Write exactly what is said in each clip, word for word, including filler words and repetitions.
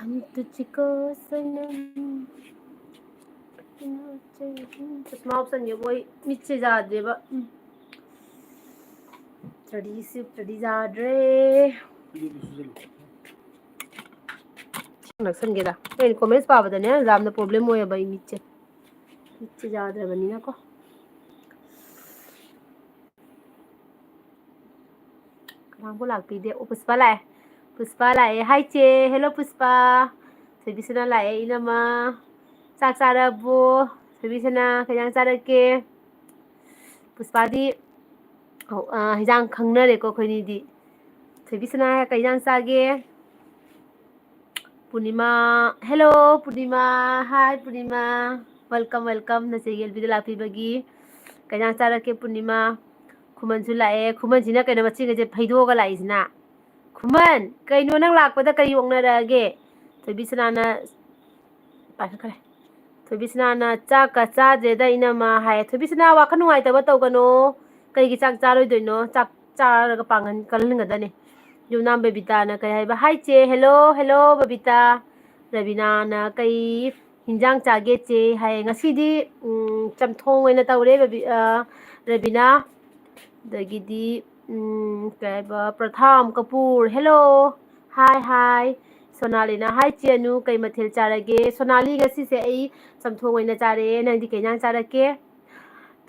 तुझको सनम। ꯆꯁꯃꯥ ꯎꯞꯁꯟꯒꯦ, ꯃꯣꯏ ꯃꯤꯠꯁꯦ ꯌꯥꯗ꯭ꯔꯦꯕ꯫ ꯎꯝ꯫ ꯆꯔꯤꯁꯤ ꯎꯞꯇ꯭ꯔꯗꯤ ꯌꯥꯗ꯭ꯔꯦ꯫ ꯅꯛꯁꯟꯒꯦꯗ꯫ ꯑꯩꯅ comments ꯄꯥꯕꯗꯅꯦ, ꯌꯥꯝꯅ problem ꯑꯣꯏꯌꯦꯕ ꯑꯩ ꯃꯤꯠꯁꯦ꯫ ꯃꯤꯠꯁꯦ ꯌꯥꯗ꯭ꯔꯕꯅꯤꯅꯀꯣ꯫ ꯀꯅꯥꯕꯨ ꯂꯥꯛꯄꯤꯗꯦ? ꯑꯣ, ꯄꯨꯁꯄꯥ ꯂꯥꯛꯑꯦ꯫ ꯄꯨꯁꯄꯥ ꯂꯥꯛꯑꯦ꯫ Hi ꯆꯦ꯫ Hello ꯄꯨꯁꯄꯥ꯫ ꯊꯣꯏꯕꯤꯁꯅꯥ ꯂꯥꯛꯑꯦ, ꯏꯅꯝꯃ꯫ ꯆꯥꯛ ꯆꯥꯔꯕꯣ? ꯊꯣꯏꯕꯤꯁꯅꯥ, ꯀꯩ ꯏꯟꯖꯥꯡ ꯆꯥꯔꯛꯀꯦ? ꯄꯨꯁꯄꯥꯗꯤ, ꯑꯧ, ꯑ, ꯍꯤꯟꯖꯥꯡ ꯈꯪꯅꯔꯦꯀꯣ ꯑꯩꯈꯣꯏꯅꯤꯗꯤ꯫ ꯊꯣꯏꯕꯤꯁꯅꯥ, ꯀꯩ ꯏꯟꯖꯥꯡ ꯆꯥꯒꯦ? ꯄꯨꯔꯅꯤꯃꯥ, hello ꯄꯨꯔꯅꯤꯃꯥ, hi ꯄꯨꯔꯅꯤꯃꯥ, welcome, welcome꯫ ꯅꯆꯦꯒꯤ ꯑꯦꯜꯕꯤꯗ ꯂꯥꯛꯄꯤꯕꯒꯤ꯫ ꯀꯩ ꯏꯟꯖꯥꯡ ꯆꯥꯔꯛꯀꯦ ꯄꯨꯔꯅꯤꯃꯥ? ꯈꯨꯃꯟꯁꯨ ꯂꯥꯛꯑꯦ꯫ ꯈꯨꯃꯟꯁꯤꯅ ꯀꯩꯅꯣ ꯃꯆꯤꯟꯒꯁꯦ ꯐꯩꯗꯣꯛꯑꯒ ꯂꯥꯛꯏꯁꯤꯅ? ꯈꯨꯃꯟ, ꯀꯩꯅꯣ ꯅꯪ ꯂꯥꯛꯄꯗ ꯀꯔꯤ ꯑꯣꯛꯅꯔꯛꯑꯒꯦ? ꯊꯣꯏꯕꯤꯁꯅꯥꯅ ꯄꯥꯏꯈꯠꯈ꯭ꯔꯦ꯫ ꯊꯣꯏꯕꯤꯁꯅꯥꯅ, "ꯆꯥꯛꯀ ꯆꯥꯗ꯭ꯔꯦꯗ ꯏꯅꯝꯃ" ꯍꯥꯏ꯫ ꯊꯣꯏꯕꯤꯁꯅꯥ, ꯋꯥꯈꯜ ꯅꯨꯡꯉꯥꯏꯇꯕ ꯇꯧꯒꯅꯣ꯫ ꯀꯩꯒꯤ ꯆꯥꯛ ꯆꯥꯔꯣꯏꯗꯣꯏꯅꯣ? ꯆꯥꯛ ꯆꯥꯔꯒ ꯄꯥꯡꯒꯜ ꯀꯜꯍꯟꯒꯗꯕꯅꯤ꯫ ꯌꯨꯝꯅꯥꯝ ꯕꯕꯤꯇꯥꯅ ꯀꯩ ꯍꯥꯏꯕ? Hi ꯆꯦ, hello, hello ꯕꯕꯤꯇꯥ꯫ ꯔꯕꯤꯅꯥꯅ, "ꯀꯩ ꯍꯤꯟꯖꯥꯡ ꯆꯥꯒꯦ ꯆꯦ?" ꯍꯥꯏ꯫ ꯉꯁꯤꯗꯤ, ꯎꯝ, ꯆꯝꯊꯣꯡ ꯑꯣꯏꯅ ꯇꯧꯔꯦ ꯕꯕꯤ-, ꯑ, ꯔꯕꯤꯅꯥ꯫ ꯑꯗꯒꯤꯗꯤ, ꯎꯝ, ꯀꯩ ꯍꯥꯏꯕ, Pratham Kapoor, hello, hi, hi꯫ ꯁꯣꯅꯥꯂꯤꯅ, "Hi ꯆꯦ ꯑꯅꯨ, ꯀꯩ ꯃꯊꯦꯜ ꯆꯥꯔꯒꯦ?" ꯁꯣꯅꯥꯂꯤ, ꯉꯁꯤꯁꯦ ꯑꯩ ꯆꯝꯊꯣꯡ ꯑꯣꯏꯅ ꯆꯥꯔꯦ꯫ ꯅꯪꯗꯤ ꯀꯩ ꯏꯟꯖꯥꯡ ꯆꯥꯔꯛꯀꯦ?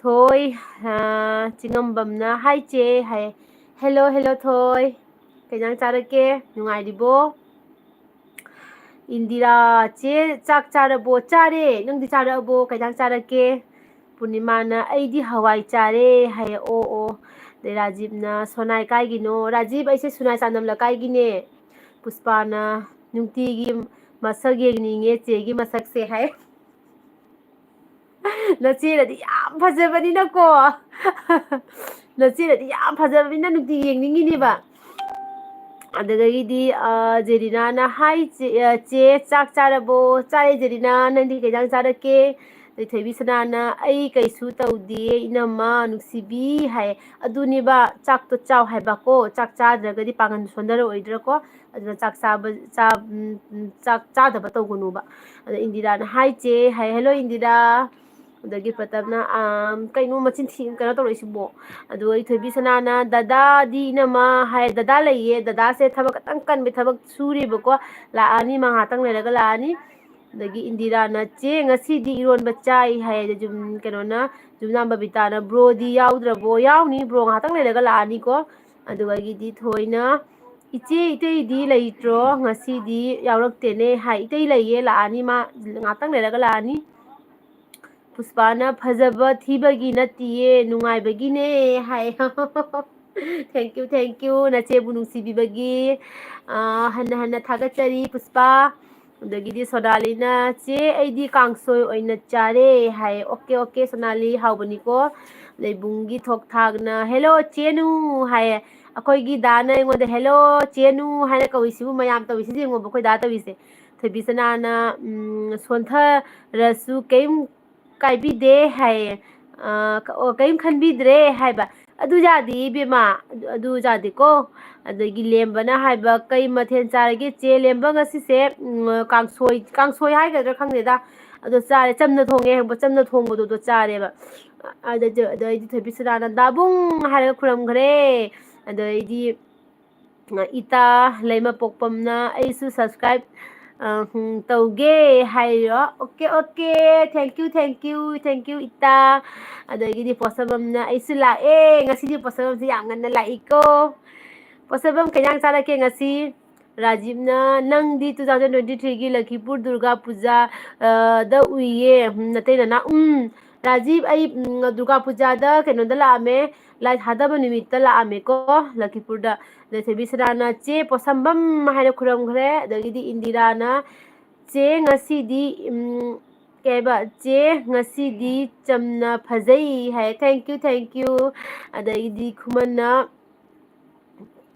ꯊꯣꯏ, ꯑ, ꯆꯤꯡꯉꯝꯕꯝꯅ, "Hi ꯆꯦ" ꯍꯥꯏ꯫ "Hello, hello ꯊꯣꯏ꯫ ꯀꯩ ꯏꯟꯖꯥꯡ ꯆꯥꯔꯛꯀꯦ? ꯅꯨꯡꯉꯥꯏꯔꯤꯕꯣ?" ꯏꯟꯗꯤꯔꯥ, "ꯆꯦ, ꯆꯥꯛ ꯆꯥꯔꯕꯣ?" "ꯆꯥꯔꯦ꯫ ꯅꯪꯗꯤ ꯆꯥꯔꯛꯑꯕꯣ? ꯀꯩ ꯏꯟꯖꯥꯡ ꯆꯥꯔꯛꯀꯦ?" ꯄꯨꯔꯅꯤꯃꯥꯅ, "ꯑꯩꯗꯤ ꯍꯋꯥꯏ ꯆꯥꯔꯦ" ꯍꯥꯏꯌꯦ꯫ ꯑꯣ, ꯑꯣ꯫ ꯑꯗꯩ ꯔꯥꯖꯤꯞꯅ, "ꯁꯣꯅꯥꯏ ꯀꯥꯏꯒꯤꯅꯣ?" "ꯔꯥꯖꯤꯞ, ꯑꯩꯁꯦ ꯁꯨꯅꯥꯏ ꯆꯥꯟꯗꯝ ꯂꯩꯀꯥꯏꯒꯤꯅꯦ꯫" ꯄꯨꯁꯄꯥꯅ, "ꯅꯨꯡꯇꯤꯒꯤ ꯃꯁꯛ ꯌꯦꯡꯅꯤꯡꯉꯦ ꯆꯦꯒꯤ ꯃꯁꯛꯁꯦ" ꯍꯥꯏ꯫ ꯅꯆꯦꯅꯗꯤ ꯌꯥꯝ ꯐꯖꯕꯅꯤꯅꯀꯣ꯫ ꯅꯆꯦꯅꯗꯤ ꯌꯥꯝ ꯐꯖꯕꯅꯤꯅ ꯅꯨꯡꯇꯤꯒꯤ ꯌꯦꯡꯅꯤꯡꯉꯤꯅꯦꯕ꯫ ꯑꯗꯨꯗꯒꯤꯗꯤ, ꯑ, ꯖꯦꯔꯤꯅꯥꯅ, "Hi ꯆꯦ, ꯑ, ꯆꯦ, ꯆꯥꯛ ꯆꯥꯔꯕꯣ?" "ꯆꯥꯔꯦ ꯖꯦꯔꯤꯅꯥ, ꯅꯪꯗꯤ ꯀꯩ ꯏꯟꯖꯥꯡ ꯆꯥꯔꯛꯀꯦ?" ꯑꯗꯩ ꯊꯣꯏꯕꯤ ꯁꯅꯥꯅ, "ꯑꯩ ꯀꯩꯁꯨ ꯇꯧꯗꯦ ꯏꯅꯝꯃ ꯅꯨꯡꯁꯤꯕꯤ" ꯍꯥꯏ꯫ ꯑꯗꯨꯅꯦꯕ, ꯆꯥꯛꯇꯣ ꯆꯥꯎ ꯍꯥꯏꯕꯀꯣ, ꯆꯥꯛ ꯆꯥꯗ꯭ꯔꯒꯗꯤ ꯄꯥꯡꯒꯜ ꯁꯣꯟꯊꯔꯛꯑꯣꯏꯗ꯭ꯔꯥꯀꯣ? ꯑꯗꯨꯅ ꯆꯥꯛ ꯆꯥꯕ, ꯆꯥ-, ꯎꯝ, ꯎꯝ, ꯆꯥꯛ ꯆꯥꯗꯕ ꯇꯧꯒꯅꯨꯕ꯫ ꯑꯗ ꯏꯟꯗꯤꯔꯥꯅ, "ꯍꯥꯏ ꯆꯦ" ꯍꯥꯏ, "ꯍꯦꯜꯂꯣ ꯏꯟꯗꯤꯔꯥ"꯫ ꯑꯗꯒꯤ ꯄ꯭ꯔꯇꯞꯅ, "ꯑꯥ, ꯀꯩꯅꯣ ꯃꯆꯤꯟ ꯊꯤ, ꯀꯩꯅꯣ ꯇꯧꯔꯛꯏꯁꯤꯕꯣ?" ꯑꯗꯨꯒ ꯑꯩ ꯊꯣꯏꯕꯤ ꯁꯅꯥꯅ, "ꯗꯗꯥꯗꯤ ꯏꯅꯝꯃ" ꯍꯥꯏ, "ꯗꯗꯥ ꯂꯩꯌꯦ, ꯗꯗꯥꯁꯦ ꯊꯕꯛ ꯈꯤꯇꯪ ꯀꯟꯕ ꯊꯕꯛ ꯁꯨꯔꯤꯕꯀꯣ, ꯂꯥꯛꯑꯅꯤ, ꯃꯥ ꯉꯥꯏꯍꯥꯛꯇꯪ ꯂꯩꯔꯒ ꯂꯥꯛꯑꯅꯤ"꯫ ꯑꯗꯒꯤ ꯏꯟꯗꯤꯔꯥꯅ, "ꯆꯦ, ꯉꯁꯤꯗꯤ ꯏꯔꯣꯟꯕ ꯆꯥꯏ" ꯍꯥꯏ꯫ ꯑꯗ ꯖꯨꯝ-, ꯀꯩꯅꯣꯅ, ꯖꯨꯝꯅꯥꯝ ꯕꯕꯤꯇꯥꯅ, "ꯕ꯭ꯔꯣꯗꯤ ꯌꯥꯎꯗ꯭ꯔꯕꯣ?" "ꯌꯥꯎꯅꯤ, ꯕ꯭ꯔꯣ ꯉꯥꯏꯍꯥꯛꯇꯪ ꯂꯩꯔꯒ ꯂꯥꯛꯑꯅꯤꯀꯣ"꯫ ꯑꯗꯨꯗꯒꯤꯗꯤ ꯊꯣꯏꯅ, "ꯏꯆꯦ, ꯏꯇꯩꯗꯤ ꯂꯩꯇ꯭ꯔꯣ? ꯉꯁꯤꯗꯤ ꯌꯥꯎꯔꯛꯇꯦꯅꯦ" ꯍꯥꯏ꯫ "ꯏꯇꯩ ꯂꯩꯌꯦ, ꯂꯥꯛꯑꯅꯤ, ꯃꯥ ꯉꯥꯛꯇꯪ ꯂꯩꯔꯒ ꯂꯥꯛꯑꯅꯤ"꯫ ꯄꯨꯁꯄꯥꯅ, "ꯐꯖꯕ ꯊꯤꯕꯒꯤ ꯅꯠꯇꯤꯌꯦ, ꯅꯨꯡꯉꯥꯏꯕꯒꯤꯅꯦ" ꯍꯥꯏ꯫ Thank you, thank you, ꯅꯆꯦꯕꯨ ꯅꯨꯡꯁꯤꯕꯤꯕꯒꯤ꯫ ꯑꯥ, ꯍꯟꯅ ꯍꯟꯅ ꯊꯥꯒꯠꯆꯔꯤ, ꯄꯨꯁꯄꯥ꯫ ꯑꯗꯒꯤꯗꯤ ꯁꯣꯅꯥꯂꯤꯅ, "ꯆꯦ, ꯑꯩꯗꯤ ꯀꯥꯡꯁꯣꯏ ꯑꯣꯏꯅ ꯆꯥꯔꯦ" ꯍꯥꯏ꯫ "ꯑꯣꯀꯦ, ꯑꯣꯀꯦ, ꯁꯣꯅꯥꯂꯤ, ꯍꯥꯎꯕꯅꯤꯀꯣ"꯫ ꯂꯩꯕꯨꯡꯒꯤ ꯊꯣꯛ ꯊꯥꯛꯅ, "ꯍꯦꯜꯂꯣ, ꯆꯦꯅꯨ" ꯍꯥꯏꯌꯦ꯫ ꯑꯩꯈꯣꯏꯒꯤ ꯗꯥꯅ ꯑꯩꯉꯣꯟꯗ "ꯍꯦꯜꯂꯣ, ꯆꯦꯅꯨ" ꯍꯥꯏꯅ ꯀꯧꯏꯁꯤꯕꯨ ꯃꯌꯥꯝ ꯇꯧꯏꯁꯤꯗꯤ ꯌꯦꯡꯉꯣꯕ, ꯑꯩꯈꯣꯏ ꯗꯥ ꯇꯧꯏꯁꯦ꯫ ꯊꯣꯏꯕꯤ ꯁꯅꯥꯅ, ꯎꯝ, "ꯁꯣꯟꯊꯔꯁꯨ ꯀꯩꯝ ꯀꯥꯏꯕꯤꯗꯦ" ꯍꯥꯏꯌꯦ꯫ ꯑ, ꯀ-, ꯑꯣ, "ꯀꯩꯝ ꯈꯟꯕꯤꯗ꯭ꯔꯦ" ꯍꯥꯏꯕ꯫ "ꯑꯗꯨ ꯌꯥꯗꯦ ꯏꯕꯦꯝꯃ, ꯑꯗꯨ, ꯑꯗꯨ ꯌꯥꯗꯦꯀꯣ"꯫ ꯑꯗꯒꯤ ꯂꯦꯝꯕꯅ ꯍꯥꯏꯕ, "ꯀꯩ ꯃꯊꯦꯜ ꯆꯥꯔꯒꯦ ꯆꯦ?" "ꯂꯦꯝꯕ ꯉꯁꯤꯁꯦ, ꯎꯝ, ꯀꯥꯡꯁꯣꯏ, ꯀꯥꯡꯁꯣꯏ ꯍꯥꯏꯒꯗ꯭ꯔꯥ ꯈꯪꯗꯦꯗ, ꯑꯗꯣ ꯆꯥꯔꯦ, ꯆꯝꯅ ꯊꯣꯡꯉꯦ" ꯍꯥꯏꯕ, ꯆꯝꯅ ꯊꯣꯡꯕꯗꯣ, ꯑꯗꯣ ꯆꯥꯔꯦꯕ꯫ ꯑꯗ-, ꯑꯗꯩꯗꯤ ꯊꯣꯏꯕꯤ ꯁꯅꯥꯅ "ꯗꯥꯕꯨꯡ" ꯍꯥꯏꯔꯒ ꯈꯨꯔꯝꯈ꯭ꯔꯦ꯫ ꯑꯗꯩꯗꯤ ꯏꯇꯥ ꯂꯩꯃꯄꯣꯛꯄꯝꯅ "ꯑꯩꯁꯨ subscribe, ꯑ, ꯎꯝ, ꯇꯧꯒꯦ" ꯍꯥꯏꯔꯤꯔꯣ? Okay, okay, thank you, thank you, thank you, ꯏꯇꯥ꯫ ꯑꯗꯒꯤꯗꯤ ꯄꯣꯠꯁꯝꯕꯝꯅ "ꯑꯩꯁꯨ ꯂꯥꯛꯑꯦ", ꯉꯁꯤꯗꯤ ꯄꯣꯠꯁꯝꯕꯝꯁꯦ ꯌꯥꯝ ꯉꯟꯅ ꯂꯥꯛꯏꯀꯣ꯫ ꯄꯣꯠꯁꯝꯕꯝ, ꯀꯩ ꯏꯟꯖꯥꯡ ꯆꯥꯔꯛꯀꯦ ꯉꯁꯤ? ꯔꯥꯖꯤꯞꯅ, "ꯅꯪꯗꯤ two thousand twenty three ꯒꯤ ꯂꯈꯤꯄꯨꯔ ꯗꯨꯔꯒꯥ ꯄꯨꯖꯥ, ꯑ, ꯗ ꯎꯏꯌꯦ, ꯎꯝ, ꯅꯇꯩ ꯅꯅꯥꯎ"꯫ ꯎꯝ, ꯔꯥꯖꯤꯞ, ꯑꯩ, ꯎꯝ, ꯗꯨꯔꯒꯥ ꯄꯨꯖꯥꯗ ꯀꯩꯅꯣꯗ ꯂꯥꯛꯑꯝꯃꯦ, ꯂꯥꯏ ꯊꯥꯗꯕ ꯅꯨꯃꯤꯠꯇ ꯂꯥꯛꯑꯝꯃꯦꯀꯣ, ꯂꯈꯤꯄꯨꯔꯗ꯫ ꯑꯗ ꯊꯣꯏꯕꯤ ꯁꯅꯥꯅ "ꯆꯦ ꯄꯣꯠꯁꯝꯕꯝ" ꯍꯥꯏꯅ ꯈꯨꯔꯝꯈ꯭ꯔꯦ꯫ ꯑꯗꯒꯤꯗꯤ ꯏꯟꯗꯤꯔꯥꯅ, "ꯆꯦ, ꯉꯁꯤꯗꯤ, ꯎꯝ, ꯀꯩ ꯍꯥꯏꯕ? ꯆꯦ, ꯉꯁꯤꯗꯤ ꯆꯝꯅ ꯐꯖꯩ" ꯍꯥꯏ꯫ Thank you, thank you꯫ ꯑꯗꯒꯤꯗꯤ ꯈꯨꯃꯟꯅ,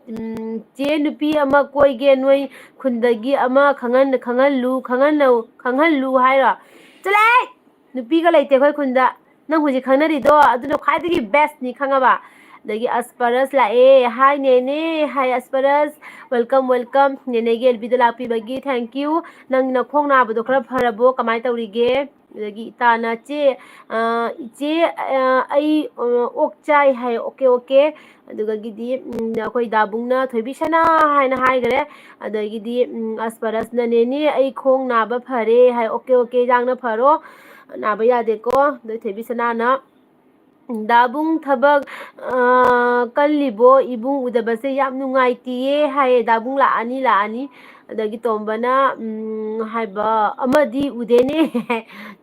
ꯎꯝ, "ꯆꯦ, ꯅꯨꯄꯤ ꯑꯃ ꯀꯣꯏꯒꯦ, ꯅꯣꯏ ꯈꯨꯟꯗꯒꯤ ꯑꯃ ꯈꯪꯍꯟ-, ꯈꯪꯍꯜꯂꯨ, ꯈꯪꯍꯟꯅꯧ-, ꯈꯪꯍꯜꯂꯨ" ꯍꯥꯏꯔꯣ? ꯆꯠꯂꯣꯍꯦ! ꯅꯨꯄꯤꯒ ꯂꯩꯇꯦ ꯑꯩꯈꯣꯏ ꯈꯨꯟꯗ꯫ ꯅꯪ ꯍꯧꯖꯤꯛ ꯈꯪꯅꯔꯤꯗꯣ ꯑꯗꯨꯅ ꯈ꯭ꯋꯥꯏꯗꯒꯤ ꯕꯦꯁꯅꯤ, ꯈꯪꯉꯕ? ꯑꯗꯒꯤ ꯑꯁꯄꯔꯁ ꯂꯥꯛꯑꯦ꯫ "ꯍꯥꯏ ꯅꯦꯅꯦ", ꯍꯥꯏ ꯑꯁꯄꯔꯁ꯫ "Welcome, welcome. ꯅꯦꯅꯦꯒꯤ ꯑꯦꯜꯕꯤꯗ ꯂꯥꯛꯄꯤꯕꯒꯤ thank you꯫ ꯅꯪ ꯅꯈꯣꯡ ꯅꯥꯕꯗꯣ ꯈꯔ ꯐꯔꯕꯣ? ꯀꯃꯥꯏꯅ ꯇꯧꯔꯤꯒꯦ?" ꯑꯗꯒꯤ ꯏꯇꯥꯅ, "ꯆꯦ, ꯑ, ꯏꯆꯦ, ꯑ, ꯑꯩ, ꯑ, ꯑꯣꯛ ꯆꯥꯏ", ꯍꯥꯏ꯫ "Okay, okay". ꯑꯗꯨꯗꯒꯤꯗꯤ, ꯎꯝ, ꯑꯩꯈꯣꯏ ꯗꯥꯕꯨꯡꯅ "ꯊꯣꯏꯕꯤ ꯁꯅꯥ" ꯍꯥꯏꯅ ꯍꯥꯏꯈ꯭ꯔꯦ꯫ ꯑꯗꯒꯤꯗꯤ, ꯎꯝ, ꯑꯁꯄꯔꯁꯅ "ꯅꯦꯅꯦ, ꯑꯩ ꯈꯣꯡ ꯅꯥꯕ ꯐꯔꯦ" ꯍꯥꯏ꯫ "ꯑꯣꯀꯦ, ꯑꯣꯀꯦ, ꯌꯥꯡꯅ ꯐꯔꯣ, ꯅꯥꯕ ꯌꯥꯗꯦꯀꯣ"꯫ ꯑꯗꯩ ꯊꯣꯏꯕꯤ ꯁꯅꯥꯅ, "ꯗꯥꯕꯨꯡ ꯊꯕꯛ, ꯑ, ꯀꯜꯂꯤꯕꯣ? ꯏꯕꯨꯡ ꯎꯗꯕꯁꯦ ꯌꯥꯝ ꯅꯨꯡꯉꯥꯏꯇꯤꯌꯦ" ꯍꯥꯏꯌꯦ꯫ "ꯗꯥꯕꯨꯡ ꯂꯥꯛꯑꯅꯤ, ꯂꯥꯛꯑꯅꯤ"꯫ ꯑꯗꯒꯤ ꯇꯣꯝꯕꯅ, ꯎꯝ, ꯍꯥꯏꯕ, "ꯑꯃꯗꯤ ꯎꯗꯦꯅꯦ"꯫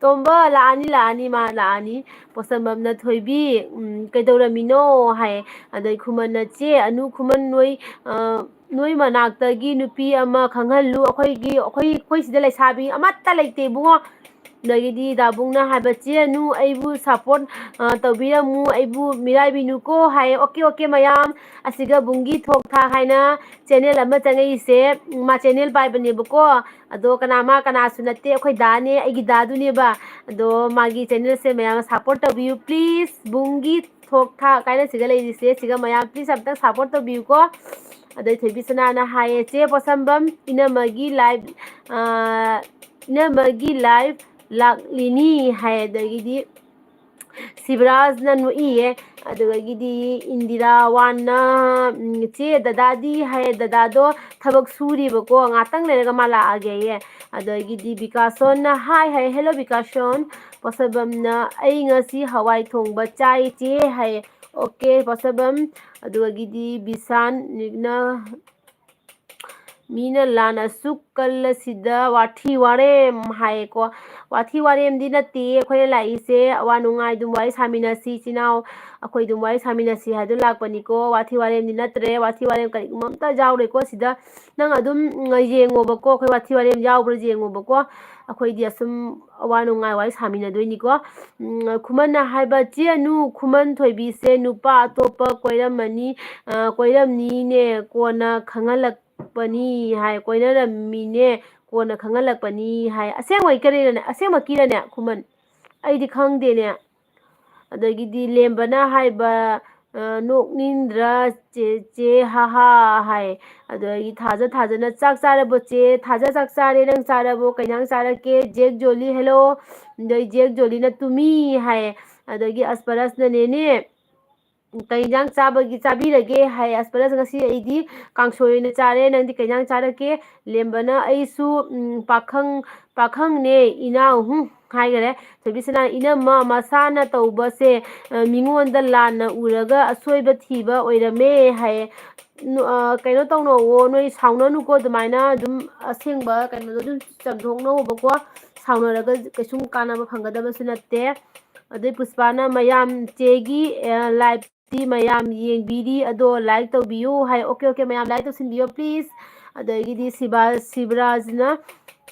"ꯇꯣꯝꯕ, ꯂꯥꯛꯑꯅꯤ, ꯂꯥꯛꯑꯅꯤ, ꯃꯥ ꯂꯥꯛꯑꯅꯤ"꯫ ꯄꯣꯠꯁꯝꯕꯝꯅ, "ꯊꯣꯏꯕꯤ, ꯎꯝ, ꯀꯩꯗꯧꯔꯝꯃꯤꯅꯣ?" ꯍꯥꯏ꯫ ꯑꯗꯩ ꯈꯨꯃꯟꯅ, "ꯆꯦ ꯑꯅꯨ, ꯈꯨꯃꯟ ꯅꯣꯏ, ꯑ, ꯅꯣꯏ ꯃꯅꯥꯛꯇꯒꯤ ꯅꯨꯄꯤ ꯑꯃ ꯈꯪꯍꯜꯂꯨ, ꯑꯩꯈꯣꯏꯒꯤ, ꯑꯩꯈꯣꯏ, ꯑꯩꯈꯣꯏ ꯁꯤꯗ ꯂꯩꯁꯥꯕꯤ ꯑꯃꯠꯇ ꯂꯩꯇꯦ ꯏꯕꯨꯡꯉꯣ"꯫ ꯑꯗꯒꯤꯗꯤ ꯗꯥꯕꯨꯡꯅ ꯍꯥꯏꯕ, "ꯆꯦ ꯑꯅꯨ, ꯑꯩꯕꯨ support, ꯑ, ꯇꯧꯕꯤꯔꯝꯃꯨ, ꯑꯩꯕꯨ ꯃꯤꯔꯥꯏꯕꯤꯅꯨꯀꯣ" ꯍꯥꯏ꯫ "ꯑꯣꯀꯦ, ꯑꯣꯀꯦ, ꯃꯌꯥꯝ, ꯑꯁꯤꯒ ꯕꯨꯡꯒꯤ ꯊꯣꯛ ꯊꯥꯛ ꯍꯥꯏꯅ channel ꯑꯃ ꯆꯪꯉꯛꯏꯁꯦ, ꯃꯥ channel ꯄꯥꯏꯕꯅꯦꯕꯀꯣ꯫ ꯑꯗꯣ ꯀꯅꯥ, ꯃꯥ ꯀꯅꯥꯁꯨ ꯅꯠꯇꯦ, ꯑꯩꯈꯣꯏ ꯗꯥꯅꯦ, ꯑꯩꯒꯤ ꯗꯥꯗꯨꯅꯦꯕ꯫ ꯑꯗꯣ ꯃꯥꯒꯤ channelꯁꯦ ꯃꯌꯥꯝ support ꯇꯧꯕꯤꯌꯨ please꯫ ꯕꯨꯡꯒꯤ ꯊꯣꯛ ꯊꯥꯛ ꯀꯥꯏꯅ ꯁꯤꯒ ꯂꯩꯔꯤꯁꯦ, ꯁꯤꯒ ꯃꯌꯥꯝ please ꯑꯝꯇꯪ support ꯇꯧꯕꯤꯌꯨꯀꯣ꯫ ꯑꯗꯩ ꯊꯣꯏꯕꯤ ꯁꯅꯥꯅ ꯍꯥꯏꯌꯦ, "ꯆꯦ ꯄꯣꯠꯁꯝꯕꯝ, ꯏꯅꯝꯃꯒꯤ live, ꯑ, ꯏꯅꯝꯃꯒꯤ live ꯂꯥꯛꯂꯤꯅꯤ" ꯍꯥꯏ꯫ ꯑꯗꯒꯤꯗꯤ ꯁꯤꯕꯔꯥꯖꯅ ꯅꯣꯛꯏꯌꯦ꯫ ꯑꯗꯨꯗꯒꯤꯗꯤ ꯏꯟꯗꯤꯔꯥ ꯋꯥꯟꯅ, ꯎꯝ, "ꯆꯦ, ꯗꯗꯥꯗꯤ?" ꯍꯥꯏ꯫ ꯗꯗꯥꯗꯣ ꯊꯕꯛ ꯁꯨꯔꯤꯕꯀꯣ, "ꯉꯥꯛꯇꯪ ꯂꯩꯔꯒ ꯃꯥ ꯂꯥꯛꯑꯒꯦꯌꯦ"꯫ ꯑꯗꯒꯤꯗꯤ ꯕꯤꯀꯥꯁꯣꯟꯅ, "ꯍꯥꯏ, ꯍꯥꯏ, hello ꯕꯤꯀꯥꯁꯣꯟ"꯫ ꯄꯣꯠꯁꯝꯕꯝꯅ, "ꯑꯩ ꯉꯁꯤ ꯍꯋꯥꯏ ꯊꯣꯡꯕ ꯆꯥꯏ ꯆꯦ" ꯍꯥꯏ꯫ "ꯑꯣꯀꯦ ꯄꯣꯠꯁꯝꯕꯝ"꯫ ꯑꯗꯨꯗꯒꯤꯗꯤ ꯕꯤꯁꯥꯟꯅ, "ꯃꯤꯅ ꯂꯥꯟꯅ ꯑꯁꯨꯛ ꯀꯜꯂꯁꯤꯗ ꯋꯥꯊꯤ ꯋꯥꯔꯦꯝ" ꯍꯥꯏꯌꯦꯀꯣ꯫ ꯋꯥꯊꯤ ꯋꯥꯔꯦꯝꯗꯤ ꯅꯠꯇꯦ, ꯑꯩꯈꯣꯏꯅ ꯂꯥꯛꯏꯁꯦ ꯑꯋꯥ ꯅꯨꯡꯉꯥꯏ ꯑꯗꯨꯝ ꯋꯥꯔꯤ ꯁꯥꯃꯤꯟꯅꯁꯤ, ꯏꯆꯤꯟ ꯏꯅꯥꯎ ꯑꯩꯈꯣꯏ ꯑꯗꯨꯝ ꯋꯥꯔꯤ ꯁꯥꯃꯤꯟꯅꯁꯤ ꯍꯥꯏꯗꯨꯅ ꯂꯥꯛꯄꯅꯤꯀꯣ꯫ ꯋꯥꯊꯤ ꯋꯥꯔꯦꯝꯗꯤ ꯅꯠꯇ꯭ꯔꯦ, ꯋꯥꯊꯤ ꯋꯥꯔꯦꯝ ꯀꯔꯤꯒꯨꯝꯕ ꯑꯝꯇ ꯌꯥꯎꯔꯣꯏꯀꯣ ꯁꯤꯗ꯫ ꯅꯪ ꯑꯗꯨꯝ, ꯎꯝ, ꯌꯦꯡꯉꯣꯕꯀꯣ, ꯑꯩꯈꯣꯏ ꯋꯥꯊꯤ ꯋꯥꯔꯦꯝ ꯌꯥꯎꯕ꯭ꯔꯥ ꯌꯦꯡꯉꯣꯕꯀꯣ꯫ ꯑꯩꯈꯣꯏꯗꯤ ꯑꯁꯨꯝ ꯑꯋꯥ ꯅꯨꯡꯉꯥꯏ ꯋꯥꯔꯤ ꯁꯥꯃꯤꯟꯅꯗꯣꯏꯅꯤꯀꯣ꯫ ꯎꯝ, ꯈꯨꯃꯟꯅ ꯍꯥꯏꯕ, "ꯆꯦ ꯑꯅꯨ, ꯈꯨꯃꯟ ꯊꯣꯏꯕꯤꯁꯦ ꯅꯨꯄꯥ ꯑꯇꯣꯞꯄ ꯀꯣꯏꯔꯝꯃꯅꯤ, ꯑ, ꯀꯣꯏꯔꯝꯅꯤꯅꯦ, ꯀꯣꯟꯅ ꯈꯪꯍꯜꯂꯛꯄꯅꯤ" ꯍꯥꯏ꯫ "ꯀꯣꯏꯅꯔꯝꯃꯤꯅꯦ, ꯀꯣꯟꯅ ꯈꯪꯍꯜꯂꯛꯄꯅꯤ" ꯍꯥꯏ꯫ ꯑꯁꯦꯡꯕꯩ ꯀꯔꯤꯔꯅꯦ? ꯑꯁꯦꯡꯕꯀꯤꯔꯅꯦ, ꯈꯨꯃꯟ? ꯑꯩꯗꯤ ꯈꯪꯗꯦꯅꯦ꯫ ꯑꯗꯒꯤꯗꯤ ꯂꯦꯝꯕꯅ ꯍꯥꯏꯕ, "ꯅꯣꯛꯅꯤꯡꯗ꯭ꯔꯥ ꯆꯦ, ꯆꯦ, ꯍꯥ ꯍꯥ" ꯍꯥꯏ꯫ ꯑꯗꯒꯤ ꯊꯥꯖ ꯊꯥꯖꯅ, "ꯆꯥꯛ ꯆꯥꯔꯕꯣ ꯆꯦ?" ꯊꯥꯖ, "ꯆꯥꯛ ꯆꯥꯔꯦ, ꯅꯪ ꯆꯥꯔꯕꯣ? ꯀꯩ ꯏꯟꯖꯥꯡ ꯆꯥꯔꯛꯀꯦ?" ꯖꯦꯛ ꯖꯣꯂꯤ, "ꯍꯦꯜꯂꯣ"꯫ ꯑꯗꯩ ꯖꯦꯛ ꯖꯣꯂꯤꯅ, "ꯇꯨꯃꯤ" ꯍꯥꯏ꯫ ꯑꯗꯒꯤ ꯑꯁꯄꯔꯁꯅ, "ꯅꯦꯅꯦ, ꯀꯩ ꯏꯟꯖꯥꯡ ꯆꯥꯕꯒꯤ, ꯆꯥꯕꯤꯔꯒꯦ?" ꯍꯥꯏ꯫ ꯑꯁꯄꯔꯁ, "ꯉꯁꯤ ꯑꯩꯗꯤ ꯀꯥꯡꯁꯣꯏ ꯑꯣꯏꯅ ꯆꯥꯔꯦ, ꯅꯪꯗꯤ ꯀꯩ ꯏꯟꯖꯥꯡ ꯆꯥꯔꯛꯀꯦ?" ꯂꯦꯝꯕꯅ, "ꯑꯩꯁꯨ, ꯎꯝ, ꯄꯥꯈꯪ, ꯄꯥꯈꯪꯅꯦ ꯏꯅꯥꯎ", ꯍꯨꯝ, ꯍꯥꯏꯈꯔꯦ꯫ ꯊꯣꯏꯕꯤꯁꯅꯥ, "ꯏꯅꯝꯃ, ꯃꯁꯥꯅ ꯇꯧꯕꯁꯦ, ꯑ, ꯃꯤꯉꯣꯟꯗ ꯂꯥꯟꯅ ꯎꯔꯒ ꯑꯁꯣꯏꯕ ꯊꯤꯕ ꯑꯣꯏꯔꯝꯃꯦ" ꯍꯥꯏꯌꯦ꯫ ꯅꯨ-, ꯑ, ꯀꯩꯅꯣ ꯇꯧꯅꯧꯋꯣ, ꯅꯣꯏ ꯁꯥꯎꯅꯅꯨꯀꯣ, ꯑꯗꯨꯃꯥꯏꯅ ꯑꯗꯨꯝ ꯑꯁꯦꯡꯕ ꯀꯩꯅꯣꯗꯣ ꯑꯗꯨꯝ ꯆꯝꯊꯣꯛꯅꯧꯕꯀꯣ꯫ ꯁꯥꯎꯅꯔꯒ ꯀꯩꯁꯨꯝ ꯀꯥꯟꯅꯕ ꯐꯪꯒꯗꯕꯁꯨ ꯅꯠꯇꯦ꯫ ꯑꯗꯩ ꯄꯨꯁꯄꯥꯅ, "ꯃꯌꯥꯝ ꯆꯦꯒꯤ, ꯑ, live ꯇꯤ ꯃꯌꯥꯝ ꯌꯦꯡꯕꯤꯔꯤ, ꯑꯗꯣ like ꯇꯧꯕꯤꯌꯨ" ꯍꯥꯏ꯫ "Okay, okay, ꯃꯌꯥꯝ like ꯇꯧꯁꯤꯟꯕꯤꯌꯣ, please"꯫ ꯑꯗꯒꯤꯗꯤ ꯁꯤꯕꯥ-, ꯁꯤꯕꯔꯥꯖꯅ,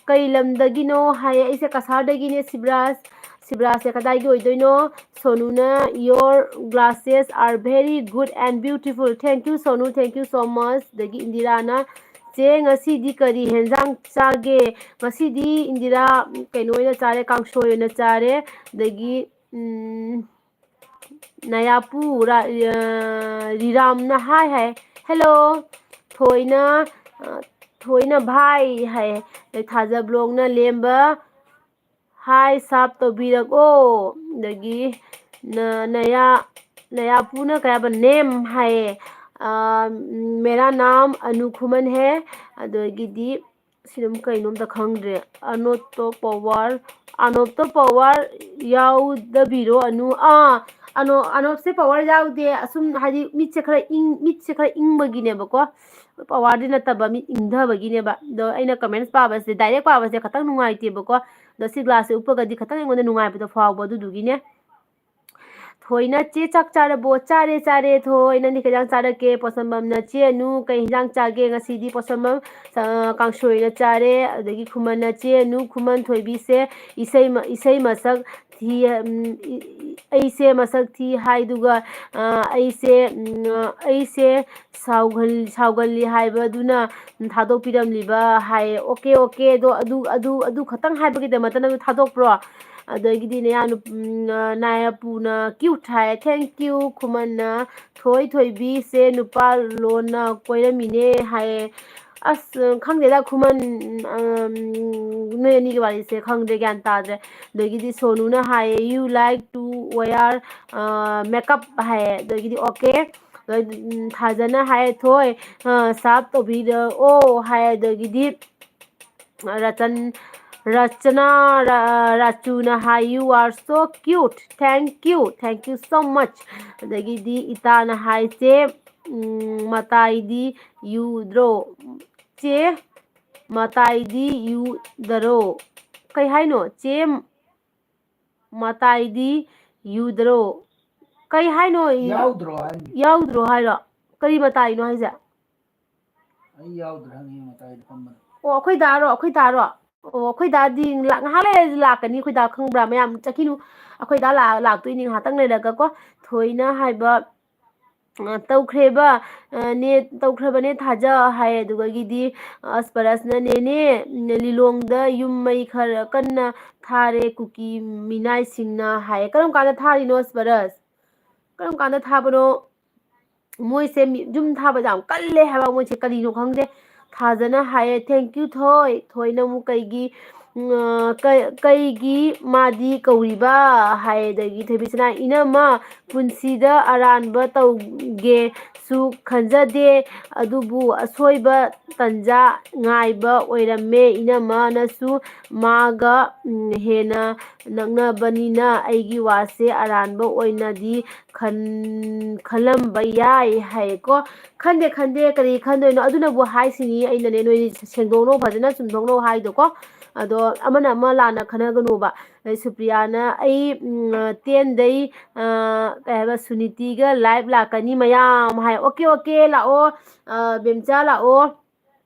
"ꯀꯩ ꯂꯝꯗꯒꯤꯅꯣ?" ꯍꯥꯏꯌꯦ꯫ "ꯑꯩꯁꯦ ꯀꯁꯥꯔꯗꯒꯤꯅꯦ, ꯁꯤꯕꯔꯥꯖ"꯫ ꯁꯤꯕꯔꯥꯖꯁꯦ ꯀꯗꯥꯏꯒꯤ ꯑꯣꯏꯗꯣꯏꯅꯣ? ꯁꯣꯅꯨꯅ, "Your glasses are very good and beautiful. Thank you, Sonu, thank you so much"꯫ ꯑꯗꯒꯤ ꯏꯟꯗꯤꯔꯥꯅ, "ꯆꯦ, ꯉꯁꯤꯗꯤ ꯀꯔꯤ ꯍꯦꯟꯖꯥꯡ ꯆꯥꯒꯦ?" ꯉꯁꯤꯗꯤ ꯏꯟꯗꯤꯔꯥ, ꯀꯩꯅꯣ ꯑꯣꯏꯅ ꯆꯥꯔꯦ, ꯀꯥꯡꯁꯣꯏ ꯑꯣꯏꯅ ꯆꯥꯔꯦ꯫ ꯑꯗꯒꯤ, ꯎꯝ, ꯅꯌꯥꯄꯨ ꯔꯥ-, ꯑ, ꯔꯤꯔꯥꯝꯅ ꯍꯥꯏ ꯍꯥꯏ꯫ "Hello"꯫ ꯊꯣꯏꯅ, ꯑ, ꯊꯣꯏꯅ "ꯚꯥꯏ" ꯍꯥꯏ꯫ ꯑꯗꯩ ꯊꯥꯖ ꯕ꯭ꯂꯣꯛꯅ, "ꯂꯦꯝꯕ ꯍꯥꯏ ꯁꯥꯞ ꯇꯧꯕꯤꯔꯛꯑꯣ"꯫ ꯑꯗꯒꯤ ꯅ-, ꯅꯌꯥ-, ꯅꯌꯥꯄꯨꯅ ꯀꯩ ꯍꯥꯏꯕ, "ꯅꯦꯝ" ꯍꯥꯏꯌꯦ꯫ ꯑ, "ꯃꯦꯔꯥ ꯅꯥꯝ ꯑꯅꯨ ꯈꯨꯃꯟ ꯍꯦ"꯫ ꯑꯗꯒꯤꯗꯤ ꯁꯤ ꯑꯗꯨꯝ ꯀꯩꯅꯣ ꯑꯝꯇ ꯈꯪꯗ꯭ꯔꯦ꯫ "ꯑꯅꯣꯠꯇꯣ ꯄꯋꯥꯔ, ꯑꯅꯣꯞꯇꯣ ꯄꯋꯥꯔ ꯌꯥꯎꯗꯕꯤꯔꯣ ꯑꯅꯨ"꯫ ꯑꯥ, ꯑꯅꯣ-, ꯑꯅꯣꯞꯁꯦ ꯄꯋꯥꯔ ꯌꯥꯎꯗꯦ꯫ ꯑꯁꯨꯝ ꯍꯥꯏꯗꯤ ꯃꯤꯠꯁꯦ ꯈꯔ ꯏꯪ-, ꯃꯤꯠꯁꯦ ꯈꯔ ꯏꯪꯕꯒꯤꯅꯦꯕꯀꯣ꯫ ꯄꯋꯥꯔꯗꯤ ꯅꯠꯇꯕ, ꯃꯤꯠ ꯏꯪꯊꯕꯒꯤꯅꯦꯕ꯫ ꯑꯗꯣ ꯑꯩꯅ comments ꯄꯥꯕꯁꯦ, direct ꯄꯥꯕꯁꯦ ꯈꯇꯪ ꯅꯨꯡꯉꯥꯏꯇꯦꯕꯀꯣ꯫ ꯑꯗꯣ ꯁꯤ glass ꯁꯦ ꯎꯞꯄꯒꯗꯤ ꯈꯇꯪ ꯑꯩꯉꯣꯟꯗ ꯅꯨꯡꯉꯥꯏꯕꯗꯣ ꯐꯥꯎꯕ, ꯑꯗꯨꯗꯨꯒꯤꯅꯦ꯫ ꯊꯣꯏꯅ, "ꯆꯦ ꯆꯥꯛ ꯆꯥꯔꯕꯣ?" "ꯆꯥꯔꯦ, ꯆꯥꯔꯦ ꯊꯣꯏ, ꯅꯪꯗꯤ ꯀꯩ ꯏꯟꯖꯥꯡ ꯆꯥꯔꯛꯀꯦ?" ꯄꯣꯠꯁꯝꯕꯝꯅ, "ꯆꯦ ꯑꯅꯨ ꯀꯩ ꯏꯟꯖꯥꯡ ꯆꯥꯒꯦ?" "ꯉꯁꯤꯗꯤ ꯄꯣꯠꯁꯝꯕꯝ, ꯑ, ꯀꯥꯡꯁꯣꯏ ꯑꯣꯏꯅ ꯆꯥꯔꯦ"꯫ ꯑꯗꯒꯤ ꯈꯨꯃꯟꯅ, "ꯆꯦ ꯑꯅꯨ ꯈꯨꯃꯟ ꯊꯣꯏꯕꯤꯁꯦ ꯏꯁꯩ ꯃ-, ꯏꯁꯩ ꯃꯁꯛ ꯊꯤ, ꯎꯝ, ꯏ-, ꯏ-, ꯑꯩꯁꯦ ꯃꯁꯛ ꯊꯤ ꯍꯥꯏꯗꯨꯒ, ꯑ, ꯑꯩꯁꯦ, ꯎꯝ, ꯑꯩꯁꯦ ꯁꯥꯎꯒꯜ-, ꯁꯥꯎꯒꯜꯂꯤ ꯍꯥꯏꯕꯗꯨꯅ ꯊꯥꯗꯣꯛꯄꯤꯔꯝꯂꯤꯕ" ꯍꯥꯏꯌꯦ꯫ "Okay, okay, ꯑꯗꯣ ꯑꯗꯨ, ꯑꯗꯨ, ꯑꯗꯨ ꯈꯛꯇꯪ ꯍꯥꯏꯕꯒꯤꯗꯃꯛꯇ ꯅꯪ ꯊꯥꯗꯣꯛꯄ꯭ꯔꯣ?" ꯑꯗꯒꯤꯗꯤ ꯅꯌꯥ ꯅꯨ-, ꯎꯝ, ꯑ, ꯅꯥꯌꯥꯄꯨꯅ cute ꯍꯥꯏ, thank you꯫ ꯈꯨꯃꯟꯅ ꯊꯣꯏ ꯊꯣꯏꯕꯤꯁꯦ ꯅꯨꯄꯥ ꯂꯣꯟꯅ ꯀꯣꯏꯔꯝꯃꯤꯅꯦ ꯍꯥꯏꯌꯦ꯫ ꯑꯁ, ꯈꯪꯗꯦꯗ ꯈꯨꯃꯟ, ꯎꯝ, ꯅꯣꯏ ꯑꯅꯤꯒꯤ ꯋꯥꯔꯤꯁꯦ ꯈꯪꯗ꯭ꯔꯦ, ꯒ꯭ꯌꯥꯟ ꯇꯥꯗ꯭ꯔꯦ꯫ ꯑꯗꯒꯤꯗꯤ ꯁꯣꯅꯨꯅ ꯍꯥꯏꯌꯦ, "You like to wear, ꯑ, makeup" ꯍꯥꯏꯌꯦ꯫ ꯑꯗꯒꯤꯗꯤ okay꯫ ꯑꯗꯩ, ꯎꯝ, ꯊꯥꯖꯅ ꯍꯥꯏꯌꯦ, "ꯊꯣꯏ, ꯑ, ꯁꯥꯞ ꯇꯧꯕꯤꯔꯛꯑꯣ" ꯍꯥꯏꯌꯦ꯫ ꯑꯗꯒꯤꯗꯤ ꯔꯇꯟ, ꯔꯆꯅꯥ, ꯔ-, ꯔꯥꯆꯨꯅ ꯍꯥꯏ, "You are so cute, thank you, thank you so much"꯫ ꯑꯗꯒꯤꯗꯤ ꯏꯇꯥꯅ ꯍꯥꯏꯁꯦ, ꯎꯝ, "ꯃꯇꯥꯏꯗꯤ ꯌꯨꯗ꯭ꯔꯣ ꯆꯦ? ꯃꯇꯥꯏꯗꯤ ꯌꯨꯗꯔꯣ?" ꯀꯩ ꯍꯥꯏꯅꯣ ꯆꯦ? "ꯃꯇꯥꯏꯗꯤ ꯌꯨꯗ꯭ꯔꯣ?" ꯀꯩ ꯍꯥꯏꯅꯣ? ꯌꯥꯎꯗ꯭ꯔꯣ ꯍꯥꯏꯅꯤ꯫ ꯌꯥꯎꯗ꯭ꯔꯣ ꯍꯥꯏꯔꯣ? ꯀꯔꯤ ꯃꯇꯥꯏꯅꯣ ꯍꯥꯏꯁꯦ? ꯑꯩ ꯌꯥꯎꯗ꯭ꯔꯦ ꯍꯪꯉꯤ ꯃꯇꯥꯏꯗ ꯐꯝꯕꯗꯣ꯫ ꯑꯣ, ꯑꯩꯈꯣꯏ ꯗꯥꯔꯣ? ꯑꯩꯈꯣꯏ ꯗꯥꯔꯣ? ꯑꯣ, ꯑꯩꯈꯣꯏ ꯗꯥꯗꯤ ꯉꯥꯏꯍꯥꯛ ꯂꯩꯔꯗꯤ ꯂꯥꯛꯀꯅꯤ꯫ ꯑꯩꯈꯣꯏ ꯗꯥ ꯈꯪꯕ꯭ꯔꯥ? ꯃꯌꯥꯝ ꯆꯠꯈꯤꯅꯨ꯫ ꯑꯩꯈꯣꯏ ꯗꯥ ꯂꯥꯛ-, ꯂꯥꯛꯇꯣꯏꯅꯤ ꯉꯥꯏꯍꯥꯛꯇꯪ ꯂꯩꯔꯒꯀꯣ꯫ ꯊꯣꯏꯅ ꯍꯥꯏꯕ, ꯑ, "ꯇꯧꯈ꯭ꯔꯦꯕ, ꯑ, ꯅꯦ, ꯇꯧꯈ꯭ꯔꯕꯅꯦ ꯊꯥꯖ" ꯍꯥꯏ꯫ ꯑꯗꯨꯒꯒꯤꯗꯤ, ꯑ, ꯑꯁꯄꯔꯁꯅ, "ꯅꯦꯅꯦ, ꯂꯤꯂꯣꯡꯗ ꯌꯨꯝ ꯃꯩ ꯈꯔ ꯀꯟꯅ ꯊꯥꯔꯦ ꯀꯨꯀꯤ ꯃꯤꯅꯥꯏꯁꯤꯡꯅ" ꯍꯥꯏ꯫ ꯀꯔꯝ ꯀꯥꯟꯗ ꯊꯥꯔꯤꯅꯣ ꯑꯁꯄꯔꯁ? ꯀꯔꯝ ꯀꯥꯟꯗ ꯊꯥꯕꯅꯣ? ꯃꯣꯏꯁꯦ ꯃꯤ-, ꯌꯨꯝ ꯊꯥꯕ ꯌꯥꯝ ꯀꯜꯂꯦ ꯍꯥꯏꯕ꯫ ꯃꯣꯏꯁꯦ ꯀꯔꯤꯅꯣ ꯈꯪꯗꯦ꯫ ꯊꯥꯖꯅ ꯍꯥꯏꯌꯦ, "Thank you ꯊꯣꯏ"꯫ ꯊꯣꯏꯅ ꯑꯃꯨꯛ ꯀꯩꯒꯤ, ꯎꯝ, ꯑ, ꯀ-, ꯀꯩꯒꯤ ꯃꯥꯗꯤ ꯀꯧꯔꯤꯕ ꯍꯥꯏ꯫ ꯑꯗꯒꯤ ꯊꯣꯏꯕꯤꯁꯅꯥ, "ꯏꯅꯝꯃ, ꯄꯨꯟꯁꯤꯗ ꯑꯔꯥꯟꯕ ꯇꯧꯒꯦꯁꯨ ꯈꯟꯖꯗꯦ, ꯑꯗꯨꯕꯨ ꯑꯁꯣꯏꯕ ꯇꯟꯖꯥ ꯉꯥꯏꯕ ꯑꯣꯏꯔꯝꯃꯦ꯫ ꯏꯅꯝꯃꯅꯁꯨ ꯃꯥꯒ, ꯎꯝ, ꯍꯦꯟꯅ ꯅꯛꯅꯕꯅꯤꯅ ꯑꯩꯒꯤ ꯋꯥꯁꯦ ꯑꯔꯥꯟꯕ ꯑꯣꯏꯅꯗꯤ ꯈꯟ-, ꯈꯜꯂꯝꯕ ꯌꯥꯏ" ꯍꯥꯏꯌꯦꯀꯣ꯫ ꯈꯟꯗꯦ, ꯈꯟꯗꯦ, ꯀꯔꯤ ꯈꯟꯗꯣꯏꯅꯣ? ꯑꯗꯨꯅꯕꯨ ꯍꯥꯏꯁꯤꯅꯤ ꯑꯩꯅꯅꯦ, ꯅꯣꯏ ꯁꯦꯡꯗꯣꯛꯅꯧ, ꯐꯖꯅ ꯆꯨꯝꯊꯣꯛꯅꯧ ꯍꯥꯏꯗꯣꯀꯣ꯫ ꯑꯗꯣ ꯑꯃꯅ ꯑꯃ ꯂꯥꯟꯅ ꯈꯟꯅꯒꯅꯣꯕ꯫ ꯑꯗꯩ ꯁꯨꯄ꯭ꯔꯤꯌꯥꯅ, "ꯑꯩ, ꯎꯝ, ꯇꯦꯟꯗꯩ, ꯑ, ꯀꯩ ꯍꯥꯏꯕ, ꯁꯨꯅꯤꯇꯤꯒ live ꯂꯥꯛꯀꯅꯤ ꯃꯌꯥꯝ" ꯍꯥꯏ꯫ "Okay, okay, ꯂꯥꯛꯑꯣ, ꯑ, ꯕꯦꯝꯆꯥ ꯂꯥꯛꯑꯣ"꯫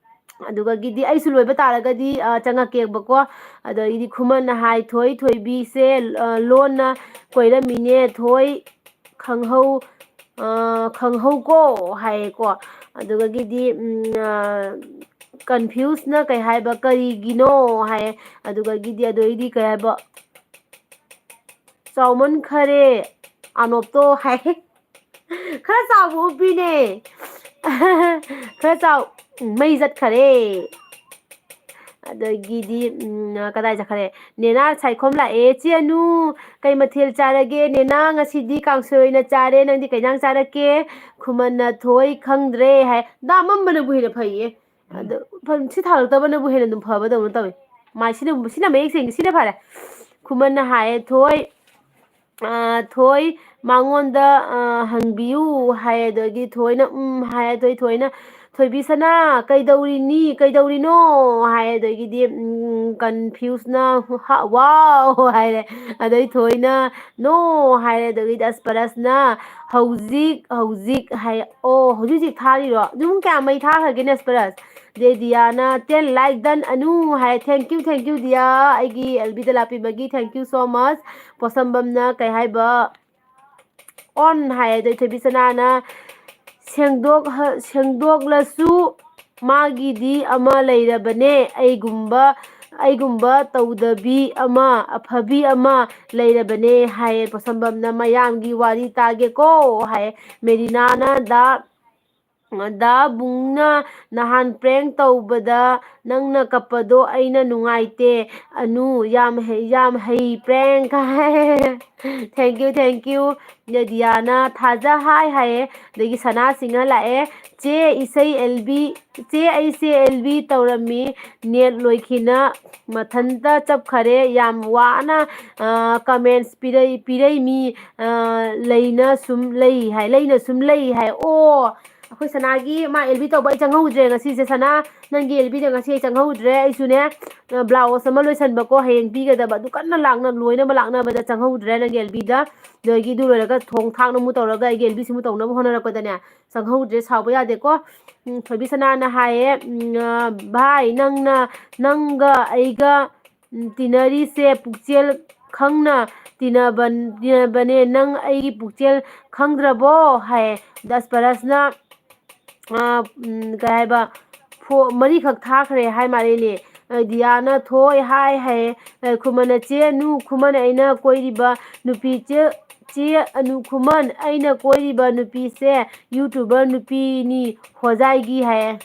ꯑꯗꯨꯒꯒꯤꯗꯤ ꯑꯩꯁꯨ ꯂꯣꯏꯕ ꯇꯥꯔꯒꯗꯤ, ꯑ, ꯆꯪꯉꯛꯀꯦꯕꯀꯣ꯫ ꯑꯗꯒꯤꯗꯤ ꯈꯨꯃꯟꯅ ꯍꯥꯏ, "ꯊꯣꯏ ꯊꯣꯏꯕꯤꯁꯦ, ꯑ, ꯂꯣꯟꯅ ꯀꯣꯏꯔꯝꯃꯤꯅꯦ, ꯊꯣꯏ ꯈꯪꯍꯧ-, ꯑ, ꯈꯪꯍꯧꯀꯣ" ꯍꯥꯏꯌꯦꯀꯣ꯫ ꯑꯗꯨꯒꯒꯤꯗꯤ, ꯎꯝ, ꯑ, ꯀꯟꯐ꯭ꯌꯨꯁꯅ ꯀꯩ ꯍꯥꯏꯕ, "ꯀꯔꯤꯒꯤꯅꯣ?" ꯍꯥꯏꯌꯦ꯫ ꯑꯗꯨꯒꯒꯤꯗꯤ ꯑꯗꯨꯗꯩꯗꯤ ꯀꯩ ꯍꯥꯏꯕ, ꯆꯥꯎꯃꯟꯈꯔꯦ ꯑꯅꯣꯞꯇꯣ ꯍꯥꯏ꯫ ꯈꯔ ꯆꯥꯎꯕ ꯎꯞꯄꯤꯅꯦ꯫ ꯈꯔ ꯆꯥꯎ꯫ ꯎꯝ, ꯃꯩ ꯆꯠꯈꯔꯦ꯫ ꯑꯗꯒꯤꯗꯤ ꯎꯝ, ꯀꯗꯥꯏ ꯆꯠꯈꯔꯦ? ꯅꯦꯅꯥ ꯁꯥꯏꯈꯣꯝ ꯂꯥꯛꯑꯦ꯫ "ꯆꯦ ꯑꯅꯨ, ꯀꯩ ꯃꯊꯦꯜ ꯆꯥꯔꯒꯦ? ꯅꯦꯅꯥ, ꯉꯁꯤꯗꯤ ꯀꯥꯡꯁꯣꯏ ꯑꯣꯏꯅ ꯆꯥꯔꯦ, ꯅꯪꯗꯤ ꯀꯩ ꯏꯟꯖꯥꯡ ꯆꯥꯔꯛꯀꯦ?" ꯈꯨꯃꯟꯅ, "ꯊꯣꯏ, ꯈꯪꯗ꯭ꯔꯦ" ꯍꯥꯏ꯫ ꯗꯥ ꯑꯃꯝꯕꯅꯕꯨ ꯍꯦꯟꯅ ꯐꯩꯌꯦ꯫ ꯑꯗꯣ ꯐ-, ꯁꯤ ꯊꯥꯔꯛꯇꯕꯅꯕꯨ ꯍꯦꯟꯅ ꯑꯗꯨꯝ ꯐꯕꯗꯧꯅ ꯇꯧꯋꯤ꯫ ꯃꯥꯏ ꯁꯤꯅ, ꯁꯤꯅ ꯃꯌꯦꯛ ꯁꯦꯡꯉꯤ, ꯁꯤꯅ ꯐꯔꯦ꯫ ꯈꯨꯃꯟꯅ ꯍꯥꯏꯌꯦ, "ꯊꯣꯏ, ꯑ, ꯊꯣꯏ, ꯃꯉꯣꯟꯗ, ꯑ, ꯍꯪꯕꯤꯌꯨ" ꯍꯥꯏ꯫ ꯑꯗꯒꯤ ꯊꯣꯏꯅ, "ꯎꯝ" ꯍꯥꯏ꯫ ꯑꯗꯩ ꯊꯣꯏꯅ, "ꯊꯣꯏꯕꯤꯁꯅꯥ, ꯀꯩꯗꯧꯔꯤꯅꯤ, ꯀꯩꯗꯧꯔꯤꯅꯣ?" ꯍꯥꯏ꯫ ꯑꯗꯒꯤꯗꯤ, ꯎꯝ, ꯀꯟꯐ꯭ꯌꯨꯁꯅ, "ꯍꯥ, ꯋꯥꯎ" ꯍꯥꯏꯔꯦ꯫ ꯑꯗꯩ ꯊꯣꯏꯅ, "ꯅꯣ" ꯍꯥꯏꯔꯦ꯫ ꯑꯗꯒꯤꯗꯤ ꯑꯁꯄꯔꯁꯅ, "ꯍꯧꯖꯤꯛ, ꯍꯧꯖꯤꯛ" ꯍꯥꯏ꯫ "ꯑꯣ, ꯍꯧꯖꯤꯛ ꯍꯧꯖꯤꯛ ꯊꯥꯔꯤꯔꯣ? ꯑꯗꯨꯝ ꯀꯌꯥ ꯃꯩ ꯊꯥꯈ꯭ꯔꯒꯦ ꯅꯦꯁꯄꯔꯁ?" ꯗꯦ ꯗꯤꯌꯥꯅ, "ten like done Anu" high. "Thank you, thank you ꯗꯤꯌꯥ, ꯑꯩꯒꯤ ꯑꯦꯜ ꯕꯤꯗ ꯂꯥꯛꯄꯤꯕꯒꯤ thank you so much." ꯄꯣꯁꯝꯕꯝꯅ ꯀꯩ ꯍꯥꯏꯕ? "On" ꯍꯥꯏ꯫ ꯑꯗꯩ ꯊꯣꯏꯕꯤ ꯁꯅꯥꯅ, "ꯁꯦꯡꯗꯣꯛ-, ꯁꯦꯡꯗꯣꯛꯂꯁꯨ ꯃꯥꯒꯤꯗꯤ ꯑꯃ ꯂꯩꯔꯕꯅꯦ, ꯑꯩꯒꯨꯝꯕ, ꯑꯩꯒꯨꯝꯕ ꯇꯧꯗꯕꯤ ꯑꯃ, ꯑꯐꯕꯤ ꯑꯃ ꯂꯩꯔꯕꯅꯦ" ꯍꯥꯏꯌꯦ꯫ ꯄꯣꯁꯝꯕꯝꯅ, "ꯃꯌꯥꯝꯒꯤ ꯋꯥꯔꯤ ꯇꯥꯒꯦꯀꯣ" ꯍꯥꯏꯌꯦ꯫ ꯃꯦꯔꯤꯅꯥꯅ, "ꯗꯥ, ꯗꯥ ꯕꯨꯡꯅ ꯅꯍꯥꯟ prank ꯇꯧꯕꯗ ꯅꯪꯅ ꯀꯞꯄꯗꯣ ꯑꯩꯅ ꯅꯨꯡꯉꯥꯏꯇꯦ꯫ ꯑꯅꯨ, ꯌꯥꯝ ꯍꯩ, ꯌꯥꯝ ꯍꯩ prank" high. "Thank you, thank you." ꯅꯦꯗꯤꯌꯥꯅ, "ꯊꯥꯖ ꯍꯥꯏ" ꯍꯥꯏꯌꯦ꯫ ꯑꯗꯒꯤ ꯁꯅꯥꯁꯤꯡꯅ ꯂꯥꯛꯑꯦ꯫ "ꯆꯦ, ꯏꯁꯩ ꯑꯦꯜ ꯕꯤ, ꯆꯦ, ꯑꯩꯁꯦ ꯑꯦꯜ ꯕꯤ ꯇꯧꯔꯝꯃꯤ, net ꯂꯣꯏꯈꯤꯅ ꯃꯊꯟꯇ ꯆꯞꯈꯔꯦ, ꯌꯥꯝ ꯋꯥꯅ, ꯑ, comments ꯄꯤꯔꯩ-, ꯄꯤꯔꯩꯃꯤ, ꯑ, ꯂꯩꯅ ꯁꯨꯝ ꯂꯩ" ꯍꯥꯏ, "ꯂꯩꯅ ꯁꯨꯝ ꯂꯩ" ꯍꯥꯏ꯫ ꯑꯣ, ꯑꯩꯈꯣꯏ ꯁꯅꯥꯒꯤ ꯃꯥ ꯑꯦꯜ ꯕꯤ ꯇꯧꯕ ꯑꯩ ꯆꯪꯍꯧꯗ꯭ꯔꯦ ꯉꯁꯤꯁꯦ꯫ ꯁꯅꯥ, ꯅꯪꯒꯤ ꯑꯦꯜ ꯕꯤꯗ ꯉꯁꯤ ꯑꯩ ꯆꯪꯍꯧꯗ꯭ꯔꯦ꯫ ꯑꯩꯁꯨꯅꯦ, ꯑ, blouse ꯑꯃ ꯂꯣꯏꯁꯟꯕꯀꯣ, ꯍꯌꯦꯡ ꯄꯤꯒꯗꯕ, ꯑꯗꯨ ꯀꯟꯅ ꯂꯥꯛꯅ-, ꯂꯣꯏꯅꯕ ꯂꯥꯛꯅꯕꯗ ꯆꯪꯍꯧꯗ꯭ꯔꯦ ꯅꯪꯒꯤ ꯑꯦꯜ ꯕꯤꯗ꯫ ꯑꯗꯒꯤ ꯑꯗꯨ ꯂꯣꯏꯔꯒ ꯊꯣꯡ ꯊꯥꯛꯅ ꯑꯃꯨꯛ ꯇꯧꯔꯒ ꯑꯩꯒꯤ ꯑꯦꯜ ꯕꯤꯁꯤ ꯑꯃꯨꯛ ꯇꯧꯅꯕ ꯍꯣꯠꯅꯔꯛꯄꯗꯅꯦ, ꯆꯪꯍꯧꯗ꯭ꯔꯦ, ꯁꯥꯎꯕ ꯌꯥꯗꯦꯀꯣ꯫ ꯎꯝ, ꯊꯣꯏꯕꯤ ꯁꯅꯥꯅ ꯍꯥꯏꯌꯦ, ꯎꯝ, ꯑ, "ꯚꯥꯏ, ꯅꯪꯅ, ꯅꯪꯒ ꯑꯩꯒ, ꯎꯝ, ꯇꯤꯟꯅꯔꯤꯁꯦ ꯄꯨꯛꯆꯦꯜ ꯈꯪꯅ ꯇꯤꯟꯅꯕ-, ꯇꯤꯟꯅꯕꯅꯦ, ꯅꯪ ꯑꯩꯒꯤ ꯄꯨꯛꯆꯦꯜ ꯈꯪꯗ꯭ꯔꯕꯣ?" ꯍꯥꯏꯌꯦ꯫ ꯗꯁꯄꯔꯁꯅ, ꯑ, ꯎꯝ, ꯀꯩ ꯍꯥꯏꯕ, ꯐꯣ-, ꯃꯔꯤꯈꯛ ꯊꯥꯈ꯭ꯔꯦ ꯍꯥꯏ ꯃꯥꯜꯂꯦꯅꯦ꯫ ꯗꯤꯌꯥꯅ ꯊꯣꯏ ꯍꯥꯏ ꯍꯥꯏꯌꯦ꯫ ꯈꯨꯃꯟꯅ ꯆꯦ ꯑꯅꯨ ꯈꯨꯃꯟ ꯑꯩꯅ ꯀꯣꯏꯔꯤꯕ ꯅꯨꯄꯤ ꯆꯦ, ꯆꯦ ꯑꯅꯨ ꯈꯨꯃꯟ ꯑꯩꯅ ꯀꯣꯏꯔꯤꯕ ꯅꯨꯄꯤꯁꯦ YouTuber ꯅꯨꯄꯤꯅꯤ ꯍꯣꯖꯥꯏꯒꯤ ꯍꯥꯏꯌꯦ꯫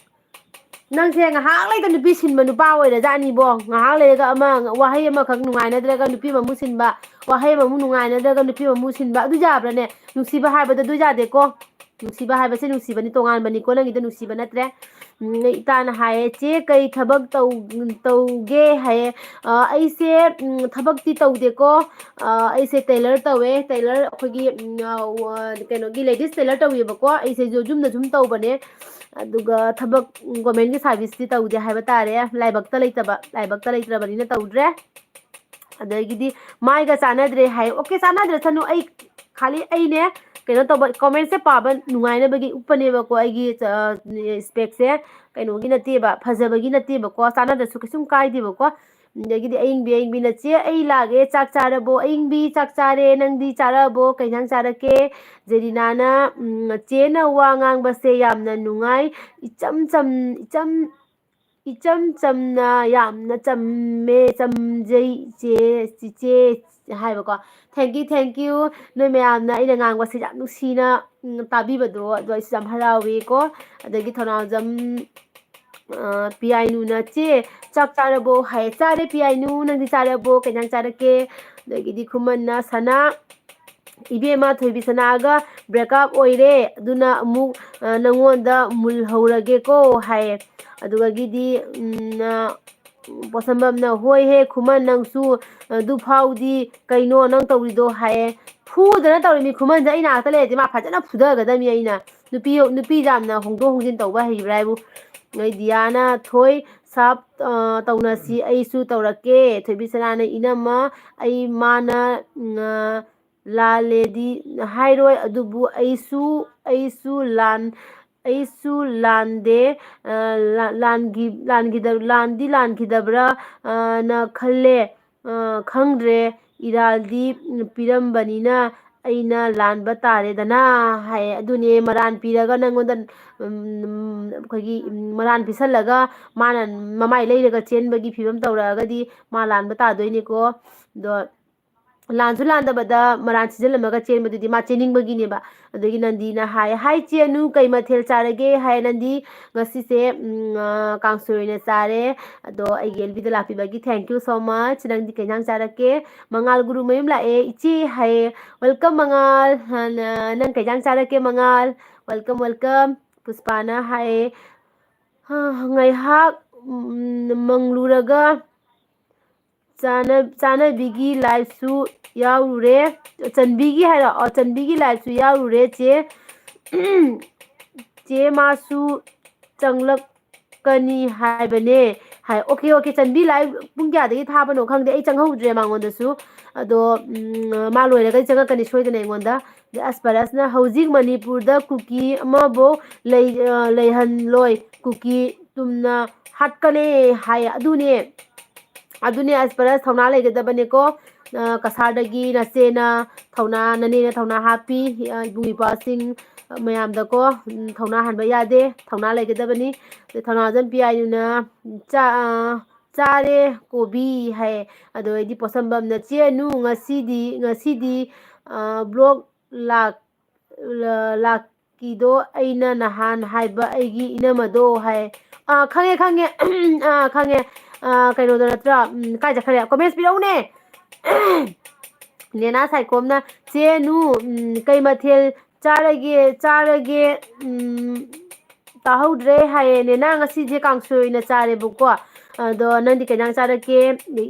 ꯅꯪꯁꯦ ꯉꯥꯏꯍꯥꯛ ꯂꯩꯇ ꯅꯨꯄꯤ ꯁꯤꯟꯕ ꯅꯨꯄꯥ ꯑꯣꯏꯔꯖꯥꯠꯅꯤꯕꯣ꯫ ꯉꯥꯏꯍꯥꯛ ꯂꯩꯔꯒ ꯑꯃ ꯋꯥꯍꯩ ꯑꯃꯈꯛ ꯅꯨꯡꯉꯥꯏꯅꯗ꯭ꯔꯒ ꯅꯨꯄꯤ ꯑꯃꯃꯨꯛ ꯁꯤꯟꯕ, ꯋꯥꯍꯩ ꯑꯃꯃꯨꯛ ꯅꯨꯡꯉꯥꯏꯅꯗ꯭ꯔꯒ ꯅꯨꯄꯤ ꯑꯃꯃꯨꯛ ꯁꯤꯟꯕ꯫ ꯑꯗꯨ ꯌꯥꯕ꯭ꯔꯅꯦ? ꯅꯨꯡꯁꯤꯕ ꯍꯥꯏꯕꯗ ꯑꯗꯨ ꯌꯥꯗꯦꯀꯣ꯫ ꯅꯨꯡꯁꯤꯕ ꯍꯥꯏꯕꯁꯦ ꯅꯨꯡꯁꯤꯕꯅꯤ, ꯇꯣꯉꯥꯟꯕꯅꯤꯀꯣ꯫ ꯅꯪꯒꯤꯗꯣ ꯅꯨꯡꯁꯤꯕ ꯅꯠꯇ꯭ꯔꯦ꯫ ꯎꯝ, ꯏꯇꯥꯅ ꯍꯥꯏꯌꯦ, "ꯆꯦ, ꯀꯩ ꯊꯕꯛ ꯇꯧ-, ꯇꯧꯒꯦ?" ꯍꯥꯏꯌꯦ꯫ ꯑ, ꯑꯩꯁꯦ, ꯎꯝ, ꯊꯕꯛꯇꯤ ꯇꯧꯗꯦꯀꯣ꯫ ꯑ, ꯑꯩꯁꯦ tailor ꯇꯧꯋꯦ꯫ Tailor ꯑꯩꯈꯣꯏꯒꯤ, ꯎꯝ, ꯑ, ꯋ-, ꯀꯩꯅꯣꯒꯤ ladies tailor ꯇꯧꯋꯦꯕꯀꯣ꯫ ꯑꯩꯁꯦ ꯌꯨ-, ꯌꯨꯝꯗ ꯁꯨꯝ ꯇꯧꯕꯅꯦ꯫ ꯑꯗꯨꯒ ꯊꯕꯛ, ꯎꯝ, governmentꯀꯤ serviceꯇꯤ ꯇꯧꯗꯦ ꯍꯥꯏꯕ ꯇꯥꯔꯦ꯫ ꯂꯥꯏꯕꯛꯇ ꯂꯩꯇꯕ, ꯂꯥꯏꯕꯛꯇ ꯂꯩꯇ꯭ꯔꯕꯅꯤꯅ ꯇꯧꯗ꯭ꯔꯦ꯫ ꯑꯗꯒꯤꯗꯤ ꯃꯥꯏꯒ ꯆꯥꯟꯅꯗ꯭ꯔꯦ ꯍꯥꯏ꯫ Okay, ꯆꯥꯟꯅꯗ꯭ꯔꯁꯅꯨ꯫ ꯑꯩ ꯈꯥꯂꯤ ꯑꯩꯅꯦ ꯀꯩꯅꯣ ꯇꯧꯕ, commentꯁꯦ ꯄꯥꯕ ꯅꯨꯡꯉꯥꯏꯅꯕꯒꯤ ꯎꯞꯄꯅꯦꯕꯀꯣ꯫ ꯑꯩꯒꯤ, ꯑ, specꯁꯦ ꯀꯩꯅꯣꯒꯤ ꯅꯠꯇꯦꯕ, ꯐꯖꯕꯒꯤ ꯅꯠꯇꯦꯕꯀꯣ꯫ ꯆꯥꯟꯅꯗ꯭ꯔꯁꯨ ꯀꯩꯁꯨꯝ ꯀꯥꯏꯗꯦꯕꯀꯣ꯫ ꯑꯗꯒꯤꯗꯤ ꯑꯌꯤꯡꯕꯤ, ꯑꯌꯤꯡꯕꯤꯅ, "ꯆꯦ, ꯑꯩ ꯂꯥꯛꯑꯦ, ꯆꯥꯛ ꯆꯥꯔꯕꯣ?" ꯑꯌꯤꯡꯕꯤ, "ꯆꯥꯛ ꯆꯥꯔꯦ, ꯅꯪꯗꯤ ꯆꯥꯔꯕꯣ? ꯀꯩ ꯏꯟꯖꯥꯡ ꯆꯥꯔꯛꯀꯦ?" ꯖꯦꯔꯤꯅꯥꯅ, ꯎꯝ, "ꯆꯦꯅ ꯋꯥ ꯉꯥꯡꯕꯁꯦ ꯌꯥꯝꯅ ꯅꯨꯡꯉꯥꯏ, ꯏꯆꯝ ꯆꯝ-, ꯏꯆꯝ, ꯏꯆꯝ ꯆꯝꯅ, ꯌꯥꯝꯅ ꯆꯝꯃꯦ, ꯆꯝꯖꯩ ꯆꯦ, ꯆꯤꯆꯦ" ꯍꯥꯏꯕꯀꯣ꯫ Thank you, thank you꯫ ꯅꯣꯏ ꯃꯌꯥꯝꯅ ꯑꯩꯅ ꯉꯥꯡꯕꯁꯦ ꯌꯥꯝ ꯅꯨꯡꯁꯤꯅ, ꯎꯝ, ꯇꯥꯕꯤꯕꯗꯣ, ꯑꯗꯣ ꯑꯩꯁꯨ ꯌꯥꯝ ꯍꯔꯥꯎꯋꯦꯀꯣ꯫ ꯑꯗꯒꯤ ꯊꯧꯅꯥꯎꯖꯝ, ꯑ, ꯄꯤꯌꯥꯏꯅꯨꯅ, "ꯆꯦ, ꯆꯥꯛ ꯆꯥꯔꯕꯣ?" ꯍꯥꯏꯌꯦ꯫ "ꯆꯥꯔꯦ ꯄꯤꯌꯥꯏꯅꯨ, ꯅꯪꯗꯤ ꯆꯥꯔꯕꯣ? ꯀꯩ ꯏꯟꯖꯥꯡ ꯆꯥꯔꯛꯀꯦ?" ꯑꯗꯒꯤꯗꯤ ꯈꯨꯃꯟꯅ, "ꯁꯅꯥ, ꯏꯕꯦꯝꯃ, ꯊꯣꯏꯕꯤꯁꯅꯥꯒ break up ꯑꯣꯏꯔꯦ, ꯑꯗꯨꯅ ꯑꯃꯨꯛ, ꯑ, ꯅꯪꯉꯣꯟꯗ ꯃꯨꯜꯍꯧꯔꯒꯦꯀꯣ" ꯍꯥꯏꯌꯦ꯫ ꯑꯗꯨꯗꯒꯤꯗꯤ, ꯎꯝ, ꯑ, ꯄꯣꯠꯁꯝꯕꯝꯅ, "ꯍꯣꯏꯍꯦ ꯈꯨꯃꯟ, ꯅꯪꯁꯨ ꯑꯗꯨ ꯐꯥꯎꯗꯤ ꯀꯩꯅꯣ ꯅꯪ ꯇꯧꯔꯤꯗꯣ?" ꯍꯥꯏꯌꯦ꯫ ꯐꯨꯗꯅ ꯇꯧꯔꯤꯃꯤ ꯈꯨꯃꯟꯁꯦ꯫ ꯑꯩ ꯅꯥꯛꯇ ꯂꯩꯔꯗꯤ ꯃꯥ ꯐꯖꯅ ꯐꯨꯊꯒꯗꯕꯅꯤ ꯑꯩꯅ꯫ ꯅꯨꯄꯤ, ꯅꯨꯄꯤ ꯌꯥꯝꯅ ꯍꯣꯡꯗꯣꯛ ꯍꯣꯡꯖꯤꯟ ꯇꯧꯕ ꯍꯩꯕ꯭ꯔꯥ ꯍꯥꯏꯕꯨ꯫ ꯅꯣꯏ ꯗꯤꯌꯥꯅ, "ꯊꯣꯏ, ꯁꯥꯞ, ꯑ, ꯇꯧꯅꯁꯤ, ꯑꯩꯁꯨ ꯇꯧꯔꯛꯀꯦ"꯫ ꯊꯣꯏꯕꯤꯁꯅꯥꯅ, "ꯏꯅꯝꯃ, ꯑꯩ ꯃꯥꯅ, ꯎꯝ, ꯑ, ꯂꯥꯜꯂꯦꯗꯤ ꯍꯥꯏꯔꯣꯏ, ꯑꯗꯨꯕꯨ ꯑꯩꯁꯨ, ꯑꯩꯁꯨ ꯂꯥꯟ-, ꯑꯩꯁꯨ ꯂꯥꯟꯗꯦ, ꯑ, ꯂꯥ-, ꯂꯥꯟꯒꯤ-, ꯂꯥꯟꯒꯤꯗ-, ꯂꯥꯟꯗꯤ ꯂꯥꯟꯈꯤꯗꯕ꯭ꯔꯥ, ꯑ, ꯅ ꯈꯜꯂꯦ꯫ ꯑ, ꯈꯪꯗ꯭ꯔꯦ, ꯏꯔꯥꯜꯗꯤ ꯄꯤꯔꯝꯕꯅꯤꯅ ꯑꯩꯅ ꯂꯥꯟꯕ ꯇꯥꯔꯦꯗꯅ ꯍꯥꯏ꯫ ꯑꯗꯨꯅꯦ ꯃꯔꯥꯟ ꯄꯤꯔꯒ ꯅꯪꯉꯣꯟꯗ, ꯎꯝ, ꯑꯩꯈꯣꯏꯒꯤ, ꯎꯝ, ꯃꯔꯥꯟ ꯄꯤꯁꯜꯂꯒ ꯃꯥꯅ ꯃꯃꯥꯏ ꯂꯩꯔꯒ ꯆꯦꯟꯕꯒꯤ ꯐꯤꯕꯝ ꯇꯧꯔꯛꯑꯒꯗꯤ ꯃꯥ ꯂꯥꯟꯕ ꯇꯥꯗꯣꯏꯅꯤꯀꯣ꯫ ꯑꯗꯣ ꯂꯥꯟꯁꯨ ꯂꯥꯟꯗꯕꯗ ꯃꯔꯥꯟ ꯁꯤꯖꯤꯜꯂꯝꯃꯒ ꯆꯦꯟꯕꯗꯨꯗꯤ ꯃꯥ ꯆꯦꯟꯅꯤꯡꯕꯒꯤꯅꯦꯕ꯫ ꯑꯗꯒꯤ ꯅꯟꯗꯤꯅ ꯍꯥꯏ, "ꯍꯥꯏ ꯆꯦꯅꯨ, ꯀꯩ ꯃꯊꯦꯜ ꯆꯥꯔꯒꯦ?" ꯍꯥꯏ ꯅꯟꯗꯤ, "ꯉꯁꯤꯁꯦ, ꯎꯝ, ꯑ, ꯀꯥꯡꯁꯣꯏ ꯑꯣꯏꯅ ꯆꯥꯔꯦ꯫ ꯑꯗꯣ ꯑꯩꯒꯤ ꯑꯦꯜ ꯕꯤꯗ ꯂꯥꯛꯄꯤꯕꯒꯤ thank you so much꯫ ꯅꯪꯗꯤ ꯀꯩ ꯏꯟꯖꯥꯡ ꯆꯥꯔꯛꯀꯦ?" ꯃꯉꯥꯜ ꯒꯨꯔꯨꯃꯌꯨꯝ ꯂꯥꯛꯑꯦ, "ꯏꯆꯦ" ꯍꯥꯏꯌꯦ꯫ "Welcome ꯃꯉꯥꯜ꯫ ꯑ, ꯅ-, ꯅꯪ ꯀꯩ ꯏꯟꯖꯥꯡ ꯆꯥꯔꯛꯀꯦ ꯃꯉꯥꯜ?" "Welcome, welcome꯫" ꯄꯨꯁꯄꯥꯅ ꯍꯥꯏꯌꯦ, "ꯍ, ꯉꯥꯏꯍꯥꯛ, ꯎꯝ, ꯃꯪꯂꯨꯔꯒ ꯆꯥꯅ-, ꯆꯥꯅꯕꯤꯒꯤ liveꯁꯨ ꯌꯥꯎꯔꯨꯔꯦ꯫" ꯆꯟꯕꯤꯒꯤ ꯍꯥꯏꯔꯣ? ꯑꯣ, ꯆꯟꯕꯤꯒꯤ liveꯁꯨ ꯌꯥꯎꯔꯨꯔꯦ, ꯆꯦ꯫ "ꯆꯦ ꯃꯥꯁꯨ ꯆꯪꯂꯛꯀꯅꯤ ꯍꯥꯏꯕꯅꯦ" ꯍꯥꯏ꯫ "Okay, okay, ꯆꯟꯕꯤ live ꯄꯨꯡ ꯀꯌꯥꯗꯒꯤ ꯊꯥꯕꯅꯣ ꯈꯪꯗꯦ, ꯑꯩ ꯆꯪꯍꯧꯗ꯭ꯔꯦ ꯃꯉꯣꯟꯗꯁꯨ꯫ ꯑꯗꯣ, ꯎꯝ, ꯃꯥ ꯂꯣꯏꯔꯒꯗꯤ ꯆꯪꯉꯛꯀꯅꯤ ꯁꯣꯏꯗꯅ ꯑꯩꯉꯣꯟꯗ꯫" ꯑꯗꯩ ꯑꯁꯄꯔꯁꯅ, "ꯍꯧꯖꯤꯛ ꯃꯅꯤꯄꯨꯔꯗ ꯀꯨꯀꯤ ꯑꯃꯕꯨ ꯂꯩ-, ꯑ, ꯂꯩꯍꯜꯂꯣꯏ, ꯀꯨꯀꯤ ꯇꯨꯝꯅ ꯍꯥꯠꯀꯅꯤ" ꯍꯥꯏ꯫ ꯑꯗꯨꯅꯦ, ꯑꯗꯨꯅꯦ ꯑꯁꯄꯔꯁ, ꯊꯧꯅꯥ ꯂꯩꯒꯗꯕꯅꯦꯀꯣ꯫ ꯑ, ꯀꯁꯥꯔꯗꯒꯤ ꯅꯆꯦꯅ ꯊꯧꯅꯥ, ꯅꯅꯦꯅ ꯊꯧꯅꯥ ꯍꯥꯞꯄꯤ, ꯑ, ꯏꯕꯨꯡ ꯏꯄ꯭ꯋꯥꯁꯤꯡ ꯃꯌꯥꯝꯗꯀꯣ, ꯎꯝ, ꯊꯧꯅꯥ ꯍꯟꯕ ꯌꯥꯗꯦ, ꯊꯧꯅꯥ ꯂꯩꯒꯗꯕꯅꯤ꯫ ꯑꯗꯩ ꯊꯧꯅꯥꯖꯝ ꯄꯤꯌꯥꯏꯅꯨꯅ, "ꯆꯥ-, ꯑ, ꯆꯥꯔꯦ ꯀꯣꯕꯤ" ꯍꯥꯏ꯫ ꯑꯗꯨ ꯑꯩꯗꯤ ꯄꯣꯠꯁꯝꯕꯝꯅ, "ꯆꯦ ꯑꯅꯨ, ꯉꯁꯤꯗꯤ, ꯉꯁꯤꯗꯤ, ꯑ, vlog ꯂꯥꯛ-, ꯂ-, ꯂꯥꯛꯀꯤꯗꯣ ꯑꯩꯅ ꯅꯍꯥꯟ ꯍꯥꯏꯕ ꯑꯩꯒꯤ ꯏꯅꯝꯃꯗꯣ" ꯍꯥꯏ꯫ "ꯑꯥ, ꯈꯪꯉꯦ, ꯈꯪꯉꯦ꯫ ꯑꯥ, ꯈꯪꯉꯦ꯫ ꯑꯥ, ꯀꯩꯅꯣꯗꯣ ꯅꯠꯇ꯭ꯔꯣ? ꯎꯝ, ꯀꯥꯏ ꯆꯠꯈ꯭ꯔꯦ? Comments ꯄꯤꯔꯛꯎꯅꯦ!" ꯅꯦꯅꯥ ꯁꯥꯏꯈꯣꯝꯅ, "ꯆꯦ ꯑꯅꯨ, ꯎꯝ, ꯀꯩ ꯃꯊꯦꯜ ꯆꯥꯔꯒꯦ, ꯆꯥꯔꯒꯦ?" ꯎꯝ, ꯇꯥꯍꯧꯗ꯭ꯔꯦ ꯍꯥꯏꯌꯦ꯫ "ꯅꯦꯅꯥ, ꯉꯁꯤꯁꯦ ꯀꯥꯡꯁꯣꯏ ꯑꯣꯏꯅ ꯆꯥꯔꯦꯕꯀꯣ꯫ ꯑꯗꯣ ꯅꯪꯗꯤ ꯀꯩ ꯏꯟꯖꯥꯡ ꯆꯥꯔꯛꯀꯦ?"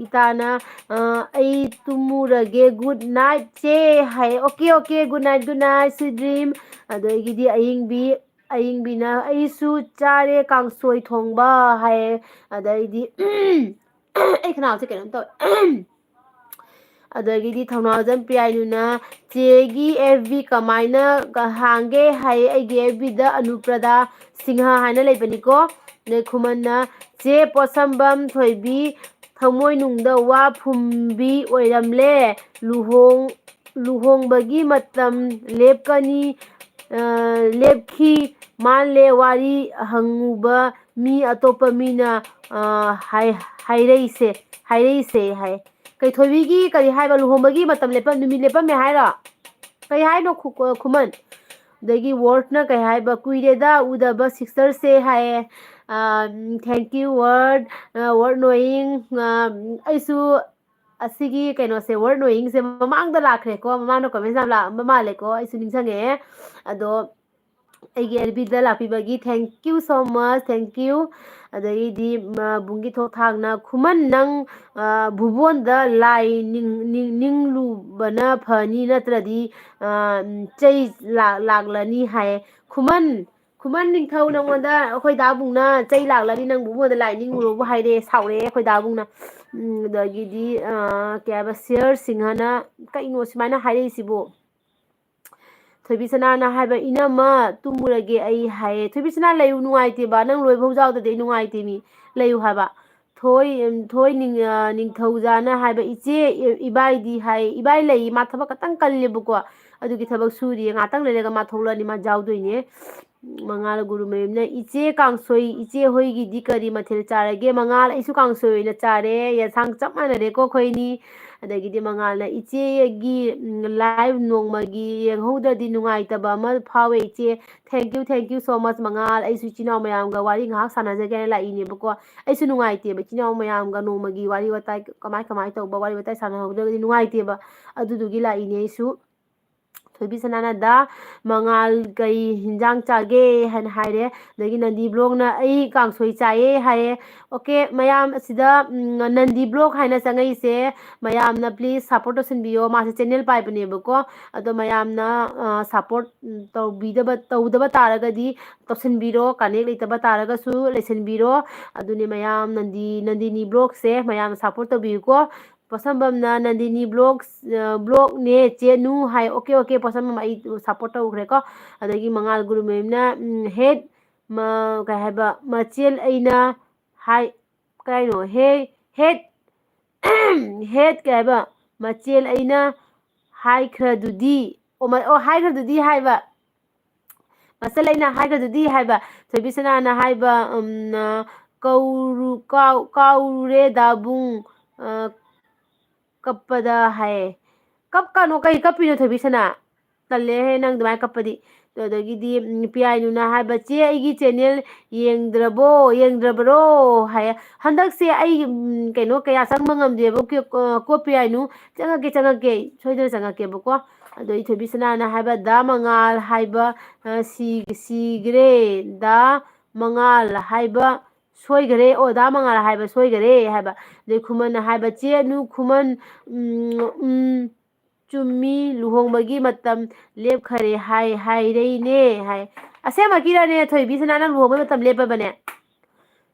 ꯏꯇꯥꯅ, "ꯑ, ꯑꯩ ꯇꯨꯝꯃꯨꯔꯒꯦ, good night ꯆꯦ" ꯍꯥꯏꯌꯦ꯫ "Okay, okay, good night, good night, sweet dream꯫" ꯑꯗꯒꯤꯗꯤ ꯑꯌꯤꯡꯕꯤ, ꯑꯌꯤꯡꯕꯤꯅ, "ꯑꯩꯁꯨ ꯆꯥꯔꯦ ꯀꯥꯡꯁꯣꯏ ꯊꯣꯡꯕ" ꯍꯥꯏꯌꯦ꯫ ꯑꯗꯩꯗꯤ, ꯑꯩ ꯈꯅꯥꯎꯁꯦ ꯀꯩꯅꯣꯝ ꯇꯧꯋꯦ꯫ ꯑꯗꯒꯤꯗꯤ ꯊꯧꯅꯥꯖꯝ ꯄꯤꯌꯥꯏꯅꯨꯅ, "ꯆꯦꯒꯤ F B ꯀꯃꯥꯏꯅ ꯍꯥꯡꯒꯦ?" ꯍꯥꯏꯌꯦ꯫ "ꯑꯩꯒꯤ F Bꯗ ꯑꯅꯨꯄ꯭ꯔꯗꯥ ꯁꯤꯡꯍ ꯍꯥꯏꯅ ꯂꯩꯕꯅꯤꯀꯣ꯫" ꯑꯗꯩ ꯈꯨꯃꯟꯅ, "ꯆꯦ ꯄꯣꯠꯁꯝꯕꯝ ꯊꯣꯏꯕꯤ ꯊꯃꯣꯏꯅꯨꯡꯗ ꯋꯥ ꯐꯨꯝꯕꯤ ꯑꯣꯏꯔꯝꯂꯦ꯫ ꯂꯨꯍꯣꯡ-, ꯂꯨꯍꯣꯡꯕꯒꯤ ꯃꯇꯝ ꯂꯦꯞꯀꯅꯤ, ꯑ, ꯂꯦꯞꯈꯤ ꯃꯥꯜꯂꯦ꯫ ꯋꯥꯔꯤ ꯍꯪꯉꯨꯕ ꯃꯤ ꯑꯇꯣꯞꯄ ꯃꯤꯅ, ꯑ, ꯍꯥꯏ-, ꯍꯥꯏꯔꯩꯁꯦ, ꯍꯥꯏꯔꯩꯁꯦ ꯍꯥꯏ꯫ ꯀꯩꯊꯣꯏꯕꯤꯒꯤ ꯀꯔꯤ ꯍꯥꯏꯕ? ꯂꯨꯍꯣꯡꯕꯒꯤ ꯃꯇꯝ ꯂꯦꯞꯄ-, ꯅꯨꯃꯤꯠ ꯂꯦꯞꯄꯝꯃꯦ ꯍꯥꯏꯔꯣ? ꯀꯩ ꯍꯥꯏꯅꯣ ꯈꯨ-, ꯈꯨꯃꯟ? ꯑꯗꯒꯤ ꯋꯥꯔꯠꯅ ꯀꯩ ꯍꯥꯏꯕ? "ꯀꯨꯏꯔꯦꯗ ꯎꯗꯕ ꯁꯤꯁꯇꯔꯁꯦ" ꯍꯥꯏꯌꯦ꯫ ꯑ, thank you ꯋꯥꯔꯠ, ꯑ, ꯋꯥꯔꯠ ꯅꯣꯌꯤꯡ꯫ ꯑ, ꯑꯩꯁꯨ ꯑꯁꯤꯒꯤ ꯀꯩꯅꯣꯁꯦ, ꯋꯥꯔꯠ ꯅꯣꯌꯤꯡꯁꯦ ꯃꯃꯥꯡꯗ ꯂꯥꯛꯈ꯭ꯔꯦꯀꯣ, ꯃꯃꯥꯡꯗ ꯀꯃꯦꯟꯁ ꯌꯥꯝ ꯂꯥꯛꯑꯝꯕ ꯃꯥꯜꯂꯦꯀꯣ, ꯑꯩꯁꯨ ꯅꯤꯡꯁꯤꯡꯉꯛꯑꯦ꯫ ꯑꯗꯣ ꯑꯩꯒꯤ ꯑꯦꯜꯕꯤꯗ ꯂꯥꯛꯄꯤꯕꯒꯤ thank you so much, thank you꯫ ꯑꯗꯒꯤꯗꯤ, ꯃ, ꯕꯨꯡꯒꯤ ꯊꯣꯛꯊꯥꯛꯅ, "ꯈꯨꯃꯟ ꯅꯪ, ꯑ, ꯚꯨꯕꯣꯟꯗ ꯂꯥꯏ ꯅꯤꯡ-, ꯅꯤꯡ-, ꯅꯤꯡꯂꯨꯕꯅ ꯐꯅꯤ, ꯅꯠꯇ꯭ꯔꯗꯤ, ꯑ, ꯆꯩ ꯂꯥꯛ-, ꯂꯥꯛꯂꯅꯤ" ꯍꯥꯏ꯫ ꯈꯨꯃꯟ, ꯈꯨꯃꯟ ꯅꯤꯡꯊꯧ ꯅꯪꯉꯣꯟꯗ ꯑꯩꯈꯣꯏ ꯗꯥꯕꯨꯡꯅ ꯆꯩ ꯂꯥꯛꯂꯅꯤ, ꯅꯪ ꯚꯨꯕꯣꯟꯗ ꯂꯥꯏ ꯅꯤꯡꯉꯨꯔꯣꯕꯨ ꯍꯥꯏꯔꯦ, ꯁꯥꯎꯔꯛꯑꯦ ꯑꯩꯈꯣꯏ ꯗꯥꯕꯨꯡꯅ꯫ ꯎꯝ, ꯑꯗꯒꯤꯗꯤ, ꯑ, ꯀꯩ ꯍꯥꯏꯕ, ꯁꯤꯌꯔ ꯁꯤꯡꯍꯅ, "ꯀꯩꯅꯣ ꯁꯨꯃꯥꯏꯅ ꯍꯥꯏꯔꯛꯏꯁꯤꯕꯣ?" ꯊꯣꯏꯕꯤ ꯁꯅꯥꯅ ꯍꯥꯏꯕ, "ꯏꯅꯝꯃ, ꯇꯨꯝꯃꯨꯔꯒꯦ ꯑꯩ" ꯍꯥꯏꯌꯦ꯫ ꯊꯣꯏꯕꯤ ꯁꯅꯥ, ꯂꯩꯌꯨ, ꯅꯨꯡꯉꯥꯏꯇꯦꯕ, ꯅꯪ ꯂꯣꯏꯐꯥꯎ ꯌꯥꯎꯗꯗꯤ ꯑꯩ ꯅꯨꯡꯉꯥꯏꯇꯦ ꯃꯤ, ꯂꯩꯌꯨ ꯍꯥꯏꯕ꯫ ꯊꯣꯏ, ꯊꯣꯏ ꯅꯤꯡ-, ꯑ, ꯅꯤꯡꯊꯧꯖꯥꯅ ꯍꯥꯏꯕ, "ꯏꯆꯦ, ꯏ-, ꯏꯕꯥꯏꯗꯤ" ꯍꯥꯏ, ꯏꯕꯥꯏ ꯂꯩ, ꯃꯥ ꯊꯕꯛ ꯈꯇꯪ ꯀꯜꯂꯦꯕꯀꯣ, ꯑꯗꯨꯒꯤ ꯊꯕꯛ ꯁꯨꯔꯤꯌꯦ, ꯉꯥꯛꯇꯪ ꯂꯩꯔꯒ ꯃꯥ ꯊꯣꯛꯂꯛꯑꯅꯤ, ꯃꯥ ꯌꯥꯎꯗꯣꯏꯅꯦ꯫ ꯃꯉꯥꯜ ꯒꯨꯔꯨꯃꯌꯨꯝꯅ, "ꯏꯆꯦ ꯀꯥꯡꯁꯣꯏ, ꯏꯆꯦ ꯍꯣꯏꯒꯤꯗꯤ ꯀꯔꯤ ꯃꯊꯦꯜ ꯆꯥꯔꯒꯦ?" ꯃꯉꯥꯜ, ꯑꯩꯁꯨ ꯀꯥꯡꯁꯣꯏ ꯑꯣꯏꯅ ꯆꯥꯔꯦ, ꯌꯦꯟꯁꯥꯡ ꯆꯞ ꯃꯥꯟꯅꯔꯦꯀꯣ ꯑꯩꯈꯣꯏꯅꯤ꯫ ꯑꯗꯒꯤꯗꯤ ꯃꯉꯥꯜꯅ, "ꯏꯆꯦꯒꯤ, ꯎꯝ, ꯂꯥꯏꯚ ꯅꯣꯡꯃꯒꯤ ꯌꯦꯡꯍꯧꯗ꯭ꯔꯗꯤ ꯅꯨꯡꯉꯥꯏꯇꯕ ꯑꯃ ꯐꯥꯎꯋꯦ ꯏꯆꯦ"꯫ Thank you, thank you so much ꯃꯉꯥꯜ꯫ ꯑꯩꯁꯨ ꯏꯆꯤꯟ ꯏꯅꯥꯎ ꯃꯌꯥꯝꯒ ꯋꯥꯔꯤ ꯉꯥꯏꯍꯥꯛ ꯁꯥꯟꯅꯖꯒꯦꯅ ꯂꯥꯛꯏꯅꯦꯕꯀꯣ꯫ ꯑꯩꯁꯨ ꯅꯨꯡꯉꯥꯏꯇꯦꯕ ꯏꯆꯤꯟ ꯏꯅꯥꯎ ꯃꯌꯥꯝꯒ ꯅꯣꯡꯃꯒꯤ ꯋꯥꯔꯤ ꯋꯥꯇꯥꯏ ꯀꯃꯥꯏ ꯀꯃꯥꯏ ꯇꯧꯕ, ꯋꯥꯔꯤ ꯋꯥꯇꯥꯏ ꯁꯥꯟꯅꯍꯧꯗ꯭ꯔꯒꯗꯤ ꯅꯨꯡꯉꯥꯏꯇꯦꯕ꯫ ꯑꯗꯨꯗꯨꯒꯤ ꯂꯥꯛꯏꯅꯦ ꯑꯩꯁꯨ꯫ ꯊꯣꯏꯕꯤ ꯁꯅꯥꯅꯟꯗ, "ꯃꯉꯥꯜ ꯀꯩ ꯍꯤꯟꯖꯥꯡ ꯆꯥꯒꯦ?" ꯍꯥꯏꯅ ꯍꯥꯏꯔꯦ꯫ ꯑꯗꯒꯤ ꯅꯟꯗꯤ ꯕ꯭ꯂꯣꯛꯅ, "ꯑꯩ ꯀꯥꯡꯁꯣꯏ ꯆꯥꯏꯌꯦ" ꯍꯥꯏꯌꯦ꯫ ꯑꯣꯀꯦ, ꯃꯌꯥꯝ ꯑꯁꯤꯗ, ꯎꯝ, ꯅꯟꯗꯤ ꯕ꯭ꯂꯣꯛ ꯍꯥꯏꯅ ꯆꯪꯉꯛꯏꯁꯦ, ꯃꯌꯥꯝꯅ please support ꯇꯧꯁꯤꯟꯕꯤꯌꯣ꯫ ꯃꯥꯁꯦ ꯆꯦꯅꯦꯜ ꯄꯥꯏꯕꯅꯦꯕꯀꯣ꯫ ꯑꯗꯣ ꯃꯌꯥꯝꯅ, ꯑ, support, ꯎꯝ, ꯇꯧꯕꯤꯗꯕ, ꯇꯧꯗꯕ ꯇꯥꯔꯒꯗꯤ ꯇꯧꯁꯤꯟꯕꯤꯔꯣ꯫ ꯀꯅꯦꯛ ꯂꯩꯇꯕ ꯇꯥꯔꯒꯁꯨ ꯂꯩꯁꯤꯟꯕꯤꯔꯣ꯫ ꯑꯗꯨꯅꯦ ꯃꯌꯥꯝ, ꯅꯟꯗꯤ, ꯅꯟꯗꯤꯅꯤ ꯕ꯭ꯂꯣꯛꯁꯦ ꯃꯌꯥꯝ support ꯇꯧꯕꯤꯌꯨꯀꯣ꯫ ꯄꯣꯠꯁꯝꯕꯝꯅ ꯅꯟꯗꯤꯅꯤ ꯕ꯭ꯂꯣꯛꯁ, ꯑ, ꯕ꯭ꯂꯣꯛꯅꯦ ꯆꯦ ꯅꯨ ꯍꯥꯏ꯫ ꯑꯣꯀꯦ, ꯑꯣꯀꯦ, ꯄꯣꯠꯁꯝꯕꯝ ꯑꯩ support ꯇꯧꯈ꯭ꯔꯦꯀꯣ꯫ ꯑꯗꯒꯤ ꯃꯉꯥꯜ ꯒꯨꯔꯨꯃꯌꯨꯝꯅ, ꯎꯝ, ꯍꯦꯠ, ꯃ-, ꯀꯩ ꯍꯥꯏꯕ, ꯃꯆꯦꯜ ꯑꯩꯅ ꯍꯥꯏ, ꯀꯩꯅꯣ, ꯍꯦ, ꯍꯦꯠ, ꯍꯦꯠ ꯀꯩ ꯍꯥꯏꯕ, ꯃꯆꯦꯜ ꯑꯩꯅ ꯍꯥꯏꯈ꯭ꯔꯗꯨꯗꯤ, ꯑꯣ, ꯃ-, ꯑꯣ, ꯍꯥꯏꯈ꯭ꯔꯗꯨꯗꯤ ꯍꯥꯏꯕ꯫ ꯃꯁꯜ ꯑꯩꯅ ꯍꯥꯏꯈ꯭ꯔꯗꯨꯗꯤ ꯍꯥꯏꯕ꯫ ꯊꯣꯏꯕꯤ ꯁꯅꯥꯅ ꯍꯥꯏꯕ, ꯎꯝ, ꯑ, "ꯀꯧꯔꯨ-, ꯀꯥꯎ-, ꯀꯥꯎꯔꯨꯔꯦ ꯗꯥꯕꯨꯡ, ꯑ, ꯀꯞꯄꯗ" ꯍꯥꯏꯌꯦ꯫ ꯀꯞꯀꯅꯣ, ꯀꯩ ꯀꯞꯄꯤꯅꯣ ꯊꯣꯏꯕꯤ ꯁꯅꯥ? ꯇꯜꯂꯦꯍꯦ ꯅꯪ ꯑꯗꯨꯃꯥꯏꯅ ꯀꯞꯄꯗꯤ꯫ ꯑꯗꯒꯤꯗꯤ, ꯎꯝ, ꯄꯤꯌꯥꯏꯅꯨꯅ ꯍꯥꯏꯕ, "ꯆꯦ, ꯑꯩꯒꯤ channel ꯌꯦꯡꯗ꯭ꯔꯕꯣ? ꯌꯦꯡꯗ꯭ꯔꯕꯔꯣ?" ꯍꯥꯏꯌꯦ꯫ ꯍꯟꯗꯛꯁꯦ ꯑꯩ, ꯎꯝ, ꯀꯩꯅꯣ ꯀꯌꯥ ꯆꯪꯕ ꯉꯝꯗꯦꯕ, ꯀꯣ, ꯀꯣ ꯄꯤꯌꯥꯏꯅꯨ꯫ "ꯆꯪꯉꯛꯀꯦ, ꯆꯪꯉꯛꯀꯦ, ꯁꯣꯏꯗꯅ ꯆꯪꯉꯛꯀꯦꯕꯀꯣ"꯫ ꯑꯗꯣ ꯏꯊꯣꯏꯕꯤ ꯁꯅꯥꯅ ꯍꯥꯏꯕ, "ꯗꯥ ꯃꯉꯥꯜ ꯍꯥꯏꯕ, ꯑ, ꯁꯤ-, ꯁꯤꯒ꯭ꯔꯦ, ꯗꯥ ꯃꯉꯥꯜ ꯍꯥꯏꯕ ꯁꯣꯏꯒꯔꯦ, ꯑꯣ, ꯗꯥ ꯃꯉꯥꯜ ꯍꯥꯏꯕ ꯁꯣꯏꯒꯔꯦ" ꯍꯥꯏꯕ꯫ ꯑꯗꯩ ꯈꯨꯃꯟꯅ ꯍꯥꯏꯕ, "ꯆꯦ ꯑꯅꯨ ꯈꯨꯃꯟ, ꯎꯝ, ꯎꯝ, ꯆꯨꯝꯃꯤ, ꯂꯨꯍꯣꯡꯕꯒꯤ ꯃꯇꯝ ꯂꯦꯞꯈꯔꯦ ꯍꯥꯏ, ꯍꯥꯏꯔꯩꯅꯦ" ꯍꯥꯏ꯫ "ꯑꯁꯦꯡꯕꯒꯤꯔꯅꯦ ꯊꯣꯏꯕꯤ ꯁꯅꯥ, ꯅꯪ ꯂꯨꯍꯣꯡꯕꯒꯤ ꯃꯇꯝ ꯂꯦꯞꯄꯕꯅꯦ?"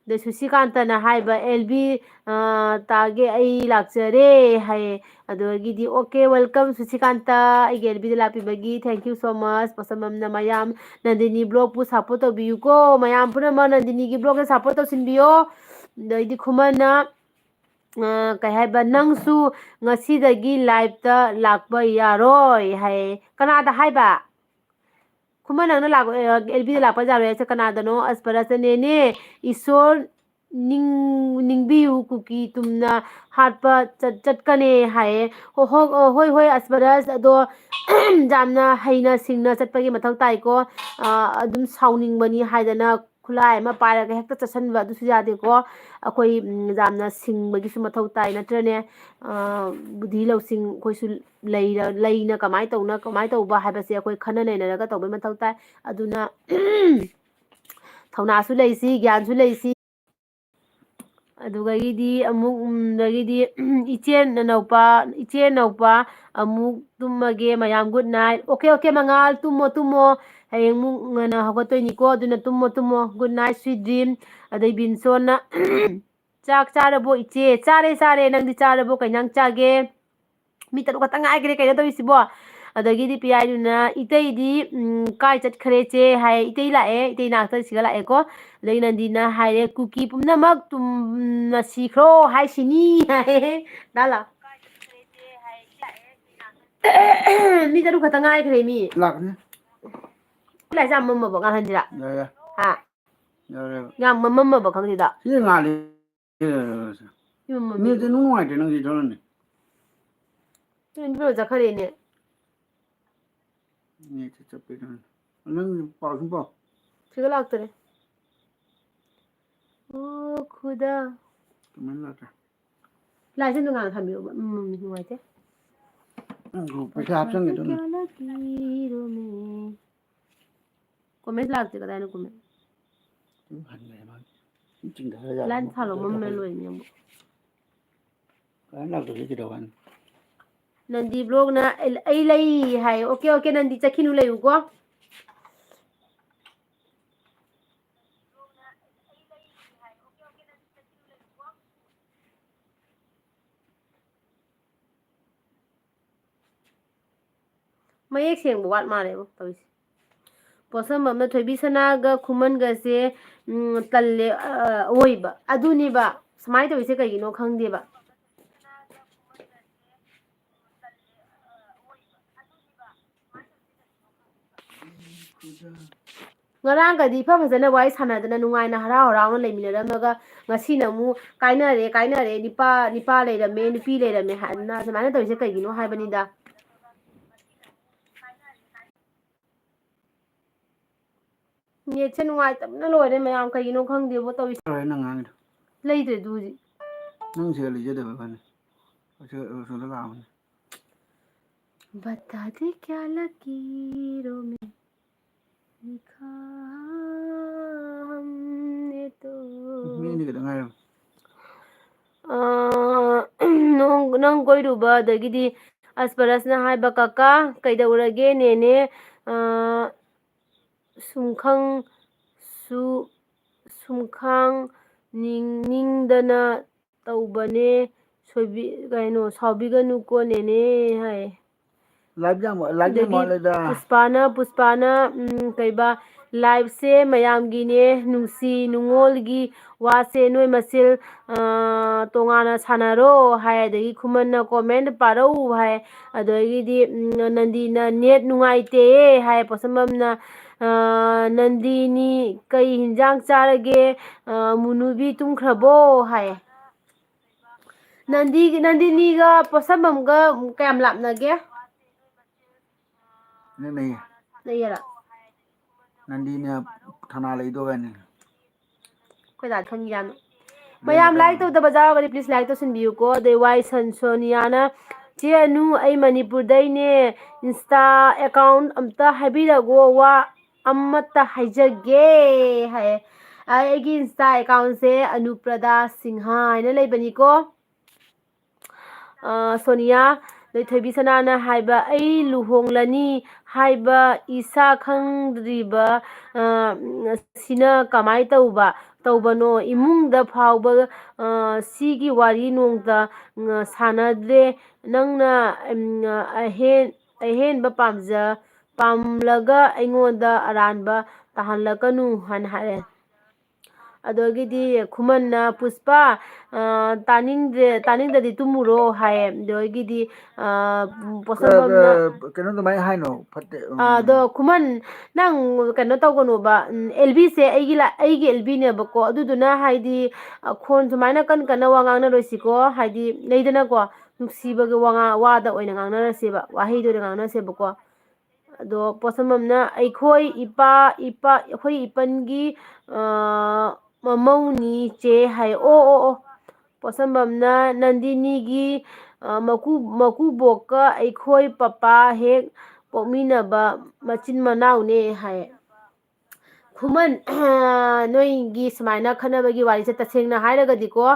ꯑꯗꯩ ꯁꯨꯁꯤꯀꯥꯟꯇꯅ ꯍꯥꯏꯕ, "ꯑꯦꯜꯕꯤ, ꯑ, ꯇꯥꯒꯦ, ꯑꯩ ꯂꯥꯛꯆꯔꯦ" ꯍꯥꯏꯌꯦ꯫ ꯑꯗꯨꯗꯒꯤꯗꯤ, "Okay, welcome ꯁꯨꯁꯤꯀꯥꯟꯇ, ꯑꯩꯒꯤ ꯑꯦꯜꯕꯤꯗ ꯂꯥꯛꯄꯤꯕꯒꯤ, thank you so much꯫ ꯃꯁꯝ ꯃꯝꯅ ꯃꯌꯥꯝ ꯅꯟꯗꯤꯅꯤ vlogꯄꯨ support ꯇꯧꯕꯤꯌꯨꯀꯣ, ꯃꯌꯥꯝ ꯄꯨꯝꯅꯃꯛ ꯅꯟꯗꯤꯅꯤꯒꯤ vlogꯇ support ꯇꯧꯁꯤꯟꯕꯤꯌꯣ"꯫ ꯑꯗꯩꯗꯤ ꯈꯨꯃꯟꯅ, ꯑ, ꯀꯩ ꯍꯥꯏꯕ, "ꯅꯪꯁꯨ ꯉꯁꯤꯗꯒꯤ liveꯇ ꯂꯥꯛꯄ ꯌꯥꯔꯣꯏ" ꯍꯥꯏꯌꯦ꯫ ꯀꯅꯥꯗ ꯍꯥꯏꯕ? ꯈꯨꯃꯟ, ꯅꯪꯅ ꯂꯥꯛ-, ꯑ, ꯑꯦꯜꯕꯤꯗ ꯂꯥꯛꯄ ꯌꯥꯔꯣꯏ ꯍꯥꯏꯁꯦ ꯀꯅꯥꯗꯅꯣ? ꯑꯁꯄꯔꯁꯅꯦꯅꯦ, ꯏꯁꯣꯔ ꯅꯤꯡ-, ꯅꯤꯡꯕꯤꯌꯨ, ꯀꯨꯀꯤ ꯇꯨꯝꯅ ꯍꯥꯠꯄ ꯆꯠ-, ꯆꯠꯀꯅꯦ ꯍꯥꯏꯌꯦ꯫ ꯍꯣ-, ꯍꯣ-, ꯑ, ꯍꯣꯏ, ꯍꯣꯏ, ꯑꯁꯄꯔꯁ, ꯑꯗꯣ ꯌꯥꯝꯅ ꯍꯩꯅ ꯁꯤꯡꯅ ꯆꯠꯄꯒꯤ ꯃꯊꯧ ꯇꯥꯏꯀꯣ꯫ ꯑ, ꯑꯗꯨꯝ ꯁꯥꯎꯅꯤꯡꯕꯅꯤ ꯍꯥꯏꯗꯅ ꯈꯨꯠꯂꯥꯏ ꯑꯃ ꯄꯥꯏꯔꯒ ꯍꯦꯛꯇ ꯆꯠꯁꯟꯕ ꯑꯗꯨꯁꯨ ꯌꯥꯗꯦꯀꯣ꯫ ꯑꯩꯈꯣꯏ, ꯎꯝ, ꯌꯥꯝꯅ ꯁꯤꯡꯕꯒꯤꯁꯨ ꯃꯊꯧ ꯇꯥꯏ, ꯅꯠꯇ꯭ꯔꯅꯦ? ꯑ, ꯕꯨꯙꯤ ꯂꯧꯁꯤꯡ ꯑꯩꯈꯣꯏꯁꯨ ꯂꯩꯔ-, ꯂꯩꯅ ꯀꯃꯥꯏꯅ ꯇꯧꯅ, ꯀꯃꯥꯏꯅ ꯇꯧꯕ ꯍꯥꯏꯕꯁꯦ ꯑꯩꯈꯣꯏ ꯈꯟꯅ ꯅꯩꯅꯔꯒ ꯇꯧꯕꯩ ꯃꯊꯧ ꯇꯥꯏ꯫ ꯑꯗꯨꯅ ꯊꯧꯅꯥꯁꯨ ꯂꯩꯁꯤ, ꯒ꯭ꯌꯥꯟꯁꯨ ꯂꯩꯁꯤ꯫ ꯑꯗꯨꯗꯒꯤꯗꯤ ꯑꯃꯨꯛ, ꯎꯝ, ꯑꯗꯒꯤꯗꯤ ꯏꯆꯦ ꯅꯅꯧꯄꯥ, ꯏꯆꯦ ꯅꯧꯄꯥ ꯑꯃꯨꯛ ꯇꯨꯝꯃꯒꯦ ꯃꯌꯥꯝ, good night꯫ Okay, okay, ꯃꯉꯥꯜ, ꯇꯨꯝꯃꯣ, ꯇꯨꯝꯃꯣ꯫ ꯍꯌꯦꯡ ꯑꯃꯨꯛ ꯉꯟꯅ ꯍꯧꯒꯠꯇꯣꯏꯅꯤꯀꯣ, ꯑꯗꯨꯅ ꯇꯨꯝꯃꯣ, ꯇꯨꯝꯃꯣ, good night, sweet dream꯫ ꯑꯗꯩ ꯕꯤꯟꯁꯣꯟꯅ, "ꯆꯥꯛ ꯆꯥꯔꯕꯣ ꯏꯆꯦ?" "ꯆꯥꯔꯦ, ꯆꯥꯔꯦ, ꯅꯪꯗꯤ ꯆꯥꯔꯕꯣ? ꯀꯩ ꯏꯟꯖꯥꯡ ꯆꯥꯒꯦ?" ꯃꯤ ꯇꯔꯨꯛ ꯈꯛꯇ ꯉꯥꯏꯈ꯭ꯔꯦ, ꯀꯩꯅꯣ ꯇꯧꯔꯤꯁꯤꯕꯣ? ꯑꯗꯒꯤꯗꯤ ꯄꯤꯌꯥꯏꯅꯨꯅ, "ꯏꯇꯩꯗꯤ, ꯎꯝ, ꯀꯥꯏ ꯆꯠꯈ꯭ꯔꯦ ꯆꯦ?" ꯍꯥꯏ꯫ "ꯏꯇꯩ ꯂꯥꯛꯑꯦ, ꯏꯇꯩ ꯅꯥꯛꯇ ꯁꯤꯒ ꯂꯥꯛꯑꯦꯀꯣ"꯫ ꯑꯗꯩ ꯅꯟꯗꯤꯅ ꯍꯥꯏꯔꯦ, "ꯀꯨꯀꯤ ꯄꯨꯝꯅꯃꯛ ꯇꯨꯝꯅ ꯁꯤꯈ꯭ꯔꯣ ꯍꯥꯏꯁꯤꯅꯤ" ꯍꯥꯏ꯫ ꯗꯥꯂꯥ꯫ ꯃꯤ ꯇꯔꯨꯛ ꯈꯛꯇ ꯉꯥꯏꯈ꯭ꯔꯦ ꯃꯤ꯫ ꯂꯥꯛꯀꯅꯤ꯫ ꯂꯥꯏꯁꯦ ꯌꯥꯝ ꯃꯝꯃꯕꯣ ꯉꯥꯜꯍꯟꯁꯤꯔꯥ? ꯌꯥꯔꯦ꯫ ꯍꯥ? ꯌꯥꯔꯦꯕ꯫ ꯌꯥꯝ ꯃꯝꯃꯝꯃꯕꯣ ꯈꯪꯗꯦꯗ꯫ ꯁꯤ ꯉꯥꯜꯂꯤ꯫ ꯌꯥꯔꯦ, ꯌꯥꯔꯦ, ꯌꯥꯔꯦ꯫ ꯌꯥꯝ ꯃꯝꯃꯦ꯫ ꯅꯦꯠꯁꯦ ꯅꯨꯡ ꯅꯨꯡꯉꯥꯏꯇ꯭ꯔꯦ ꯅꯪꯒꯤ ꯊꯣꯛꯂꯛꯅꯤ꯫ ꯅꯪ ꯕꯤꯔꯣ ꯆꯠꯈ꯭ꯔꯦꯅꯦ꯫ ꯅꯦꯠꯁꯦ ꯆꯞꯄꯦ ꯈꯪꯉꯦ꯫ ꯅꯪ ꯄꯥꯎ ꯁꯨꯝ ꯄꯥꯎ꯫ ꯁꯤꯒ ꯂꯥꯛꯇꯔꯦ꯫ ꯑꯣ ꯈꯨꯗꯥ꯫ ꯀꯃꯥꯏꯅ ꯂꯥꯛꯇ꯭ꯔꯦ? ꯂꯥꯏꯁꯦ ꯅꯨꯡꯉꯥꯏꯅ ꯊꯝꯕꯤꯌꯣꯕ꯫ ꯎꯝ, ꯅꯨꯡꯉꯥꯏꯇꯦ꯫ ꯅꯪ ꯒ꯭ꯔꯨꯞ ꯄꯩꯁꯥ ꯍꯥꯞꯆꯟꯒꯦ ꯇꯧꯅꯤ꯫ ꯀꯣꯃꯦꯟ ꯂꯥꯛꯇꯦ, ꯀꯗꯥꯏꯅꯣ ꯀꯣꯃꯦꯟ? ꯁꯨꯝ ꯍꯟꯈ꯭ꯔꯦ ꯃꯥꯒꯤ꯫ ꯁꯨꯝ ꯆꯤꯡꯊꯔ ꯖꯥꯠꯂ? ꯂꯥꯏꯟ ꯐꯥꯂꯣ ꯃꯝꯃꯦ ꯂꯣꯏꯅ ꯑꯃꯨꯛ꯫ ꯀꯃꯥꯏꯅ ꯂꯥꯛꯇꯣꯏꯁꯦ ꯀꯩꯗꯧꯕ ꯍꯥꯏꯅꯣ? ꯅꯟꯗꯤ ꯕ꯭ꯂꯣꯒꯅ ꯑꯩ, ꯑꯩ ꯂꯩ ꯍꯥꯏ꯫ ꯑꯣꯀꯦ, ꯑꯣꯀꯦ, ꯅꯟꯗꯤ ꯆꯠꯈꯤꯅꯨ, ꯂꯩꯌꯨꯀꯣ꯫ ꯃꯌꯦꯛ ꯁꯦꯡꯕ ꯋꯥꯠ ꯃꯥꯜꯂꯦꯕꯣ ꯇꯧꯔꯤꯁꯦ꯫ ꯄꯣꯠꯁꯝꯕꯝꯅ ꯊꯣꯏꯕꯤ ꯁꯅꯥꯒ ꯈꯨꯃꯟꯒꯁꯦ, ꯎꯝ, ꯇꯜꯂꯦ, ꯑ, ꯑꯣꯏꯕ꯫ ꯑꯗꯨꯅꯦꯕ꯫ ꯁꯨꯃꯥꯏꯅ ꯇꯧꯔꯤꯁꯦ ꯀꯩꯒꯤꯅꯣ ꯈꯪꯗꯦꯕ꯫ ꯉꯔꯥꯡꯒꯗꯤ ꯏꯐ ꯐꯖꯅ ꯋꯥꯔꯤ ꯁꯥꯟꯅꯗꯅ ꯅꯨꯡꯉꯥꯏꯅ ꯍꯔꯥꯎ ꯍꯔꯥꯎꯅ ꯂꯩꯃꯤꯟꯅꯔꯝꯃꯒ ꯉꯁꯤꯅ ꯑꯃꯨꯛ ꯀꯥꯏꯅꯔꯦ, ꯀꯥꯏꯅꯔꯦ, ꯅꯤꯄꯥ, ꯅꯤꯄꯥ ꯂꯩꯔꯝꯃꯦ, ꯅꯨꯄꯤ ꯂꯩꯔꯝꯃꯦ ꯍꯥꯏꯗꯅ ꯑꯗꯨꯃꯥꯏꯅ ꯇꯧꯔꯤꯁꯦ ꯀꯩꯒꯤꯅꯣ ꯍꯥꯏꯕꯅꯤꯗ꯫ ꯅꯦꯠꯁꯦ ꯅꯨꯡꯉꯥꯏꯇꯕꯅ ꯂꯣꯏꯔꯦ ꯃꯌꯥꯝ, ꯀꯩꯒꯤꯅꯣ ꯈꯪꯗꯦꯕꯣ ꯇꯧꯔꯤꯁꯦ꯫ ꯂꯣꯏꯔꯦ ꯅꯪ ꯉꯥꯡꯉꯤꯗꯣ꯫ ꯂꯩꯇ꯭ꯔꯦ ꯑꯗꯨ ꯍꯧꯖꯤꯛ꯫ ꯅꯪ ꯁꯤꯗ ꯂꯩꯖꯗꯕ ꯐꯅꯤ꯫ ꯑꯁꯤꯗ, ꯑꯁꯣꯝꯗ ꯂꯥꯛꯑꯕꯅꯤ꯫ ꯕꯇꯥ ꯗꯦ ꯀꯌꯥ ꯂꯀꯤꯔꯣ ꯃꯦ ꯂꯤꯈꯥ ꯍꯝꯅꯦ ꯇꯣ꯫ ꯃꯤ ꯑꯅꯤ ꯈꯛꯇ ꯉꯥꯏꯔꯕ꯫ ꯑꯥ, ꯅꯣꯡ-, ꯅꯪ ꯀꯣꯏꯔꯨꯕ, ꯑꯗꯒꯤꯗꯤ ꯑꯁꯄꯔꯁꯅ ꯍꯥꯏꯕ, "ꯀꯀꯥ, ꯀꯩꯗꯧꯔꯒꯦ ꯅꯦꯅꯦ? ꯑꯥ, ꯁꯨꯝꯈꯪ ꯁꯨ-, ꯁꯨꯝꯈꯥꯡ ꯅꯤꯡ-, ꯅꯤꯡꯗꯅ ꯇꯧꯕꯅꯦ, ꯁꯣꯏꯕꯤ-, ꯀꯩꯅꯣ, ꯁꯥꯎꯕꯤꯒꯅꯨꯀꯣ ꯅꯦꯅꯦ" ꯍꯥꯏ꯫ ꯂꯥꯏꯚ ꯌꯥꯝ, ꯂꯥꯏꯚ ꯌꯥꯝ ꯑꯗꯒꯤ ꯋꯥꯠꯂꯦꯗ꯫ ꯄꯨꯁꯄꯥꯅ, ꯄꯨꯁꯄꯥꯅ, ꯎꯝ, ꯀꯩꯕ, ꯂꯥꯏꯐꯁꯦ ꯃꯌꯥꯝꯒꯤꯅꯦ, ꯅꯨꯡꯁꯤ ꯅꯨꯡꯉꯣꯜꯒꯤ ꯋꯥꯁꯦ ꯅꯣꯏ ꯃꯁꯦꯜ, ꯑ, ꯇꯣꯉꯥꯟꯅ ꯁꯥꯟꯅꯔꯣ ꯍꯥꯏ꯫ ꯑꯗꯒꯤ ꯈꯨꯃꯟꯅ ꯀꯣꯃꯦꯟ ꯄꯥꯔꯛꯎ ꯍꯥꯏ꯫ ꯑꯗꯒꯤꯗꯤ, ꯎꯝ, ꯅꯟꯗꯤꯅ ꯅꯦꯠ ꯅꯨꯡꯉꯥꯏꯇꯦ ꯍꯥꯏ꯫ ꯄꯣꯠꯁꯝꯕꯝꯅ, ꯑ, "ꯅꯟꯗꯤꯅꯤ ꯀꯩ ꯍꯤꯟꯖꯥꯡ ꯆꯥꯔꯒꯦ? ꯑ, ꯃꯨꯅꯨꯕꯤ ꯇꯨꯝꯈ꯭ꯔꯕꯣ?" ꯍꯥꯏ꯫ ꯅꯟꯗꯤꯒꯤ, ꯅꯟꯗꯤꯅꯤꯒ ꯄꯣꯠꯁꯝꯕꯝꯒ ꯀꯌꯥꯝ ꯂꯥꯞꯅꯒꯦ? ꯅꯛꯅꯩꯌꯦ꯫ ꯅꯛꯑꯦꯔꯥ? ꯅꯟꯗꯤꯅꯤ ꯊꯅꯥ ꯂꯩꯗꯣꯒꯅꯤ꯫ ꯑꯩꯈꯣꯏ ꯗꯥ ꯈꯪꯉꯤꯖꯥꯠꯅꯤ꯫ ꯃꯌꯥꯝ ꯂꯥꯏꯛ ꯇꯧꯗꯕ ꯌꯥꯎꯔꯒꯗꯤ ꯄ꯭ꯂꯤꯁ ꯂꯥꯏꯛ ꯇꯧꯁꯤꯟꯕꯤꯌꯨꯀꯣ꯫ ꯑꯗꯩ ꯋꯥꯏ ꯁꯟ ꯁꯣꯅꯤꯌꯥꯅ, "ꯆꯦ ꯑꯅꯨ, ꯑꯩ ꯃꯅꯤꯄꯨꯔꯗꯩꯅꯦ, ꯏꯟꯁꯇꯥ ꯑꯦꯀꯥꯎꯟ ꯑꯝꯇ ꯍꯥꯏꯕꯤꯔꯛꯑꯣ, ꯋꯥ ꯑꯃꯠꯇ ꯍꯥꯏꯖꯒꯦ" ꯍꯥꯏꯌꯦ꯫ ꯑꯩꯒꯤ ꯏꯟꯁꯇꯥ ꯑꯦꯀꯥꯎꯟꯁꯦ ꯑꯅꯨꯄ꯭ꯔꯗꯥ ꯁꯤꯡꯍ ꯍꯥꯏꯅ ꯂꯩꯕꯅꯤꯀꯣ꯫ ꯑ, ꯁꯣꯅꯤꯌꯥ, ꯂꯣꯏꯊꯣꯏꯕꯤ ꯁꯅꯥꯅ ꯍꯥꯏꯕ, "ꯑꯩ ꯂꯨꯍꯣꯡꯂꯅꯤ ꯍꯥꯏꯕ ꯏꯁꯥ ꯈꯪꯗ꯭ꯔꯤꯕ, ꯑ, ꯁꯤꯅ ꯀꯃꯥꯏ ꯇꯧꯕ, ꯇꯧꯕꯅꯣ? ꯏꯃꯨꯡꯗ ꯐꯥꯎꯕ, ꯑ, ꯁꯤꯒꯤ ꯋꯥꯔꯤ ꯅꯣꯡꯇ, ꯑ, ꯁꯥꯟꯅꯗ꯭ꯔꯦ꯫ ꯅꯪꯅ, ꯎꯝ, ꯑꯍꯦꯟ-, ꯑꯍꯦꯟꯕ ꯄꯥꯝꯖ-, ꯄꯥꯝꯂꯒ ꯑꯩꯉꯣꯟꯗ ꯑꯔꯥꯟꯕ ꯇꯥꯍꯜꯂꯛꯀꯅꯨ" ꯍꯥꯏꯅ ꯍꯥꯏꯔꯦ꯫ ꯑꯗꯒꯤꯗꯤ ꯈꯨꯃꯟꯅ, "ꯄꯨꯁꯄꯥ, ꯑ, ꯇꯥꯅꯤꯡꯗ꯭ꯔꯦ, ꯇꯥꯅꯤꯡꯗ꯭ꯔꯗꯤ ꯇꯨꯝꯃꯨꯔꯣ" ꯍꯥꯏꯌꯦ꯫ ꯑꯗꯒꯤꯗꯤ, ꯑ, ꯄꯣꯠꯁꯝꯕꯝꯅ, ꯑ, ꯀꯩꯅꯣ ꯑꯗꯨꯃꯥꯏꯅ ꯍꯥꯏꯅꯣ, ꯐꯠꯇꯦ꯫ ꯎꯝ꯫ ꯑ, ꯑꯗꯣ ꯈꯨꯃꯟ, ꯅꯪ ꯀꯩꯅꯣ ꯇꯧꯒꯅꯣꯕ, ꯎꯝ, ꯑꯦꯜ ꯕꯤꯁꯦ ꯑꯩꯒꯤ ꯂꯥ-, ꯑꯩꯒꯤ ꯑꯦꯜ ꯕꯤꯅꯦꯕꯀꯣ꯫ ꯑꯗꯨꯗꯨꯅ ꯍꯥꯏꯗꯤ, ꯑ, ꯈꯣꯟ ꯁꯨꯃꯥꯏꯅ ꯀꯟ ꯀꯟꯅ ꯋꯥ ꯉꯥꯡꯅꯔꯣꯏꯁꯤꯀꯣ꯫ ꯍꯥꯏꯗꯤ ꯂꯩꯗꯅꯀꯣ, ꯅꯨꯡꯁꯤꯕꯒꯤ ꯋꯥ ꯉꯥ-, ꯋꯥꯗ ꯑꯣꯏꯅ ꯉꯥꯡꯅꯔꯁꯦꯕ, ꯋꯥꯍꯩꯗ ꯑꯣꯏꯅ ꯉꯥꯡꯅꯁꯦꯕꯀꯣ꯫ ꯑꯗꯣ ꯄꯣꯠꯁꯝꯕꯝꯅ, "ꯑꯩꯈꯣꯏ ꯏꯄꯥ, ꯏꯄꯥ, ꯑꯩꯈꯣꯏ ꯏꯄꯟꯒꯤ, ꯑ, ꯃꯃꯧꯅꯤ ꯆꯦ" ꯍꯥꯏ꯫ ꯑꯣ, ꯑꯣ, ꯑꯣ꯫ ꯄꯣꯠꯁꯝꯕꯝꯅ, "ꯅꯟꯗꯤꯅꯤꯒꯤ, ꯑ, ꯃꯀꯨ-, ꯃꯀꯨꯕꯣꯛꯀ ꯑꯩꯈꯣꯏ ꯄꯄꯥ ꯍꯦꯛ ꯄꯣꯛꯃꯤꯟꯅꯕ ꯃꯆꯤꯟ ꯃꯅꯥꯎꯅꯦ" ꯍꯥꯏ꯫ ꯈꯨꯃꯟ, ꯅꯣꯏꯒꯤ ꯁꯨꯃꯥꯏꯅ ꯈꯠꯅꯕꯒꯤ ꯋꯥꯔꯤꯁꯦ ꯇꯁꯦꯡꯅ ꯍꯥꯏꯔꯒꯗꯤꯀꯣ,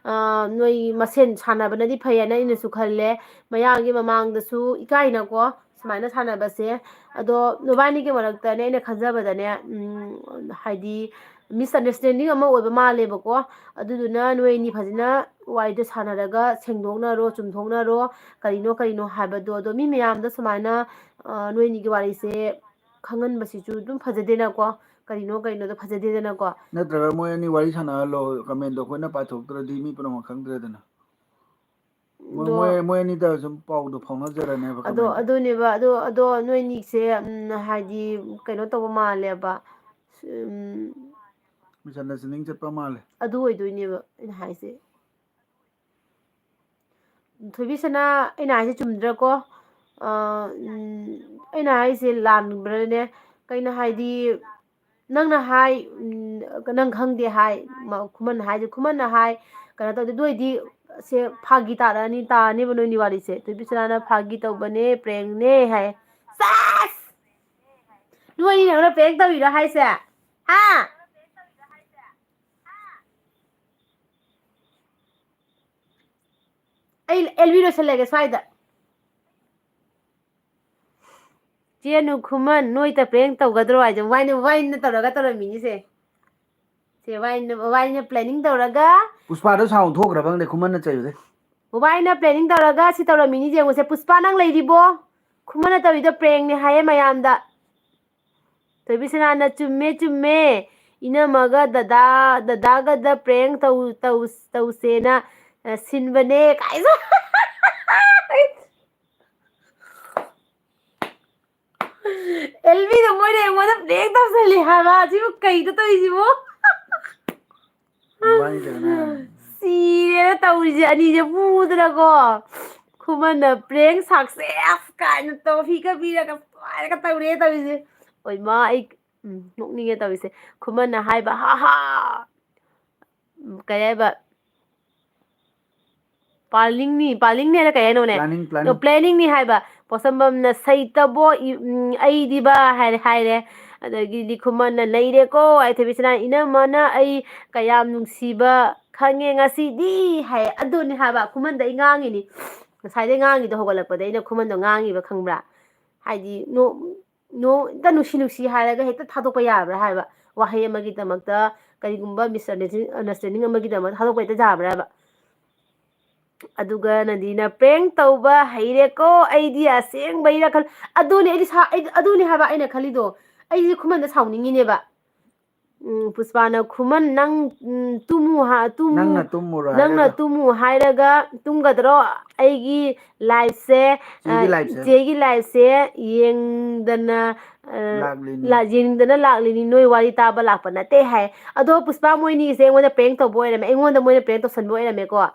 ꯑ, ꯅꯣꯏ ꯃꯁꯦꯟ ꯁꯥꯟꯅꯕꯅꯗꯤ ꯐꯩ ꯍꯥꯏꯅ ꯑꯩꯅꯁꯨ ꯈꯜꯂꯦ꯫ ꯃꯌꯥꯝꯒꯤ ꯃꯃꯥꯡꯗꯁꯨ ꯏꯀꯥꯏꯅꯀꯣ ꯁꯨꯃꯥꯏꯅ ꯁꯥꯟꯅꯕꯁꯦ꯫ ꯑꯗꯣ ꯅꯕꯥꯅꯤꯒꯤ ꯃꯔꯛꯇꯅꯦ ꯑꯩꯅ ꯈꯟꯖꯕꯗꯅꯦ, ꯎꯝ, ꯍꯥꯏꯗꯤ ꯃꯤꯁꯑꯟꯗꯔꯁꯇꯦꯟꯗꯤꯡ ꯑꯃ ꯑꯣꯏꯕ ꯃꯥꯜꯂꯦꯕꯀꯣ꯫ ꯑꯗꯨꯗꯨꯅ ꯅꯣꯏ ꯑꯅꯤ ꯐꯖꯅ ꯋꯥꯔꯤꯗꯣ ꯁꯥꯟꯅꯔꯒ ꯁꯦꯡꯗꯣꯛꯅꯔꯣ, ꯆꯨꯝꯊꯣꯛꯅꯔꯣ, ꯀꯔꯤꯅꯣ ꯀꯔꯤꯅꯣ ꯍꯥꯏꯕꯗꯣ꯫ ꯑꯗꯣ ꯃꯤ ꯃꯌꯥꯝꯗ ꯁꯨꯃꯥꯏꯅ, ꯑ, ꯅꯣꯏ ꯑꯅꯤꯒꯤ ꯋꯥꯔꯤꯁꯦ ꯈꯪꯍꯟꯕꯁꯤꯁꯨ ꯑꯗꯨꯝ ꯐꯖꯗꯦꯅꯀꯣ꯫ ꯀꯔꯤꯅꯣ ꯀꯔꯤꯅꯣꯗꯣ ꯐꯖꯗꯦꯗꯅꯀꯣ꯫ ꯅꯠꯇ꯭ꯔꯒ ꯃꯣꯏ ꯑꯅꯤ ꯋꯥꯔꯤ ꯁꯥꯟꯅꯍꯜꯂꯣ, ꯀꯃꯦꯟꯗꯣ ꯑꯩꯈꯣꯏꯅ ꯄꯥꯊꯣꯛꯇ꯭ꯔꯗꯤ ꯃꯤ ꯄꯨꯝꯅꯃꯛ ꯈꯪꯗ꯭ꯔꯦꯗꯅ꯫ ꯃꯣꯏ ꯑꯗꯣ ꯃꯣꯏ ꯃꯣꯏ ꯑꯅꯤꯗ ꯁꯨꯝ ꯄꯥꯎꯗꯣ ꯐꯥꯎꯅꯖꯔꯅꯦꯕ ꯑꯗꯣ ꯀꯃꯦꯟꯗ꯫ ꯑꯗꯨꯅꯦꯕ ꯑꯗꯣ ꯑꯗꯣ ꯅꯣꯏꯅꯤꯁꯦ ꯎꯝ, ꯍꯥꯏꯗꯤ ꯀꯩꯅꯣ ꯇꯧꯕ ꯃꯥꯜꯂꯦꯕ꯫ ꯎꯝ, Misunderstanding ꯆꯠꯄ ꯃꯥꯜꯂꯦ꯫ ꯑꯗꯨ ꯑꯣꯏꯗꯣꯏꯅꯦꯕ ꯑꯩꯅ ꯍꯥꯏꯁꯦ꯫ ꯊꯣꯏꯕꯤꯁꯅꯥ, ꯑꯩꯅ ꯍꯥꯏꯁꯦ ꯆꯨꯝꯗ꯭ꯔꯀꯣ? ꯑ, ꯎꯝ, ꯑꯩꯅ ꯍꯥꯏꯁꯦ ꯂꯥꯟꯕ꯭ꯔꯅꯦ? ꯀꯩꯅꯣ ꯍꯥꯏꯗꯤ ꯅꯪꯅ ꯍꯥꯏ, ꯎꯝ, ꯅꯪ ꯈꯪꯗꯦ ꯍꯥꯏ, ꯃ-, ꯈꯨꯃꯟꯅ ꯍꯥꯏꯁꯦ, ꯈꯨꯃꯟꯅ ꯍꯥꯏ, ꯀꯩꯅꯣ ꯇꯧꯗꯦ, ꯑꯗꯨ ꯑꯣꯏꯗꯤ ꯁꯦ ꯐꯥꯒꯤ ꯇꯥꯔꯛꯑꯅꯤ, ꯇꯥꯔꯅꯤꯕ ꯅꯣꯏꯅꯤ ꯋꯥꯔꯤꯁꯦ꯫ ꯊꯣꯏꯕꯤꯁꯅꯥꯅ ꯐꯥꯒꯤ ꯇꯧꯕꯅꯦ, prankꯅꯦ ꯍꯥꯏ꯫ ꯁꯥꯁ! ꯅꯣꯏꯅꯤꯅ ꯑꯩꯉꯣꯟꯗ prank ꯇꯧꯔꯤꯔꯣ ꯍꯥꯏꯁꯦ? ꯍꯥ? ꯑꯩ ꯑꯦꯜꯕꯤ ꯂꯣꯏꯁꯜꯂꯒꯦ ꯁ꯭ꯋꯥꯏꯗ꯫ ꯆꯦꯅꯨ ꯈꯨꯃꯟ, ꯅꯣꯏꯇ prank ꯇꯧꯒꯗ꯭ꯔꯣ ꯍꯥꯏꯁꯦ? ꯃꯕꯥꯏꯅ, ꯃꯕꯥꯏꯅ ꯇꯧꯔꯒ ꯇꯧꯔꯝꯃꯤꯅꯤꯁꯦ꯫ ꯁꯦ, ꯃꯕꯥꯏꯅ, ꯃꯕꯥꯏꯅ planning ꯇꯧꯔꯒ꯫ ꯄꯨꯁꯄꯥꯗꯣ ꯁꯥꯎꯟ ꯊꯣꯛꯈ꯭ꯔꯕ ꯈꯪꯗꯦ, ꯈꯨꯃꯟꯅ ꯆꯩꯕꯗꯩ꯫ ꯃꯕꯥꯏꯅ planning ꯇꯧꯔꯒ ꯁꯤ ꯇꯧꯔꯝꯃꯤꯅꯤ ꯌꯦꯡꯉꯨꯁꯦ꯫ ꯄꯨꯁꯄꯥ, ꯅꯪ ꯂꯩꯔꯤꯕꯣ? ꯈꯨꯃꯟꯅ ꯇꯧꯔꯤꯗꯣ prankꯅꯦ ꯍꯥꯏꯌꯦ ꯃꯌꯥꯝꯗ꯫ ꯊꯣꯏꯕꯤꯁꯅꯥꯅ ꯆꯨꯝꯃꯦ, ꯆꯨꯝꯃꯦ꯫ ꯏꯅꯝꯃꯒ ꯗꯗꯥ, ꯗꯗꯥꯒꯗ prank ꯇꯧ-, ꯇꯧ-, ꯇꯧꯁꯦꯅ, ꯑ, ꯁꯤꯟꯕꯅꯦ ꯀꯥꯏꯅ꯫ ꯑꯦꯜꯕꯤꯗ ꯃꯣꯏꯅ ꯑꯩꯉꯣꯟꯗ prank ꯇꯧꯁꯜꯂꯤ ꯍꯥꯏꯕ꯫ ꯑꯁꯤꯕꯨ ꯀꯩꯗ ꯇꯧꯔꯤꯁꯤꯕꯣ? ꯃꯕꯥꯅꯤꯗꯅ ꯁꯤꯔꯦꯗ ꯇꯧꯔꯤꯁꯦ, ꯑꯅꯤꯁꯦ ꯐꯨꯗꯅꯀꯣ꯫ ꯈꯨꯃꯟꯅ prank success ꯀꯥꯏꯅ trophyꯒ ꯄꯤꯔꯒ ꯅꯨꯡꯉꯥꯏꯔꯒ ꯇꯧꯔꯦ ꯇꯧꯔꯤꯁꯦ꯫ ꯑꯣꯏꯃꯥ, ꯑꯩ, ꯎꯝ, ꯅꯣꯛꯅꯤꯡꯉꯦ ꯇꯧꯔꯤꯁꯦ꯫ ꯈꯨꯃꯟꯅ ꯍꯥꯏꯕ, "ꯍꯥ ꯍꯥ"꯫ ꯎꯝ, ꯀꯩ ꯍꯥꯏꯕ? ꯄꯥꯂꯤꯡꯅꯤ, ꯄꯥꯂꯤꯡꯅꯤ ꯍꯥꯏꯅ ꯀꯩ ꯍꯥꯏꯅꯣꯅꯦ? Planning, ꯑꯣ, planning. planningꯅꯤ ꯍꯥꯏꯕ꯫ ꯄꯣꯠꯁꯝꯕꯝꯅ "ꯁꯩꯇꯕꯣ ꯏ-, ꯎꯝ, ꯑꯩꯗꯤꯕ" ꯍꯥꯏꯔꯦ, ꯍꯥꯏꯔꯦ꯫ ꯑꯗꯒꯤꯗꯤ ꯈꯨꯃꯟꯅ "ꯅꯩꯔꯦꯀꯣ" ꯍꯥꯏ, ꯊꯣꯏꯕꯤꯁꯅꯥ "ꯏꯅꯝꯃꯅ ꯑꯩ ꯀꯌꯥꯝ ꯅꯨꯡꯁꯤꯕ ꯈꯪꯉꯦ ꯉꯁꯤꯗꯤ" ꯍꯥꯏ꯫ ꯑꯗꯨꯅꯤ ꯍꯥꯏꯕ, ꯈꯨꯃꯟꯗ ꯑꯩ ꯉꯥꯡꯉꯤꯅꯤ꯫ ꯉꯁꯥꯏꯗꯩ ꯉꯥꯡꯉꯤꯗꯣ, ꯍꯧꯒꯠꯂꯛꯄꯗꯩ ꯑꯩꯅ ꯈꯨꯃꯟꯗꯣ ꯉꯥꯡꯉꯤꯕ, ꯈꯪꯕ꯭ꯔꯥ? ꯍꯥꯏꯗꯤ, ꯅꯣ-, ꯅꯣ-, ꯍꯦꯛꯇ ꯅꯨꯡꯁꯤ ꯅꯨꯡꯁꯤ ꯍꯥꯏꯔꯒ ꯍꯦꯛꯇ ꯊꯥꯗꯣꯛꯄ ꯌꯥꯕ꯭ꯔꯥ ꯍꯥꯏꯕ? ꯋꯥꯍꯩ ꯑꯃꯒꯤꯗꯃꯛꯇ ꯀꯔꯤꯒꯨꯝꯕ misunderstanding, understanding ꯑꯃꯒꯤꯗꯃꯛꯇ ꯊꯥꯗꯣꯛꯄ ꯍꯦꯛꯇ ꯌꯥꯕ꯭ꯔꯥ ꯍꯥꯏꯕ? ꯑꯗꯨꯒ ꯅꯟꯗꯤꯅ, "ꯄ꯭ꯔꯦꯡ ꯇꯧꯕ ꯍꯩꯔꯦꯀꯣ, ꯑꯩꯗꯤ ꯑꯁꯦꯡꯕꯩꯔꯥ ꯈꯜ-," ꯑꯗꯨꯅꯦ ꯑꯩꯗꯤ ꯁꯥ-, ꯑꯩ-, ꯑꯗꯨꯅꯦ ꯍꯥꯏꯕ ꯑꯩꯅ ꯈꯜꯂꯤꯗꯣ꯫ ꯑꯩꯁꯦ ꯈꯨꯃꯟꯗ ꯁꯥꯎꯅꯤꯡꯉꯤꯅꯦꯕ꯫ ꯎꯝ, ꯄꯨꯁꯄꯥꯅ, "ꯈꯨꯃꯟ, ꯅꯪ, ꯎꯝ, ꯇꯨꯝꯃꯨ ꯍꯥ-, ꯇꯨꯝꯃꯨ, ꯅꯪꯅ ꯇꯨꯝꯃꯨꯔꯣ ꯅꯪꯅ ꯍꯥꯏꯔꯒ?" ꯇꯨꯝꯃꯨ ꯍꯥꯏꯔꯒ ꯇꯨꯝꯒꯗ꯭ꯔꯣ? ꯑꯩꯒꯤ life ꯁꯦ, ꯆꯦꯒꯤ ꯑ, life ꯁꯦ꯫ ꯆꯦꯒꯤ life ꯁꯦ ꯌꯦꯡꯗꯅ, ꯑ, ꯂꯥꯛꯂꯤꯅꯤ꯫ ꯂꯥ-, ꯌꯦꯡꯗꯅ ꯂꯥꯛꯂꯤꯅꯤ, ꯅꯣꯏ ꯋꯥꯔꯤ ꯇꯥꯕ ꯂꯥꯛꯄ ꯅꯠꯇꯦ ꯍꯥꯏ꯫ ꯑꯗꯣ ꯄꯨꯁꯄꯥ, ꯃꯣꯏꯅꯤꯒꯤꯁꯦ ꯑꯩꯉꯣꯟꯗ prank ꯇꯧꯕ ꯑꯣꯏꯔꯝꯃꯦ, ꯑꯩꯉꯣꯟꯗ ꯃꯣꯏꯅ prank ꯇꯧꯁꯟꯕ ꯑꯣꯏꯔꯝꯃꯦꯀꯣ꯫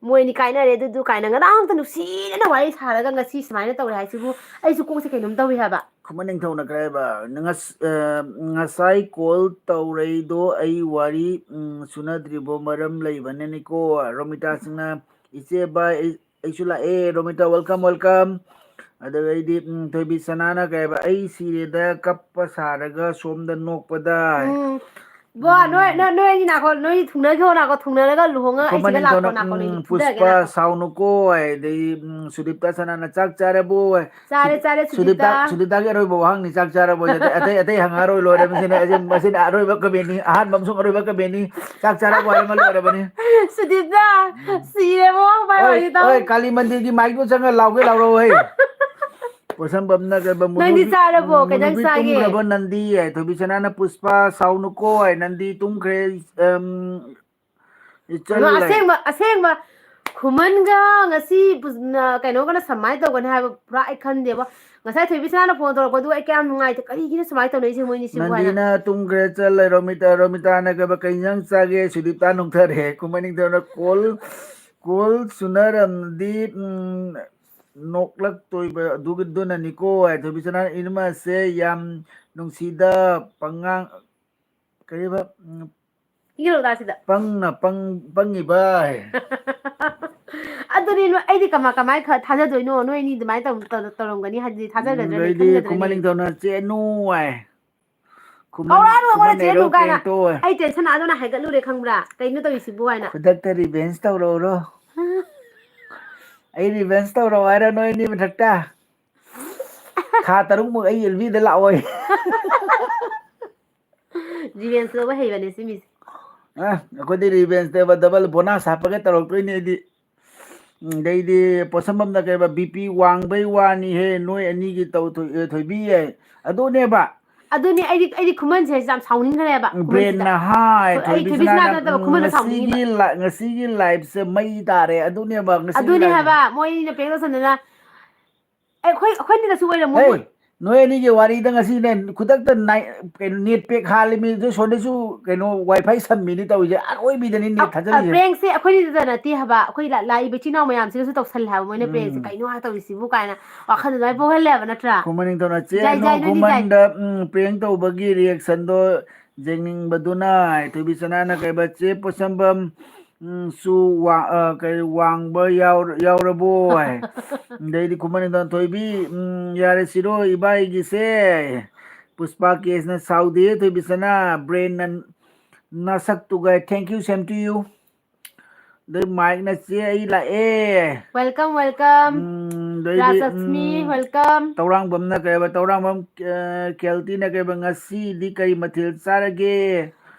ꯃꯣꯏ ꯑꯅꯤ ꯀꯥꯏꯅꯔꯦ, ꯑꯗꯨꯗꯨ ꯀꯥꯏꯅ ꯉꯔꯥꯡꯇ ꯅꯨꯡꯁꯤꯅꯅ ꯋꯥꯔꯤ ꯁꯥꯔꯒ ꯉꯁꯤ ꯁꯨꯃꯥꯏꯅ ꯇꯧꯔꯦ ꯍꯥꯏꯁꯤꯕꯨ ꯑꯩꯁꯨ ꯀꯣꯛꯁꯦ ꯀꯩꯅꯣꯝ ꯇꯧꯔꯤ ꯍꯥꯏꯕ꯫ ꯈꯨꯃꯟ ꯅꯤꯡꯊꯧꯅ ꯀꯔꯤ ꯍꯥꯏꯕ? ꯉꯁ-, ꯑ, ꯉꯁꯥꯏ call ꯇꯧꯔꯛꯏꯗꯣ ꯑꯩ ꯋꯥꯔꯤ, ꯎꯝ, ꯁꯨꯅꯗ꯭ꯔꯤꯕꯣ? ꯃꯔꯝ ꯂꯩꯕꯅꯅꯤꯀꯣ꯫ ꯔꯣꯃꯤꯇꯥꯁꯤꯡꯅ, "ꯏꯆꯦ ꯚꯥꯏ, ꯑꯩ, ꯑꯩꯁꯨ ꯂꯥꯛꯑꯦ, ꯔꯣꯃꯤꯇꯥ, welcome, welcome"꯫ ꯑꯗꯨꯗꯩꯗꯤ, ꯎꯝ, ꯊꯣꯏꯕꯤ ꯁꯅꯥꯅ ꯀꯩ ꯍꯥꯏꯕ? "ꯑꯩ ꯁꯤꯔꯦꯗ ꯀꯞꯄ ꯁꯥꯔꯒ ꯁꯣꯝꯗ ꯅꯣꯛꯄꯗ"꯫ ꯎꯝ꯫ ꯕꯣ, ꯅꯣꯏ, ꯅꯣꯏ, ꯅꯣꯏ ꯑꯅꯤ ꯅꯥꯀꯣ, ꯅꯣꯏ ꯊꯨꯡꯅꯈꯤꯕꯣ ꯅꯥꯀꯣ, ꯊꯨꯡꯅꯔꯒ ꯂꯨꯍꯣꯡꯉ ꯑꯩ ꯈꯨꯃꯟ ꯁꯤꯗ ꯂꯥꯛꯄ ꯅꯤꯡꯊꯧꯅ, ꯅꯥꯀꯣ, ꯅꯣꯏ ꯎꯝ, ꯐꯨꯗꯒꯦ ꯄꯨꯁꯄꯥ ꯂꯥꯛꯄ꯫ ꯁꯥꯎꯅꯨꯀꯣ, ꯑꯗꯩ, ꯎꯝ, ꯁꯨꯗꯤꯞꯇ ꯁꯅꯥꯅ, "ꯆꯥꯛ ꯆꯥꯔꯕꯣ?" ꯆꯥꯔꯦ, ꯁꯨꯗꯤ-, ꯆꯥꯔꯦ, ꯁꯨꯗꯤꯞꯇ, ꯁꯨꯗꯤꯞꯇ꯫ ꯁꯨꯗꯤꯞꯇꯒꯤ ꯑꯔꯣꯏꯕ ꯋꯥꯍꯪꯅꯤ, "ꯆꯥꯛ ꯆꯥꯔꯕꯣ?" ꯑꯇꯩ, ꯑꯇꯩ, ꯑꯇꯩ ꯍꯪꯉꯛꯑꯔꯣꯏ, ꯂꯣꯏꯔꯦ꯫ ꯃꯁꯤꯅ, ꯑꯁꯤ, ꯃꯁꯤꯅ ꯑꯔꯣꯏꯕ comment ꯅꯤ, ꯑꯍꯥꯟꯕ ꯑꯃꯁꯨꯡ ꯑꯔꯣꯏꯕ comment ꯅꯤ꯫ ꯆꯥꯛ ꯆꯥꯔꯕꯣ ꯍꯥꯏꯔꯒ ꯂꯣꯏꯔꯕꯅꯤ꯫ ꯁꯨꯗꯤꯞꯇ, ꯎꯝ꯫ ꯁꯤꯔꯦꯕꯣ, ꯚꯥꯏ, ꯍꯣꯏ, ꯋꯥꯔꯤ ꯇꯧ꯫ ꯍꯣꯏ, ꯀꯥꯂꯤ ꯃꯟꯗꯤꯔꯒꯤ ꯃꯥꯏꯛꯇꯣ ꯆꯪꯉ ꯂꯥꯎꯒꯦ ꯂꯥꯎꯔꯛꯑꯣ, ꯍꯩ꯫ ꯄꯣꯠꯁꯝꯕꯝꯅ ꯀꯩꯕ, ꯅꯪꯗꯤ ꯃꯨꯅꯨꯕꯤ ꯆꯥꯔꯕꯣ? ꯇꯨꯝ-, ꯀꯩ ꯏꯟꯖꯥꯡ ꯃꯨꯅꯨꯕꯤ ꯆꯥꯒꯦ? ꯇꯨꯝꯈ꯭ꯔꯕꯣ ꯅꯟꯗꯤ? ꯊꯣꯏꯕꯤ ꯁꯅꯥꯅ ꯄꯨꯁꯄꯥ ꯁꯥꯎꯅꯨꯀꯣ, ꯅꯟꯗꯤ ꯇꯨꯝꯈ꯭ꯔꯦ, ꯑꯝ, ꯏꯆꯜ ꯀꯩꯅꯣ, ꯂꯩ꯫ ꯑꯁꯦꯡꯕ, ꯑꯁꯦꯡꯕ ꯈꯨꯃꯟꯒ ꯉꯁꯤ ꯄꯨ-, ꯅ-, ꯀꯩꯅꯣꯒꯅ ꯁꯨꯃꯥꯏꯅ ꯇꯧꯒꯅꯤ ꯍꯥꯏꯕ ꯄꯨꯔꯥ ꯑꯩ ꯈꯟꯗꯦꯕ꯫ ꯉꯁꯥꯏ ꯊꯣꯏꯕꯤ ꯁꯅꯥꯅ phone ꯇꯧꯔꯛꯄꯗꯨ ꯑꯩ ꯀꯌꯥꯝ ꯅꯨꯡꯉꯥꯏꯇꯦ꯫ ꯀꯔꯤꯒꯤꯅꯣ ꯁꯨꯃꯥꯏꯅ ꯇꯧꯅꯩꯁꯦ ꯃꯣꯏꯅꯤꯁꯤꯕꯨ ꯍꯥꯏꯅ꯫ ꯅꯟꯗꯤꯅ ꯇꯨꯝꯈ꯭ꯔꯦ, ꯆꯠꯂꯦ꯫ ꯔꯣꯃꯤꯇꯥ, ꯔꯣꯃꯤꯇꯥꯅ ꯀꯩꯕ, "ꯀꯩ ꯏꯟꯖꯥꯡ ꯆꯥꯒꯦ?" ꯁꯨꯗꯤꯞꯇ ꯅꯣꯛꯊꯔꯦ꯫ ꯈꯨꯃꯟ ꯅꯤꯡꯊꯧꯅ call, call ꯁꯨꯅꯔꯝꯗꯤ, ꯎꯝ, ꯅꯣꯛꯂꯛꯇꯣꯏꯕ ꯑꯗꯨꯒꯤꯗꯨꯅꯅꯤꯀꯣ꯫ ꯊꯣꯏꯕꯤ ꯁꯅꯥꯅ, "ꯏꯅꯝꯃꯁꯦ ꯌꯥꯝ ꯅꯨꯡꯁꯤꯗ, ꯄꯉꯥꯡ", ꯀꯔꯤꯕ? ꯎꯝ, ꯏꯒꯤꯔꯣꯗꯥ ꯁꯤꯗ꯫ "ꯄꯪꯅ ꯄꯪ-, ꯄꯪꯉꯤꯕ"꯫ ꯑꯗꯨꯅꯤ ꯅꯣꯏ, ꯑꯩꯗꯤ ꯀꯃꯥꯏ, ꯀꯃꯥꯏ ꯈ-, ꯊꯥꯖꯗꯣꯏꯅꯣ? ꯅꯣꯏ ꯑꯅꯤ ꯑꯗꯨꯃꯥꯏꯅ ꯇꯧ-, ꯇꯧ-, ꯇꯧꯔꯝꯒꯅꯤ ꯍꯥꯏꯗꯤ ꯎꯝ, ꯊꯥꯖꯒꯗ꯭ꯔꯅꯦ, ꯑꯗꯩꯗꯤ ꯈꯟꯒꯗ꯭ꯔꯅꯦ? ꯈꯨꯃꯟ ꯅꯤꯡꯊꯧꯅ "ꯆꯦꯅꯨ" ꯍꯥꯏ꯫ ꯈꯨꯃꯟ, ꯀꯧꯔꯛꯑꯅꯨ ꯑꯩꯉꯣꯟꯗ ꯈꯨꯃꯟ ꯆꯦꯅꯨ ꯍꯩꯔꯣ ꯀꯥꯏꯅ꯫ ꯄꯦꯡꯇꯣ ꯍꯥꯏ꯫ ꯑꯩ tension ꯑꯗꯨꯅ ꯍꯥꯏꯒꯠꯂꯨꯔꯦ ꯈꯪꯕ꯭ꯔꯥ? ꯀꯩꯅꯣ ꯇꯧꯔꯤꯁꯤꯕꯨ ꯍꯥꯏꯅ꯫ ꯈꯨꯗꯛꯇ revenge ꯇꯧꯔꯛꯎꯔꯣ? ꯑꯩ revenge ꯇꯧꯔꯛꯑꯣ ꯍꯥꯏꯔꯣ ꯅꯣꯏ ꯑꯅꯤ ꯃꯊꯛꯇ? ꯊꯥ ꯇꯔꯨꯛꯃꯨꯛ ꯑꯩ L B ꯗ ꯂꯥꯛꯑꯣꯏ꯫ Revenge ꯂꯧꯕ ꯍꯩꯕꯅꯦ ꯁꯤ ꯃꯤꯁꯦ꯫ ꯑ, ꯑꯩꯈꯣꯏꯗꯤ revenge ꯇꯧꯕ double bonus ꯍꯥꯞꯄꯒ ꯇꯧꯔꯛꯇꯣꯏꯅꯦ ꯑꯩꯗꯤ꯫ ꯎꯝ, ꯑꯗꯩꯗꯤ ꯄꯣꯠꯁꯝꯕꯝꯗ ꯀꯩꯕ, "ꯕꯤ ꯄꯤ ꯋꯥꯡꯕꯩ ꯋꯥꯅꯤꯍꯦ, ꯅꯣꯏ ꯑꯅꯤꯒꯤ ꯇꯧ-, ꯊꯣꯏ-, ꯑꯦ, ꯊꯣꯏꯕꯤ" ꯌꯦ꯫ ꯑꯗꯨꯅꯦꯕ꯫ ꯑꯗꯨꯅꯤ, ꯑꯩꯗꯤ, ꯑꯩꯗꯤ ꯈꯨꯃꯟꯁꯦ ꯌꯥꯝ ꯁꯥꯎꯅꯤꯡꯈ꯭ꯔꯦꯕ, ꯈꯨꯃꯟꯁꯤꯗ꯫ ꯕ꯭ꯔꯦꯟꯅ ꯍꯥꯏ, ꯊꯣꯏ-, ꯑꯩ ꯊꯣꯏꯕꯤ ꯊꯣꯏꯕꯤ ꯁꯅꯥꯗ ꯁꯅꯥꯗ ꯅꯠꯇꯕ, ꯎꯝ, ꯈꯨꯃꯟꯗ ꯉꯁꯤꯒꯤ ꯁꯥꯎꯅꯤꯡꯉꯤꯕ꯫ ꯂꯥ-, ꯉꯁꯤꯒꯤ live ꯁꯦ ꯃꯩ ꯇꯥꯔꯦ꯫ ꯑꯗꯨꯅꯦꯕ, ꯉꯁꯤꯒꯤ ꯑꯗꯨꯅꯦ live ꯁꯦ꯫ ꯍꯥꯏꯕ, ꯃꯣꯏ ꯑꯅꯤꯅ prank ꯇꯧꯁꯟꯗꯅ꯫ ꯑꯩꯈꯣꯏ, ꯑꯩꯈꯣꯏꯅꯤꯗꯁꯨ ꯑꯣꯏꯔꯝꯃꯣ, ꯍꯦ, ꯃꯣꯏ꯫ ꯅꯣꯏ ꯑꯅꯤꯒꯤ ꯋꯥꯔꯤꯗ ꯉꯁꯤꯅꯦ, ꯈꯨꯗꯛꯇ ꯅꯥꯏ-, ꯀꯩꯅꯣ, net pack ꯍꯥꯜꯂꯤꯃꯤ, ꯑꯗꯨ ꯁꯣꯝꯗꯁꯨ ꯀꯩꯅꯣ, WiFi ꯁꯝꯃꯤꯅꯤ ꯇꯧꯔꯤꯁꯦ, ꯑꯔꯣꯏꯕꯤꯗꯅꯤ net ꯑ, ꯑ, ꯊꯥꯖꯜꯂꯤꯁꯦ꯫ Prank ꯁꯦ ꯑꯩꯈꯣꯏꯅꯤꯗ ꯅꯠꯇꯦ ꯍꯥꯏꯕ, ꯑꯩꯈꯣꯏ ꯂꯥ-, ꯂꯥꯛꯏꯕ ꯏꯆꯤꯟ ꯏꯅꯥꯎ ꯃꯌꯥꯝꯁꯤꯅꯁꯨ ꯇꯧꯁꯜꯂꯦ ꯍꯥꯏꯕ, ꯃꯣꯏꯅ prank ꯁꯦ꯫ ꯎꯝ꯫ ꯀꯩꯅꯣ ꯍꯥꯏ ꯇꯧꯔꯤꯁꯤꯕꯨ ꯀꯥꯏꯅ ꯋꯥꯈꯜꯗ ꯑꯗꯨꯃꯥꯏꯅ ꯄꯣꯛꯍꯜꯂꯦ ꯍꯥꯏꯕ, ꯅꯠꯇ꯭ꯔꯥ? ꯈꯨꯃꯟ ꯅꯤꯡꯊꯧꯅ ꯆꯦ ꯖꯥꯏ, ꯖꯥꯏ, ꯅꯣꯡ ꯅꯣꯏꯗꯤ ꯖꯥꯏ꯫ ꯈꯨꯃꯟꯗ, ꯎꯝ, prank ꯇꯧꯕꯒꯤ reaction ꯗꯣ ꯌꯦꯡꯅꯤꯡꯕꯗꯨꯅ, ꯊꯣꯏꯕꯤ ꯁꯅꯥꯅ ꯀꯩꯕ, ꯆꯦ ꯄꯣꯠꯁꯝꯕꯝ, ꯎꯝ, ꯁꯨ ꯋꯥ-, ꯑ, ꯀꯩ, ꯋꯥꯡꯕ ꯌꯥꯎꯔ-, ꯌꯥꯎꯔꯕꯣ ꯍꯥꯏ꯫ ꯑꯗꯩꯗꯤ ꯈꯨꯃꯟ ꯅꯤꯡꯊꯧ, ꯊꯣꯏꯕꯤ, ꯎꯝ, ꯌꯥꯔꯦ ꯁꯤꯔꯣ ꯏꯕꯥꯏꯒꯤꯁꯦ꯫ ꯄꯨꯁꯄꯥ ꯀꯦꯁꯅ ꯁꯥꯎꯗꯦ ꯊꯣꯏꯕꯤ ꯁꯅꯥ, ꯕ꯭ꯔꯦꯟꯅ ꯅꯁꯛꯇꯨꯒ, thank you, same to you꯫ ꯑꯗꯩ ꯃꯥꯏꯛꯅ ꯆꯦ ꯑꯩ ꯂꯥꯛꯑꯦ꯫ Welcome, welcome꯫ ꯎꯝ, ꯑꯗꯩꯗꯤ, ꯔꯥꯖꯂꯛꯁꯃꯤ, ꯎꯝ, welcome꯫ ꯇꯧꯔꯥꯡꯕꯝꯅ ꯀꯩꯕ, ꯇꯧꯔꯥꯡꯕꯝ, ꯑ, ꯀꯦꯜꯇꯤꯅ ꯀꯩꯕ, ꯉꯁꯤꯗꯤ ꯀꯔꯤ ꯃꯊꯦꯜ ꯆꯥꯔꯒꯦ?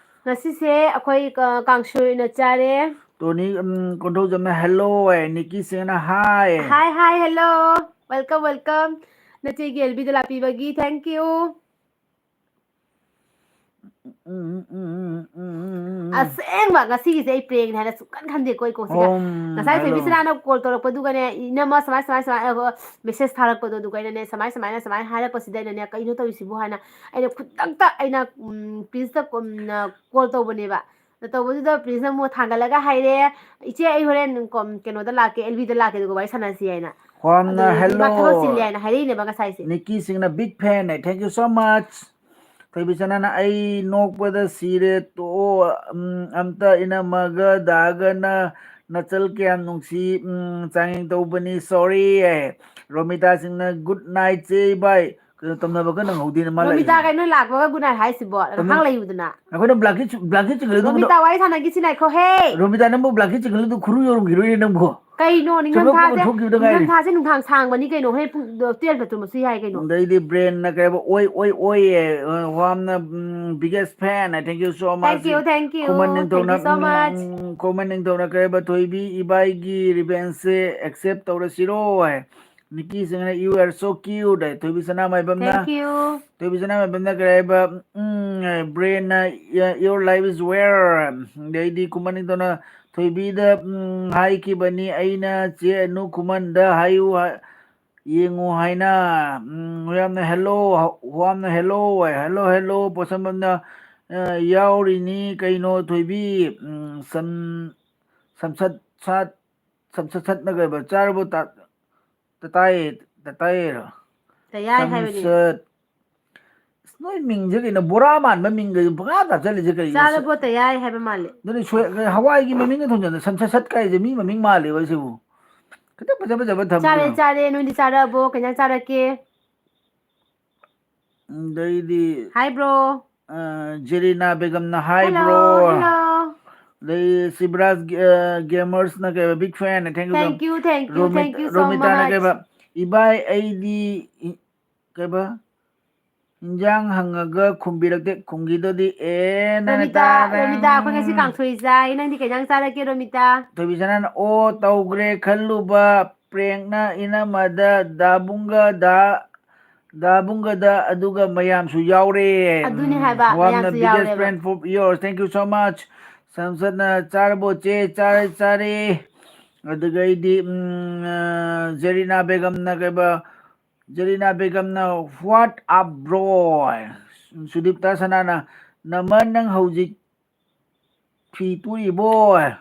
ꯉꯁꯤꯁꯦ ꯑꯩꯈꯣꯏ ꯀ-, ꯀꯥꯡꯁꯣꯏ ꯑꯣꯏꯅ ꯆꯥꯔꯦ꯫ ꯇꯣꯅꯤ, ꯎꯝ, ꯀꯣꯟꯊꯧꯖꯝꯅ hello ꯍꯥꯏ, ꯅꯤꯀꯤ ꯁꯤꯡꯅ hi꯫ Hi, hi, hello꯫ Welcome, welcome꯫ ꯅꯆꯦꯒꯤ ꯑꯦꯜꯕꯤꯗ ꯂꯥꯛꯄꯤꯕꯒꯤ thank you꯫ ꯎꯝ, ꯎꯝ, ꯎꯝ, ꯎꯝ, ꯎꯝ, ꯎꯝ, ꯎꯝ꯫ ꯑꯁꯦꯡꯕ ꯉꯁꯤꯒꯤꯁꯦ ꯑꯩ prank ꯅꯤ ꯍꯥꯏꯅ ꯁꯨꯡꯈꯟ ꯈꯟꯗꯦꯀꯣ ꯑꯩ ꯀꯣꯛꯁꯤꯗ꯫ ꯎꯝ, ꯉꯁꯥꯏ ꯊꯣꯏꯕꯤ hello꯫ ꯁꯅꯥꯅ call ꯇꯧꯔꯛꯄꯗꯨꯒꯅꯦ, ꯏꯅꯝꯃ ꯁꯨꯃꯥꯏ, ꯁꯨꯃꯥꯏ, ꯁꯨꯃꯥꯏ, ꯑ, message ꯊꯥꯔꯛꯄꯗꯣ, ꯑꯗꯨꯒ ꯑꯩꯅꯅꯦ, ꯁꯨꯃꯥꯏ, ꯁꯨꯃꯥꯏꯅ, ꯁꯨꯃꯥꯏꯅ ꯍꯥꯏꯔꯛꯄꯁꯤꯗ ꯑꯩꯅꯅꯦ, ꯀꯩꯅꯣ ꯇꯧꯔꯤꯁꯤꯕꯨ ꯍꯥꯏꯅ ꯑꯩꯅ ꯈꯨꯗꯛꯇ ꯑꯩꯅ, ꯎꯝ, ꯄ꯭ꯔꯤꯟꯁꯇ ꯀꯣ-, ꯎꯝ, call ꯇꯧꯕꯅꯦꯕ꯫ ꯑꯗ ꯇꯧꯕꯗꯨꯗ ꯄ꯭ꯔꯤꯟꯁꯅ ꯑꯃꯨꯛ ꯊꯥꯡꯒꯠꯂꯒ ꯍꯥꯏꯔꯦ, "ꯏꯆꯦ, ꯑꯩ ꯍꯣꯔꯦꯟ ꯀꯣ-, ꯀꯩꯅꯣꯗ ꯂꯥꯛꯀꯦ, ꯑꯦꯜꯕꯤꯗ ꯂꯥꯛꯀꯦ, ꯑꯗꯨꯒ ꯋꯥꯔꯤ ꯁꯥꯟꯅꯁꯤ" ꯍꯥꯏꯅ꯫ ꯈ꯭ꯋꯥꯝꯅ ꯑꯗꯨꯗꯒꯤ ꯃꯥ hello꯫ ꯊꯕꯛ ꯆꯤꯜꯂꯦ ꯍꯥꯏꯅ ꯍꯥꯏꯔꯛꯏꯅꯦꯕ ꯉꯁꯥꯏꯁꯦ꯫ ꯅꯤꯀꯤ ꯁꯤꯡꯅ big fan ꯅꯦ, thank you so much꯫ ꯊꯣꯏꯕꯤ ꯁꯅꯥꯅ, "ꯑꯩ ꯅꯣꯛꯄꯗ ꯁꯤꯔꯦ, ꯇꯣꯛꯑꯣ, ꯎꯝ, ꯑꯝꯇ ꯏꯅꯝꯃꯒ ꯗꯥꯒꯅ ꯅꯆꯜ ꯀꯌꯥꯝ ꯅꯨꯡꯁꯤ, ꯎꯝ, ꯆꯥꯡꯌꯦꯡ ꯇꯧꯕꯅꯤ, sorry" ꯍꯥꯏ꯫ ꯔꯣꯃꯤꯇꯥ ꯁꯤꯡꯅ, "Good night ꯆꯦ ꯏꯕꯥꯏ"꯫ ꯀꯩꯅꯣ, ꯇꯝꯅꯕꯒ ꯅꯪꯍꯧꯗꯦꯅ ꯃꯥ ꯔꯣꯃꯤꯇꯥ ꯂꯥꯛꯏꯁꯤꯕꯣ? ꯀꯩꯅꯣ ꯂꯥꯛꯄꯒ good night ꯍꯥꯏꯁꯤꯕꯣ? ꯇꯝꯅ-, ꯉꯥꯏꯍꯥꯛ ꯂꯩꯌꯨꯗꯅ꯫ ꯑꯩꯈꯣꯏꯅ blanket ꯆꯤꯡ-, blanket ꯆꯤꯡꯈꯠꯂꯤꯗꯨ ꯀꯩꯅꯣ? ꯔꯣꯃꯤꯇꯥ ꯋꯥꯔꯤ ꯁꯥꯟꯅꯈꯤꯁꯤ ꯉꯥꯏꯈꯣꯍꯦ꯫ ꯔꯣꯃꯤꯇꯥ, ꯅꯪꯕꯨ blanket ꯆꯤꯡꯈꯠꯂꯤꯗꯨ ꯈꯨꯔꯨ ꯌꯧꯔꯝꯈꯤꯔꯣꯏꯅꯦ ꯅꯪꯕꯨ꯫ ꯀꯩꯅꯣ, ꯆꯨꯝꯂꯛꯄ ꯅꯤꯡꯊꯝꯊꯥꯁꯦ ꯊꯣꯛꯈꯤꯕꯗ ꯉꯥꯏꯔꯤ꯫ ꯅꯤꯡꯊꯝꯊꯥꯁꯦ ꯅꯨꯡꯗꯥꯡ ꯁꯥꯡꯕꯅꯤ ꯀꯩꯅꯣ, ꯍꯣꯔꯦꯟ ꯄꯨꯡ twelve ꯇꯨꯝꯕꯁꯨ ꯌꯥꯏ ꯀꯩꯅꯣ꯫ ꯑꯗꯩꯗꯤ ꯕ꯭ꯔꯦꯟꯅ ꯀꯩ ꯍꯥꯏꯕ, "ꯑꯣꯏ ꯑꯣꯏ ꯑꯣꯏ, ꯋꯥꯝꯅ biggest fan, thank you so much." Thank you, thank you. ꯈꯨꯃꯟ ꯅꯤꯡꯊꯧꯅ Thank you so much. ꯎꯝ, ꯈꯨꯃꯟ ꯅꯤꯡꯊꯧꯅ ꯀꯩ ꯍꯥꯏꯕ, "ꯊꯣꯏꯕꯤ, ꯏꯕꯥꯏꯒꯤ ꯔꯤꯚꯦꯟꯁꯁꯦ ꯑꯦꯛꯁꯦꯞ ꯇꯧꯔꯁꯤꯔꯣ?" ꯍꯥꯏ꯫ ꯅꯤꯀꯤ ꯁꯤꯡꯅ, "You are so cute" ꯍꯥꯏ꯫ ꯊꯣꯏꯕꯤ ꯁꯅꯥꯃꯥꯏꯕꯝꯅ Thank you. ꯊꯣꯏꯕꯤ ꯁꯅꯥꯃꯥꯏꯕꯝꯅ ꯀꯩ ꯍꯥꯏꯕ, ꯎꯝ, ꯕ꯭ꯔꯦꯟꯅ, "Your life is where?" ꯑꯗꯩꯗꯤ ꯈꯨꯃꯟ ꯅꯤꯡꯊꯧꯅ, "ꯊꯣꯏꯕꯤꯗ ꯎꯝ, ꯍꯥꯏꯈꯤꯕꯅꯤ ꯑꯩꯅ ꯆꯦ ꯑꯅꯨ ꯈꯨꯃꯟꯗ ꯍꯥꯏꯌꯨ ꯍꯥꯏ-, ꯌꯦꯡꯉꯨ ꯍꯥꯏꯅ꯫ ꯎꯝ, ꯌꯥꯝꯅ ꯍꯦꯜꯂꯣ, ꯌꯥꯝꯅ ꯍꯦꯜꯂꯣ, ꯍꯦꯜꯂꯣ ꯍꯦꯜꯂꯣ꯫ ꯄꯣꯠꯁꯝꯕꯝꯅ, ꯑ, "ꯌꯥꯎꯔꯤꯅꯤ ꯀꯩꯅꯣ ꯊꯣꯏꯕꯤ"꯫ ꯎꯝ, ꯁꯝ-, ꯁꯝꯁꯠ ꯁꯥꯠ, ꯁꯝꯁꯠ ꯁꯠꯅ ꯀꯩꯕ, "ꯆꯥꯔꯕꯣ ꯇꯥ-, ꯇꯇꯥꯏ, ꯇꯇꯥꯏꯔꯣ?" ꯇꯌꯥꯏ ꯍꯥꯏꯕꯅꯦ꯫ ꯁꯝꯁꯠ꯫ ꯑꯁ, ꯅꯣꯏ ꯃꯤꯡꯁꯦ ꯀꯩꯅꯣ, ꯕꯣꯔꯥ ꯃꯥꯟꯕ ꯃꯤꯡꯒ ꯄꯪꯍꯥꯞ ꯍꯥꯞꯆꯜꯂꯤꯁꯦ ꯀꯩꯅꯣ? "ꯆꯥꯔꯕꯣ ꯇꯌꯥꯏ" ꯍꯥꯏꯕ ꯃꯥꯜꯂꯦ꯫ ꯑꯗꯨꯅꯤ ꯁꯣꯏ-, ꯍꯋꯥꯏꯒꯤ ꯃꯃꯤꯡꯒ ꯊꯣꯟꯖꯜꯂ, ꯁꯝꯁꯠ ꯁꯠ ꯀꯥꯏꯁꯦ ꯃꯤ ꯃꯃꯤꯡ ꯃꯥꯜꯂꯦꯕ ꯁꯤꯕꯨ꯫ ꯈꯤꯇꯪ ꯐꯖ ꯐꯖꯕ ꯊꯝꯕ "ꯆꯥꯔꯦ, ꯀꯩꯅꯣ? ꯆꯥꯔꯦ, ꯅꯣꯏꯗꯤ ꯆꯥꯔꯕꯣ? ꯀꯩ ꯏꯟꯖꯥꯡ ꯆꯥꯔꯛꯀꯦ?" ꯑꯗꯩꯗꯤ, ꯍꯥꯏꯕ꯭ꯔꯣ? ꯑ, ꯖꯦꯔꯤꯅꯥ ꯕꯦꯒꯝꯅ, "ꯍꯥꯏ Hello, ꯕ꯭ꯔꯣ"꯫ hello. ꯑꯗꯩ ꯁꯤꯕ꯭ꯔꯥꯖ ꯒꯦ-, ꯑ, ꯒꯦꯃꯔꯁꯅ ꯀꯩꯕ, "big fan, thank you, Thank you, thank you, ꯔꯣꯃꯤꯠ-, thank you so ꯔꯣꯃꯤꯇꯥꯅ much. ꯀꯩꯕ, "ꯏꯕꯥꯏ ꯑꯩꯗꯤ ꯏ-, ꯀꯩꯕ, ꯏꯟꯖꯥꯡ ꯍꯪꯉꯒ ꯈꯨꯝꯕꯤꯔꯛꯇꯦ, ꯈꯨꯝꯈꯤꯗꯨꯗꯤ ꯑꯦ ꯅꯪꯅ ꯔꯣꯃꯤꯇꯥ, ꯇꯥꯔꯦ"꯫ ꯔꯣꯃꯤꯇꯥ, ꯑꯩꯈꯣꯏ ꯉꯁꯤ ꯀꯥꯡꯁꯣꯏ ꯆꯥꯏ꯫ ꯅꯪꯗꯤ ꯀꯩ ꯏꯟꯖꯥꯡ ꯆꯥꯔꯛꯀꯦ, ꯔꯣꯃꯤꯇꯥ? ꯊꯣꯏꯕꯤꯁꯅꯥꯅ, "ꯑꯣ ꯇꯧꯈ꯭ꯔꯦ ꯈꯜꯂꯨꯕ, ꯄ꯭ꯔꯦꯡꯅ ꯏꯅꯝꯃꯗ, ꯗꯥꯕꯨꯡꯒ, ꯗꯥ, ꯗꯥꯕꯨꯡꯒꯗ, ꯑꯗꯨꯒ ꯃꯌꯥꯝꯁꯨ ꯌꯥꯎꯔꯦ"꯫ ꯑꯗꯨꯅꯤ ꯎꯝ, ꯍꯥꯏꯕ, ꯋꯥꯝꯅ ꯃꯌꯥꯝꯁꯨ "Biggest ꯌꯥꯎꯔꯦꯕ꯫ Fan for yours, thank you so much"꯫ ꯁꯝꯁꯠꯅ, "ꯆꯥꯔꯕꯣ ꯆꯦ?" "ꯆꯥꯔꯦ, ꯆꯥꯔꯦ"꯫ ꯑꯗꯨꯒꯩꯗꯤ, ꯎꯝ, ꯑ, ꯖꯦꯔꯤꯅꯥ ꯕꯦꯒꯝꯅ ꯀꯩꯕ, ꯖꯦꯔꯤꯅꯥ ꯕꯦꯒꯝꯅ, "What up, bro?" ꯁꯨꯗꯤꯞꯇꯥ ꯁꯅꯥꯅ, "ꯅꯃꯟ, ꯅꯪ ꯍꯧꯖꯤꯛ ꯐꯤ ꯇꯨꯔꯤꯕꯣ?"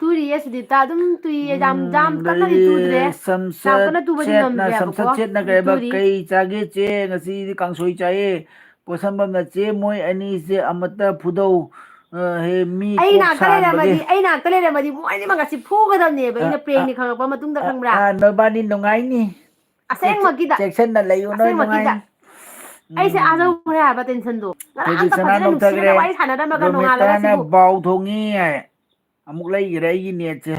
ꯇꯨꯔꯤꯌꯦ ꯁꯨꯗꯤꯞꯇꯥ, ꯑꯗꯨꯝ ꯇꯨꯏꯌꯦ, ꯌꯥꯝ, ꯎꯝ, ꯌꯥꯝ ꯀꯟꯅꯗꯤ ꯑꯗꯩꯗꯤ ꯇꯨꯗ꯭ꯔꯦ꯫ ꯌꯥꯝ ꯁꯝꯁꯠ ꯀꯟꯅ ꯇꯨꯕꯗꯤ ꯁꯦꯠꯅ, ꯉꯝꯗ꯭ꯔꯦꯕꯀꯣ꯫ ꯁꯝꯁꯠ ꯁꯦꯠꯅ ꯑꯗꯨꯝ ꯀꯩꯕ, ꯇꯨꯔꯤ꯫ "ꯀꯩ ꯆꯥꯒꯦ ꯆꯦ? ꯉꯁꯤꯗꯤ ꯀꯥꯡꯁꯣꯏ ꯆꯥꯏꯌꯦ"꯫ ꯄꯣꯠꯁꯝꯕꯝꯅ, "ꯆꯦ, ꯃꯣꯏ ꯑꯅꯤꯁꯦ ꯑꯃꯠꯇ ꯐꯨꯗꯧ, ꯑ, ꯍꯦ, ꯃꯤ ꯑꯩ ꯀꯣꯛ ꯅꯥꯛꯇ ꯁꯥꯍꯟꯕꯒꯤ"꯫ ꯂꯩꯔꯝꯃꯗꯤ, ꯑꯩ ꯅꯥꯛꯇ ꯂꯩꯔꯝꯃꯗꯤ ꯃꯣꯏ ꯑꯅꯤꯃꯛ ꯉꯁꯤ ꯐꯨꯒꯗꯕꯅꯦꯕ, ꯑ, ꯑꯩꯅ ꯑ, ꯄ꯭ꯔꯦꯡꯅꯤ ꯈꯪꯉꯛꯄ ꯃꯇꯨꯡꯗ, ꯑ, ꯈꯪꯕ꯭ꯔꯥ? ꯑ, ꯅꯕꯥꯅꯤ ꯅꯨꯡꯉꯥꯏꯅꯤ꯫ ꯑꯁꯦꯡꯕꯒꯤꯗ꯫ ꯆꯦꯛꯁꯟꯅ ꯂꯩꯌꯨ, ꯅꯣꯏ ꯑꯁꯦꯡꯕꯒꯤꯗ꯫ ꯅꯨꯡꯉꯥꯏꯅꯤ꯫ ꯑꯩꯁꯦ ꯎꯝ꯫ ꯑꯥ ꯌꯧꯈ꯭ꯔꯦ ꯍꯥꯏꯕ ꯇꯦꯟꯁꯟꯗꯣ꯫ ꯑꯗꯩꯗꯤ ꯉꯔꯥꯡꯇ ꯁꯅꯥ ꯐꯖꯅ ꯅꯨꯡꯁꯤꯅ ꯅꯧꯊꯈ꯭ꯔꯦ꯫ ꯋꯥꯔꯤ ꯁꯥꯟꯅꯔꯝꯃꯒ ꯅꯣꯡꯉꯥꯜꯂꯒ ꯔꯣꯃꯤꯇꯥꯅ ꯁꯤꯕꯨ꯫ "ꯕꯥꯎ ꯊꯣꯡꯉꯤ" ꯍꯥꯏ꯫ ꯑꯃꯨꯛ ꯂꯩꯈ꯭ꯔꯦ ꯑꯩꯒꯤ ꯅꯦꯠꯁꯦ꯫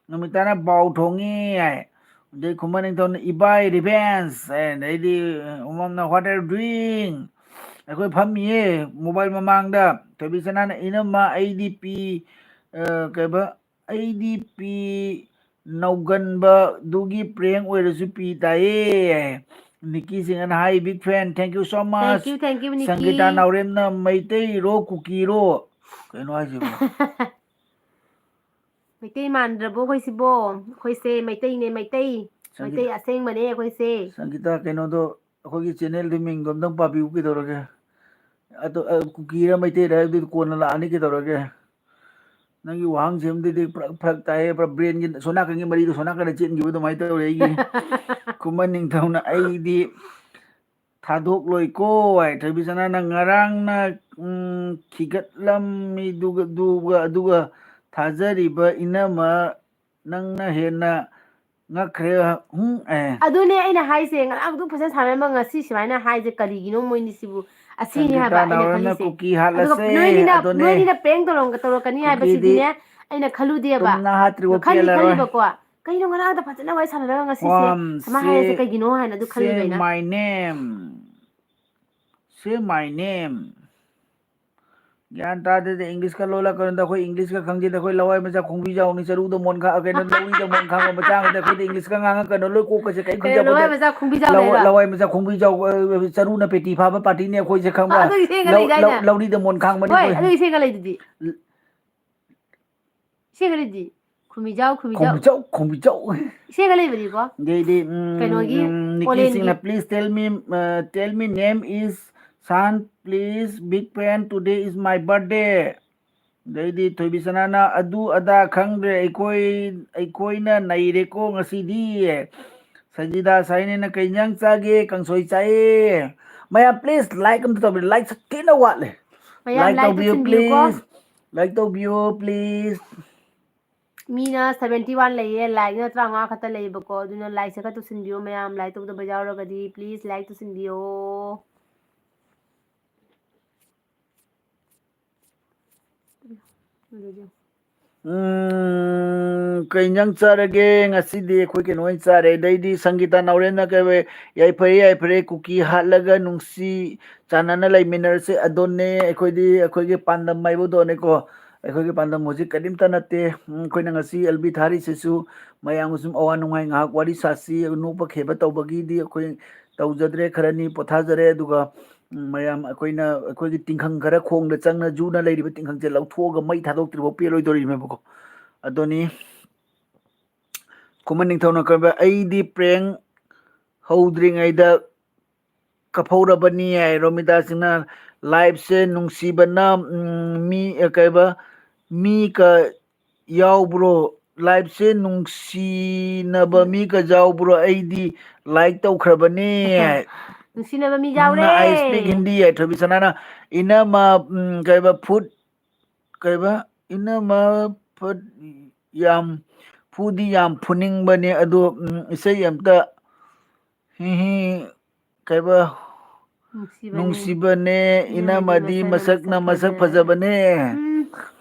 ꯅꯨꯃꯤꯠ ꯇꯔꯥ ꯄꯥꯎ ꯊꯣꯡꯉꯤ ꯍꯥꯏ꯫ ꯑꯗꯩ ꯈꯨꯃꯟ ꯅꯤꯡꯊꯧꯅ, "ꯏꯕꯥꯏ revenge" ꯍꯥꯏ꯫ ꯑꯗꯩꯗꯤ ꯎꯃꯝꯅ, "What are you doing?" ꯑꯩꯈꯣꯏ ꯐꯝꯃꯤꯌꯦ mobile ꯃꯃꯥꯡꯗ꯫ ꯊꯣꯏꯕꯤꯁꯅꯥꯅ, "ꯏꯅꯝꯃ, ꯑꯩꯗꯤ ꯄꯤ, ꯑ, ꯀꯩꯕ, ꯑꯩꯗꯤ ꯄꯤ ꯅꯧꯒꯟꯕꯗꯨꯒꯤ prank ꯑꯣꯏꯔꯁꯨ ꯄꯤ ꯇꯥꯏꯌꯦ" ꯍꯥꯏ꯫ ꯅꯤꯀꯤ ꯁꯤꯡꯍꯅ, "Hi big fan, thank you so much." Thank you, thank you, ꯅꯤꯀꯤ꯫ ꯁꯪꯒꯤꯇꯥ ꯅꯥꯎꯔꯦꯝꯅ, "ꯃꯩꯇꯩꯔꯣ ꯀꯨꯀꯤꯔꯣ?" ꯀꯩꯅꯣ ꯍꯥꯏꯁꯤꯕꯣ? ꯃꯩꯇꯩ ꯃꯥꯟꯗ꯭ꯔꯕꯣ ꯑꯩꯈꯣꯏꯁꯤꯕꯣ? ꯑꯩꯈꯣꯏꯁꯦ ꯃꯩꯇꯩꯅꯦ, ꯃꯩꯇꯩ꯫ ꯁꯪꯒꯤꯇꯥ, ꯃꯩꯇꯩ ꯑꯁꯦꯡꯕꯅꯦ ꯑꯩꯈꯣꯏꯁꯦ꯫ ꯁꯪꯒꯤꯇꯥ, ꯀꯩꯅꯣꯗꯣ, ꯑꯩꯈꯣꯏꯒꯤ channelꯗꯨ ꯃꯤꯡꯗꯣ ꯑꯝꯇꯪ ꯄꯥꯕꯤꯌꯨ ꯀꯩꯗꯧꯔꯒꯦ? ꯑꯗꯣ, ꯑ, ꯀꯨꯀꯤꯔ ꯃꯩꯇꯩꯔ ꯍꯥꯏꯕꯗꯨꯗꯤ ꯀꯣꯟꯅ ꯂꯥꯛꯑꯅꯤ ꯀꯩꯗꯧꯔꯒꯦ? ꯅꯪꯒꯤ ꯋꯥꯍꯪꯁꯤꯃꯗꯤ ꯄꯨꯔꯥ ꯐꯔꯛ ꯇꯥꯏꯌꯦ, ꯄꯨꯔꯥ brainꯒꯤ ꯁꯣꯝ ꯅꯥꯀꯟꯒꯤ ꯃꯔꯤꯗꯣ ꯁꯣꯝ ꯅꯥꯀꯟꯗ ꯆꯦꯟꯈꯤꯕ ꯑꯗꯨꯃꯥꯏꯅ ꯇꯧꯔꯦ ꯑꯩꯒꯤ꯫ ꯈꯨꯃꯟ ꯅꯤꯡꯊꯧꯅ, "ꯑꯩꯗꯤ ꯊꯥꯗꯣꯛꯂꯣꯏꯀꯣ" ꯍꯥꯏ꯫ ꯊꯣꯏꯕꯤꯁꯅꯥꯅ, "ꯉꯔꯥꯡꯅ, ꯎꯝ, ꯈꯤꯒꯠꯂꯝꯃꯤꯗꯨꯒ, ꯑꯗꯨꯒ, ꯑꯗꯨꯒ ꯊꯥꯖꯔꯤꯕ ꯏꯅꯝꯃ ꯅꯪꯅ ꯍꯦꯟꯅ ꯉꯛꯈ꯭ꯔꯦ, ꯍꯨꯝ, ꯑꯦ꯫ ꯑꯗꯨꯅꯦ ꯑꯩꯅ ꯍꯥꯏꯁꯦ, ꯉꯔꯥꯡꯗꯨ ꯐꯖꯅ ꯁꯥꯟꯅꯔꯝꯃꯒ ꯉꯁꯤ ꯁꯨꯃꯥꯏꯅ ꯍꯥꯏꯁꯦ ꯀꯔꯤꯒꯤꯅꯣ ꯃꯣꯏꯅꯤꯁꯤꯕꯨ? ꯑꯁꯤꯅꯤ ꯍꯥꯏꯕ ꯁꯪꯒꯤꯇꯥ ꯑꯩꯅ ꯅꯥꯎꯔꯦꯝꯅ ꯈꯜꯂꯤꯁꯦ꯫ ꯀꯨꯀꯤ ꯑꯗꯨꯒ ꯍꯥꯠꯂꯁꯦ, ꯅꯣꯏꯅꯤꯅ, ꯑꯗꯨꯅꯦ꯫ ꯅꯣꯏꯅꯤꯅ prank ꯇꯧꯔꯝ-, ꯇꯧꯔꯛꯀꯅꯤ ꯀꯨꯀꯤꯗꯤ ꯍꯥꯏꯕꯁꯤꯗꯤꯅꯦ ꯑꯩꯅ ꯈꯜꯂꯨꯗꯦꯕ꯫ ꯇꯨꯝꯅ ꯍꯥꯠꯇ꯭ꯔꯤꯕ ꯑꯗꯣ ꯈꯜꯂꯤ ꯄꯦꯜꯂꯔꯣꯏ꯫ ꯈꯜꯂꯤꯕꯀꯣ꯫ ꯀꯩꯅꯣ ꯉꯔꯥꯡꯗ ꯐꯖꯅ ꯋꯥꯔꯤ ꯁꯥꯟꯅꯔꯒ ꯉꯁꯤꯁꯦ ꯋꯥꯝ, ꯁꯨꯃꯥꯏꯅ ꯍꯥꯏꯔꯤꯁꯦ ꯁꯦ, ꯀꯩꯒꯤꯅꯣ ꯍꯥꯏꯅ ꯑꯗꯨ ꯁꯦ ꯈꯜꯂꯤꯕ ꯑꯩꯅ꯫ My name. Say my name. ꯒ꯭ꯌꯥꯟ ꯇꯥꯗꯦꯗ, Englishꯀ ꯂꯣꯜꯂꯛꯀꯅꯨꯗ, ꯑꯩꯈꯣꯏ Englishꯀ ꯈꯪꯖꯗꯦ, ꯑꯩꯈꯣꯏ ꯂꯋꯥꯏ ꯃꯆꯥ ꯈꯣꯡꯕꯤꯖꯥꯎꯅꯤ, ꯆꯔꯨꯗ ꯃꯣꯟ ꯈꯥ-, ꯀꯩꯅꯣ, ꯂꯧꯔꯤꯗ ꯃꯣꯟ ꯈꯥꯡꯕ ꯃꯆꯥ ꯉꯥꯛꯇ, ꯑꯩꯈꯣꯏꯗ Englishꯀ ꯉꯥꯡꯉꯛꯀꯅꯨ, ꯂꯣꯏ ꯀꯣꯛꯀꯁꯦ ꯀꯔꯤꯝ ꯀꯩꯅꯣ, ꯈꯪꯖꯄꯣꯠꯇꯦ꯫ ꯂꯋꯥꯏ ꯃꯆꯥ ꯈꯣꯡꯕꯤꯖꯥꯎꯅꯦ ꯂꯋꯥꯏ, ꯍꯥꯏꯔꯣ? ꯂꯋꯥꯏ ꯃꯆꯥ ꯈꯣꯡꯕꯤꯖꯥꯎ, ꯑ, ꯆꯔꯨꯅ ꯄꯦꯇꯤ ꯐꯥꯕ partyꯅꯤ ꯑꯩꯈꯣꯏꯁꯦ, ꯈꯪꯕ꯭ꯔꯥ? ꯑꯗꯨ ꯏꯁꯩ ꯑꯃ ꯂꯧ-, ꯂꯩꯗꯥꯏꯅꯦ? ꯂꯧ-, ꯂꯧꯔꯤꯗ ꯃꯣꯟ ꯈꯥꯡꯕꯅꯤ ꯍꯣꯏ, ꯑꯩꯈꯣꯏ꯫ ꯑꯗꯨ ꯏꯁꯩꯒ ꯂꯩꯗꯨꯗꯤ꯫ ꯏꯁꯩꯒ ꯂꯩꯗꯤ? ꯈꯨꯃꯤꯖꯥꯎ, ꯈꯨꯃꯤꯖꯥꯎ꯫ ꯈꯣꯡꯕꯤꯖꯥꯎ, ꯈꯣꯡꯕꯤꯖꯥꯎ꯫ ꯏꯁꯩꯒ ꯂꯩꯕꯅꯤꯀꯣ? ꯑꯗꯩꯗꯤ, ꯎꯝ, ꯀꯩꯅꯣꯒꯤ, ꯎꯝ, ꯅꯤꯀꯤ ꯑꯣꯂꯦꯟꯒꯤ꯫ ꯁꯤꯡꯅ, "Please tell me, uh, tell me name is Shan, please, big fan, today is my birthday." ꯑꯗꯩꯗꯤ ꯊꯣꯏꯕꯤꯁꯅꯥꯅ, "ꯑꯗꯨ ꯑꯗꯥ ꯈꯪꯗ꯭ꯔꯦ, ꯑꯩꯈꯣꯏ, ꯑꯩꯈꯣꯏꯅ ꯅꯩꯔꯦꯀꯣ ꯉꯁꯤꯗꯤ." ꯁꯖꯤꯗꯥ ꯁꯥꯏꯅꯤꯅ, "ꯀꯩ ꯏꯟꯖꯥꯡ ꯆꯥꯒꯦ?" "ꯀꯥꯡꯁꯣꯏ ꯆꯥꯏꯌꯦ꯫" ꯃꯌꯥꯝ, please, like ꯑꯝꯇ ꯇꯧꯕꯤꯌꯨ, like ꯁꯛ ꯊꯤꯅ ꯋꯥꯠꯂꯦ꯫ ꯃꯌꯥꯝ, like like ꯇꯧꯕꯤꯌꯨ, ꯇꯧꯁꯤꯟꯕꯤꯌꯨꯀꯣ꯫ Please. Like ꯇꯧꯕꯤꯌꯨ, please. ꯃꯤꯅ seventy one ꯂꯩꯌꯦ, likeꯅ ꯇꯔꯥꯃꯉꯥ ꯈꯛꯇ ꯂꯩꯌꯦꯕꯀꯣ, ꯑꯗꯨꯅ likeꯁꯦ ꯈꯔ ꯇꯧꯁꯤꯟꯕꯤꯌꯣ ꯃꯌꯥꯝ, like ꯇꯧꯗꯕ ꯌꯥꯎꯔꯒꯗꯤ please like ꯇꯧꯁꯤꯟꯕꯤꯌꯣ꯫ ꯎꯝ, ꯀꯩ ꯏꯟꯖꯥꯡ ꯆꯥꯔꯒꯦ? ꯉꯁꯤꯗꯤ ꯑꯩꯈꯣꯏ ꯀꯩꯅꯣ ꯑꯣꯏꯅ ꯆꯥꯔꯦ꯫ ꯑꯗꯩꯗꯤ ꯁꯪꯒꯤꯇꯥ ꯅꯥꯎꯔꯦꯝꯅ ꯀꯩ, "ꯌꯥꯏꯐꯔꯦ, ꯌꯥꯏꯐꯔꯦ, ꯀꯨꯀꯤ ꯍꯥꯠꯂꯒ ꯅꯨꯡꯁꯤ ꯆꯥꯟꯅꯅ ꯂꯩꯃꯤꯟꯅꯔꯁꯦ꯫ ꯑꯗꯨꯅꯦ ꯑꯩꯈꯣꯏꯗꯤ, ꯑꯩꯈꯣꯏꯒꯤ ꯄꯥꯟꯗꯝ ꯍꯥꯏꯕꯗꯣꯅꯦꯀꯣ꯫ ꯑꯩꯈꯣꯏꯒꯤ ꯄꯥꯟꯗꯝ ꯍꯧꯖꯤꯛ ꯀꯔꯤꯝꯇ ꯅꯠꯇꯦ꯫ ꯎꯝ, ꯑꯩꯈꯣꯏꯅ ꯉꯁꯤ ꯑꯦꯜ ꯕꯤ ꯊꯥꯔꯤꯁꯤꯁꯨ ꯃꯌꯥꯝꯒ ꯁꯨꯝ ꯑꯋꯥ ꯅꯨꯡꯉꯥꯏ ꯉꯥꯏꯍꯥꯛ ꯋꯥꯔꯤ ꯁꯥꯁꯤ, ꯅꯣꯛꯄ ꯈꯦꯕ ꯇꯧꯕꯒꯤꯗꯤ ꯑꯩꯈꯣꯏ ꯇꯧꯖꯗ꯭ꯔꯦ, ꯈꯔꯅꯤ ꯄꯣꯊꯥꯖꯔꯦ꯫ ꯑꯗꯨꯒ, ꯎꯝ, ꯃꯌꯥꯝ ꯑꯩꯈꯣꯏꯅ, ꯑꯩꯈꯣꯏꯒꯤ ꯇꯤꯡꯈꯪ ꯈꯔ ꯈꯣꯡꯗ ꯆꯪꯅ ꯖꯨꯅ ꯂꯩꯔꯤꯕ ꯇꯤꯡꯈꯪꯁꯦ ꯂꯧꯊꯣꯛꯑꯒ ꯃꯩ ꯊꯥꯗꯣꯛꯇ꯭ꯔꯤꯐꯥꯎ ꯄꯦꯜꯂꯣꯏꯗꯧꯔꯤꯕꯅꯦꯕꯀꯣ꯫ ꯑꯗꯨꯅꯤ ꯈꯨꯃꯟ ꯅꯤꯡꯊꯧꯅ ꯀꯔꯝꯕ, "ꯑꯩꯗꯤ ꯄ꯭ꯔꯦꯡ ꯍꯧꯗ꯭ꯔꯤꯉꯩꯗ ꯀꯞꯍꯧꯔꯕꯅꯤ" ꯍꯥꯏ꯫ ꯔꯣꯃꯤꯇꯥ ꯁꯤꯡꯅ, "ꯂꯥꯏꯐꯁꯦ ꯅꯨꯡꯁꯤꯕꯅ, ꯎꯝ, ꯃꯤ, ꯑ, ꯀꯩꯕ, ꯃꯤ ꯀ ꯌꯥꯎꯕ꯭ꯔꯣ? ꯂꯥꯏꯐꯁꯦ ꯅꯨꯡꯁꯤꯅꯕ ꯃꯤ ꯀ ꯌꯥꯎꯕ꯭ꯔꯣ? ꯑꯩꯗꯤ ꯂꯥꯏꯛ ꯇꯧꯈ꯭ꯔꯕꯅꯦ" ꯍꯥꯏ꯫ ꯅꯨꯡꯁꯤꯅꯕ ꯃꯤ ꯌꯥꯎꯔꯦ꯫ "I speak Hindi" ꯍꯥꯏ꯫ ꯊꯣꯏꯕꯤꯁꯅꯥꯅ, "ꯏꯅꯃ, ꯎꯝ, ꯀꯩꯕ, ꯐꯨꯠ, ꯀꯩꯕ, ꯏꯅꯃ ꯐꯨꯠ ꯌꯥꯝ, ꯐꯨꯗꯤ ꯌꯥꯝ ꯐꯨꯅꯤꯡꯕꯅꯦ ꯑꯗꯣ, ꯎꯝ, ꯏꯁꯩ ꯑꯝꯇ, ꯍꯤ ꯍꯤ, ꯀꯩꯕ, ꯅꯨꯡꯁꯤꯕꯅꯦ꯫ ꯅꯨꯡꯁꯤꯕꯅꯦ, ꯏꯅꯝꯃꯗꯤ ꯏꯅꯝꯃꯗꯤ ꯃꯁꯛꯅ ꯃꯁꯛꯅ ꯃꯁꯛ ꯃꯁꯛ ꯐꯖꯕꯅꯦ꯫ ꯐꯖꯕꯅꯦ"꯫ ꯎꯝ,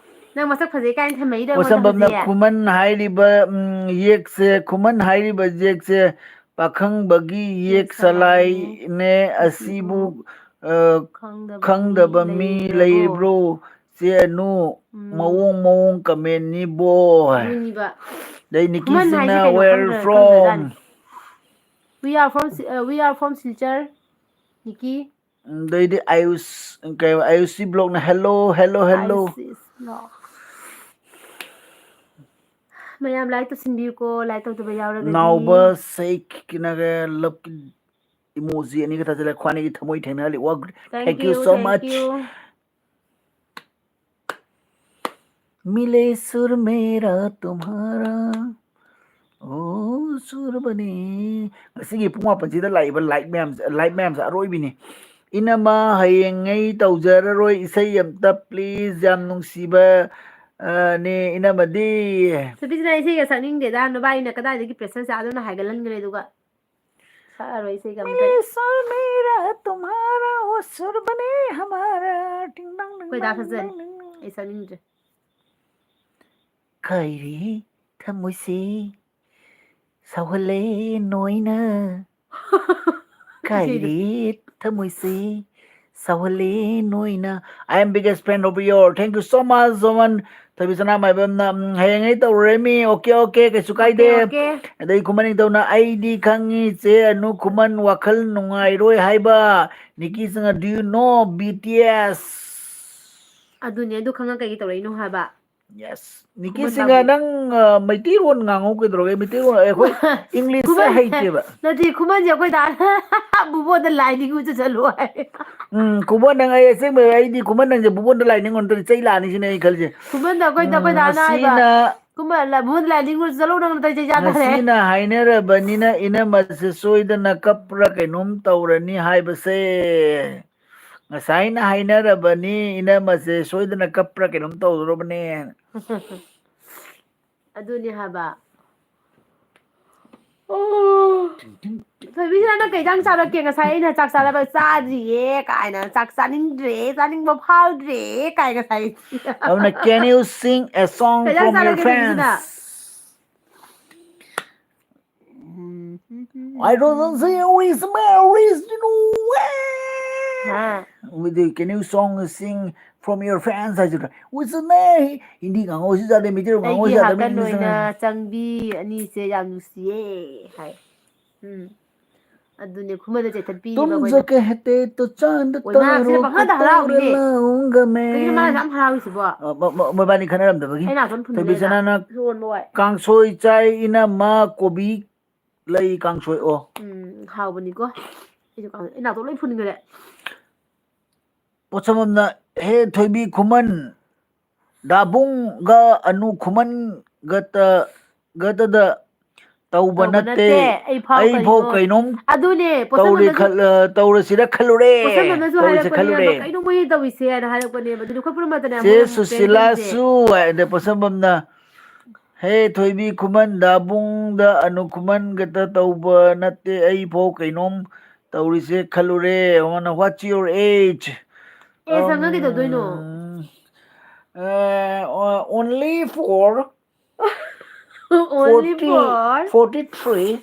ꯅꯪ ꯃꯁꯛ ꯐꯖꯩ ꯀꯥꯏꯅ ꯊꯝꯃꯛꯏꯔꯣ ꯑꯩꯉꯣꯟꯗ ꯄꯣꯠꯁꯝꯕꯝꯅ ꯍꯧꯖꯤꯛ? ꯈꯨꯃꯟ ꯍꯥꯏꯔꯤꯕ, ꯎꯝ, ꯌꯦꯛꯁꯦ, ꯈꯨꯃꯟ ꯍꯥꯏꯔꯤꯕ ꯌꯦꯛꯁꯦ ꯄꯥꯈꯪꯕꯒꯤ ꯌꯦꯛ ꯌꯦꯛ ꯁꯂꯥꯏꯅꯦ꯫ ꯁꯂꯥꯏꯅꯦ꯫ ꯑꯁꯤꯕꯨ, ꯑꯁꯤꯕꯨ, ꯑ, ꯈꯪꯗꯕ ꯈꯪꯗꯕ ꯃꯤ ꯃꯤ ꯂꯩꯔꯕ꯭ꯔꯣ? ꯂꯩꯕ꯭ꯔꯣ? ꯆꯦ ꯑꯅꯨ, ꯎꯝ꯫ ꯃꯑꯣꯡ ꯃꯑꯣꯡ ꯀꯃꯦꯟꯅꯤꯕꯣ꯫ ꯑꯗꯨꯅꯤꯕ꯫ ꯑꯗꯩ ꯈꯨꯃꯟ ꯅꯤꯀꯤꯁꯤꯅ, ꯍꯥꯏꯁꯦ ꯀꯩꯅꯣ "Where ꯈꯪꯗ꯭ꯔ-, from?" ꯈꯪꯗ꯭ꯔꯖꯥꯠꯅꯤ꯫ "We are from Si-, uh, we are from Silchar, Niki." ꯑꯗꯩꯗꯤ ꯑꯌꯨꯁ, ꯀꯩ, ꯑꯌꯨꯁꯤ ꯕ꯭ꯂꯣꯛꯅ, "Hello, hello, hello." ꯑꯌꯨꯁꯤ ꯕ꯭ꯂꯣꯛ꯫ ꯃꯌꯥꯝ ꯂꯥꯏꯛ ꯇꯧꯁꯤꯟꯕꯤꯌꯨꯀꯣ, ꯂꯥꯏꯛ ꯇꯧꯗꯕ ꯌꯥꯎꯔꯒꯗꯤ꯫ ꯅꯥꯎꯕ ꯁꯦꯛ ꯀꯤꯅꯒ ꯂꯞꯀꯤ ꯏꯃꯣꯖꯤ ꯑꯅꯤꯒ ꯊꯥꯖꯤꯜꯂꯦ, ꯈ꯭ꯋꯥꯏꯗꯒꯤ ꯊꯃꯣꯏ ꯊꯦꯡꯅꯍꯜꯂꯤ꯫ ꯋꯥ, thank you, thank you so much. ꯃꯤꯂꯦ ꯁꯨꯔ ꯃꯦꯔꯥ ꯇꯨꯝꯍꯥꯔꯥ, ꯑꯣ ꯁꯨꯔꯕꯅꯤ꯫ ꯉꯁꯤꯒꯤ ꯄꯨꯡ ꯃꯥꯄꯟꯁꯤꯗ ꯂꯥꯛꯏꯕ ꯂꯥꯏꯛ ꯃꯌꯥꯝꯁꯦ, ꯂꯥꯏꯛ ꯃꯌꯥꯝꯁꯦ ꯑꯔꯣꯏꯕꯤꯅꯤ꯫ ꯏꯅꯃ, ꯍꯌꯦꯡꯉꯩ ꯇꯧꯖꯔꯔꯣꯏ ꯏꯁꯩ ꯑꯝꯇ, please꯫ ꯌꯥꯝ ꯅꯨꯡꯁꯤꯕ, ꯑ, ꯅꯦ ꯏꯅꯃꯗꯤ꯫ ꯁꯨꯕꯤꯁꯅꯥ, ꯏꯁꯩꯒ ꯁꯛꯅꯤꯡꯗꯦꯗ, ꯅꯕꯥꯏꯅ ꯀꯗꯥꯏꯗꯒꯤ ꯄ꯭ꯔꯦꯁꯔ ꯆꯥꯗꯨꯅ ꯍꯥꯏꯒꯠꯍꯟꯈ꯭ꯔꯦ, ꯑꯗꯨꯒ ꯁꯛꯑꯔꯣꯏ ꯏꯁꯩꯒ ꯑꯝꯇ꯫ ꯃꯤꯂꯦ ꯁꯨꯔ ꯃꯦꯔꯥ ꯇꯨꯝꯍꯥꯔꯥ, ꯑꯣ ꯁꯨꯔ ꯕꯅꯦ ꯍꯃꯥꯔꯥ, ꯇꯤꯡ ꯇꯥꯡ ꯇꯤꯡ ꯑꯩꯈꯣꯏ ꯗꯥ ꯇꯥꯡ ꯐꯖꯅꯤ꯫ ꯇꯤꯡ ꯇꯥꯡ꯫ ꯑꯩ ꯁꯛꯅꯤꯡꯗ꯭ꯔꯦ꯫ ꯈꯥꯏꯔꯤ ꯊꯃꯣꯏꯁꯤ ꯁꯥꯎꯍꯜꯂꯦ ꯅꯣꯏꯅ꯫ ꯀꯥꯏꯔꯦ ꯊꯃꯣꯏꯁꯤ ꯁꯥꯎꯍꯜꯂꯦ ꯅꯣꯏꯅ꯫ I am biggest fan of your. Thank you so much, ꯖꯣꯃꯟ꯫ ꯊꯣꯏꯕꯤꯁꯅꯥ ꯃꯥꯏꯕꯝꯅ, ꯎꯝ, ꯍꯌꯦꯡ ꯑꯩ ꯇꯧꯔꯨꯔꯦ ꯃꯤ꯫ Okay, okay, ꯀꯩꯁꯨ ꯀꯥꯏꯗꯦ꯫ Okay, okay. ꯑꯗꯩ ꯈꯨꯃꯟ ꯅꯤꯡꯊꯧꯅ, "ꯑꯩꯗꯤ ꯈꯪꯉꯤ ꯆꯦ ꯑꯅꯨ ꯈꯨꯃꯟ ꯋꯥꯈꯜ ꯅꯨꯡꯉꯥꯏꯔꯣꯏ ꯍꯥꯏꯕ꯫ ꯅꯤꯀꯤ Singh, do you know B T S?" ꯑꯗꯨꯅꯦ, ꯑꯗꯨ ꯈꯪꯉ ꯀꯩꯒꯤ ꯇꯧꯔꯛꯏꯅꯣ ꯍꯥꯏꯕ? Yes. ꯅꯤꯀꯤ ꯈꯨꯃꯟ ꯁꯤꯡꯍ, ꯕꯥꯕꯨ꯫ ꯅꯪ, ꯑ, ꯃꯩꯇꯩꯔꯣꯟ ꯉꯥꯡꯉꯧ ꯀꯩꯗꯧꯔꯒꯦ? ꯃꯩꯇꯩꯔꯣꯟ, ꯑꯩꯈꯣꯏ ꯈꯨꯃꯟ-, English ꯁꯦ ꯈꯨꯃꯟꯁꯦ, ꯍꯩꯇꯦꯕ꯫ ꯅꯠꯇꯦ, ꯈꯨꯃꯟꯁꯦ ꯑꯩꯈꯣꯏ ꯗꯥꯅ ꯕꯨꯕꯣꯟꯗ ꯂꯥꯏ ꯅꯤꯡꯉꯨ ꯆꯠꯂꯣ ꯍꯥꯏ꯫ ꯎꯝ, ꯈꯨꯃꯟ ꯅꯪ, ꯑꯩ ꯑꯁꯦꯡꯕ, ꯑꯩꯗꯤ ꯈꯨꯃꯟ ꯅꯪꯁꯦ ꯕꯨꯕꯣꯟꯗ ꯂꯥꯏ ꯅꯤꯡꯉꯨ ꯅꯠꯇ꯭ꯔꯗꯤ ꯆꯩ ꯂꯥꯛꯑꯅꯤ ꯁꯤꯅꯦ ꯑꯩ ꯈꯜꯂꯤꯁꯦ꯫ ꯈꯨꯃꯟꯗ ꯑꯩꯈꯣꯏꯗ, ꯎꯝ, ꯑꯩꯈꯣꯏ ꯗꯥꯅ ꯍꯥꯏꯕ, ꯉꯁꯤꯅ ꯈꯨꯃꯟ ꯂꯥꯏ, ꯕꯨꯕꯣꯟꯗ ꯂꯥꯏ ꯅꯤꯡꯉꯨ ꯆꯠꯂꯣ ꯅꯪ ꯅꯠꯇ꯭ꯔꯗꯤ ꯆꯩ ꯆꯥꯗꯣꯔꯦ꯫ ꯉꯁꯤꯅ ꯍꯥꯏꯅꯔꯕꯅꯤꯅ ꯏꯅꯝꯃꯁꯦ ꯁꯣꯏꯗꯅ ꯀꯞꯄ꯭ꯔꯥ ꯀꯩꯅꯣꯝ ꯇꯧꯔꯅꯤ ꯍꯥꯏꯕꯁꯦ꯫ ꯉꯁꯥꯏꯅ ꯍꯥꯏꯅꯔꯕꯅꯤ, ꯏꯅꯝꯃꯁꯦ ꯁꯣꯏꯗꯅ ꯀꯞꯄ꯭ꯔꯥ ꯀꯩꯅꯣꯝ ꯇꯧꯗꯣꯔꯕꯅꯦ꯫ ꯑꯗꯨꯅꯦ ꯍꯥꯏꯕ꯫ ꯑꯣ꯫ ꯊꯣꯏꯕꯤꯁꯤꯅ ꯅꯪ ꯀꯩ ꯏꯟꯖꯥꯡ ꯆꯥꯔꯛꯀꯦ? ꯉꯁꯥꯏ ꯑꯩꯅ ꯆꯥꯛ ꯆꯥꯔꯕ ꯆꯥꯗ꯭ꯔꯤꯌꯦ ꯀꯥꯏꯅ, ꯆꯥꯛ ꯆꯥꯅꯤꯡꯗ꯭ꯔꯦ, ꯆꯥꯅꯤꯡꯕ ꯐꯥꯎꯗ꯭ꯔꯦ ꯀꯥꯏ ꯉꯁꯥꯏ꯫ ꯑꯗꯨꯅ, can you sing a song from your friends? ꯀꯩ ꯏꯟꯖꯥꯡ ꯆꯥꯔꯛꯀꯦ ꯊꯣꯏꯕꯤꯁꯤꯅ? I don't say who is married, you know, ꯍꯥ? With the, can you song sing from your friends ꯍꯥꯏꯁꯤꯔꯥ? ꯍꯤꯟꯗꯤ ꯉꯥꯡꯉꯧꯁꯨ ꯌꯥꯗꯦ, ꯃꯩꯇꯩꯂꯣꯟ ꯉꯥꯡꯉꯧꯁꯨ ꯌꯥꯗꯕꯅꯤ, ꯑꯩꯒꯤ ꯍꯥꯀꯟ English ꯑꯣꯏꯅ ꯉꯥꯡꯉꯧ꯫ ꯆꯪꯕꯤ ꯑꯅꯤꯁꯦ ꯌꯥꯝ ꯅꯨꯡꯁꯤꯌꯦ ꯍꯥꯏ꯫ ꯎꯝ꯫ ꯑꯗꯨꯅꯦ, ꯈꯨꯃꯟꯗ ꯆꯦꯊꯠꯄꯤꯔꯤꯕ ꯑꯩꯈꯣꯏꯅ꯫ ꯇꯨꯝ ꯖꯣ ꯀꯦꯍꯇꯦ ꯇꯣ ꯆꯥꯟꯗ ꯑꯣꯏꯃꯥ, ꯁꯤꯗ ꯇꯥꯔꯣ, ꯄꯪꯍꯥꯗ ꯀꯇꯣꯔ ꯍꯔꯥꯎꯔꯤꯅꯦ꯫ ꯂꯥꯎꯡꯒ ꯃꯦ꯫ ꯀꯩꯒꯤꯅꯣ ꯃꯥꯅ ꯌꯥꯝ ꯍꯔꯥꯎꯔꯤꯁꯤꯕꯣ? ꯑ, ꯃ-, ꯃ-, ꯃꯣꯏꯕꯥꯅꯤ ꯈꯟꯅꯔꯝꯗꯕꯒꯤ꯫ ꯑꯩ ꯅꯥꯇꯣꯟ ꯐꯨꯟꯕꯅꯦ ꯊꯣꯏꯕꯤꯁꯅꯥꯅ ꯂꯣꯟꯕ ꯋꯥꯏ꯫ ꯀꯥꯡꯁꯣꯏ ꯆꯥꯏ ꯏꯅꯝꯃ, ꯀꯣꯕꯤ ꯂꯩ ꯀꯥꯡꯁꯣꯏ꯫ ꯑꯣ꯫ ꯎꯝ, ꯍꯥꯎꯕꯅꯤꯀꯣ꯫ ꯑꯩꯁꯨ ꯀꯥꯡ-, ꯑꯩ ꯅꯥꯇꯣꯟ ꯂꯣꯏ ꯐꯨꯟꯈ꯭ꯔꯦ꯫ ꯄꯣꯠꯁꯝꯕꯝꯅ, ꯍꯦ ꯊꯣꯏꯕꯤ ꯈꯨꯃꯟ, ꯗꯥꯕꯨꯡꯒ ꯑꯅꯨ ꯈꯨꯃꯟ ꯒꯇ-, ꯒꯇꯗ ꯇꯧꯕ ꯇꯧꯕ ꯅꯠꯇꯦ꯫ ꯅꯠꯇꯦ, ꯑꯩ ꯐꯥꯎ ꯑꯩ ꯐꯥꯎ ꯀꯔꯤꯅꯣ? ꯀꯩꯅꯣꯝ ꯑꯗꯨꯅꯦ, ꯇꯧꯔꯦ ꯄꯣꯠꯁꯝꯕꯝꯅꯁꯨ, ꯈꯜ-, ꯑ, ꯇꯧꯔꯁꯤꯔ ꯈꯜꯂꯨꯔꯦ꯫ ꯄꯣꯠꯁꯝꯕꯝꯅꯁꯨ ꯇꯧꯔꯁꯦ ꯍꯥꯏꯔꯛꯄꯅꯦ, ꯈꯜꯂꯨꯔꯦ꯫ ꯑꯗꯣ ꯀꯩꯅꯣ ꯃꯣꯏꯅ ꯇꯧꯔꯤꯁꯦ ꯍꯥꯏꯅ ꯍꯥꯏꯔꯛꯄꯅꯦꯕ꯫ ꯑꯗꯨꯅꯦ ꯑꯩꯈꯣꯏ ꯄꯨꯝꯅꯃꯛꯇꯅꯦ ꯆꯦ ꯃꯣꯏ ꯐ꯭ꯔꯦꯟ ꯇꯧꯔꯤꯁꯦ꯫ ꯁꯨꯁꯤꯂꯥꯁꯨ ꯍꯥꯏꯗꯤ ꯄꯣꯠꯁꯝꯕꯝꯅ, ꯍꯦ ꯊꯣꯏꯕꯤ ꯈꯨꯃꯟ ꯗꯥꯕꯨꯡꯗ ꯑꯅꯨ ꯈꯨꯃꯟ ꯈꯛꯇ ꯇꯧꯕ ꯅꯠꯇꯦ, ꯑꯩ ꯐꯥꯎ ꯀꯩꯅꯣꯝ ꯇꯧꯔꯤꯁꯦ ꯈꯜꯂꯨꯔꯦ꯫ ꯋꯥꯅ, what's your age? ꯑꯦ, ꯁꯪꯉ ꯀꯩꯗꯧꯗꯣꯏꯅꯣ? ꯎꯝ, ꯑ, only for Only forty, for forty-three,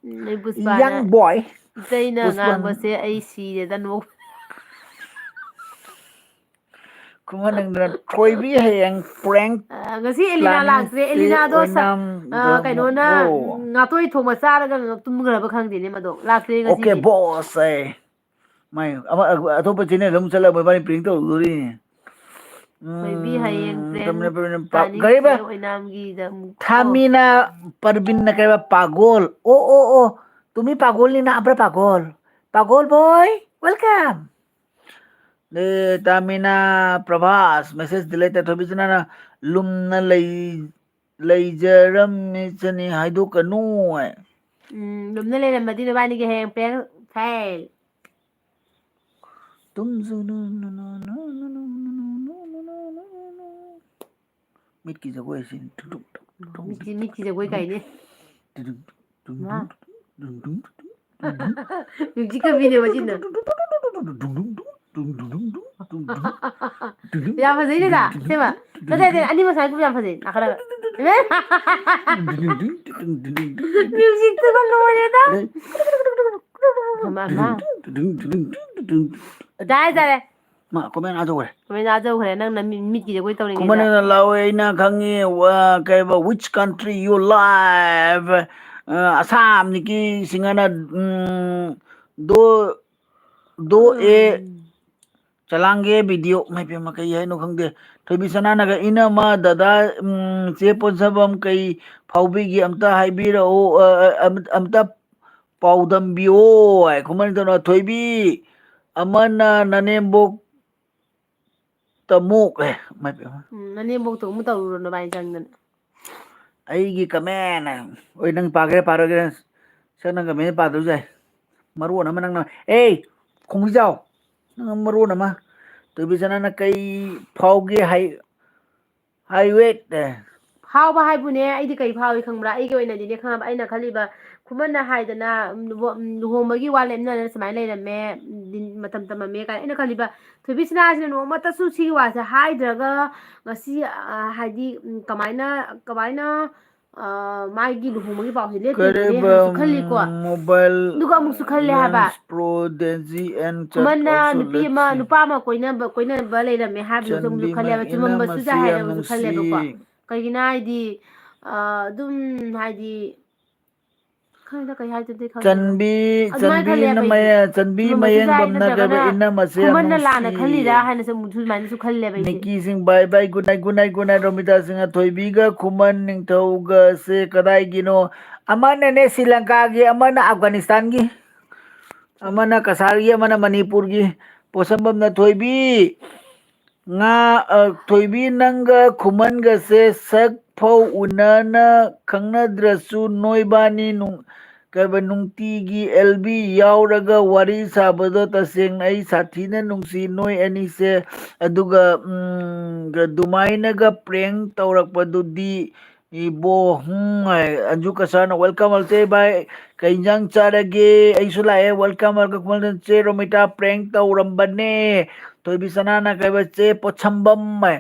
ꯎꯝ, ꯑꯩ ꯄꯨꯁꯄꯥꯅ young boy. ꯏꯇꯩꯅ ꯄꯨꯁꯄꯥꯅ꯫ ꯉꯥꯡꯕꯁꯦ ꯑꯩ ꯁꯤꯔꯦꯗ ꯅꯣꯛ ꯈꯨꯃꯟ ꯅꯪꯗꯅ ꯊꯣꯏꯕꯤ ꯍꯌꯦꯡ prank ꯑ, ꯉꯁꯤ ꯑꯦꯂꯤꯅꯥ planning ꯂꯥꯛꯇ꯭ꯔꯦ꯫ ꯁꯤ ꯑꯦꯂꯤꯅꯥꯗꯣ ꯁ- ꯑꯣꯏꯅꯥꯝ ꯑ, ꯀꯩꯅꯣꯅ ꯗꯃꯣ꯫ ꯎꯝ, ꯉꯥꯇꯣꯏ ꯊꯣꯡꯕ ꯆꯥꯔꯒ ꯇꯨꯝꯈ꯭ꯔꯕ ꯈꯪꯗꯦꯅꯦ ꯃꯗꯣ꯫ ꯂꯥꯛꯇ꯭ꯔꯦ Okay, ꯉꯁꯤꯗꯤ꯫ boss ꯑꯦ꯫ ꯃꯥꯏ ꯑꯃ ꯑꯇꯣꯞꯄ channel ꯑꯃ ꯆꯠꯂꯒ ꯃꯣꯏꯕꯥꯅꯤ prank ꯇꯧꯔꯨꯗꯣꯔꯤ꯫ ꯊꯣꯏꯕꯤ ꯍꯌꯦꯡ ꯎꯝ, prank ꯇꯝꯅ ꯄ꯭ꯔꯕꯤꯟ ꯄꯥ-, planning ꯀꯔꯤꯕ? ꯁꯦ ꯑꯣꯏꯅꯥꯝꯒꯤꯗ ꯑꯃꯨꯛ꯫ ꯑꯣ꯫ ꯊꯥꯃꯤꯅ ꯄꯔꯕꯤꯟꯅ ꯀꯩꯕ? ꯄꯥꯒꯣꯜ꯫ ꯑꯣ, ꯑꯣ, ꯑꯣ꯫ ꯇꯨꯃꯤ ꯄꯥꯒꯣꯜꯅꯤꯅ ꯑꯕ꯭ꯔ ꯄꯥꯒꯣꯜ꯫ ꯄꯥꯒꯣꯜ boy, welcome꯫ ꯑꯦ, ꯇꯥꯃꯤꯅꯥ ꯄ꯭ꯔꯚꯥꯁ, message delete ꯇꯧꯊꯣꯛꯄꯤꯁꯤꯅ ꯂꯨꯝꯅ ꯂꯩ-, ꯂꯩꯖꯔꯝꯃꯤꯁꯅꯤ ꯍꯥꯏꯗꯣꯛꯀꯅꯨ ꯍꯥꯏ꯫ ꯎꯝ, ꯂꯨꯝꯅ ꯂꯩꯔꯝꯃꯗꯤ ꯅꯕꯥꯅꯤꯒꯤ ꯍꯌꯦꯡ prank fail꯫ ꯇꯨꯝꯖꯨꯅꯨ, ꯅꯨ, ꯅꯨ, ꯅꯨ, ꯅꯨ, ꯅꯨ, ꯅꯨ, ꯅꯨ, ꯅꯨ, ꯅꯨ, ꯅꯨ, ꯅꯨ, ꯅꯨ꯫ ꯃꯤꯠꯀꯤ ꯖꯒꯣꯏ ꯑꯁꯤ ꯊꯨꯗꯨꯛ, ꯊꯨꯗꯨꯛ, ꯊꯨꯗꯨꯛ, ꯃꯤꯠꯀꯤ, ꯃꯤꯠꯀꯤ ꯖꯒꯣꯏ ꯀꯥꯏꯅꯦ꯫ ꯊꯨꯗꯨꯛ, ꯊꯨꯗꯨꯛ, ꯃꯥ꯫ ꯊꯨꯗꯨꯛ, ꯊꯨꯗꯨꯛ, ꯊꯨꯗꯨꯛ, ꯊꯨꯗꯨꯛ, Music ꯀ ꯃꯤꯅꯦ ꯃꯁꯤꯅ꯫ ꯊꯨꯗꯨꯛ, ꯊꯨꯗꯨꯛ, ꯊꯨꯗꯨꯛ, ꯊꯨꯗꯨꯛ, ꯊꯨꯗꯨꯛ, ꯊꯨꯗꯨꯛ, ꯊꯨꯗꯨꯛ, ꯌꯥꯝ ꯐꯖꯩꯅꯦꯗ, ꯊꯨꯗꯨꯛ, ꯁꯦꯝꯕ꯫ ꯊꯨꯗꯨꯛ, ꯅꯠꯇꯦ, ꯅꯠꯇꯦ, ꯑꯅꯤꯃꯛ ꯁꯨꯃꯥꯏꯅ ꯀꯨꯝ ꯌꯥꯝ ꯐꯖꯩ, ꯅꯥꯀꯠꯂꯒ꯫ ꯊꯨꯗꯨꯛ, ꯊꯨꯗꯨꯛ, ꯊꯨꯗꯨꯛ, ꯊꯨꯗꯨꯛ, ꯊꯨꯗꯨꯛ, Music ꯇꯨꯒ ꯂꯣꯏꯔꯦꯗ꯫ ꯑꯗꯩ ꯑꯃ, ꯑꯃ꯫ ꯊꯨꯗꯨꯛ, ꯊꯨꯗꯨꯛ, ꯊꯨꯗꯨꯛ, ꯊꯨꯗꯨꯛ, ꯊꯨꯗꯨꯛ꯫ ꯌꯥꯔꯦ, ꯌꯥꯔꯦ꯫ ꯃꯥ comment ꯑꯥ ꯌꯧꯈ꯭ꯔꯦ꯫ Comment ꯑꯥ ꯌꯧꯈ꯭ꯔꯦ, ꯅꯪꯅ ꯃꯤ-, ꯃꯤꯠꯀꯤ ꯖꯒꯣꯏ ꯇꯧꯔꯤꯉꯩꯗ꯫ ꯈꯨꯃꯟ ꯅꯪꯅ ꯂꯥꯎꯋꯦ, ꯑꯩꯅ ꯈꯪꯉꯤ, ꯋꯥ, ꯀꯩꯕ, which country you live? ꯑ, ꯑꯁꯥꯝ ꯅꯤꯀꯤ ꯁꯤꯡꯍꯅ, ꯎꯝ, ꯗꯣ, ꯗꯣ ꯑꯦ ꯆꯂꯥꯡꯒꯦ video꯫ ꯃꯥꯏ ꯄꯦꯝꯃ, ꯀꯩ ꯍꯥꯏꯅꯣ ꯈꯪꯗꯦ꯫ ꯊꯣꯏꯕꯤ ꯁꯅꯥꯅꯒ, "ꯏꯅꯝꯃ, ꯗꯗꯥ, ꯎꯝ, ꯆꯦ ꯄꯣꯟꯁꯥꯕꯝ ꯀꯩ ꯐꯥꯎꯕꯤꯒꯦ? ꯑꯝꯇ ꯍꯥꯏꯕꯤꯔꯛꯑꯣ, ꯑ, ꯑ, ꯑꯝ-, ꯑꯝꯇ ꯄꯥꯎꯗꯝꯕꯤꯌꯣ" ꯍꯥꯏ꯫ ꯈꯨꯃꯟ ꯇꯧꯅ, "ꯊꯣꯏꯕꯤ, ꯑꯃꯅ ꯅꯅꯦꯝꯕꯣꯛ ꯇꯃꯣꯛ", ꯑꯦ, ꯃꯥꯏ ꯄꯦꯝꯃ꯫ ꯎꯝ, ꯅꯅꯦꯝꯕꯣꯛꯇꯣ ꯑꯃꯨꯛ ꯇꯧꯔꯨꯔꯣ ꯅꯕꯥꯅꯤ ꯆꯪꯗꯅ꯫ ꯑꯩꯒꯤ comment, ꯑꯣꯏ, ꯅꯪ ꯄꯥꯒꯦꯔꯥ ꯄꯥꯔꯣꯏꯒꯦꯔꯥ, ꯁꯛ ꯅꯪ comment ꯄꯥꯗ꯭ꯔꯁꯨ ꯌꯥꯏ꯫ ꯃꯔꯣꯟ ꯑꯃ ꯅꯪꯅ, ꯑꯦ, ꯈꯣꯡꯕꯤꯖꯥꯎ, ꯅꯪ ꯃꯔꯣꯟ ꯑꯃ꯫ ꯊꯣꯏꯕꯤꯁꯅꯥꯅ ꯀꯩ ꯐꯥꯎꯒꯦ ꯍꯥꯏ-, ꯍꯥꯏꯋꯦꯠ, ꯑꯦ꯫ ꯐꯥꯎꯕ ꯍꯥꯏꯕꯨꯅꯦ, ꯑꯩꯗꯤ ꯀꯩ ꯐꯥꯎꯏ ꯈꯪꯕ꯭ꯔꯥ? ꯑꯩꯒꯤ ꯑꯣꯏꯅꯗꯤꯅꯦ, ꯈꯪꯉꯕ, ꯑꯩꯅ ꯈꯜꯂꯤꯕ, ꯈꯨꯃꯟꯅ ꯍꯥꯏꯗꯅ, ꯎꯝ, ꯂꯨꯍꯣ-, ꯎꯝ, ꯂꯨꯍꯣꯡꯕꯒꯤ ꯋꯥ ꯂꯦꯞꯅꯗꯅ ꯁꯨꯃꯥꯏꯅ ꯂꯩꯔꯝꯃꯦ, ꯎꯝ, ꯗꯤꯟ ꯃꯇꯝ ꯇꯝꯃꯝꯃꯦ ꯀꯥꯏꯅ꯫ ꯑꯩꯅ ꯈꯜꯂꯤꯕ, ꯊꯣꯏꯕꯤꯁꯅꯥꯁꯤꯅ ꯅꯣꯡꯃꯇꯁꯨ ꯁꯤꯒꯤ ꯋꯥꯁꯦ ꯍꯥꯏꯗ꯭ꯔꯒ, ꯉꯁꯤ, ꯑ, ꯍꯥꯏꯗꯤ, ꯎꯝ, ꯀꯃꯥꯏꯅ, ꯀꯃꯥꯏꯅ, ꯑ, ꯃꯥꯒꯤ ꯂꯨꯍꯣꯡꯕꯒꯤ ꯄꯥꯎꯁꯦ ꯂꯦꯞꯇꯣꯏꯅꯦ ꯀꯔꯤꯕ, ꯍꯥꯏꯅꯁꯨ ꯈꯜꯂꯤꯀꯣ꯫ Mobile ꯑꯗꯨꯒ ꯑꯃꯨꯛꯁꯨ ꯈꯜꯂꯦ ꯍꯥꯏꯕ꯫ Lens Pro Denzi and Chat ꯈꯨꯃꯟꯅ also ꯅꯨꯄꯤ ꯑꯃ, let's see꯫ ꯅꯨꯄꯥ ꯑꯃ ꯀꯣꯏꯅꯕ, ꯀꯣꯏꯅꯕ ꯂꯩꯔꯝꯃꯦ ꯍꯥꯏꯕꯗꯨꯁꯨ ꯑꯃꯨꯛꯁꯨ ꯈꯜꯂꯦ ꯍꯥꯏꯕ꯫ ꯆꯟꯕꯤ ꯆꯨꯝꯃꯝꯕꯁꯨ ꯃꯩꯅ ꯌꯥꯏ ꯃꯁꯤ ꯌꯥꯝ ꯍꯥꯏꯅꯕꯁꯨ ꯈꯜꯂꯦꯕꯀꯣ꯫ ꯅꯨꯡꯁꯤ꯫ ꯀꯩꯒꯤꯅꯣ ꯍꯥꯏꯗꯤ, ꯑ, ꯑꯗꯨꯝ ꯍꯥꯏꯗꯤ, ꯈꯪꯗꯦ, ꯀꯩ ꯍꯥꯏꯗꯣꯏꯅꯣ ꯈꯪꯗꯦ꯫ ꯆꯟꯕꯤ, ꯑꯗꯨꯃꯥꯏꯅ ꯆꯟꯕꯤ ꯈꯜꯂꯦ ꯍꯥꯏꯕ ꯏꯅꯝꯃ-, ꯑꯩꯗꯤ꯫ ꯆꯟꯕꯤ ꯆꯨꯝꯃꯝꯕꯁꯨ ꯌꯥꯏ, ꯃꯌꯦꯡꯕꯝꯅ ꯅꯠꯇ꯭ꯔꯒꯅ ꯀꯩꯕ ꯏꯅꯝꯃꯁꯦ ꯌꯥꯝ ꯈꯨꯃꯟꯅ ꯂꯥꯟꯅ ꯅꯨꯡꯁꯤ꯫ ꯈꯜꯂꯤꯔꯥ ꯍꯥꯏꯅꯁꯨ ꯑꯃꯨꯛꯁꯨ ꯑꯗꯨꯃꯥꯏꯅꯁꯨ ꯈꯜꯂꯦꯕ ꯑꯩꯁꯦ꯫ ꯅꯤꯀꯤ ꯁꯤꯡ bye bye, good night, good night, good night꯫ Romita Singh, ꯊꯣꯏꯕꯤꯒ ꯈꯨꯃꯟ ꯅꯤꯡꯊꯧꯒꯁꯦ ꯀꯗꯥꯏꯒꯤꯅꯣ? ꯑꯃꯅꯅꯦ ꯁ꯭ꯔꯤ ꯂꯪꯀꯥꯒꯤ, ꯑꯃꯅ ꯑꯐꯒꯥꯅꯤꯁꯇꯥꯟꯒꯤ, ꯑꯃꯅ ꯀꯁꯥꯔꯒꯤ, ꯑꯃꯅ ꯃꯅꯤꯄꯨꯔꯒꯤ꯫ ꯄꯣꯠꯁꯝꯕꯝꯅ ꯊꯣꯏꯕꯤ, ꯉꯥ, ꯑ, ꯊꯣꯏꯕꯤ, ꯅꯪꯒ ꯈꯨꯃꯟꯒꯁꯦ ꯁꯛ ꯐꯥꯎ ꯎꯅꯅ ꯈꯪꯅꯗ꯭ꯔꯁꯨ ꯅꯣꯏꯕꯥꯅꯤ ꯅꯨꯡ-, ꯀꯩꯕ, ꯅꯨꯡꯇꯤꯒꯤ ꯑꯦꯜ ꯕꯤ ꯌꯥꯎꯔꯒ ꯋꯥꯔꯤ ꯁꯥꯕꯗꯣ ꯇꯁꯦꯡꯅ ꯑꯩ ꯁꯥꯊꯤꯅ ꯅꯨꯡꯁꯤ ꯅꯣꯏ ꯑꯅꯤꯁꯦ꯫ ꯑꯗꯨꯒ, ꯎꯝ, ꯑꯗꯨꯃꯥꯏꯅꯒ prank ꯇꯧꯔꯛꯄꯗꯨꯗꯤ ꯏꯕꯣ, ꯍꯨꯝ, ꯍꯥꯏ꯫ ꯑꯟꯖꯨ ꯀꯁꯥꯔꯅ welcome, welcome, ꯆꯦ ꯚꯥꯏ꯫ ꯀꯩ ꯏꯟꯖꯥꯡ ꯆꯥꯔꯒꯦ? ꯑꯩꯁꯨ ꯂꯥꯛꯑꯦ, welcome, welcome꯫ ꯆꯦ ꯔꯣꯃꯤꯇꯥ prank ꯇꯧꯔꯝꯕꯅꯦ꯫ ꯊꯣꯏꯕꯤ ꯁꯅꯥꯅ ꯀꯩꯕ, ꯆꯦ ꯄꯣꯠꯁꯝꯕꯝ ꯍꯥꯏ꯫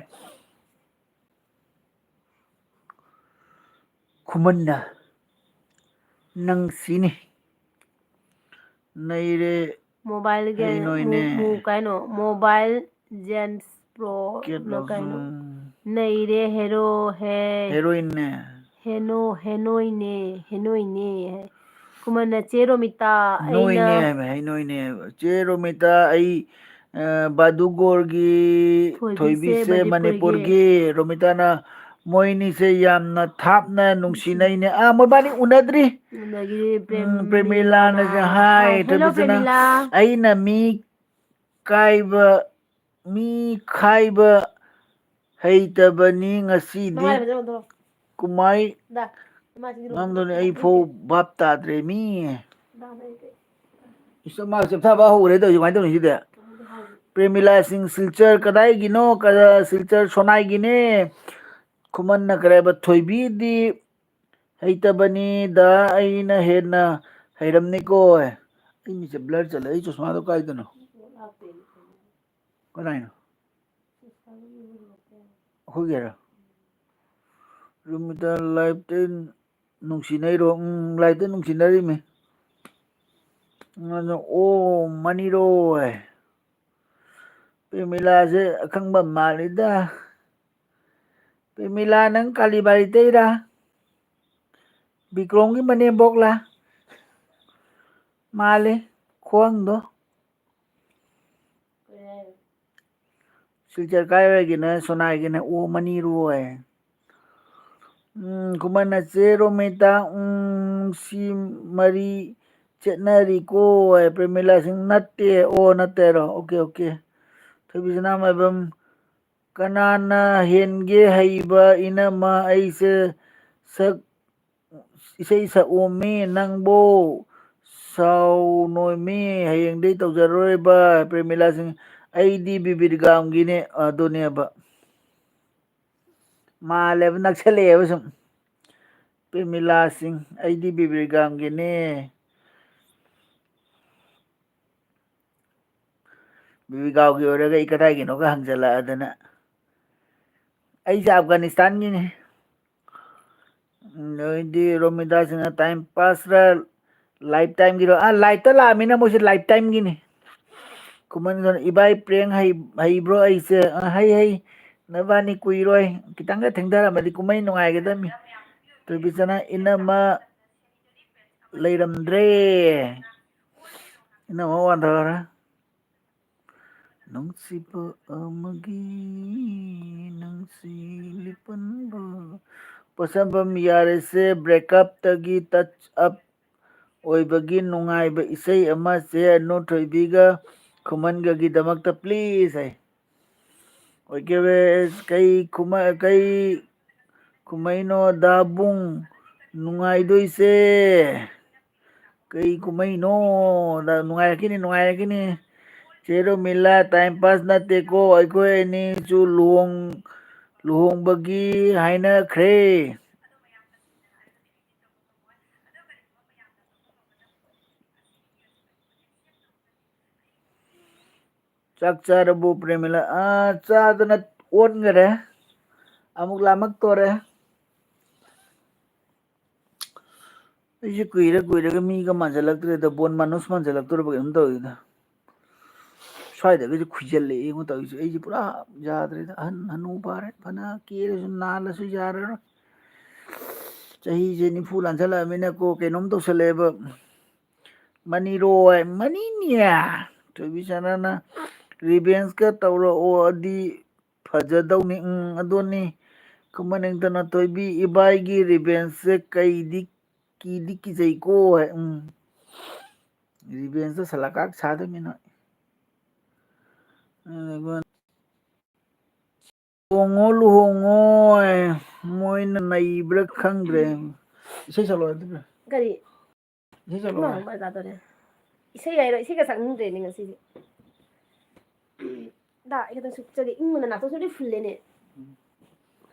ꯈꯨꯃꯟꯅ ꯅꯪ ꯁꯤꯅꯤ꯫ ꯅꯩꯔꯦ꯫ Mobile ꯒꯦ-, ꯍꯩ ꯅꯣꯏꯅꯦ꯫ ꯃꯨ-, ꯃꯨ-, ꯀꯩꯅꯣ, Mobile Legends Pro ꯀꯦꯠ ꯅ ꯀꯩꯅꯣ? ꯂꯣꯁꯟ꯫ ꯅꯩꯔꯦ ꯍꯦꯔꯣ ꯍꯦ꯫ ꯍꯦꯔꯣꯏꯟꯅꯦ꯫ ꯍꯦꯅꯣ-, ꯍꯦꯅꯣꯏꯅꯦ, ꯍꯦꯅꯣꯏꯅꯦ ꯍꯥꯏ꯫ ꯈꯨꯃꯟꯅ ꯆꯦ ꯔꯣꯃꯤꯇꯥ, ꯅꯣꯏꯅꯦ ꯑꯩꯅ ꯍꯥꯏꯕ, ꯍꯩ ꯅꯣꯏꯅꯦ ꯍꯥꯏꯕ꯫ ꯆꯦ ꯔꯣꯃꯤꯇꯥ, ꯑꯩ, ꯑ, ꯕꯥꯗꯨꯒꯣꯔꯒꯤ ꯊꯣꯏꯕꯤꯁꯦ ꯊꯣꯏꯕꯤꯁꯦ ꯃꯅꯤꯄꯨꯔꯒꯤ꯫ ꯃꯅꯤꯄꯨꯔꯒꯤ꯫ ꯔꯣꯃꯤꯇꯥꯅ ꯃꯣꯏꯅꯤꯁꯦ ꯌꯥꯝꯅ ꯊꯥꯞꯅ ꯅꯨꯡꯁꯤꯅꯩꯅꯦ꯫ ꯑꯥ, ꯃꯣꯏꯕꯥꯅꯤ ꯎꯅꯗ꯭ꯔꯤ꯫ ꯑꯗꯒꯤ ꯎꯝ, ꯄ꯭ꯔꯦꯃꯤꯂꯥꯅ ꯄ꯭ꯔꯦꯃꯤꯂꯥꯅꯒ ꯍꯥꯏ꯫ ꯍꯥꯏ, "ꯍꯦꯜꯂꯣ, ꯊꯣꯏꯕꯤꯁꯅ ꯄ꯭ꯔꯦꯃꯤꯂꯥ꯫ ꯑꯩꯅ ꯃꯤ ꯀꯥꯏꯕ, ꯃꯤ ꯈꯥꯏꯕ ꯍꯩꯇꯕꯅꯤ ꯉꯁꯤꯗꯤ꯫ ꯃꯃꯥꯏ ꯐꯖꯅ ꯑꯣꯟꯊꯣꯔꯛꯑꯣ꯫ ꯀꯨꯃꯥꯏ ꯗꯥ, ꯏꯃꯥꯁꯤꯗꯤ ꯉꯝꯗꯣꯏꯅꯤ? ꯑꯩ ꯐꯧ ꯚꯥꯞ ꯇꯥꯗ꯭ꯔꯦ ꯃꯤ꯫" ꯗꯥ, ꯃꯩ ꯀꯩ? ꯏꯁ, ꯃꯥ ꯆꯦꯞꯊꯕ ꯍꯧꯔꯦ ꯇꯧꯔꯤꯁꯦ, ꯀꯃꯥꯏꯅ ꯇꯧꯅꯤ ꯁꯤꯗꯤ? ꯄ꯭ꯔꯦꯃꯤꯂꯥ ꯁꯤꯡ ꯁꯤꯜꯆꯔ ꯀꯗꯥꯏꯒꯤꯅꯣ? ꯀ-, ꯁꯤꯜꯆꯔ ꯁꯣꯅꯥꯏꯒꯤꯅꯦ꯫ ꯈꯨꯃꯟꯅ ꯀꯔꯤ ꯍꯥꯏꯕ? ꯊꯣꯏꯕꯤꯗꯤ ꯍꯩꯇꯕꯅꯤꯗ, ꯑꯩꯅ ꯍꯦꯟꯅ ꯍꯩꯔꯝꯅꯤꯀꯣ꯫ ꯑꯩ ꯃꯤꯠꯁꯦ blur ꯆꯠꯂꯦ, ꯑꯩ ꯆꯨꯁꯃꯥꯗꯣ ꯀꯥꯏꯗꯅꯣ? ꯀꯗꯥꯏꯅꯣ? ꯑꯩꯈꯣꯏꯒꯤꯔ? ꯔꯣꯃꯤꯇꯥ ꯂꯥꯏꯐꯇ ꯅꯨꯡꯁꯤꯅꯩꯔꯣ? ꯎꯝ, ꯂꯥꯏꯐꯇ ꯅꯨꯡꯁꯤꯅꯔꯤꯃꯤ꯫ ꯑꯗꯣ ꯑꯣ ꯃꯅꯤꯔꯣ ꯍꯥꯏ꯫ ꯄ꯭ꯔꯦꯃꯤꯂꯥꯁꯦ ꯑꯈꯪꯕ ꯃꯥꯜꯂꯤꯗ꯫ ꯄ꯭ꯔꯦꯃꯤꯂꯥ, ꯅꯪ ꯀꯥꯂꯤꯕꯥꯔꯤꯗꯩꯔꯥ? ꯕꯤꯀ꯭ꯔꯣꯝꯒꯤ ꯃꯅꯦꯝꯕꯣꯛꯂꯥ? ꯃꯥꯜꯂꯦ, ꯈ꯭ꯋꯥꯡꯗꯣ꯫ ꯁꯤꯜꯆꯔ ꯀꯥꯏꯋꯥꯏꯒꯤꯅꯣ? ꯁꯣꯅꯥꯏꯒꯤꯅ ꯑꯣ ꯃꯅꯤꯔꯣ ꯍꯥꯏ꯫ ꯎꯝ, ꯈꯨꯃꯟꯅ ꯆꯦ ꯔꯣꯃꯤꯇꯥ, ꯎꯝ, ꯁꯤ ꯃꯔꯤ ꯆꯦꯠꯅꯔꯤꯀꯣ ꯍꯥꯏ꯫ ꯄ꯭ꯔꯦꯃꯤꯂꯥ ꯁꯤꯡ, ꯅꯠꯇꯦ, ꯑꯣ ꯅꯠꯇꯦ ꯍꯥꯏꯔꯣ? Okay, okay. ꯊꯣꯏꯕꯤꯁꯅꯥ ꯃꯥꯏꯕꯝ, ꯀꯅꯥꯅ ꯍꯦꯟꯒꯦ ꯍꯩꯕ ꯏꯅꯝꯃ? ꯑꯩꯁꯦ ꯁꯛ, ꯏꯁꯩ ꯁꯛꯑꯣꯃꯤ ꯅꯪꯕꯣ꯫ ꯁꯥꯎꯅꯣꯃꯤ, ꯍꯌꯦꯡꯗꯩ ꯇꯧꯖꯔꯔꯣꯏꯕ꯫ ꯄ꯭ꯔꯦꯃꯤꯂꯥ ꯁꯤꯡ, ꯑꯩꯗꯤ ꯕꯤꯕꯤꯔꯒꯥꯝꯒꯤꯅꯦ꯫ ꯑꯗꯨꯅꯦꯕ꯫ ꯃꯥꯜꯂꯦꯕ, ꯅꯛꯁꯜꯂꯛꯑꯦꯕ ꯁꯨꯝ꯫ ꯄ꯭ꯔꯦꯃꯤꯂꯥ ꯁꯤꯡ, ꯑꯩꯗꯤ ꯕꯤꯕꯤꯔꯒꯥꯝꯒꯤꯅꯦ꯫ ꯕꯤꯕꯤꯒꯥꯎꯒꯤ ꯑꯣꯏꯔꯒ ꯑꯩ ꯀꯗꯥꯏꯒꯤꯅꯣꯒ ꯍꯪꯖꯜꯂꯛꯑꯗꯅ꯫ ꯑꯩꯁꯦ ꯑꯐꯒꯥꯅꯤꯁꯇꯥꯟꯒꯤꯅꯤ꯫ ꯅꯣꯏꯗꯤ ꯔꯣꯃꯤꯇꯥꯁꯤꯅ ꯇꯥꯏꯝ ꯄꯥꯁꯔ ꯂꯥꯏꯐ ꯇꯥꯏꯝꯒꯤꯔꯣ? ꯑꯥ, ꯂꯥꯏꯐꯇ ꯂꯥꯛꯑꯃꯤꯅ ꯃꯣꯏꯁꯦ ꯂꯥꯏꯐ ꯇꯥꯏꯝꯒꯤꯅꯤ꯫ ꯈꯨꯃꯟ, ꯏꯕꯥꯏ ꯄ꯭ꯔꯦꯡ ꯍꯩ-, ꯍꯩꯕ꯭ꯔꯣ? ꯑꯩꯁꯦ, ꯑ, ꯍꯩ, ꯍꯩ꯫ ꯅꯕꯥꯅꯤ ꯀꯨꯏꯔꯣꯏ꯫ ꯈꯤꯇꯪꯒ ꯊꯦꯡꯊꯔꯝꯃꯗꯤ ꯀꯨꯝꯍꯩ ꯅꯨꯡꯉꯥꯏꯒꯗꯕꯅꯤ꯫ ꯊꯣꯏꯕꯤꯆꯅ ꯏꯅꯝꯃ ꯂꯩꯔꯝꯗ꯭ꯔꯦ꯫ ꯏꯅꯝꯃ ꯋꯥꯟꯊꯈ꯭ꯔꯦ꯫ ꯅꯨꯡꯁꯤꯕ ꯑꯃꯒꯤ ꯅꯨꯡꯁꯤ ꯂꯤꯄꯟꯕ꯫ ꯄꯣꯠꯁꯝꯕꯝ, ꯌꯥꯔꯦꯁꯦ, breakup ꯇꯒꯤ touch up ꯑꯣꯏꯕꯒꯤ ꯅꯨꯡꯉꯥꯏꯕ ꯏꯁꯩ ꯑꯃ ꯆꯦ ꯑꯅꯨ ꯊꯣꯏꯕꯤꯒ ꯈꯨꯃꯟꯒꯒꯤꯗꯃꯛꯇ please ꯍꯥꯏ꯫ ꯑꯣꯏ ꯀꯦ ꯋꯦ, ꯀꯩ ꯈꯨꯃ-, ꯀꯩ ꯀꯨꯝꯍꯩꯅꯣ ꯗꯥꯕꯨꯡ ꯅꯨꯡꯉꯥꯏꯗꯣꯏꯁꯦ? ꯀꯩ ꯀꯨꯝꯍꯩꯅꯣ? ꯗ-, ꯅꯨꯡꯉꯥꯏꯔꯛꯈꯤꯅꯤ, ꯅꯨꯡꯉꯥꯏꯔꯛꯈꯤꯅꯤ꯫ ꯆꯦ ꯔꯣꯃꯤꯂꯥ, time pass ꯅꯠꯇꯦꯀꯣ, ꯑꯩꯈꯣꯏ ꯑꯅꯤꯁꯨ ꯂꯨꯍꯣꯡ-, ꯂꯨꯍꯣꯡꯕꯒꯤ ꯍꯥꯏꯅꯈ꯭ꯔꯦ꯫ ꯆꯥꯛ ꯆꯥꯔꯕꯣ ꯄ꯭ꯔꯦꯃꯤꯂꯥ? ꯑꯥ, ꯆꯥꯗꯅ ꯑꯣꯟꯈꯔꯦ꯫ ꯑꯃꯨꯛ ꯂꯥꯝꯃꯛꯇꯣꯔꯦ꯫ ꯑꯩꯁꯦ ꯀꯨꯏꯔ ꯀꯨꯏꯔꯒ ꯃꯤꯒ ꯃꯥꯟꯁꯤꯜꯂꯛꯇ꯭ꯔꯦꯗ, ꯕꯣꯟ ꯃꯥꯅꯨꯁ ꯃꯥꯟꯁꯤꯜꯂꯛꯇꯣꯔꯕ ꯀꯩꯅꯣꯝ ꯇꯧꯋꯤꯗ꯫ ꯁ꯭ꯋꯥꯏꯗꯒꯤꯁꯨ ꯈꯨꯏꯖꯜꯂꯛꯑꯦ ꯌꯦꯡꯉꯣ ꯇꯧꯔꯤꯁꯦ꯫ ꯑꯩꯁꯦ ꯄꯨꯔꯥ ꯌꯥꯗ꯭ꯔꯦꯗ, ꯑꯍꯟ ꯍꯅꯨ ꯐꯥꯔꯦ, ꯐꯅ ꯀꯦꯔꯁꯨ ꯅꯥꯜꯂꯁꯨ ꯌꯥꯔꯔꯣꯏ꯫ ꯆꯍꯤꯁꯦ ꯅꯤꯐꯨ ꯂꯥꯟꯁꯜꯂꯛꯑꯃꯤꯅꯀꯣ ꯀꯩꯅꯣꯝ ꯇꯧꯁꯜꯂꯛꯑꯦꯕ꯫ ꯃꯅꯤꯔꯣꯏ ꯃꯅꯤꯅꯦ꯫ ꯊꯣꯏꯕꯤ ꯁꯅꯥꯅ ꯔꯤꯚꯦꯟꯁꯀ ꯇꯧꯔꯛꯑꯣꯗꯤ ꯐꯖꯗꯧꯅꯤ꯫ ꯎꯝ, ꯑꯗꯨꯅꯤ꯫ ꯈꯨꯃꯟ ꯅꯤꯡꯊꯧꯅ ꯊꯣꯏꯕꯤ ꯏꯕꯥꯏꯒꯤ ꯔꯤꯚꯦꯟꯁꯁꯦ ꯀꯩꯗꯤ ꯀꯤꯗꯤ ꯀꯤꯖꯩꯀꯣ ꯍꯥꯏ꯫ ꯎꯝ꯫ ꯔꯤꯚꯦꯟꯁꯇ ꯁꯂꯥꯀꯥꯛ ꯁꯥꯗꯣꯏꯃꯤꯅ꯫ ꯑꯗꯨꯒ ꯂꯨꯍꯣꯡꯉꯣ, ꯂꯨꯍꯣꯡꯉꯣ꯫ ꯃꯣꯏꯅ ꯅꯩꯕ꯭ꯔꯥ ꯈꯪꯗ꯭ꯔꯦ꯫ ꯏꯁꯩ ꯁꯛꯂꯛꯑꯣ ꯑꯗꯨꯒ꯫ ꯀꯔꯤ? ꯏꯁꯩ ꯁꯛꯂꯛꯑꯣ꯫ ꯏꯃꯥ, ꯃꯥꯏ ꯀꯥꯗꯣꯔꯦ꯫ ꯏꯁꯩ ꯍꯥꯏꯔꯣ? ꯏꯁꯩꯒ ꯁꯛꯅꯤꯡꯗ꯭ꯔꯦꯅꯦ ꯉꯁꯤꯗꯤ꯫ ꯗꯥ, ꯑꯩ ꯈꯤꯇꯪ ꯁꯨꯞꯆꯒꯦ꯫ ꯏꯪꯕꯅ ꯅꯥꯇꯣꯟꯁꯦ ꯂꯣꯏ ꯐꯨꯜꯂꯦꯅꯦ꯫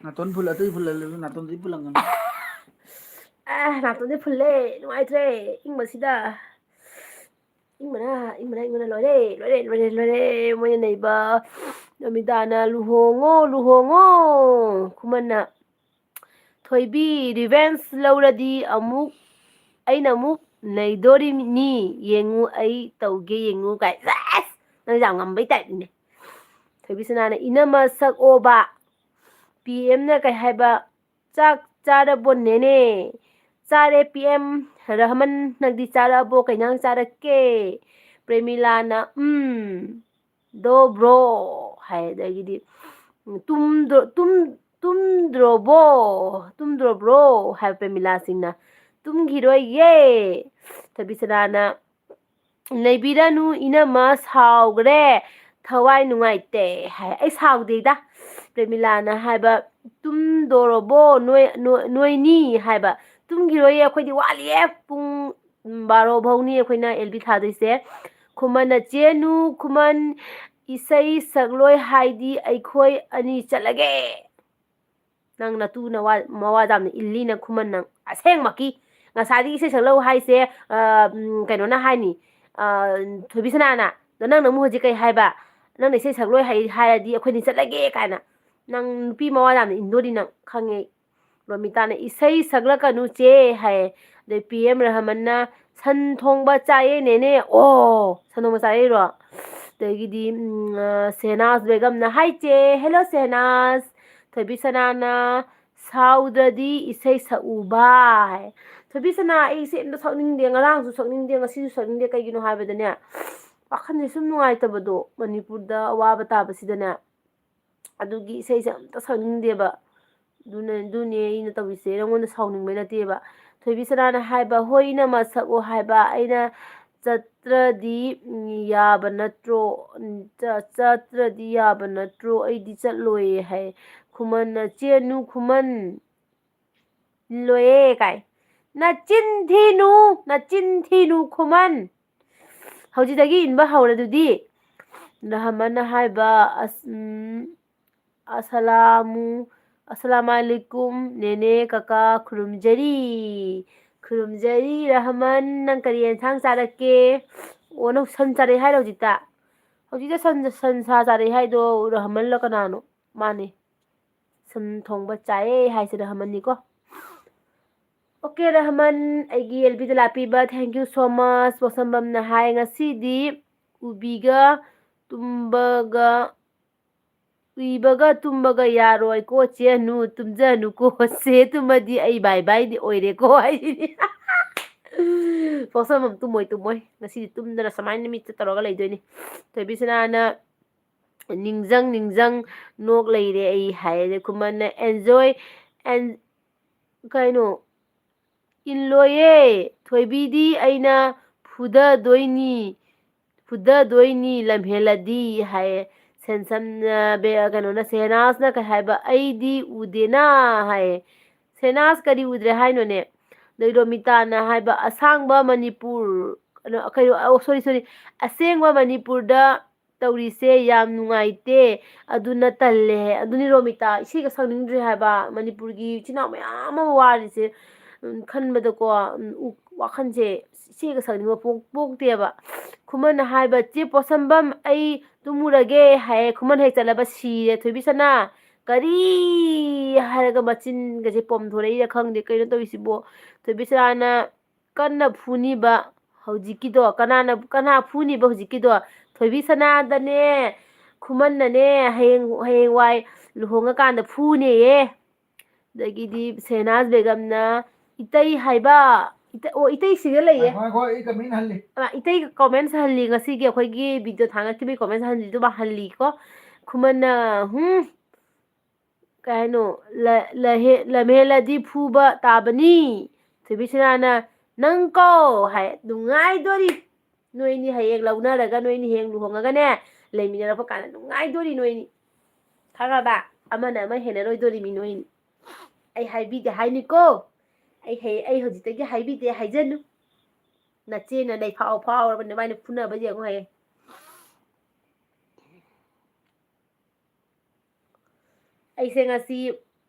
ꯅꯥꯇꯣꯟ ꯐꯨꯜ, ꯑꯇꯩ ꯐꯨꯜꯍꯜꯂꯁꯨ ꯅꯥꯇꯣꯟꯗꯤ ꯐꯨꯜꯂꯝꯒꯅꯤ꯫ ꯑꯦ, ꯅꯥꯇꯣꯟꯗꯤ ꯐꯨꯜꯂꯦ꯫ ꯅꯨꯡꯉꯥꯏꯇ꯭ꯔꯦ ꯏꯪꯕꯁꯤꯗ꯫ ꯏꯪꯕꯅ, ꯏꯪꯕꯅ, ꯏꯪꯕꯅ ꯂꯣꯏꯔꯦ, ꯂꯣꯏꯔꯦ, ꯂꯣꯏꯔꯦ, ꯂꯣꯏꯔꯦ꯫ ꯃꯣꯏꯅ ꯅꯩꯕ ꯅꯨꯃꯤꯗꯥꯅ ꯂꯨꯍꯣꯡꯉꯣ, ꯂꯨꯍꯣꯡꯉꯣ꯫ ꯈꯨꯃꯟꯅ, "ꯊꯣꯏꯕꯤ, revenge ꯂꯧꯔꯗꯤ ꯑꯃꯨꯛ, ꯑꯩꯅ ꯑꯃꯨꯛ ꯅꯩꯗꯣꯔꯤꯅꯤ꯫ ꯌꯦꯡꯉꯨ, ꯑꯩ ꯇꯧꯒꯦ, ꯌꯦꯡꯉꯨ" ꯀꯥꯏ꯫ ꯁꯦꯁ! ꯅꯪꯁꯦ ꯌꯥꯝ ꯉꯝꯕꯩ type ꯅꯤꯅꯦ꯫ ꯊꯣꯏꯕꯤ ꯁꯅꯥꯅ, "ꯏꯅꯝꯃ ꯁꯛꯑꯣꯕ꯫ ꯄꯤ ꯑꯦꯝꯅ ꯀꯩ ꯍꯥꯏꯕ? ꯆꯥꯛ ꯆꯥꯔꯕꯣ ꯅꯦꯅꯦ?" "ꯆꯥꯔꯦ ꯄꯤ ꯑꯦꯝ꯫ ꯔꯍꯃꯟ, ꯅꯪꯗꯤ ꯆꯥꯔꯛꯑꯕꯣ? ꯀꯩ ꯏꯟꯖꯥꯡ ꯆꯥꯔꯛꯀꯦ?" ꯄ꯭ꯔꯦꯃꯤꯂꯥꯅ, "ꯎꯝ, ꯗꯣ ꯕ꯭ꯔꯣ" ꯍꯥꯏ꯫ ꯑꯗꯒꯤꯗꯤ, "ꯇꯨꯝꯗ꯭ꯔꯣ-, ꯇꯨꯝ-, ꯇꯨꯝꯗ꯭ꯔꯣꯕꯣ? ꯇꯨꯝꯗ꯭ꯔꯣꯕ꯭ꯔꯣ?" ꯍꯥꯏ ꯄ꯭ꯔꯦꯃꯤꯂꯥꯁꯤꯡꯅ꯫ "ꯇꯨꯝꯈꯤꯔꯣꯏꯌꯦ꯫" ꯊꯣꯏꯕꯤꯁꯅꯥꯅ, "ꯂꯩꯕꯤꯔꯅꯨ ꯏꯅꯝꯃ, ꯁꯥꯎꯈ꯭ꯔꯦ, ꯊꯋꯥꯏ ꯅꯨꯡꯉꯥꯏꯇꯦ" ꯍꯥꯏ꯫ ꯑꯩ ꯁꯥꯎꯗꯦꯗ꯫ ꯄ꯭ꯔꯦꯃꯤꯂꯥꯅ ꯍꯥꯏꯕ, "ꯇꯨꯝꯗꯣꯔꯕꯣ ꯅꯣꯏ, ꯅꯣꯏ, ꯅꯣꯏꯅꯤ?" ꯍꯥꯏꯕ꯫ "ꯇꯨꯝꯈꯤꯔꯣꯏꯌꯦ, ꯑꯩꯈꯣꯏꯗꯤ ꯋꯥꯠꯂꯤꯌꯦ꯫ ꯄꯨꯡ ꯕꯥꯔꯣ ꯐꯥꯎꯅꯤ ꯑꯩꯈꯣꯏꯅ ꯑꯦꯜ ꯕꯤ ꯊꯥꯗꯣꯏꯁꯦ꯫" ꯈꯨꯃꯟꯅ, "ꯆꯦꯅꯨ, ꯈꯨꯃꯟ, ꯏꯁꯩ ꯁꯛꯂꯣꯏ ꯍꯥꯏꯗꯤ ꯑꯩꯈꯣꯏ ꯑꯅꯤ ꯆꯠꯂꯒꯦ꯫ ꯅꯪ ꯅꯇꯨ ꯅꯋꯥ, ꯃꯋꯥ ꯌꯥꯝꯅ ꯏꯜꯂꯤ ꯅꯪ ꯈꯨꯃꯟ ꯅꯪ꯫ ꯑꯁꯦꯡꯃꯛꯀꯤ ꯉꯁꯥꯏꯗꯒꯤ ꯏꯁꯩ ꯁꯛꯂꯛꯎ ꯍꯥꯏꯁꯦ, ꯑ, ꯎꯝ, ꯀꯩꯅꯣꯅ ꯍꯥꯏꯅꯤ, ꯑ, ꯊꯣꯏꯕꯤꯁꯅꯥꯅ꯫ ꯑꯗꯣ ꯅꯪꯅ ꯑꯃꯨꯛ ꯍꯧꯖꯤꯛ ꯀꯩ ꯍꯥꯏꯕ? ꯅꯪꯅ ꯏꯁꯩ ꯁꯛꯂꯣꯏ ꯍꯥꯏ-, ꯍꯥꯏꯔꯗꯤ ꯑꯩꯈꯣꯏꯅꯤ ꯆꯠꯂꯒꯦ ꯀꯥꯏꯅ꯫ ꯅꯪ ꯅꯨꯄꯤ ꯃꯋꯥ ꯌꯥꯝꯅ ꯏꯟꯗꯣꯔꯤ ꯅꯪ, ꯈꯪꯉꯦ ꯑꯩ꯫ ꯔꯣꯃꯤꯇꯥꯅ "ꯏꯁꯩ ꯁꯛꯂꯛꯀꯅꯨ ꯆꯦ" ꯍꯥꯏ꯫ ꯑꯗꯩ ꯄꯤ ꯑꯦꯝ ꯔꯍꯃꯟꯅ "ꯁꯟ ꯊꯣꯡꯕ ꯆꯥꯏꯌꯦ ꯅꯦꯅꯦ"꯫ ꯑꯣ, ꯁꯟ ꯊꯣꯡꯕ ꯆꯥꯔꯛꯏꯔꯣ? ꯑꯗꯒꯤꯗꯤ, ꯎꯝ, ꯑ, ꯁꯦꯍꯅꯥꯖ ꯕꯦꯒꯝꯅ "ꯍꯥꯏ ꯆꯦ"꯫ "ꯍꯦꯜꯂꯣ ꯁꯦꯍꯅꯥꯖ"꯫ ꯊꯣꯏꯕꯤ ꯁꯅꯥꯅ "ꯁꯥꯎꯗ꯭ꯔꯗꯤ ꯏꯁꯩ ꯁꯛꯎꯕ" ꯍꯥꯏ꯫ "ꯊꯣꯏꯕꯤ ꯁꯅꯥ, ꯑꯩ ꯏꯁꯩ ꯑꯝꯇ ꯁꯛꯅꯤꯡꯗꯦ, ꯉꯔꯥꯡꯁꯨ ꯁꯛꯅꯤꯡꯗꯦ, ꯉꯁꯤꯁꯨ ꯁꯛꯅꯤꯡꯗꯦ꯫ ꯀꯩꯒꯤꯅꯣ ꯍꯥꯏꯕꯗꯅꯦ, ꯋꯥꯈꯜꯁꯦ ꯁꯨꯝ ꯅꯨꯡꯉꯥꯏꯇꯕꯗꯣ, ꯃꯅꯤꯄꯨꯔꯗ ꯑꯋꯥꯕ ꯇꯥꯕꯁꯤꯗꯅꯦ, ꯑꯗꯨꯒꯤ ꯏꯁꯩꯁꯦ ꯑꯝꯇ ꯁꯛꯅꯤꯡꯗꯦꯕ꯫ ꯑꯗꯨꯅ, ꯑꯗꯨꯅꯦ ꯑꯩꯅ ꯇꯧꯔꯤꯁꯦ, ꯅꯉꯣꯟꯗ ꯁꯥꯎꯅꯤꯡꯕꯩ ꯅꯠꯇꯦꯕ꯫ ꯊꯣꯏꯕꯤ ꯁꯅꯥꯅ ꯍꯥꯏꯕ, "ꯍꯣꯏ, ꯏꯅꯝꯃ, ꯁꯛꯑꯣ ꯍꯥꯏꯕ, ꯑꯩꯅ ꯆꯠꯇ꯭ꯔꯗꯤ, ꯎꯝ, ꯌꯥꯕ ꯅꯠꯇ꯭ꯔꯣ? ꯎꯝ, ꯆ-, ꯆꯠꯇ꯭ꯔꯗꯤ ꯌꯥꯕ ꯅꯠꯇ꯭ꯔꯣ? ꯑꯩꯗꯤ ꯆꯠꯂꯣꯏꯌꯦ" ꯍꯥꯏ꯫ ꯈꯨꯃꯟꯅ, "ꯆꯦꯟꯅꯨ ꯈꯨꯃꯟ, ꯂꯣꯏꯌꯦ" ꯀꯥꯏ꯫ "ꯅꯆꯤꯟ ꯊꯤꯅꯨ, ꯅꯆꯤꯟ ꯊꯤꯅꯨ ꯈꯨꯃꯟ꯫ ꯍꯧꯖꯤꯛꯇꯒꯤ ꯏꯟꯕ ꯍꯧꯔꯗꯨꯗꯤ"꯫ ꯔꯍꯃꯟꯅ ꯍꯥꯏꯕ, ꯑꯁ, ꯎꯝ, "ꯑꯁꯂꯥꯃꯨ, ꯑꯁꯂꯥꯃ ꯑꯂꯩꯀꯨꯝ, ꯅꯦꯅꯦ, ꯀꯀꯥ, ꯈꯨꯔꯨꯝꯖꯔꯤ"꯫ "ꯈꯨꯔꯨꯝꯖꯔꯤ ꯔꯍꯃꯟ, ꯅꯪ ꯀꯔꯤ ꯑꯦꯟꯁꯥꯡ ꯆꯥꯔꯛꯀꯦ?" ꯑꯣ, ꯅꯪ ꯁꯟ ꯆꯥꯔꯛꯑꯦ ꯍꯥꯏꯔꯣ ꯍꯧꯖꯤꯛꯇ? ꯍꯧꯖꯤꯛꯇ ꯁꯟ, ꯁꯟ ꯁꯥ ꯆꯥꯔꯛꯑꯦ ꯍꯥꯏꯗꯣ ꯔꯍꯃꯟꯂ ꯀꯅꯥꯅꯣ? ꯃꯥꯅꯦ꯫ ꯁꯟ ꯊꯣꯡꯕ ꯆꯥꯏꯌꯦ ꯍꯥꯏꯁꯦ ꯔꯍꯃꯟꯅꯤꯀꯣ꯫ ꯑꯣꯀꯦ ꯔꯍꯃꯟ, ꯑꯩꯒꯤ ꯑꯦꯜ ꯕꯤꯗ ꯂꯥꯛꯄꯤꯕ, thank you so much꯫ ꯄꯣꯠꯁꯝꯕꯝꯅ ꯍꯥꯏ, "ꯉꯁꯤꯗꯤ ꯎꯕꯤꯒ ꯇꯨꯝꯕꯒ, ꯎꯏꯕꯒ ꯇꯨꯝꯕꯒ ꯌꯥꯔꯣꯏꯀꯣ ꯆꯦ ꯑꯅꯨ, ꯇꯨꯝꯖꯅꯨꯀꯣ ꯆꯦ, ꯇꯨꯝꯃꯗꯤ ꯑꯩ ꯕꯥꯏ ꯕꯥꯏꯗꯤ ꯑꯣꯏꯔꯦꯀꯣ" ꯍꯥꯏꯁꯤꯅꯤ꯫ ꯄꯣꯠꯁꯝꯕꯝ ꯇꯨꯝꯃꯣꯏ, ꯇꯨꯝꯃꯣꯏ꯫ ꯉꯁꯤꯗꯤ ꯇꯨꯝꯗꯅ ꯁꯨꯃꯥꯏꯅ ꯃꯤꯠꯁꯦ ꯇꯧꯔꯒ ꯂꯩꯗꯣꯏꯅꯤ꯫ ꯊꯣꯏꯕꯤꯁꯅꯥꯅ "ꯅꯤꯡꯖꯪ ꯅꯤꯡꯖꯪ ꯅꯣꯛ ꯂꯩꯔꯦ ꯑꯩ" ꯍꯥꯏ꯫ ꯑꯗꯩ ꯈꯨꯃꯟꯅ "ꯑꯦꯟꯖꯣꯏ ꯑꯦꯟ-, ꯀꯩꯅꯣ, ꯏꯜꯂꯣꯏꯌꯦ, ꯊꯣꯏꯕꯤꯗꯤ ꯑꯩꯅ ꯐꯨꯗꯗꯣꯏꯅꯤ, ꯐꯨꯗꯗꯣꯏꯅꯤ ꯂꯝꯍꯦꯜꯂꯗꯤ" ꯍꯥꯏꯌꯦ꯫ ꯁꯦꯟꯁꯝꯅ, ꯕꯦ-, ꯀꯩꯅꯣꯅ, ꯁꯦꯍꯅꯥꯖꯅ ꯀꯩ ꯍꯥꯏꯕ, "ꯑꯩꯗꯤ ꯎꯗꯦꯅ" ꯍꯥꯏꯌꯦ꯫ "ꯁꯦꯍꯅꯥꯖ, ꯀꯔꯤ ꯎꯗ꯭ꯔꯦ ꯍꯥꯏꯅꯣꯅꯦ?" ꯑꯗꯩ ꯔꯣꯃꯤꯇꯥꯅ ꯍꯥꯏꯕ, "ꯑꯁꯥꯡꯕ ꯃꯅꯤꯄꯨꯔ", ꯀꯩꯅꯣ, ꯀꯩꯅꯣ, ꯑꯣ, ꯁꯣꯔꯤ, ꯁꯣꯔꯤ, "ꯑꯁꯦꯡꯕ ꯃꯅꯤꯄꯨꯔꯗ ꯇꯧꯔꯤꯁꯦ ꯌꯥꯝ ꯅꯨꯡꯉꯥꯏꯇꯦ, ꯑꯗꯨꯅ ꯇꯜꯂꯦ ꯍꯥꯏ"꯫ ꯑꯗꯨꯅꯤ ꯔꯣꯃꯤꯇꯥ, ꯏꯁꯩꯒ ꯁꯛꯅꯤꯡꯗ꯭ꯔꯦ ꯍꯥꯏꯕ, ꯃꯅꯤꯄꯨꯔꯒꯤ ꯏꯆꯤꯟ ꯏꯅꯥꯎ ꯃꯌꯥꯝ ꯑꯃ ꯋꯥꯔꯤꯁꯦ, ꯎꯝ, ꯈꯟꯕꯗꯀꯣ, ꯎꯝ, ꯎ-, ꯋꯥꯈꯜꯁꯦ ꯏꯁꯩꯒ ꯁꯛꯅꯤꯡꯕ ꯄꯣꯛ-, ꯄꯣꯛꯇꯦꯕ꯫ ꯈꯨꯃꯟꯅ ꯍꯥꯏꯕ, "ꯆꯦ ꯄꯣꯠꯁꯝꯕꯝ, ꯑꯩ ꯇꯨꯝꯃꯨꯔꯒꯦ" ꯍꯥꯏꯌꯦ꯫ ꯈꯨꯃꯟ ꯍꯦꯛ ꯆꯠꯂꯕ ꯁꯤꯔꯦ꯫ "ꯊꯣꯏꯕꯤꯁꯅꯥ, ꯀꯔꯤ ꯍꯥꯏꯔꯒ ꯃꯆꯤꯟꯒꯁꯦ ꯄꯣꯝꯊꯣꯔꯛꯏꯔ ꯈꯪꯗꯦ꯫ ꯀꯩꯅꯣ ꯇꯧꯔꯤꯁꯤꯕꯣ? ꯊꯣꯏꯕꯤꯁꯅꯥꯅ ꯀꯟꯅ ꯐꯨꯅꯤꯕ ꯍꯧꯖꯤꯛꯀꯤꯗꯣ꯫ ꯀꯅꯥꯅ, ꯀꯅꯥ ꯐꯨꯅꯤꯕ ꯍꯧꯖꯤꯛꯀꯤꯗꯣ? ꯊꯣꯏꯕꯤꯁꯅꯥꯗꯅꯦ, ꯈꯨꯃꯟꯅꯅꯦ, ꯍꯌꯦꯡ, ꯍꯌꯦꯡꯋꯥꯏ ꯂꯨꯍꯣꯡꯉꯀꯥꯟꯗ ꯐꯨꯅꯦꯌꯦ꯫ ꯑꯗꯒꯤꯗꯤ ꯁꯦꯍꯅꯥꯖ ꯕꯦꯒꯝꯅ ꯏꯇꯩ ꯍꯥꯏꯕ, ꯏꯇꯩ, ꯑꯣ, ꯏꯇꯩ ꯁꯤꯗ ꯂꯩꯌꯦ꯫ ꯉꯥꯏꯈꯣ, ꯉꯥꯏꯈꯣ, ꯑꯩ comment ꯍꯜꯂꯤ꯫ ꯑ, ꯏꯇꯩ comment ꯍꯜꯂꯤ, ꯉꯁꯤꯒꯤ ꯑꯩꯈꯣꯏꯒꯤ video ꯊꯥꯡꯒꯠꯈꯤꯕꯒꯤ comment ꯍꯜꯂꯤꯗꯨ ꯃꯥ ꯍꯜꯂꯤꯀꯣ꯫ ꯈꯨꯃꯟꯅ, ꯍꯨꯝ, ꯀꯩ ꯍꯥꯏꯅꯣ? ꯂ-, ꯂꯍꯦ-, ꯂꯝꯍꯦꯜꯂꯗꯤ ꯐꯨꯕ ꯇꯥꯕꯅꯤ꯫ ꯊꯣꯏꯕꯤꯁꯅꯥꯅ, "ꯅꯪ ꯀꯣ" ꯍꯥꯏ, "ꯅꯨꯡꯉꯥꯏꯗꯣꯔꯤ꯫ ꯅꯣꯏꯅꯤ ꯍꯌꯦꯡ ꯂꯧꯅꯔꯒ, ꯅꯣꯏꯅꯤ ꯍꯌꯦꯡ ꯂꯨꯍꯣꯡꯉꯒꯅꯦ, ꯂꯩꯃꯤꯟꯅꯔꯛꯄ ꯀꯥꯟꯗ ꯅꯨꯡꯉꯥꯏꯗꯣꯔꯤ ꯅꯣꯏꯅꯤ꯫ ꯈꯪꯉꯕ? ꯑꯃꯅ ꯑꯃ ꯍꯦꯟꯅꯔꯣꯏꯗꯣꯔꯤꯃꯤ ꯅꯣꯏꯅꯤ꯫ ꯑꯩ ꯍꯥꯏꯕꯤꯗꯦ ꯍꯥꯏꯅꯤꯀꯣ꯫ ꯑꯩ ꯍꯌꯦꯡ, ꯑꯩ ꯍꯧꯖꯤꯛꯇꯒꯤ ꯍꯥꯏꯕꯤꯗꯦ ꯍꯥꯏꯖꯅꯨ꯫ ꯅꯆꯦꯅ ꯂꯩꯐꯥꯎ ꯐꯥꯎꯔꯕ ꯅꯕꯥꯏꯅꯤ ꯐꯨꯅꯕ ꯌꯦꯡꯉꯨ ꯍꯌꯦꯡ꯫" ꯑꯩꯁꯦ ꯉꯁꯤ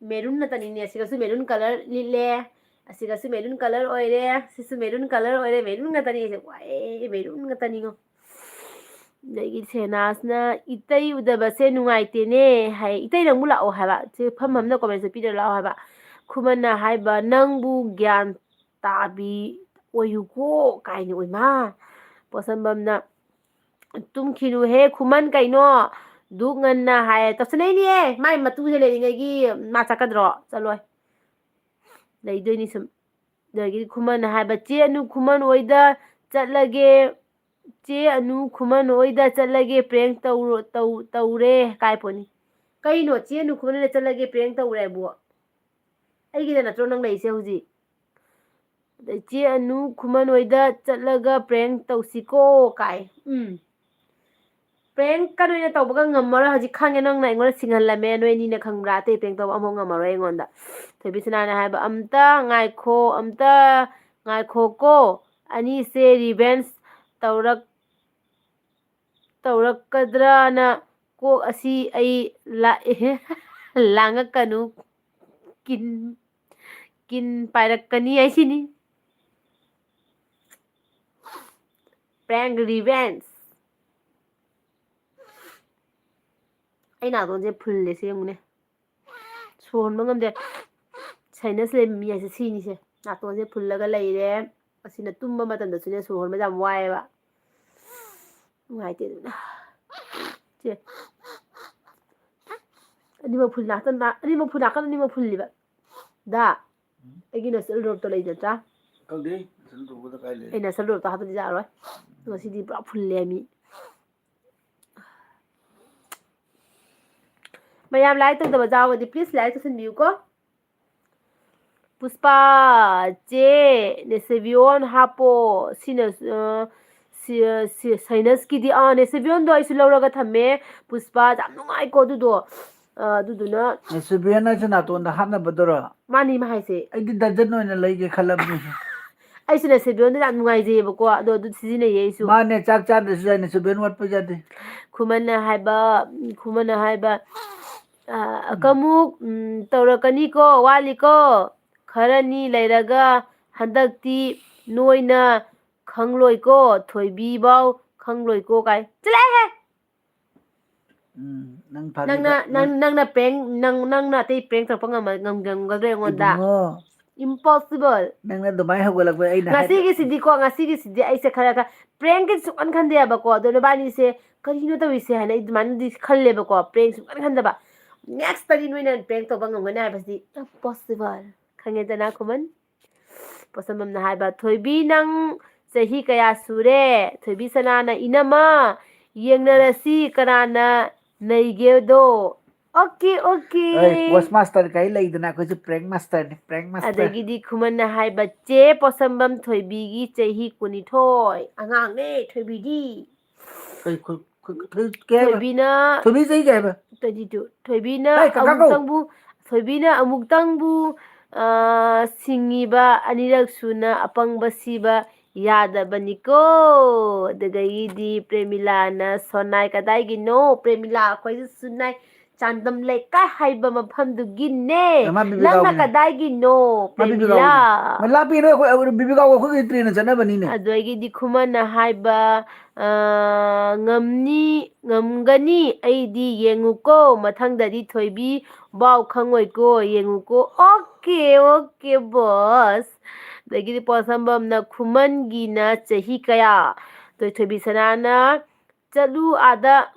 maroon ꯉꯥꯛꯇꯅꯤꯅꯦ꯫ ꯑꯁꯤꯒꯁꯨ maroon colour ꯂꯤꯠꯂꯦ, ꯑꯁꯤꯒꯁꯨ maroon colour ꯑꯣꯏꯔꯦ, ꯁꯤꯁꯨ maroon colour ꯑꯣꯏꯔꯦ꯫ Maroon ꯉꯥꯛꯇꯅꯤ ꯑꯩꯁꯦ꯫ ꯋꯥꯏ, maroon ꯉꯥꯛꯇꯅꯤꯉꯣ꯫ ꯑꯗꯒꯤ ꯁꯦꯅꯥꯁꯅ, "ꯏꯇꯩ ꯎꯗꯕꯁꯦ ꯅꯨꯡꯉꯥꯏꯇꯦꯅꯦ" ꯍꯥꯏ꯫ "ꯏꯇꯩ ꯅꯪꯕꯨ ꯂꯥꯛꯑꯣ" ꯍꯥꯏꯕ꯫ ꯁꯤ ꯐꯝ ꯐꯝꯅ comment ꯁꯦ ꯄꯤꯔ ꯂꯥꯛꯑꯣ ꯍꯥꯏꯕ꯫ ꯈꯨꯃꯟꯅ ꯍꯥꯏꯕ, "ꯅꯪꯕꯨ ꯒ꯭ꯌꯥꯟ ꯇꯥꯕꯤ ꯑꯣꯏꯌꯨꯀꯣ" ꯀꯥꯏꯅ꯫ ꯑꯣꯏꯃꯥ꯫ ꯄꯣꯠꯁꯝꯕꯝꯅ, "ꯇꯨꯝꯈꯤꯅꯨꯍꯦ ꯈꯨꯃꯟ ꯀꯩꯅꯣ, ꯗꯨꯛ ꯉꯟꯅ" ꯍꯥꯏ꯫ ꯇꯧꯁꯟꯅꯩꯅꯦꯍꯦ꯫ ꯃꯥꯏ ꯃꯇꯨꯁꯦ ꯂꯩꯔꯤꯉꯩꯒꯤ ꯃꯥ ꯆꯠꯀꯗ꯭ꯔꯣ? ꯆꯠꯂꯣꯏ꯫ ꯂꯩꯗꯣꯏꯅꯤ ꯁꯨꯝ꯫ ꯑꯗꯒꯤꯗꯤ ꯈꯨꯃꯟꯅ ꯍꯥꯏꯕ, "ꯆꯦ ꯑꯅꯨ ꯈꯨꯃꯟ ꯍꯣꯏꯗ ꯆꯠꯂꯒꯦ, ꯆꯦ ꯑꯅꯨ ꯈꯨꯃꯟ ꯍꯣꯏꯗ ꯆꯠꯂꯒꯦ, prank ꯇꯧꯔꯣ-, ꯇꯧ-, ꯇꯧꯔꯦ" ꯀꯥꯏ ꯄꯣꯠꯅꯤ꯫ ꯀꯩꯅꯣ, "ꯆꯦ ꯑꯅꯨ ꯈꯨꯃꯟ ꯍꯣꯏꯗ ꯆꯠꯂꯒꯦ, prank ꯇꯧꯔꯦ" ꯍꯥꯏꯕꯨ? ꯑꯩꯒꯤꯗ ꯅꯠꯇ꯭ꯔꯣ ꯅꯪ ꯂꯩꯔꯤꯁꯦ ꯍꯧꯖꯤꯛ? ꯑꯗꯩ ꯆꯦ ꯑꯅꯨ ꯈꯨꯃꯟ ꯍꯣꯏꯗ ꯆꯠꯂꯒ prank ꯇꯧꯁꯤꯀꯣ ꯀꯥꯏ꯫ ꯎꯝ꯫ Prank ꯀ ꯅꯣꯏꯅ ꯇꯧꯕꯒ ꯉꯝꯃꯔꯣꯏ꯫ ꯍꯧꯖꯤꯛ ꯈꯪꯉꯦ, ꯅꯪꯅ ꯑꯩꯉꯣꯟꯗ ꯁꯤꯡꯍꯜꯂꯝꯃꯦ꯫ ꯅꯣꯏ ꯑꯅꯤꯅ ꯈꯪꯕ꯭ꯔꯥ? ꯑꯇꯩ prank ꯇꯧꯕ ꯑꯃꯐꯥꯎ ꯉꯝꯃꯔꯣꯏ ꯑꯩꯉꯣꯟꯗ꯫ ꯊꯣꯏꯕꯤꯁꯅꯥꯅ ꯍꯥꯏꯕ, "ꯑꯝꯇ ꯉꯥꯏꯈꯣ, ꯑꯝꯇ ꯉꯥꯏꯈꯣꯀꯣ꯫ ꯑꯅꯤꯁꯦ revenge ꯇꯧꯔꯛ-, ꯇꯧꯔꯛꯀꯗ꯭ꯔꯥꯅ ꯀꯣꯛ ꯑꯁꯤ ꯑꯩ ꯂꯥꯛꯑꯦ꯫ ꯂꯥꯡꯉꯛꯀꯅꯨ꯫ ꯀꯤꯟ, ꯀꯤꯟ ꯄꯥꯏꯔꯛꯀꯅꯤ ꯍꯥꯏꯁꯤꯅꯤ꯫" Prank revenge꯫ ꯑꯩ ꯅꯥꯇꯣꯟꯁꯦ ꯐꯨꯜꯂꯦ, ꯁꯦ ꯌꯦꯡꯉꯨꯅꯦ꯫ ꯁꯣꯔ ꯍꯣꯟꯕ ꯉꯝꯗꯦ꯫ ꯁꯥꯏꯅꯁ ꯂꯩꯕ ꯃꯤ ꯍꯥꯏꯁꯦ ꯁꯤꯅꯤꯁꯦ꯫ ꯅꯥꯇꯣꯟꯁꯦ ꯐꯨꯜꯂꯒ ꯂꯩꯔꯦ꯫ ꯑꯁꯤꯅ ꯇꯨꯝꯕ ꯃꯇꯝꯗꯁꯨꯅꯦ ꯁꯣꯔ ꯍꯣꯟꯕꯁꯦ ꯌꯥꯝ ꯋꯥꯏꯑꯦꯕ꯫ ꯅꯨꯡꯉꯥꯏꯇꯦ ꯑꯗꯨꯅ꯫ ꯁꯦ꯫ ꯑꯅꯤꯃꯛ ꯐꯨꯜ ꯅꯥꯀꯟ, ꯑꯅꯤꯃꯛ ꯐꯨꯜ ꯅꯥꯀꯟ ꯑꯅꯤꯃꯛ ꯐꯨꯜꯂꯤꯕ꯫ ꯗꯥ, ꯑꯩꯒꯤ ꯅꯁꯜ ꯗ꯭ꯔꯣꯞꯇꯣ ꯂꯩ ꯅꯠꯇ꯭ꯔꯥ? ꯈꯪꯗꯦ, ꯅꯁꯜ ꯗ꯭ꯔꯣꯞꯇꯣ ꯀꯥꯏ ꯂꯩ? ꯑꯩ ꯅꯁꯜ ꯗ꯭ꯔꯣꯞꯇꯣ ꯍꯥꯞꯄꯗꯤ ꯌꯥꯔꯣꯏ꯫ ꯉꯁꯤꯗꯤ ꯄꯨꯔꯥ ꯐꯨꯜꯂꯦ ꯃꯤ꯫ ꯃꯌꯥꯝ ꯂꯥꯏꯛ ꯇꯧꯗꯕ ꯌꯥꯎꯔꯒꯗꯤ please ꯂꯥꯏꯛ ꯇꯧꯁꯟꯕꯤꯌꯨꯀꯣ꯫ ꯄꯨꯁꯄꯥ, ꯆꯦ, ꯅꯦꯁꯦꯕꯤꯌꯣꯟ ꯍꯥꯞꯄꯣ꯫ ꯁꯤꯅ, ꯑ, ꯁꯤ, ꯁꯤ, ꯁꯥꯏꯅꯁꯀꯤꯗꯤ, ꯑꯥ, ꯅꯦꯁꯦꯕꯤꯌꯣꯟꯗꯣ ꯑꯩꯁꯨ ꯂꯧꯔꯒ ꯊꯝꯃꯦ꯫ ꯄꯨꯁꯄꯥ, ꯌꯥꯝ ꯅꯨꯡꯉꯥꯏꯀꯣ ꯑꯗꯨꯗꯣ꯫ ꯑ, ꯑꯗꯨꯗꯨꯅ ꯅꯦꯁꯦꯕꯤꯌꯣꯟ ꯍꯥꯏꯁꯦ ꯅꯥꯇꯣꯟꯗ ꯍꯥꯞꯅꯕꯗꯨꯔꯣ? ꯃꯥꯅꯤ, ꯃꯥ ꯍꯥꯏꯁꯦ꯫ ꯑꯩꯗꯤ ꯗꯔꯖꯟ ꯑꯣꯏꯅ ꯂꯩꯒꯦ ꯈꯜꯂꯕꯅꯤ꯫ ꯑꯩꯁꯨ ꯅꯦꯁꯦꯕꯤꯌꯣꯟꯗ ꯌꯥꯝ ꯅꯨꯡꯉꯥꯏꯖꯩꯌꯦꯕꯀꯣ, ꯑꯗꯣ ꯑꯗꯨ ꯁꯤꯖꯤꯟꯅꯩꯌꯦ ꯑꯩꯁꯨ꯫ ꯃꯥꯅꯦ, ꯆꯥꯛ ꯆꯥꯗ꯭ꯔꯁꯨ ꯌꯥꯏ, ꯅꯦꯁꯦꯕꯤꯌꯣꯟ ꯋꯥꯠꯄ ꯌꯥꯗꯦ꯫ ꯈꯨꯃꯟꯅ ꯍꯥꯏꯕ, ꯈꯨꯃꯟꯅ ꯍꯥꯏꯕ, ꯑ, ꯀꯃꯨꯛ, ꯎꯝ, ꯇꯧꯔꯛꯀꯅꯤꯀꯣ, ꯋꯥꯠꯂꯤꯀꯣ꯫ ꯈꯔꯅꯤ ꯂꯩꯔꯒ ꯍꯟꯗꯛꯇꯤ ꯅꯣꯏꯅ ꯈꯪꯂꯣꯏꯀꯣ, ꯊꯣꯏꯕꯤꯕꯥꯎ ꯈꯪꯂꯣꯏꯀꯣ ꯀꯥꯏ꯫ ꯆꯠꯂꯍꯦ! ꯎꯝ, ꯅꯪ ꯐꯥꯈꯤꯕ, ꯅꯪꯅ, ꯅꯪ, ꯅꯪ ꯅꯪꯅ prank, ꯅꯪ, ꯅꯪꯅ ꯑꯇꯩ prank ꯇꯧꯔꯛꯄ ꯉꯝꯃ-, ꯉꯝ-, ꯉꯝꯒꯗ꯭ꯔꯥ ꯑꯩꯉꯣꯟꯗ? ꯏꯕꯨꯡꯉꯣ, Impossible! ꯅꯪꯅ ꯑꯗꯨꯃꯥꯏꯅ ꯍꯧꯒꯠꯂꯛꯄ ꯑꯩꯅ ꯍꯥꯏ-, ꯉꯁꯤꯒꯤꯁꯤꯗꯤꯀꯣ, ꯉꯁꯤꯒꯤꯁꯤꯗꯤ ꯑꯩꯁꯦ ꯈꯔ, ꯈꯔ prankꯀꯤ ꯁꯨꯡꯈꯟ ꯈꯟꯗꯦꯕꯀꯣ, ꯑꯗꯣ ꯅꯕꯥꯅꯤꯁꯦ ꯀꯔꯤꯅꯣ ꯇꯧꯔꯤꯁꯦ ꯍꯥꯏꯅ ꯑꯩ ꯑꯗꯨꯃꯥꯏꯅꯗꯤ ꯈꯜꯂꯦꯕꯀꯣ, prank ꯁꯨꯡꯈꯟ ꯈꯟꯗꯕ꯫ Nextꯇꯗꯤ ꯅꯣꯏꯅ prank ꯇꯧꯕ ꯉꯝꯒꯅꯤ ꯍꯥꯏꯕꯁꯤꯗꯤ impossible꯫ ꯈꯪꯉꯦꯗꯅ, ꯈꯨꯃꯟ? ꯄꯣꯠꯁꯝꯕꯝꯅ ꯍꯥꯏꯕ, "ꯊꯣꯏꯕꯤ, ꯅꯪ ꯆꯍꯤ ꯀꯌꯥ ꯁꯨꯔꯦ?" ꯊꯣꯏꯕꯤ ꯁꯅꯥꯅ, "ꯏꯅꯝꯃ, ꯌꯦꯡꯅꯔꯁꯤ ꯀꯅꯥꯅ ꯅꯩꯒꯦꯗꯣ꯫" Okay, okay. ꯑꯩ post master ꯀꯥꯏ ꯂꯩꯗꯅ, ꯑꯩꯈꯣꯏꯁꯨ prank masterꯅꯤ, prank master꯫ ꯑꯗꯒꯤꯗꯤ ꯈꯨꯃꯟꯅ ꯍꯥꯏꯕ, "ꯆꯦ ꯄꯣꯠꯁꯝꯕꯝ ꯊꯣꯏꯕꯤꯒꯤ ꯆꯍꯤ ꯀꯨꯟꯅꯤꯊꯣꯏ꯫ ꯑꯉꯥꯡꯅꯦ ꯊꯣꯏꯕꯤꯗꯤ꯫" ꯀꯩ ꯈꯨ-, ꯈꯨ-, ꯊꯣꯏ-, ꯀꯩ ꯍꯥꯏꯕ? ꯊꯣꯏꯕꯤꯅ ꯊꯣꯏꯕꯤ ꯆꯍꯤ ꯀꯌꯥ ꯍꯥꯏꯕ? Twenty two꯫ ꯊꯣꯏꯕꯤꯅ ꯍꯦ, ꯀꯀꯥ ꯀꯧ꯫ ꯑꯃꯨꯛꯇꯪꯕꯨ, ꯊꯣꯏꯕꯤꯅ ꯑꯃꯨꯛꯇꯪꯕꯨ, ꯑ, ꯁꯤꯡꯉꯤꯕ, ꯑꯅꯤꯔꯛ ꯁꯨꯅ ꯑꯄꯪꯕ ꯁꯤꯕ ꯌꯥꯗꯕꯅꯤꯀꯣ꯫ ꯑꯗꯨꯗꯒꯤꯗꯤ ꯄ꯭ꯔꯦꯃꯤꯂꯥꯅ, "ꯁꯣꯅꯥꯏ ꯀꯗꯥꯏꯒꯤꯅꯣ?" ꯄ꯭ꯔꯦꯃꯤꯂꯥ, ꯑꯩꯈꯣꯏꯁꯨ ꯁꯨꯅꯥꯏ ꯆꯥꯟꯗꯝ ꯂꯩꯀꯥꯏ ꯍꯥꯏꯕ ꯃꯐꯝꯗꯨꯒꯤꯅꯦ꯫ ꯃꯥ ꯕꯤꯕꯤꯀꯥ ꯅꯪꯅ ꯍꯣꯏꯅꯦ꯫ ꯀꯗꯥꯏꯒꯤꯅꯣ, ꯃꯥ ꯕꯤꯕꯤꯀꯥ ꯄ꯭ꯔꯦꯃꯤꯂꯥ? ꯍꯣꯏꯅꯦ꯫ ꯃꯥ ꯂꯥꯞꯄꯤꯅꯣ, ꯑꯩꯈꯣꯏ, ꯑꯩꯈꯣꯏ ꯕꯤꯕꯤꯀꯥ ꯍꯣꯏ ꯑꯩꯈꯣꯏꯒꯤ ꯇ꯭ꯔꯦꯟꯅ ꯆꯠꯅꯕꯅꯤꯅꯦ꯫ ꯑꯗꯨꯗꯒꯤꯗꯤ ꯈꯨꯃꯟꯅ ꯍꯥꯏꯕ, ꯑ, "ꯉꯝꯅꯤ, ꯉꯝꯒꯅꯤ ꯑꯩꯗꯤ, ꯌꯦꯡꯉꯨꯀꯣ, ꯃꯊꯪꯗꯗꯤ ꯊꯣꯏꯕꯤ ꯕꯥꯎ ꯈꯪꯉꯣꯏꯀꯣ, ꯌꯦꯡꯉꯨꯀꯣ꯫" Okay, okay, boss. ꯑꯗꯒꯤꯗꯤ ꯄꯣꯠꯁꯝꯕꯝꯅ ꯈꯨꯃꯟꯒꯤꯅ ꯆꯍꯤ ꯀꯌꯥ? ꯑꯗꯩ ꯊꯣꯏꯕꯤ ꯁꯅꯥꯅ, "ꯆꯠꯂꯨ ꯑꯥꯗ,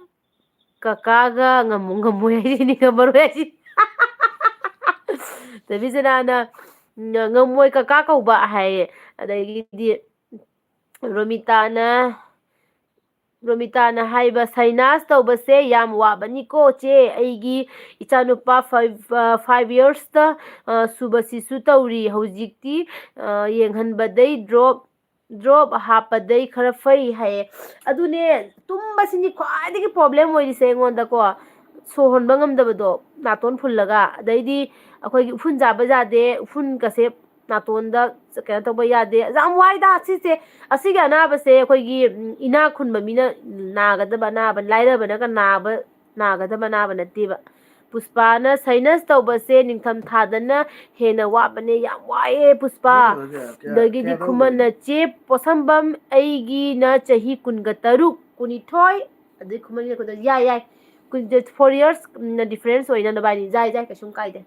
ꯀꯀꯥꯒ ꯉꯝꯃꯨ ꯉꯝꯃꯣꯏ ꯍꯥꯏꯁꯤꯅꯤ, ꯉꯝꯃꯔꯣꯏ ꯍꯥꯏꯁꯤꯅꯤ꯫" ꯊꯣꯏꯕꯤ ꯁꯅꯥꯅ, "ꯉꯝꯃꯣꯏ ꯀꯀꯥ ꯀꯧꯕ" ꯍꯥꯏꯌꯦ꯫ ꯑꯗꯒꯤꯗꯤ ꯔꯣꯃꯤꯇꯥꯅ, ꯔꯣꯃꯤꯇꯥꯅ ꯍꯥꯏꯕ, "ꯁꯥꯏꯅꯥꯁ ꯇꯧꯕꯁꯦ ꯌꯥꯝ ꯋꯥꯕꯅꯤꯀꯣ ꯆꯦ, ꯑꯩꯒꯤ ꯏꯆꯥꯅꯨꯄꯥ five, ꯑ, five yearsꯇ, ꯑ, ꯁꯨꯕꯁꯤꯁꯨ ꯇꯧꯔꯤ꯫ ꯍꯧꯖꯤꯛꯇꯤ, ꯑ, ꯌꯦꯡꯍꯟꯕꯗꯩ drop, drop ꯍꯥꯞꯄꯗꯩ ꯈꯔ ꯐꯩ" ꯍꯥꯏꯌꯦ꯫ ꯑꯗꯨꯅꯦ, ꯇꯨꯝꯕꯁꯤꯅꯤ ꯈ꯭ꯋꯥꯏꯗꯒꯤ problem ꯑꯣꯏꯔꯤꯁꯦ ꯑꯩꯉꯣꯟꯗꯀꯣ꯫ ꯁꯣꯔ ꯍꯣꯟꯕ ꯉꯝꯗꯕꯗꯣ, ꯅꯥꯇꯣꯟ ꯐꯨꯜꯂꯒ, ꯑꯗꯩꯗꯤ ꯑꯩꯈꯣꯏꯒꯤ ꯎꯐꯨꯟ ꯆꯥꯕ ꯌꯥꯗꯦ, ꯎꯐꯨꯟꯒꯁꯦ ꯅꯥꯇꯣꯟꯗ ꯀꯩꯅꯣ ꯇꯧꯕ ꯌꯥꯗꯦ꯫ ꯌꯥꯝ ꯋꯥꯏꯗ ꯁꯤꯁꯦ꯫ ꯑꯁꯤꯒꯤ ꯑꯅꯥꯕꯁꯦ ꯑꯩꯈꯣꯏꯒꯤ, ꯎꯝ, ꯏꯅꯥꯛ ꯈꯨꯟꯕ ꯃꯤꯅ ꯅꯥꯒꯗꯕ ꯑꯅꯥꯕ, ꯂꯥꯏꯔꯕꯅꯒ ꯅꯥꯕ, ꯅꯥꯒꯗꯕ ꯑꯅꯥꯕ ꯅꯠꯇꯦꯕ꯫ ꯄꯨꯁꯄꯥꯅ, "ꯁꯥꯏꯅꯁ ꯇꯧꯕꯁꯦ ꯅꯤꯡꯊꯝ ꯊꯥꯗꯅ ꯍꯦꯟꯅ ꯋꯥꯕꯅꯦ, ꯌꯥꯝ ꯋꯥꯏꯑꯦ ꯄꯨꯁꯄꯥ꯫" ꯑꯗꯨ ꯇꯧꯔꯒ ꯀꯌꯥ, ꯑꯗꯒꯤꯗꯤ ꯀꯌꯥ ꯈꯨꯃꯟꯅ, ꯂꯧꯗꯣꯏꯅꯣ? "ꯆꯦ ꯄꯣꯠꯁꯝꯕꯝ, ꯑꯩꯒꯤꯅ ꯆꯍꯤ ꯀꯨꯟꯒ ꯇꯔꯨꯛ, ꯀꯨꯟꯅꯤꯊꯣꯏ", ꯑꯗꯩ ꯈꯨꯃꯟꯒꯤꯅ ꯀꯨꯟ, "ꯌꯥꯏ, ꯌꯥꯏ, ꯀꯨꯟ, four years, ꯎꯝ, difference ꯑꯣꯏꯅ ꯅꯕꯥꯅꯤ, ꯌꯥꯏ, ꯌꯥꯏ, ꯀꯩꯁꯨꯝ ꯀꯥꯏꯗꯦ꯫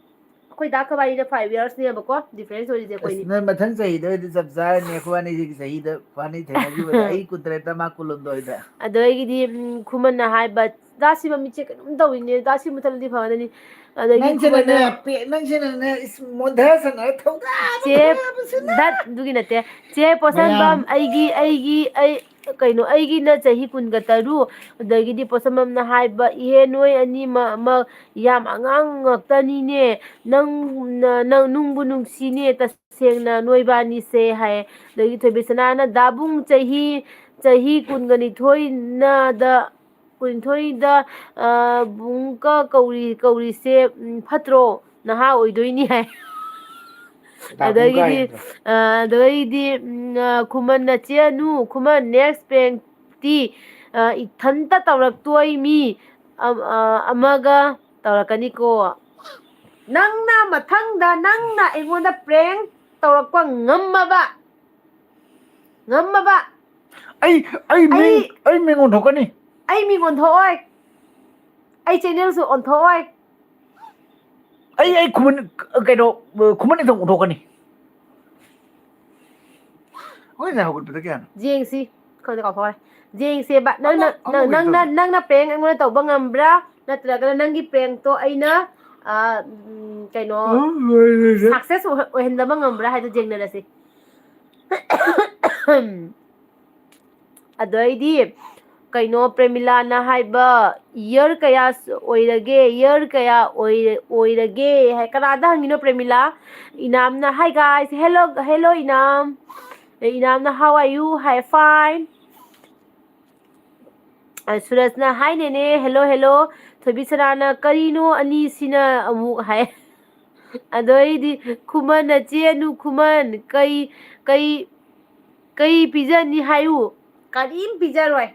ꯑꯩꯈꯣꯏ ꯗꯥ ꯀꯕꯥꯅꯤꯅ five yearsꯅꯦꯕꯀꯣ, difference ꯑꯣꯏꯔꯤꯁꯦ ꯑꯁ, ꯑꯩꯈꯣꯏꯅꯤ꯫" ꯅꯣꯏ ꯃꯊꯪ ꯆꯍꯤꯗ ꯑꯣꯏꯔꯗꯤ ꯆꯞ ꯆꯥꯔꯅꯤ, ꯑꯩꯈꯣꯏ ꯑꯅꯤꯁꯤꯒꯤ ꯆꯍꯤꯗ ꯑꯩꯈꯣꯏ ꯑꯅꯤ ꯊꯦꯡꯅꯈꯤꯕꯗ꯫ ꯑꯩ ꯀꯨꯟꯇꯔꯦꯠꯇ, ꯃꯥ ꯀꯨꯟꯍꯨꯝꯗꯣꯏꯗ꯫ ꯑꯗꯒꯤꯗꯤ, ꯎꯝ, ꯈꯨꯃꯟꯅ ꯍꯥꯏꯕ, "ꯗꯥ ꯁꯤ ꯃꯃꯤꯠꯁꯦ ꯀꯩꯅꯣꯝ ꯇꯧꯋꯤꯅꯦ, ꯗꯥ ꯁꯤ ꯃꯨꯊꯠꯂꯗꯤ ꯐꯒꯗꯅꯤ꯫" ꯑꯗꯒꯤ ꯅꯪꯁꯤꯅꯅꯦ, ꯈꯨꯃꯟꯅ ꯄꯦ-, ꯅꯪꯁꯤꯅꯅꯦ, ꯏꯁ, ꯃꯣꯟꯊ ꯁꯥꯟꯅꯔ ꯊꯧꯗꯥ ꯆꯦ, ꯊꯧꯗꯥꯕꯁꯤꯅ꯫ ꯗꯠ, ꯑꯗꯨꯒꯤ ꯅꯠꯇꯦ꯫ "ꯆꯦ ꯄꯣꯠꯁꯝꯕꯝ, ꯃꯌꯥꯝ꯫ ꯑꯩꯒꯤ, ꯑꯩꯒꯤ, ꯑꯩ, ꯀꯩꯅꯣ, ꯑꯩꯒꯤꯅ ꯆꯍꯤ ꯀꯨꯟꯒ ꯇꯔꯨꯛ", ꯑꯗꯒꯤꯗꯤ ꯄꯣꯠꯁꯝꯕꯝꯅ ꯍꯥꯏꯕ, "ꯏꯍꯦ, ꯅꯣꯏ ꯑꯅꯤꯃꯛ, ꯃꯛ ꯌꯥꯝ ꯑꯉꯥꯡ ꯉꯥꯛꯇꯅꯤꯅꯦ, ꯅꯪ, ꯅ-, ꯅꯪ ꯅꯨꯡꯕꯨ ꯅꯨꯡꯁꯤꯅꯦ, ꯇꯁꯦꯡꯅ ꯅꯣꯏꯕꯥꯅꯤꯁꯦ", ꯍꯥꯏ꯫ ꯑꯗꯒꯤ ꯊꯣꯏꯕꯤꯁꯅꯥꯅ, "ꯗꯥꯕꯨꯡ ꯆꯍꯤ, ꯆꯍꯤ ꯀꯨꯟꯒ ꯅꯤꯊꯣꯏꯅꯗ, ꯀꯨꯟꯅꯤꯊꯣꯏꯗ, ꯑ, ꯕꯨꯡꯀ ꯀꯧꯔꯤ-, ꯀꯧꯔꯤꯁꯦ, ꯎꯝ, ꯐꯠꯇ꯭ꯔꯣ? ꯅꯍꯥ ꯑꯣꯏꯗꯣꯏꯅꯤ", ꯍꯥꯏ꯫ ꯗꯥꯕꯨꯡꯀ ꯑꯗꯒꯤꯗꯤ, ꯍꯥꯏꯗ꯭ꯔꯣ? ꯑ, ꯑꯗꯒꯤꯗꯤ, ꯎꯝ, ꯑ, ꯈꯨꯃꯟꯅ, "ꯆꯦ ꯑꯅꯨ, ꯈꯨꯃꯟ, next prankꯇꯤ, ꯑ, ꯏꯊꯟꯇ ꯇꯧꯔꯛꯇꯣꯏ ꯃꯤ, ꯑ, ꯑ, ꯑꯃꯒ ꯇꯧꯔꯛꯀꯅꯤꯀꯣ꯫ ꯅꯪꯅ ꯃꯊꯪꯗ ꯅꯪꯅ ꯑꯩꯉꯣꯟꯗ prank ꯇꯧꯔꯛꯄ ꯉꯝꯃꯕ, ꯉꯝꯃꯕ, ꯑꯩ ꯑꯩ ꯃꯤꯡ ꯑꯩ- ꯑꯩ ꯃꯤꯡ ꯑꯣꯟꯊꯣꯛꯀꯅꯤ꯫ ꯑꯩ ꯃꯤꯡ ꯑꯣꯟꯊꯣꯛꯑꯣꯏ, ꯑꯩ channelꯁꯨ ꯑꯣꯟꯊꯣꯛꯑꯣꯏ꯫ ꯑꯩ ꯑꯩ ꯈꯨꯃꯟ, ꯀꯩꯅꯣ, ꯈꯨꯃꯟ ꯅꯤꯡꯊꯧ ꯑꯣꯟꯊꯣꯛꯀꯅꯤ꯫ ꯍꯣꯏꯅꯦ, ꯍꯧꯒꯠꯄꯗ ꯀꯌꯥꯅꯣ? ꯌꯦꯡꯁꯤ, ꯈꯪꯗꯦ, ꯀꯥꯎꯊꯣꯛꯈ꯭ꯔꯦ꯫ ꯌꯦꯡꯁꯦꯕ, ꯅꯪꯅ ꯑꯃ- ꯑꯃ ꯅꯪ- ꯅꯪꯅ ꯑꯣꯏꯒꯗꯧꯕ꯫ ꯅꯪꯅ prank ꯑꯩꯉꯣꯟꯗ ꯇꯧꯕ ꯉꯝꯕ꯭ꯔꯥ, ꯅꯠꯇ꯭ꯔꯒꯅ ꯅꯪꯒꯤ prankꯇꯣ ꯑꯩꯅ ꯑ, ꯎꯝ, ꯀꯩꯅꯣ success ꯑꯣꯏꯍꯟꯗꯕ ꯉꯝꯕ꯭ꯔꯥ ꯍꯥꯏꯗꯣ ꯌꯦꯡꯅꯔꯁꯤ꯫ ꯑꯗꯩꯗꯤ ꯀꯩꯅꯣ ꯄ꯭ꯔꯦꯃꯤꯂꯥꯅ ꯍꯥꯏꯕ, year ꯀꯌꯥ ꯑꯣꯏꯔꯒꯦ, year ꯀꯌꯥ ꯑꯣꯏꯔ- ꯑꯣꯏꯔꯒꯦ ꯍꯥꯏ꯫ ꯀꯅꯥꯗ ꯍꯪꯉꯤꯅꯣ ꯄ꯭ꯔꯦꯃꯤꯂꯥ? ꯏꯅꯥꯝꯅ, hi guys, hello hello ꯏꯅꯥꯝ꯫ A, ꯏꯅꯥꯝꯅ, how are you high. Fine꯫ ꯑ, ꯁꯨꯔꯖꯅ, hi ꯅꯦꯅꯦ, hello hello꯫ ꯊꯣꯏꯕꯤ ꯁꯅꯥꯅ, ꯀꯔꯤꯅꯣ ꯑꯅꯤꯁꯤꯅ ꯑꯃꯨꯛ ꯍꯥꯏ꯫ ꯑꯗꯩꯗꯤ ꯈꯨꯃꯟꯅ, ꯆꯦ ꯑꯅꯨ ꯈꯨꯃꯟ, ꯀꯩ ꯀꯩ ꯀꯩ ꯄꯤꯖꯅꯤ ꯍꯥꯏꯌꯨ꯫ ꯀꯔꯤꯝ ꯄꯤꯖꯔꯣꯏ,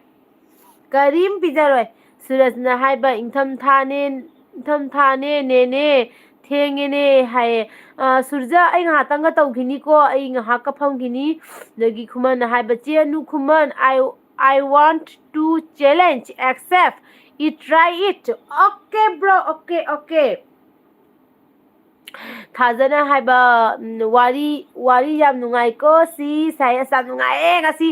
ꯀꯔꯤꯝ ꯄꯤꯖꯔꯣꯏ꯫ ꯁꯨꯔꯖꯅ ꯍꯥꯏꯕ, ꯏꯪꯊꯝꯊꯥꯅꯦ, ꯏꯪꯊꯝꯊꯥꯅꯦ ꯅꯦꯅꯦ, ꯊꯦꯡꯉꯦꯅꯦ ꯍꯥꯏꯌꯦ꯫ ꯑ, ꯁꯨꯔꯖ, ꯑꯩ ꯉꯥꯏꯍꯥꯛꯇꯪꯒ ꯇꯧꯈꯤꯅꯤꯀꯣ, ꯑꯩ ꯉꯥꯏꯍꯥꯛꯀ ꯐꯝꯈꯤꯅꯤ꯫ ꯑꯗꯒꯤ ꯈꯨꯃꯟꯅ ꯍꯥꯏꯕ, ꯆꯦ ꯑꯅꯨ ꯈꯨꯃꯟ, I I want to challenge, accept it, try it. Okay bro, okay, okay꯫ ꯊꯥꯖꯅ ꯍꯥꯏꯕ, ꯎꯝ, ꯋꯥꯔꯤ ꯋꯥꯔꯤ ꯌꯥꯝ ꯅꯨꯡꯉꯥꯏꯀꯣ ꯁꯤ ꯁꯥꯏ꯫ ꯑꯁ, ꯌꯥꯝ ꯅꯨꯡꯉꯥꯏꯌꯦ ꯉꯁꯤ꯫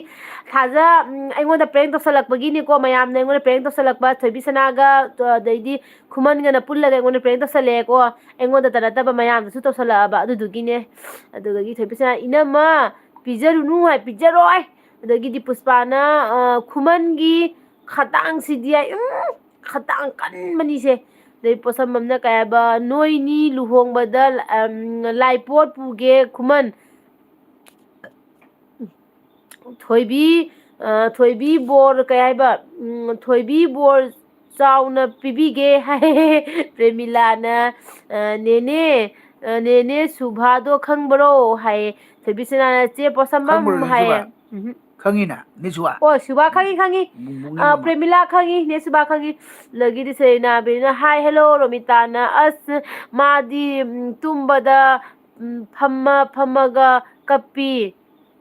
ꯊꯥꯖ, ꯎꯝ, ꯑꯩꯉꯣꯟꯗ prank ꯇꯧꯁꯜꯂꯛꯄꯒꯤꯅꯤꯀꯣ, ꯃꯌꯥꯝꯅ ꯑꯩꯉꯣꯟꯗ prank ꯇꯧꯁꯜꯂꯛꯄ, ꯊꯣꯏꯕꯤ ꯁꯅꯥꯒ, ꯑ, ꯑꯗꯩꯗꯤ ꯈꯨꯃꯟꯒꯅ ꯄꯨꯜꯂꯒ ꯑꯩꯉꯣꯟꯗ prank ꯇꯧꯁꯜꯂꯛꯑꯦꯀꯣ꯫ ꯑꯩꯉꯣꯟꯗꯇ ꯅꯠꯇꯕ ꯃꯌꯥꯝꯗꯁꯨ ꯇꯧꯁꯜꯂꯛꯑꯕ, ꯑꯗꯨꯗꯨꯒꯤꯅꯦ꯫ ꯑꯗꯨꯗꯒꯤ ꯊꯣꯏꯕꯤ ꯁꯅꯥ, ꯏꯅꯝꯃ, ꯄꯤꯖꯔꯨꯅꯨ ꯍꯥꯏ, ꯄꯤꯖꯔꯣꯏ꯫ ꯑꯗꯒꯤꯗꯤ ꯄꯨꯁꯄꯥꯅ, ꯑ, ꯈꯨꯃꯟꯒꯤ ꯈꯗꯥꯡꯁꯤꯗꯤ ꯍꯥꯏ, ꯎꯝ, ꯈꯗꯥꯡ ꯀꯟꯕꯅꯤꯁꯦ꯫ ꯑꯗꯩ ꯄꯣꯠꯁꯝꯕꯝꯅ ꯀꯩ ꯍꯥꯏꯕ, ꯅꯣꯏꯅꯤ ꯂꯨꯍꯣꯡꯕꯗ, ꯑꯝ, ꯂꯥꯏꯄꯣꯠ ꯄꯨꯒꯦ ꯈꯨꯃꯟ꯫ ꯊꯣꯏꯕꯤ, ꯑ, ꯊꯣꯏꯕꯤ ꯕꯣꯔ ꯀꯩ ꯍꯥꯏꯕ, ꯎꯝ, ꯊꯣꯏꯕꯤ ꯕꯣꯔ ꯆꯥꯎꯅ ꯄꯤꯕꯤꯒꯦ ꯍꯥꯏ꯫ ꯄ꯭ꯔꯦꯃꯤꯂꯥꯅ, ꯑ, ꯅꯦꯅꯦ, ꯑ, ꯅꯦꯅꯦ ꯁꯨꯚꯥꯗꯣ ꯈꯪꯕ꯭ꯔꯣ ꯍꯥꯏ꯫ ꯊꯣꯏꯕꯤ ꯁꯅꯥꯅ, ꯆꯦ ꯄꯣꯠꯁꯝꯕꯝ ꯈꯪꯕ꯭ꯔꯣ ꯍꯥꯏ꯫ ꯁꯨꯚꯥ? ꯎꯝꯍꯨꯝ꯫ ꯈꯪꯉꯤꯅ, ꯅꯤꯁꯨꯕ? ꯑꯣ, ꯁꯨꯕꯥ ꯈꯪꯉꯤ, ꯈꯪꯉꯤ꯫ ꯕꯨꯡꯕꯨꯡꯒꯤ ꯑ, ꯃꯃꯥ꯫ ꯄ꯭ꯔꯦꯃꯤꯂꯥ ꯈꯪꯉꯤ, ꯅꯦ ꯁꯨꯕꯥ ꯈꯪꯉꯤ꯫ ꯑꯗꯒꯤꯗꯤ ꯁꯦꯔꯤꯅꯥꯕꯤꯅ, "Hi, hello, ꯔꯣꯃꯤꯇꯥꯅ, ꯑꯁ, ꯃꯥꯗꯤ, ꯎꯝ, ꯇꯨꯝꯕꯗ, ꯎꯝ, ꯐꯝꯃ, ꯐꯝꯃꯒ ꯀꯞꯄꯤ,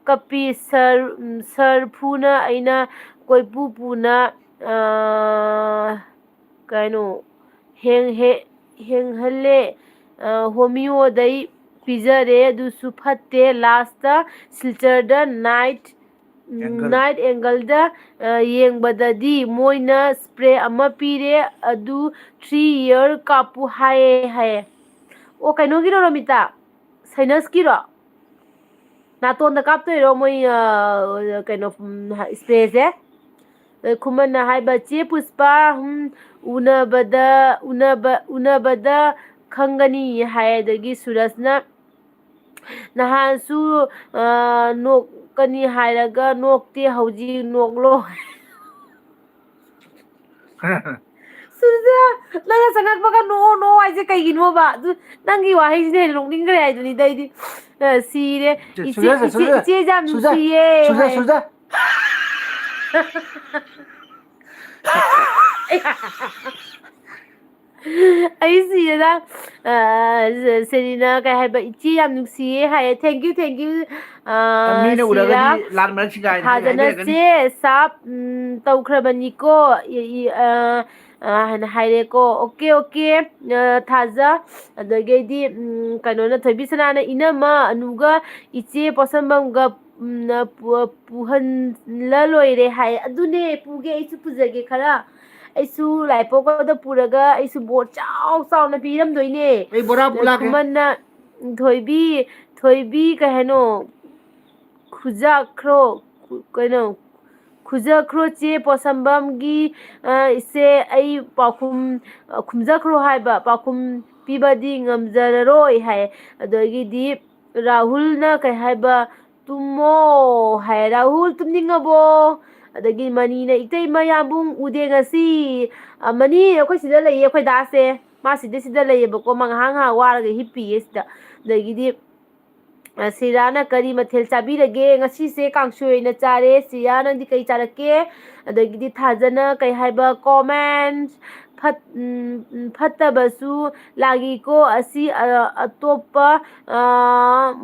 ꯀꯞꯄꯤ, ꯁꯥꯔ, ꯎꯝ, ꯁꯥꯔ ꯐꯨꯅ ꯑꯩꯅ ꯀꯣꯏꯄꯨ ꯄꯨꯅ, ꯑ, ꯀꯩꯅꯣ, ꯍꯦꯡ-, ꯍꯦ-, ꯍꯦꯡꯍꯜꯂꯦ, ꯑ, ꯍꯣꯃꯤꯌꯣꯗꯩ ꯄꯤꯖꯔꯦ, ꯑꯗꯨꯁꯨ ꯐꯠꯇꯦ꯫ ꯂꯥꯁꯇ ꯁꯤꯜꯆꯔꯗ ꯅꯥꯏꯠ, ꯎꯝ, ꯑꯦꯡꯒꯜ꯫ ꯅꯥꯏꯠ ꯑꯦꯡꯒꯜꯗ, ꯑ, ꯌꯦꯡꯕꯗꯗꯤ ꯃꯣꯏꯅ ꯁ꯭ꯄ꯭ꯔꯦ ꯑꯃ ꯄꯤꯔꯦ, ꯑꯗꯨ ꯊ꯭ꯔꯤ ꯏꯌꯔ ꯀꯥꯞꯄꯨ ꯍꯥꯏꯌꯦ ꯍꯥꯏꯌꯦ꯫ ꯑꯣ, ꯀꯩꯅꯣꯒꯤꯔꯣ, ꯔꯣꯃꯤꯇꯥ? ꯁꯥꯏꯅꯁꯀꯤꯔꯣ? ꯅꯥꯇꯣꯟꯗ ꯀꯥꯞꯇꯣꯏꯔꯣ ꯃꯣꯏ, ꯑ, ꯀꯩꯅꯣ, ꯎꯝ, ꯁ꯭ꯄ꯭ꯔꯦꯁꯦ? ꯑ, ꯈꯨꯃꯟꯅ ꯍꯥꯏꯕ, "ꯆꯦ ꯄꯨꯁꯄꯥ, ꯎꯝ, ꯎꯅꯕꯗ, ꯎꯅꯕ, ꯎꯅꯕꯗ ꯈꯪꯒꯅꯤ" ꯍꯥꯏ꯫ ꯑꯗꯒꯤ ꯁꯨꯔꯖꯅ, "ꯅꯍꯥꯟꯁꯨ, ꯑ, ꯅꯣꯛꯀꯅꯤ ꯍꯥꯏꯔꯒ ꯅꯣꯛꯇꯦ, ꯍꯧꯖꯤꯛ ꯅꯣꯛꯂꯣ?" ꯁꯨꯔꯖ, ꯅꯪꯅ ꯆꯪꯉꯛꯄꯒ ꯅꯣꯛꯑꯣ, ꯅꯣꯛꯑꯣ ꯍꯥꯏꯁꯦ ꯀꯩꯒꯤꯅꯣꯕ? ꯑꯗꯨ ꯅꯪꯒꯤ ꯋꯥꯍꯩꯁꯤꯅ ꯍꯦꯟꯅ ꯅꯣꯛꯅꯤꯡꯈ꯭ꯔꯦ ꯍꯥꯏꯗꯨꯅꯤꯗ ꯑꯩꯗꯤ꯫ ꯑ, ꯁꯤꯔꯦ꯫ ꯁꯨ-, ꯏꯆꯦ, ꯁꯨꯔꯖ, ꯏꯆꯦ, ꯁꯨꯔꯖ, ꯏꯆꯦꯁꯦ ꯌꯥꯝ ꯁꯨꯔꯖ, ꯅꯨꯡꯁꯤꯌꯦ ꯁꯨꯔꯖ, ꯍꯥꯏ꯫ ꯁꯨꯔꯖ꯫ ꯑꯩ ꯁꯤꯔꯦꯗ꯫ ꯑ, ꯁꯦꯔꯤꯅ ꯀꯩ ꯍꯥꯏꯕ? "ꯏꯆꯦ ꯌꯥꯝ ꯅꯨꯡꯁꯤꯌꯦ" ꯍꯥꯏꯌꯦ꯫ Thank you, thank you꯫ ꯑ, ꯃꯤꯅ ꯎꯔꯒꯗꯤ ꯁꯤꯔꯥ꯫ ꯂꯥꯟ ꯃꯔꯛꯁꯤ ꯀꯥꯏꯅ ꯍꯥꯏ-, ꯍꯥꯏꯕꯤꯔꯛꯀꯅꯤ꯫ ꯊꯥꯖꯅꯁꯦ, ꯁꯥꯞ, ꯎꯝ, ꯇꯧꯈ꯭ꯔꯕꯅꯤꯀꯣ꯫ ꯏ-, ꯏ-, ꯑ, ꯑ, ꯍꯥꯏꯅ ꯍꯥꯏꯔꯦꯀꯣ꯫ "ꯑꯣꯀꯦ, ꯑꯣꯀꯦ, ꯑ, ꯊꯥꯖ"꯫ ꯑꯗꯒꯤꯗꯤ, ꯎꯝ, ꯀꯩꯅꯣꯅ, ꯊꯣꯏꯕꯤ ꯁꯅꯥꯅ, "ꯏꯅꯝꯃ, ꯑꯅꯨꯒ ꯏꯆꯦ ꯄꯣꯠꯁꯝꯕꯝꯒ, ꯎꯝ, ꯄꯨ-, ꯄꯨꯍꯜꯂ ꯂꯣꯏꯔꯦ" ꯍꯥꯏ꯫ ꯑꯗꯨꯅꯦ, ꯄꯨꯒꯦ, ꯑꯩꯁꯨ ꯄꯨꯖꯒꯦ ꯈꯔ꯫ ꯑꯩꯁꯨ ꯂꯥꯏꯄꯣꯛꯀꯗ ꯄꯨꯔꯒ ꯑꯩꯁꯨ ꯕꯣꯔ ꯆꯥꯎ ꯆꯥꯎꯅ ꯄꯤꯔꯝꯗꯣꯏꯅꯦ꯫ ꯑꯩ ꯕꯣꯔꯥ ꯄꯨꯂꯥꯛꯀꯦ꯫ ꯈꯨꯃꯟꯅ, ꯊꯣꯏꯕꯤ, ꯊꯣꯏꯕꯤ ꯀꯩ ꯍꯥꯏꯅꯣ? ꯈꯨꯖꯥꯈ꯭ꯔꯣ, ꯈꯨ-, ꯀꯩꯅꯣ, ꯈꯨꯖꯈ꯭ꯔꯣ ꯆꯦ ꯄꯣꯠꯁꯝꯕꯝꯒꯤ, ꯑ, ꯏꯆꯦ, ꯑꯩ ꯄꯥꯎꯈꯨꯝ, ꯑ, ꯈꯨꯝꯖꯈ꯭ꯔꯣ ꯍꯥꯏꯕ, ꯄꯥꯎꯈꯨꯝ ꯄꯤꯕꯗꯤ ꯉꯝꯖꯔꯔꯣꯏ ꯍꯥꯏ꯫ ꯑꯗꯒꯤꯗꯤ ꯔꯥꯍꯨꯜꯅ ꯀꯩ ꯍꯥꯏꯕ, "ꯇꯨꯝꯃꯣ" ꯍꯥꯏ꯫ "ꯔꯥꯍꯨꯜ, ꯇꯨꯝꯅꯤꯡꯉꯕꯣ?" ꯑꯗꯒꯤ ꯃꯅꯤꯅ, "ꯏꯇꯩꯃ, ꯌꯥꯝꯕꯨꯡ ꯎꯗꯦ ꯉꯁꯤ꯫ ꯑ, ꯃꯅꯤ, ꯑꯩꯈꯣꯏ ꯁꯤꯗ ꯂꯩꯌꯦ, ꯑꯩꯈꯣꯏ ꯗꯥꯁꯦ꯫ ꯃꯥ ꯁꯤꯗ, ꯁꯤꯗ ꯂꯩꯌꯦꯕꯀꯣ꯫ ꯃꯥ ꯉꯥꯏꯍꯥꯛ, ꯉꯥꯏꯍꯥꯛ ꯋꯥꯔꯒ ꯍꯤꯞꯄꯤꯌꯦ ꯁꯤꯗ"꯫ ꯑꯗꯒꯤꯗꯤ ꯑ, ꯁꯤꯔꯥꯅ ꯀꯔꯤ ꯃꯊꯦꯜ ꯆꯥꯕꯤꯔꯒꯦ? ꯉꯁꯤꯁꯦ ꯀꯥꯡꯁꯣꯏ ꯑꯣꯏꯅ ꯆꯥꯔꯦ꯫ ꯁꯤꯔꯥ, ꯅꯪꯗꯤ ꯀꯩ ꯆꯥꯔꯛꯀꯦ? ꯑꯗꯒꯤꯗꯤ ꯊꯥꯖꯅ ꯀꯩ ꯍꯥꯏꯕ comment? ꯐꯠ-, ꯎꯝ, ꯎꯝ, "ꯐꯠꯇꯕꯁꯨ ꯂꯥꯛꯏꯀꯣ ꯑꯁꯤ, ꯑ, ꯑꯇꯣꯞꯄ, ꯑ,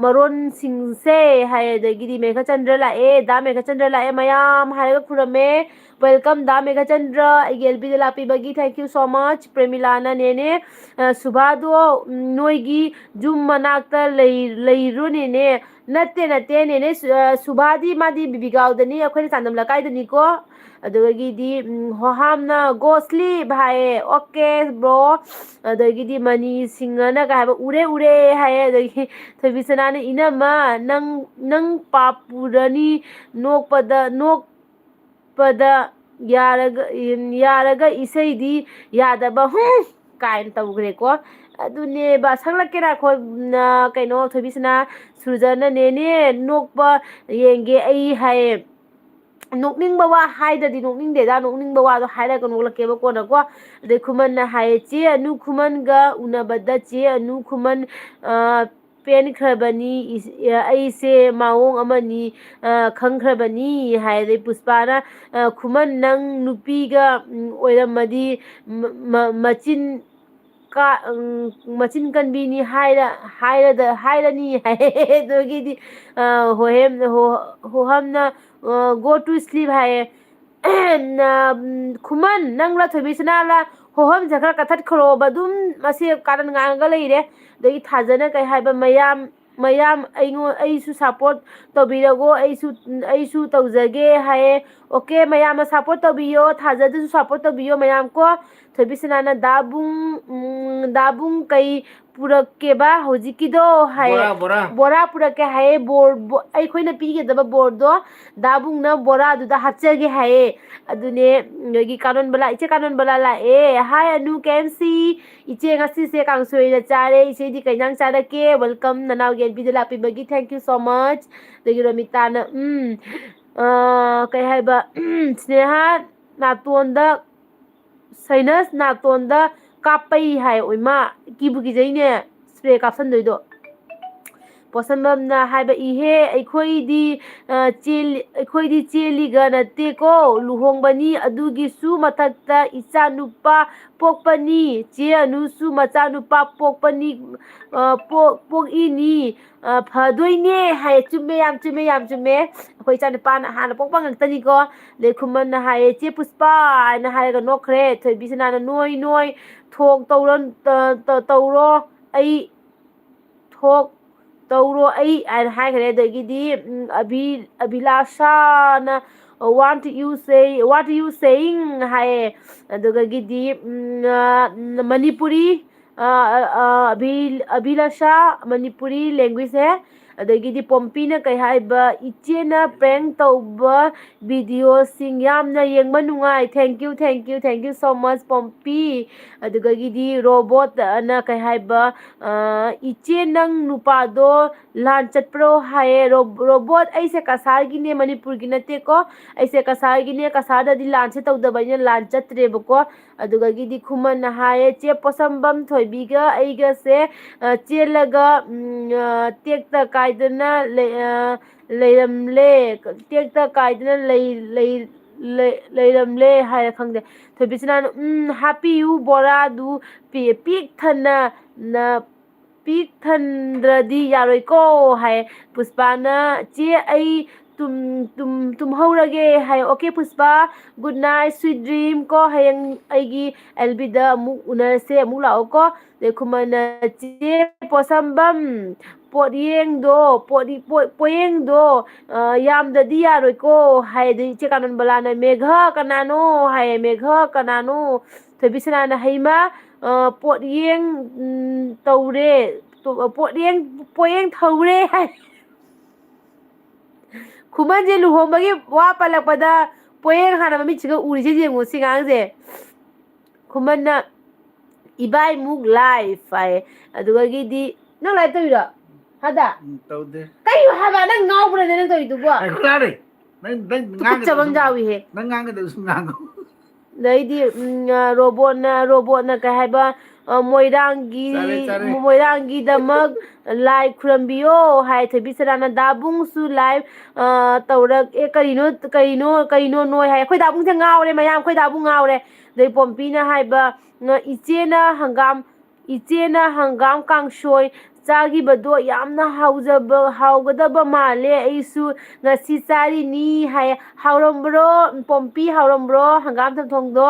ꯃꯔꯣꯟꯁꯤꯡꯁꯦ" ꯍꯥꯏ꯫ ꯑꯗꯒꯤꯗꯤ ꯃꯦꯘꯆꯟꯗ꯭ꯔ ꯂꯥꯛꯑꯦ, ꯗꯥ ꯃꯦꯘꯆꯟꯗ꯭ꯔ ꯂꯥꯛꯑꯦ, ꯃꯌꯥꯝ ꯍꯥꯏꯔꯒ ꯈꯨꯔꯝꯃꯦ꯫ Welcome, ꯗꯥ ꯃꯦꯘꯆꯟꯗ꯭ꯔ, ꯑꯩꯒꯤ ꯑꯦꯜ ꯕꯤꯗ ꯂꯥꯛꯄꯤꯕꯒꯤ thank you so much꯫ ꯄ꯭ꯔꯦꯃꯤꯂꯥꯅ, "ꯅꯦꯅꯦ, ꯑ, ꯁꯨꯚꯥꯗꯣ, ꯎꯝ, ꯅꯣꯏꯒꯤ ꯌꯨꯝ ꯃꯅꯥꯛꯇ ꯂꯩ-, ꯂꯩꯔꯣ ꯅꯦꯅꯦ?" ꯅꯠꯇꯦ, ꯅꯠꯇꯦ, ꯅꯦꯅꯦ ꯁꯨ-, ꯑ, ꯁꯨꯚꯥꯗꯤ ꯃꯥꯗꯤ ꯕꯤꯕꯤꯒꯥꯎꯗꯅꯤ, ꯑꯩꯈꯣꯏꯅ ꯆꯥꯟꯗꯝ ꯂꯩꯀꯥꯏꯗꯅꯤꯀꯣ꯫ ꯑꯗꯨꯗꯒꯤꯗꯤ, ꯎꯝ, ꯍꯣꯍꯥꯝꯅ "Go sleep" ꯍꯥꯏꯌꯦ꯫ Okay, bro꯫ ꯑꯗꯒꯤꯗꯤ ꯃꯅꯤ ꯁꯤꯡꯍꯅ ꯀꯩ ꯍꯥꯏꯕ, "ꯎꯔꯦ, ꯎꯔꯦ" ꯍꯥꯏꯌꯦ꯫ ꯑꯗꯒꯤ ꯊꯣꯏꯕꯤꯁꯅꯥꯅ, "ꯏꯅꯝꯃ, ꯅꯪ, ꯅꯪ ꯄꯥꯞ ꯄꯨꯔꯅꯤ, ꯅꯣꯛꯄꯗ, ꯅꯣꯛ-, ꯄꯗ ꯌꯥꯔꯒ, ꯌꯥꯔꯒ ꯏꯁꯩꯗꯤ ꯌꯥꯗꯕ, ꯍꯨꯝ!" ꯀꯥꯏꯅ ꯇꯧꯈ꯭ꯔꯦꯀꯣ꯫ ꯑꯗꯨꯅꯦꯕ, ꯁꯛꯂꯛꯀꯦꯔꯥ ꯈꯣ-, ꯅ-, ꯀꯩꯅꯣ, ꯊꯣꯏꯕꯤꯁꯅꯥ, ꯁꯨꯔꯖꯅ, "ꯅꯦꯅꯦ, ꯅꯣꯛꯄ ꯌꯦꯡꯒꯦ ꯑꯩ" ꯍꯥꯏꯌꯦ꯫ ꯅꯣꯛꯅꯤꯡꯕ ꯋꯥ ꯍꯥꯏꯗ꯭ꯔꯗꯤ ꯅꯣꯛꯅꯤꯡꯗꯦꯗ, ꯅꯣꯛꯅꯤꯡꯕ ꯋꯥꯗꯣ ꯍꯥꯏꯔꯒ ꯅꯣꯛꯂꯛꯀꯦꯕ ꯀꯣꯟꯅꯀꯣ꯫ ꯑꯗꯩ ꯈꯨꯃꯟꯅ ꯍꯥꯏꯌꯦ, "ꯆꯦ ꯑꯅꯨ ꯈꯨꯃꯟꯒ ꯎꯅꯕꯗ ꯆꯦ ꯑꯅꯨ ꯈꯨꯃꯟ, ꯑ, ꯄꯦꯟꯈ꯭ꯔꯕꯅꯤ, ꯏꯁ-, ꯑ, ꯑꯩꯁꯦ ꯃꯑꯣꯡ ꯑꯃꯅꯤ, ꯑ, ꯈꯪꯈ꯭ꯔꯕꯅꯤ" ꯍꯥꯏ꯫ ꯑꯗꯩ ꯄꯨꯁꯄꯥꯅ, ꯑ, "ꯈꯨꯃꯟ, ꯅꯪ ꯅꯨꯄꯤꯒ, ꯎꯝ, ꯑꯣꯏꯔꯝꯃꯗꯤ ꯃ-, ꯃ-, ꯃꯆꯤꯟ ꯀꯥ-, ꯎꯝ, ꯃꯆꯤꯟ ꯀꯟꯕꯤꯅꯤ ꯍꯥꯏꯔ-, ꯍꯥꯏꯔꯗ-, ꯍꯥꯏꯔꯅꯤ" ꯍꯥꯏ꯫ ꯑꯗꯨꯒꯤꯗꯤ, ꯑ, ꯍꯣꯍꯦꯝ-, ꯍꯣ-, ꯍꯣꯍꯝꯅ, ꯑ, "Go to sleep" ꯍꯥꯏꯌꯦ꯫ ꯅ-, ꯎꯝ, ꯈꯨꯃꯟ, ꯅꯪꯂ ꯊꯣꯏꯕꯤꯁꯅꯥꯂ ꯍꯣꯍꯝꯁꯦ ꯈꯔ ꯀꯛꯊꯠꯈ꯭ꯔꯣꯕ, ꯑꯗꯨꯝ ꯃꯁꯤ ꯀꯥꯔꯟ ꯉꯥꯡꯉꯒ ꯂꯩꯔꯦ꯫ ꯑꯗꯒꯤ ꯊꯥꯖꯅ ꯀꯩ ꯍꯥꯏꯕ, "ꯃꯌꯥꯝ, ꯃꯌꯥꯝ ꯑꯩꯉꯣꯟ-, ꯑꯩꯁꯨ support ꯇꯧꯕꯤꯔꯒꯣ, ꯑꯩꯁꯨ, ꯑꯩꯁꯨ ꯇꯧꯖꯒꯦ" ꯍꯥꯏꯌꯦ꯫ Okay, ꯃꯌꯥꯝꯅ support ꯇꯧꯕꯤꯌꯣ, ꯊꯥꯖꯗꯁꯨ support ꯇꯧꯕꯤꯌꯣ ꯃꯌꯥꯝ ꯀꯣ꯫ ꯊꯣꯏꯕꯤꯁꯅꯥꯅ, "ꯗꯥꯕꯨꯡ, ꯎꯝ, ꯗꯥꯕꯨꯡ ꯀꯩ ꯄꯨꯔꯛꯀꯦꯕ ꯍꯧꯖꯤꯛꯀꯤꯗꯣ?" ꯍꯥꯏꯌꯦ꯫ ꯕꯣꯔꯥ, ꯕꯣꯔꯥ꯫ "ꯕꯣꯔꯥ ꯄꯨꯔꯛꯀꯦ" ꯍꯥꯏꯌꯦ, ꯕꯣꯔ-, ꯕꯣ-, ꯑꯩꯈꯣꯏꯅ ꯄꯤꯒꯗꯕ ꯕꯣꯔꯗꯣ ꯗꯥꯕꯨꯡꯅ ꯕꯣꯔꯥꯗꯨꯗ ꯍꯥꯞꯆꯒꯦ ꯍꯥꯏꯌꯦ꯫ ꯑꯗꯨꯅꯦ, ꯅꯣꯏꯒꯤ ꯀꯥꯅꯣꯟꯕꯂꯥ, ꯏꯆꯦ ꯀꯥꯅꯣꯟꯕꯂꯥ ꯂꯥꯛꯑꯦ꯫ "Hi, ꯑꯅꯨ ꯀꯦꯝꯁꯤ꯫ ꯏꯆꯦ, ꯉꯁꯤꯁꯦ ꯀꯥꯡꯁꯣꯏ ꯑꯣꯏꯅ ꯆꯥꯔꯦ꯫ ꯏꯆꯦꯗꯤ ꯀꯩ ꯏꯟꯖꯥꯡ ꯆꯥꯔꯛꯀꯦ? Welcome, ꯅꯅꯥꯎꯒꯤ ꯑꯦꯜ ꯕꯤꯗ ꯂꯥꯛꯄꯤꯕꯒꯤ thank you so much." ꯑꯗꯒꯤ ꯔꯣꯃꯤꯇꯥꯅ, ꯎꯝ, ꯑ, ꯀꯩ ꯍꯥꯏꯕ, ꯁ꯭ꯅꯦꯍꯥ ꯅꯥꯇꯣꯟꯗ ꯁꯥꯏꯅꯁ ꯅꯥꯇꯣꯟꯗ ꯀꯥꯞꯄꯩ ꯍꯥꯏ꯫ ꯑꯣꯏꯃꯥ, ꯀꯤꯕꯨ ꯀꯤꯖꯩꯅꯦ, spray ꯀꯥꯞꯁꯟꯗꯣꯏꯗꯣ꯫ ꯄꯣꯠꯁꯝꯕꯝꯅ ꯍꯥꯏꯕ, ꯏꯍꯦ, ꯑꯩꯈꯣꯏꯗꯤ, ꯑ, ꯆꯦꯜꯂꯤ-, ꯑꯩꯈꯣꯏꯗꯤ ꯆꯦꯜꯂꯤꯒ ꯅꯠꯇꯦꯀꯣ, ꯂꯨꯍꯣꯡꯕꯅꯤ, ꯑꯗꯨꯒꯤꯁꯨ ꯃꯊꯛꯇ ꯏꯆꯥ ꯅꯨꯄꯥ ꯄꯣꯛꯄꯅꯤ, ꯆꯦ ꯑꯅꯨꯁꯨ ꯃꯆꯥ ꯅꯨꯄꯥ ꯄꯣꯛꯄꯅꯤ, ꯑ, ꯄꯣꯛ-, ꯄꯣꯛꯏꯅꯤ, ꯑ, ꯐꯗꯣꯏꯅꯦ ꯍꯥꯏ꯫ ꯆꯨꯝꯃꯦ, ꯌꯥꯝ ꯆꯨꯝꯃꯦ, ꯌꯥꯝ ꯆꯨꯝꯃꯦ꯫ ꯑꯩꯈꯣꯏ ꯏꯆꯥ ꯅꯨꯄꯥꯅ ꯍꯥꯟꯅ ꯄꯣꯛꯄ ꯉꯥꯛꯇꯅꯤꯀꯣ꯫ ꯑꯗꯩ ꯈꯨꯃꯟꯅ ꯍꯥꯏꯌꯦ, "ꯆꯦ ꯄꯨꯁꯄꯥ" ꯍꯥꯏꯅ ꯍꯥꯏꯔꯒ ꯅꯣꯛꯈ꯭ꯔꯦ꯫ ꯊꯣꯏꯕꯤꯁꯅꯥꯅ, "ꯅꯣꯏ, ꯅꯣꯏ, ꯊꯣꯛ ꯇꯧꯔꯣ, ꯇ-, ꯇ-, ꯇꯧꯔꯣ, ꯑꯩ ꯊꯣꯛ ꯇꯧꯔꯣ ꯑꯩ" ꯍꯥꯏꯅ ꯍꯥꯏꯈ꯭ꯔꯦ꯫ ꯑꯗꯒꯤꯗꯤ, ꯎꯝ, ꯑꯚꯤ-, ꯑꯚꯤꯂꯥꯁꯥꯅ, "What you say, what you saying?" ꯍꯥꯏꯌꯦ꯫ ꯑꯗꯨꯗꯒꯤꯗꯤ, ꯎꯝ, ꯑ, ꯃꯅꯤꯄꯨꯔꯤ, ꯑ, ꯑ, ꯑ, ꯑꯚꯤ-, ꯑꯚꯤꯂꯥꯁꯥ, ꯃꯅꯤꯄꯨꯔꯤ language ꯁꯦ꯫ ꯑꯗꯒꯤꯗꯤ ꯄꯣꯝꯄꯤꯅ ꯀꯩ ꯍꯥꯏꯕ, "ꯏꯆꯦꯅ prank ꯇꯧꯕ videoꯁꯤꯡ ꯌꯥꯝꯅ ꯌꯦꯡꯕ ꯅꯨꯡꯉꯥꯏ꯫ Thank you, thank you, thank you so much, Pompey." ꯑꯗꯨꯗꯒꯤꯗꯤ ꯔꯣꯕꯣꯠꯅ ꯀꯩ ꯍꯥꯏꯕ, ꯑ, "ꯏꯆꯦ, ꯅꯪ ꯅꯨꯄꯥꯗꯣ ꯂꯥꯟ ꯆꯠꯄ꯭ꯔꯣ?" ꯍꯥꯏꯌꯦ꯫ ꯔꯣ-, ꯔꯣꯕꯣꯠ, ꯑꯩꯁꯦ ꯀꯁꯥꯔꯒꯤꯅꯦ, ꯃꯅꯤꯄꯨꯔꯒꯤ ꯅꯠꯇꯦꯀꯣ꯫ ꯑꯩꯁꯦ ꯀꯁꯥꯔꯒꯤꯅꯦ, ꯀꯁꯥꯔꯗꯗꯤ ꯂꯥꯟꯁꯦ ꯇꯧꯗꯕ, ꯑꯩꯅ ꯂꯥꯟ ꯆꯠꯇ꯭ꯔꯦꯕꯀꯣ꯫ ꯑꯗꯨꯗꯒꯤꯗꯤ ꯈꯨꯃꯟꯅ ꯍꯥꯏꯌꯦ, "ꯆꯦ ꯄꯣꯁꯝꯕꯝ, ꯊꯣꯏꯕꯤꯒ ꯑꯩꯒꯁꯦ, ꯑ, ꯆꯦꯜꯂꯒ, ꯎꯝ, ꯑ, ꯇꯦꯛꯇ ꯀꯥꯏꯗꯅ ꯂꯩ-, ꯑ, ꯂꯩꯔꯝꯂꯦ, ꯇꯦꯛꯇ ꯀꯥꯏꯗꯅ ꯂꯩ-, ꯂꯩ-, ꯂꯩ-, ꯂꯩꯔꯝꯂꯦ" ꯍꯥꯏꯔ ꯈꯪꯗꯦ꯫ ꯊꯣꯏꯕꯤꯁꯅꯥꯅ, "ꯎꯝ, ꯍꯥꯞꯄꯤꯌꯨ ꯕꯣꯔꯥꯗꯨ ꯄꯤ-, ꯄꯤꯛ ꯊꯟꯅ, ꯅ-, ꯄꯤꯛ ꯊꯟꯗ꯭ꯔꯗꯤ ꯌꯥꯔꯣꯏꯀꯣ" ꯍꯥꯏ꯫ ꯄꯨꯁꯄꯥꯅ, "ꯆꯦ, ꯑꯩ ꯇꯨꯝ-, ꯇꯨꯝ-, ꯇꯨꯝꯍꯧꯔꯒꯦ" ꯍꯥꯏ꯫ "Okay ꯄꯨꯁꯄꯥ, good night, sweet dream" ꯀꯣ꯫ ꯍꯌꯦꯡ ꯑꯩꯒꯤ L B ꯗ ꯑꯃꯨꯛ ꯎꯅꯔꯁꯦ, ꯑꯃꯨꯛ ꯂꯥꯛꯑꯣꯀꯣ꯫ ꯑꯗꯩ ꯈꯨꯃꯟꯅ, "ꯆꯦ ꯄꯣꯁꯝꯕꯝ, ꯄꯣꯠꯌꯦꯡꯗꯣ, ꯄꯣꯠ-, ꯄꯣꯠ-, ꯄꯣꯌꯦꯡꯗꯣ, ꯑ, ꯌꯥꯝꯗꯗꯤ ꯌꯥꯔꯣꯏꯀꯣ" ꯍꯥꯏ꯫ ꯑꯗꯩ ꯏꯆꯦ ꯀꯥꯅꯟꯕꯂꯥꯅ, "ꯃꯦꯘ ꯀꯅꯥꯅꯣ?" ꯍꯥꯏꯌꯦ꯫ "ꯃꯦꯘ ꯀꯅꯥꯅꯣ?" ꯊꯣꯏꯕꯤꯁꯅꯥꯅ, "ꯍꯩꯃ, ꯑ, ꯄꯣꯠꯌꯦꯡ, ꯎꯝ, ꯇꯧꯔꯦ, ꯇꯣ-, ꯄꯣꯠꯌꯦꯡ, ꯄꯣꯌꯦꯡ ꯊꯧꯔꯦ" ꯍꯥꯏ꯫ ꯈꯨꯃꯟꯁꯦ ꯂꯨꯍꯣꯡꯕꯒꯤ ꯋꯥ ꯄꯜꯂꯛꯄꯗ ꯄꯣꯌꯦꯡ ꯍꯥꯟꯅ ꯃꯃꯤꯠꯁꯤꯒ ꯎꯔꯤꯁꯦ ꯌꯦꯡꯉꯨ, ꯁꯤ ꯑꯉꯥꯡꯁꯦ꯫ ꯈꯨꯃꯟꯅ, "ꯏꯕꯥꯏꯃꯨꯛ live" ꯍꯥꯏ꯫ ꯑꯗꯨꯗꯒꯤꯗꯤ, ꯅꯪ live ꯇꯧꯔꯤꯔꯣ? ꯍꯥꯗꯥ? ꯎꯝ, ꯇꯧꯗꯦ꯫ ꯀꯩꯅꯣ ꯍꯥꯏꯕ? ꯅꯪ ꯉꯥꯎꯕ꯭ꯔꯅꯦ ꯅꯪ ꯇꯧꯔꯤꯗꯨꯕꯣ? ꯉꯥꯏꯈꯣ, ꯌꯥꯔꯦ꯫ ꯅꯪ, ꯅꯪ ꯉꯥꯡꯒꯗꯕꯁꯨ ꯇꯨꯀꯠꯆꯕ ꯑꯃ ꯉꯥꯡꯉꯣ꯫ ꯌꯥꯎꯏꯍꯦ꯫ ꯅꯪ ꯉꯥꯡꯒꯗꯕꯁꯨ ꯉꯥꯡꯉꯣ꯫ ꯑꯗꯩꯗꯤ, ꯎꯝ, ꯑ, ꯔꯣꯕꯣꯠꯅ, ꯔꯣꯕꯣꯠꯅ ꯀꯩ ꯍꯥꯏꯕ, ꯑ, ꯃꯣꯏꯔꯥꯡꯒꯤ, ꯆꯥꯔꯦ, ꯆꯥꯔꯦ꯫ ꯃꯣꯏꯔꯥꯡꯒꯤꯗꯃꯛ ꯂꯥꯏ ꯈꯨꯔꯝꯕꯤꯌꯣ ꯍꯥꯏ꯫ ꯊꯣꯏꯕꯤ ꯁꯅꯥꯅ ꯗꯥꯕꯨꯡꯁꯨ ꯂꯥꯏ, ꯑ, ꯇꯧꯔꯛꯑꯦ꯫ ꯀꯔꯤꯅꯣ, ꯀꯔꯤꯅꯣ, ꯀꯩꯅꯣ ꯅꯣꯏ ꯍꯥꯏ꯫ ꯑꯩꯈꯣꯏ ꯗꯥꯕꯨꯡꯁꯦ ꯉꯥꯎꯔꯦ, ꯃꯌꯥꯝ, ꯑꯩꯈꯣꯏ ꯗꯥꯕꯨꯡ ꯉꯥꯎꯔꯦ꯫ ꯑꯗꯩ ꯄꯣꯝꯄꯤꯅ ꯍꯥꯏꯕ, ꯉ-, ꯏꯆꯦꯅ ꯍꯪꯒꯥꯝ, ꯏꯆꯦꯅ ꯍꯪꯒꯥꯝ ꯀꯥꯡꯁꯣꯏ ꯆꯥꯈꯤꯕꯗꯣ ꯌꯥꯝꯅ ꯍꯥꯎꯖꯕ, ꯍꯥꯎꯒꯗꯕ ꯃꯥꯜꯂꯦ, ꯑꯩꯁꯨ ꯉꯁꯤ ꯆꯥꯔꯤꯅꯤ ꯍꯥꯏ꯫ ꯍꯥꯎꯔꯝꯕ꯭ꯔꯣ? ꯄꯣꯝꯄꯤ, ꯍꯥꯎꯔꯝꯕ꯭ꯔꯣ ꯍꯪꯒꯥꯝ ꯆꯝꯊꯣꯡꯗꯣ?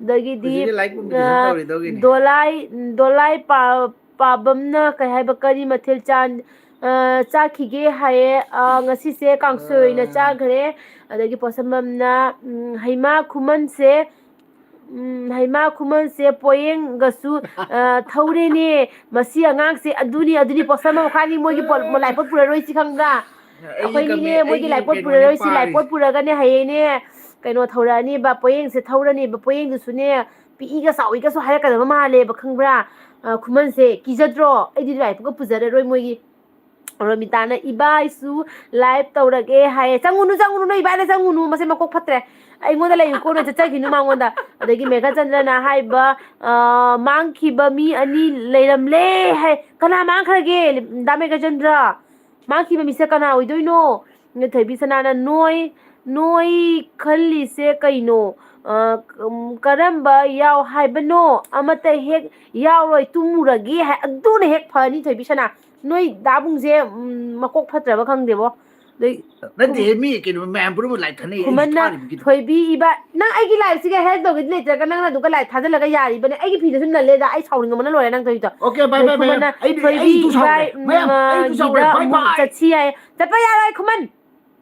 ꯑꯗꯒꯤꯗꯤ, ꯍꯧꯖꯤꯛꯀꯤ live competition ꯑ, ꯇꯧꯔꯤꯗꯣ ꯑꯗꯨꯒꯤꯅꯤ꯫ ꯗꯣꯂꯥꯏ, ꯗꯣꯂꯥꯏ ꯄꯥ-, ꯄꯥꯕꯝꯅ ꯀꯩ ꯍꯥꯏꯕ, ꯀꯔꯤ ꯃꯊꯦꯜ ꯆꯥꯟ-, ꯑ, ꯆꯥꯈꯤꯒꯦ ꯍꯥꯏꯌꯦ꯫ ꯑ, ꯉꯁꯤꯁꯦ ꯀꯥꯡꯁꯣꯏ ꯑꯣꯏꯅ ꯑ꯫ ꯆꯥꯈ꯭ꯔꯦ꯫ ꯑꯗꯒꯤ ꯄꯣꯠꯁꯝꯕꯝꯅ, ꯎꯝ, ꯍꯩꯃꯥ ꯈꯨꯃꯟꯁꯦ, ꯎꯝ, ꯍꯩꯃꯥ ꯈꯨꯃꯟꯁꯦ ꯄꯣꯌꯦꯡꯒꯁꯨ, ꯑ, ꯊꯧꯔꯦꯅꯦ꯫ ꯃꯁꯤ ꯑꯉꯥꯡꯁꯦ ꯑꯗꯨꯅꯤ, ꯑꯗꯨꯅꯤ, ꯄꯣꯠꯁꯝꯕꯝ ꯃꯈꯥꯅꯤ, ꯃꯣꯏꯒꯤ ꯄꯣ-, ꯂꯥꯏꯄꯣꯠ ꯄꯨꯔꯔꯣꯏꯁꯤ ꯈꯪꯕ꯭ꯔꯥ? ꯑꯩꯒꯤ ꯑꯩꯈꯣꯏꯅꯤꯅꯦ, ꯀꯃꯦ-, ꯃꯣꯏꯒꯤ ꯑꯩꯒꯤ ꯂꯥꯏꯄꯣꯠ ꯀꯩꯅꯣꯅꯦ ꯄꯨꯔꯔꯣꯏꯁꯤ, ꯄꯥꯔꯤꯁꯦ꯫ ꯂꯥꯏꯄꯣꯠ ꯄꯨꯔꯒꯅꯦ ꯍꯌꯦꯡꯅꯦ ꯀꯩꯅꯣ ꯊꯧꯔꯛꯑꯅꯦꯕ, ꯄꯣꯌꯦꯡꯁꯦ ꯊꯧꯔꯅꯦꯕ, ꯄꯣꯌꯦꯡꯗꯨꯁꯨꯅꯦ ꯄꯤꯛꯏꯒ ꯆꯥꯎꯏꯒꯁꯨ ꯍꯥꯏꯔꯛꯀꯗꯕ ꯃꯥꯜꯂꯦꯕ ꯈꯪꯕ꯭ꯔꯥ? ꯑ, ꯈꯨꯃꯟꯁꯦ ꯀꯤꯖꯗ꯭ꯔꯣ? ꯑꯩꯗꯤ ꯂꯥꯏꯄꯣꯠꯀ ꯄꯨꯖꯔꯔꯣꯏ ꯃꯣꯏꯒꯤ꯫ ꯔꯣꯃꯤꯇꯥꯅ, "ꯏꯕꯥꯏꯁꯨ live ꯇꯧꯔꯒꯦ" ꯍꯥꯏꯌꯦ꯫ "ꯆꯪꯉꯨꯅꯨ, ꯆꯪꯉꯨꯅꯨ, ꯅꯣꯏ ꯏꯕꯥꯏꯅ ꯆꯪꯉꯨꯅꯨ, ꯃꯁꯦ ꯃꯀꯣꯛ ꯐꯠꯇ꯭ꯔꯦ꯫ ꯑꯩꯉꯣꯟꯗ ꯂꯩꯌꯨ ꯀꯣꯟꯅ ꯆꯠꯆꯈꯤꯅꯨ ꯃꯉꯣꯟꯗ"꯫ ꯑꯗꯒꯤ ꯃꯦꯘꯆꯟꯗ꯭ꯔꯅ ꯍꯥꯏꯕ, ꯑ, "ꯃꯥꯡꯈꯤꯕ ꯃꯤ ꯑꯅꯤ ꯂꯩꯔꯝꯂꯦ" ꯍꯥꯏ꯫ "ꯀꯅꯥ ꯃꯥꯡꯈ꯭ꯔꯒꯦ, ꯗꯥ ꯃꯦꯘꯆꯟꯗ꯭ꯔ? ꯃꯥꯡꯈꯤꯕ ꯃꯤꯁꯦ ꯀꯅꯥ ꯑꯣꯏꯗꯣꯏꯅꯣ?" ꯊꯣꯏꯕꯤ ꯁꯅꯥꯅ, "ꯅꯣꯏ, ꯅꯣꯏ ꯈꯜꯂꯤꯁꯦ ꯀꯩꯅꯣ? ꯑ, ꯀꯔꯝꯕ ꯌꯥꯎ ꯍꯥꯏꯕꯅꯣ? ꯑꯃꯠꯇ ꯍꯦꯛ ꯌꯥꯎꯔꯣꯏ, ꯇꯨꯝꯃꯨꯔꯒꯦ" ꯍꯥꯏ꯫ ꯑꯗꯨꯅ ꯍꯦꯛ ꯐꯅꯤ, ꯊꯣꯏꯕꯤ ꯁꯅꯥ꯫ ꯅꯣꯏ ꯗꯥꯕꯨꯡꯁꯦ, ꯎꯝ, ꯃꯀꯣꯛ ꯐꯠꯇ꯭ꯔꯕ ꯈꯪꯗꯦꯕꯣ꯫ ꯑꯗꯩ ꯅꯠꯇꯦꯍꯦ, ꯈꯨꯝ-, ꯃꯤ ꯀꯩꯅꯣ ꯃꯌꯥꯝ ꯄꯨꯝꯅꯃꯛ live ꯊꯥꯅꯩ, ꯑꯩꯁꯨ ꯈꯨꯃꯟꯅ, ꯊꯥꯔꯤꯕ ꯀꯩꯅꯣ? "ꯊꯣꯏꯕꯤ ꯏꯕꯥ", ꯅꯪ ꯑꯩꯒꯤ liveꯁꯤꯒ help ꯇꯧꯒꯦꯗꯤ ꯂꯩꯇ꯭ꯔꯒ ꯅꯪꯅ ꯑꯗꯨꯒ live ꯊꯥꯖꯤꯜꯂꯒ ꯌꯥꯔꯤꯕꯅꯦ? ꯑꯩꯒꯤ ꯐꯤꯗꯁꯨ ꯅꯜꯂꯦꯗ, ꯑꯩ ꯁꯥꯎꯅꯤꯡꯕꯅ ꯂꯣꯏꯔꯦ ꯅꯪ ꯇꯧꯔꯤꯗꯣ꯫ Okay, bye, ꯑꯗꯩ bye, bye. ꯈꯨꯃꯟꯅ, ꯑꯩ, "ꯊꯣꯏꯕꯤ ꯑꯩ ꯇꯨ ꯁꯥꯎꯔꯦ꯫ ꯏꯕꯥ, ꯃꯌꯥꯝ, ꯎꯝ, ꯑꯩ ꯇꯨ ꯁꯥꯎꯔꯦ꯫ ꯒꯤꯗ Bye, ꯑꯃꯨꯛ bye. ꯆꯠꯁꯤ" ꯍꯥꯏꯌꯦ꯫ ꯆꯠꯄ ꯌꯥꯔꯣꯏ ꯈꯨꯃꯟ꯫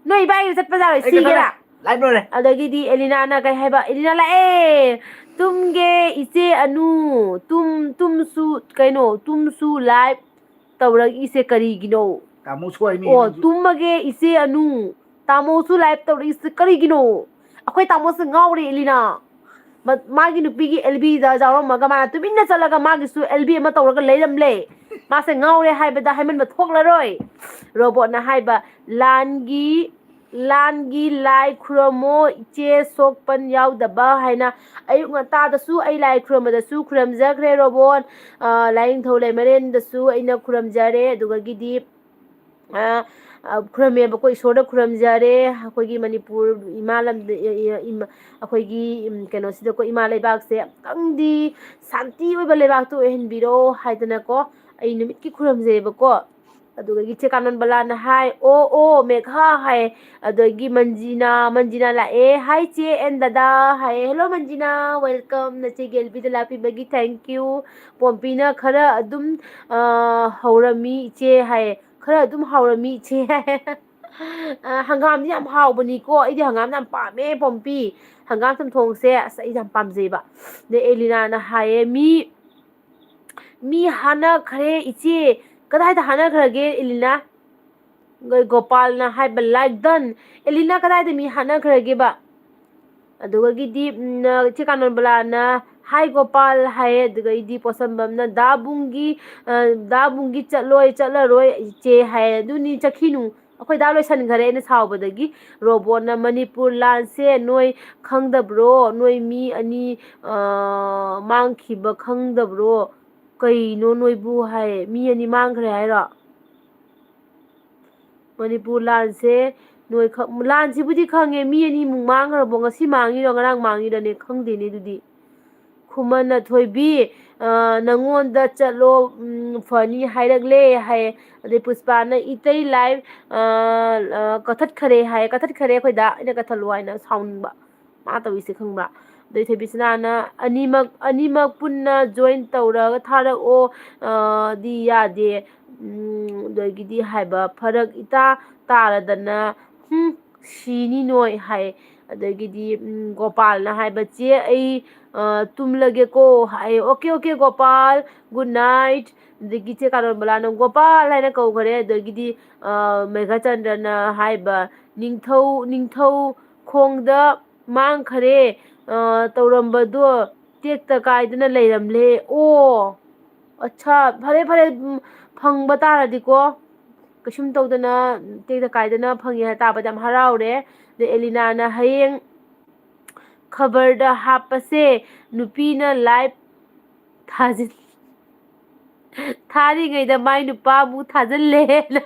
ꯅꯣꯏ ꯏꯕꯥꯏꯒ ꯆꯠꯄ ꯌꯥꯔꯣꯏ, ꯑꯩ ꯀꯛꯊꯠꯂꯦ꯫ ꯁꯤꯒꯦꯔꯥ? Live ꯂꯣꯏꯔꯦ꯫ ꯑꯗꯒꯤꯗꯤ ꯑꯦꯂꯤꯅꯥꯅ ꯀꯩ ꯍꯥꯏꯕ? ꯑꯦꯂꯤꯅꯥ ꯂꯥꯛꯑꯦ꯫ "ꯇꯨꯝꯒꯦ ꯏꯆꯦ ꯑꯅꯨ, ꯇꯨꯝ, ꯇꯨꯝꯁꯨ, ꯀꯩꯅꯣ, ꯇꯨꯝꯁꯨ live ꯇꯧꯔꯛꯏꯁꯦ ꯀꯔꯤꯒꯤꯅꯣ?" ꯇꯥꯃꯣ ꯁꯣꯏꯃꯤ ꯑꯣ, ꯅꯪꯁꯨ꯫ "ꯇꯨꯝꯃꯒꯦ ꯏꯆꯦ ꯑꯅꯨ, ꯇꯥꯃꯣꯁꯨ live ꯇꯧꯔꯛꯏꯁꯦ ꯀꯔꯤꯒꯤꯅꯣ?" ꯑꯩꯈꯣꯏ ꯇꯥꯃꯣꯁꯦ ꯉꯥꯎꯔꯦ, ꯑꯦꯂꯤꯅꯥ꯫ ꯃ-, ꯃꯥꯒꯤ ꯅꯨꯄꯤꯒꯤ L Bꯗ ꯌꯥꯎꯔꯝꯃꯒ ꯃꯥꯅ ꯇꯨꯃꯤꯟꯅ ꯆꯠꯂꯒ ꯃꯥꯒꯤꯁꯨ L B ꯑꯃ ꯇꯧꯔꯒ ꯂꯩꯔꯝꯂꯦ꯫ ꯃꯥꯁꯦ ꯉꯥꯎꯔꯦ ꯍꯥꯏꯕꯗ ꯍꯥꯏꯃꯟꯕ ꯊꯣꯛꯂꯔꯣꯏ꯫ ꯔꯣꯕꯣꯠꯅ ꯍꯥꯏꯕ, "ꯂꯥꯟꯒꯤ, ꯂꯥꯟꯒꯤ ꯂꯥꯏ ꯈꯨꯔꯝꯃꯣ ꯏꯆꯦ, ꯁꯣꯛꯄꯟ ꯌꯥꯎꯗꯕ ꯍꯥꯏꯅ꯫ ꯑꯌꯨꯛ ꯉꯟꯇꯥꯗꯁꯨ ꯑꯩ ꯂꯥꯏ ꯈꯨꯔꯝꯕꯗꯁꯨ ꯈꯨꯔꯝꯖꯈ꯭ꯔꯦ ꯔꯣꯕꯣꯠ꯫ ꯑ, ꯂꯥꯏꯅꯤꯡꯊꯧ ꯂꯩꯃꯔꯦꯟꯗꯁꯨ ꯑꯩꯅ ꯈꯨꯔꯝꯖꯔꯦ꯫ ꯑꯗꯨꯗꯒꯤꯗꯤ, ꯑ, ꯑ, ꯈꯨꯔꯝꯃꯦꯕꯀꯣ, ꯏꯁꯣꯔꯗ ꯈꯨꯔꯝꯖꯔꯦ꯫ ꯑꯩꯈꯣꯏꯒꯤ ꯃꯅꯤꯄꯨꯔ ꯏꯃꯥ ꯂꯝꯗ-, ꯏ-, ꯏ-, ꯏꯃ-, ꯑꯩꯈꯣꯏꯒꯤ, ꯎꯝ, ꯀꯩꯅꯣꯁꯤꯗꯀꯣ, ꯏꯃꯥ ꯂꯩꯕꯥꯛꯁꯦ ꯑꯃꯨꯛꯇꯪꯗꯤ ꯁꯥꯟꯇꯤ ꯑꯣꯏꯕ ꯂꯩꯕꯥꯛꯇ ꯑꯣꯏꯍꯟꯕꯤꯔꯣ ꯍꯥꯏꯗꯅꯀꯣ, ꯑꯩ ꯅꯨꯃꯤꯠꯀꯤ ꯈꯨꯔꯝꯖꯩꯕꯀꯣ꯫ ꯑꯗꯨꯗꯒꯤ ꯆꯦ ꯀꯥꯅꯟꯕꯂꯥꯅ ꯍꯥꯏ, "ꯑꯣ, ꯑꯣ, ꯃꯦꯘꯥ" ꯍꯥꯏ꯫ ꯑꯗꯒꯤ ꯃꯟꯖꯤꯅꯥ, ꯃꯟꯖꯤꯅꯥ ꯂꯥꯛꯑꯦ, "Hi ꯆꯦ and ꯗꯗꯥ" ꯍꯥꯏ꯫ "Hello ꯃꯟꯖꯤꯅꯥ, welcome, ꯅꯆꯦ ꯒꯦꯜꯕꯤꯗ ꯂꯥꯛꯄꯤꯕꯒꯤ thank you꯫ ꯄꯣꯝꯄꯤꯅ ꯈꯔ ꯑꯗꯨꯝ, ꯑ, ꯍꯧꯔꯝꯃꯤ ꯏꯆꯦ" ꯍꯥꯏ꯫ "ꯈꯔ ꯑꯗꯨꯝ ꯍꯥꯎꯔꯝꯃꯤ ꯏꯆꯦ" ꯍꯥꯏ꯫ ꯑ, ꯍꯪꯒꯥꯝꯗꯤ ꯌꯥꯝ ꯍꯥꯎꯕꯅꯤꯀꯣ, ꯑꯩꯗꯤ ꯍꯪꯒꯥꯝ ꯌꯥꯝ ꯄꯥꯝꯃꯦ ꯄꯣꯝꯄꯤ꯫ ꯍꯪꯒꯥꯝ ꯆꯝꯊꯣꯡꯁꯦ ꯑꯁ ꯑꯩ ꯌꯥꯝ ꯄꯥꯝꯖꯩꯕ꯫ ꯑꯗꯩ ꯑꯦꯂꯤꯅꯥꯅ ꯍꯥꯏꯌꯦ, "ꯃꯤ, ꯃꯤ ꯍꯥꯠꯅꯈ꯭ꯔꯦ ꯏꯆꯦ"꯫ "ꯀꯗꯥꯏꯗ ꯍꯥꯠꯅꯈ꯭ꯔꯒꯦ ꯑꯦꯂꯤꯅꯥ?" ꯒꯣꯄꯥꯜꯅ ꯍꯥꯏꯕ, "Like done"꯫ ꯑꯦꯂꯤꯅꯥ, ꯀꯗꯥꯏꯗ ꯃꯤ ꯍꯥꯠꯅꯈ꯭ꯔꯒꯦꯕ? ꯑꯗꯨꯗꯒꯤꯗꯤ, ꯎꯝ, ꯏꯆꯦ ꯀꯥꯅꯟꯕꯂꯥꯅ, "Hi ꯒꯣꯄꯥꯜ" ꯍꯥꯏꯌꯦ꯫ ꯑꯗꯨꯗꯒꯤꯗꯤ ꯄꯣꯠꯁꯝꯕꯝꯅ, "ꯗꯥ ꯕꯨꯡꯒꯤ, ꯑ, ꯗꯥ ꯕꯨꯡꯒꯤ ꯆꯠꯂꯣꯏ, ꯆꯠꯂꯔꯣꯏ ꯏꯆꯦ" ꯍꯥꯏꯌꯦ꯫ "ꯑꯗꯨꯅꯤ, ꯆꯠꯈꯤꯅꯨ, ꯑꯩꯈꯣꯏ ꯗꯥ ꯂꯣꯏꯁꯟꯈꯔꯦꯅ" ꯁꯥꯎꯕꯗꯒꯤ ꯔꯣꯕꯣꯠꯅ, "ꯃꯅꯤꯄꯨꯔ ꯂꯥꯟꯁꯦ ꯅꯣꯏ ꯈꯪꯗꯕ꯭ꯔꯣ? ꯅꯣꯏ ꯃꯤ ꯑꯅꯤ, ꯑ, ꯃꯥꯡꯈꯤꯕ ꯈꯪꯗꯕ꯭ꯔꯣ? ꯀꯩꯅꯣ ꯅꯣꯏꯕꯨ?" ꯍꯥꯏꯌꯦ꯫ "ꯃꯤ ꯑꯅꯤ ꯃꯥꯡꯈ꯭ꯔꯦ ꯍꯥꯏꯔꯣ?" ꯃꯅꯤꯄꯨꯔ ꯂꯥꯟꯁꯦ ꯅꯣꯏꯈꯛ, ꯂꯥꯟꯁꯤꯕꯨꯗꯤ ꯈꯪꯉꯦ, ꯃꯤ ꯑꯅꯤꯃꯨꯛ ꯃꯥꯡꯈ꯭ꯔꯕꯣ? ꯉꯁꯤ ꯃꯥꯡꯉꯤꯔꯣ, ꯉꯔꯥꯡ ꯃꯥꯡꯉꯤꯔꯅꯦ? ꯈꯪꯗꯦꯅꯦ ꯑꯗꯨꯗꯤ꯫ ꯈꯨꯃꯟꯅ, "ꯊꯣꯏꯕꯤ, ꯑ, ꯅꯪꯉꯣꯟꯗ ꯆꯠꯂꯣ, ꯎꯝ, ꯐꯅꯤ ꯍꯥꯏꯔꯛꯂꯦ" ꯍꯥꯏꯌꯦ꯫ ꯑꯗꯩ ꯄꯨꯁꯄꯥꯅ, "ꯏꯇꯩ live, ꯑ, ꯑ, ꯀꯛꯊꯠꯈꯔꯦ" ꯍꯥꯏꯌꯦ꯫ "ꯀꯛꯊꯠꯈꯔꯦ ꯑꯩꯈꯣꯏꯗ, ꯑꯩꯅ ꯀꯛꯊꯠꯂꯣ" ꯍꯥꯏꯅ ꯁꯥꯎꯅꯤꯡꯕ꯫ ꯃꯥ ꯇꯧꯔꯤꯁꯦ ꯈꯪꯕ꯭ꯔꯥ? ꯑꯗꯩ ꯊꯣꯏꯕꯤꯁꯅꯥꯅ, "ꯑꯅꯤꯃꯛ, ꯑꯅꯤꯃꯛ ꯄꯨꯟꯅ join ꯇꯧꯔꯒ ꯊꯥꯔꯛꯑꯣ, ꯑ, ꯗꯤ ꯌꯥꯗꯦ, ꯎꯝ, ꯑꯗꯒꯤꯗꯤ ꯍꯥꯏꯕ ꯐꯔꯛ ꯏꯇꯥ ꯇꯥꯔꯗꯅ, ꯍꯨꯝ, ꯁꯤꯅꯤ ꯅꯣꯏ" ꯍꯥꯏ꯫ ꯑꯗꯒꯤꯗꯤ, ꯎꯝ, ꯒꯣꯄꯥꯜꯅ ꯍꯥꯏꯕ, "ꯆꯦ, ꯑꯩ, ꯑ, ꯇꯨꯝꯂꯒꯦꯀꯣ" ꯍꯥꯏ꯫ "Okay, okay Gopal, good night"꯫ ꯑꯗꯒꯤ ꯆꯦ ꯀꯥꯅꯟꯕꯂꯥꯅ "ꯒꯣꯄꯥꯜ" ꯍꯥꯏꯅ ꯀꯧꯈꯔꯦ꯫ ꯑꯗꯒꯤꯗꯤ, ꯑ, ꯃꯦꯘꯆꯟꯗ꯭ꯔꯅ ꯍꯥꯏꯕ, "ꯅꯤꯡꯊꯧ, ꯅꯤꯡꯊꯧ ꯈꯣꯡꯗ ꯃꯥꯡꯈꯔꯦ, ꯑ, ꯇꯧꯔꯝꯕꯗꯣ ꯇꯦꯛꯇ ꯀꯥꯏꯗꯅ ꯂꯩꯔꯝꯂꯦ"꯫ ꯑꯣ, ꯑꯠꯁꯥ, ꯐꯔꯦ, ꯐꯔꯦ, ꯎꯝ, ꯐꯪꯕ ꯇꯥꯔꯗꯤꯀꯣ꯫ ꯀꯩꯁꯨꯝ ꯇꯧꯗꯅ, ꯇꯦꯛꯇ ꯀꯥꯏꯗꯅ ꯐꯪꯉꯦ ꯍꯥꯏ ꯇꯥꯕꯗ ꯌꯥꯝ ꯍꯔꯥꯎꯔꯦ꯫ ꯑꯗꯩ ꯑꯦꯂꯤꯅꯥꯅ ꯍꯌꯦꯡ ꯈꯕꯔꯗ ꯍꯥꯞꯄꯁꯦ, ꯅꯨꯄꯤꯅ ꯂꯥꯏꯐ ꯊꯥꯖꯤꯟ-, ꯊꯥꯔꯤꯉꯩꯗ ꯃꯥꯏ ꯅꯨꯄꯥꯕꯨ ꯊꯥꯖꯤꯜꯂꯦꯅ꯫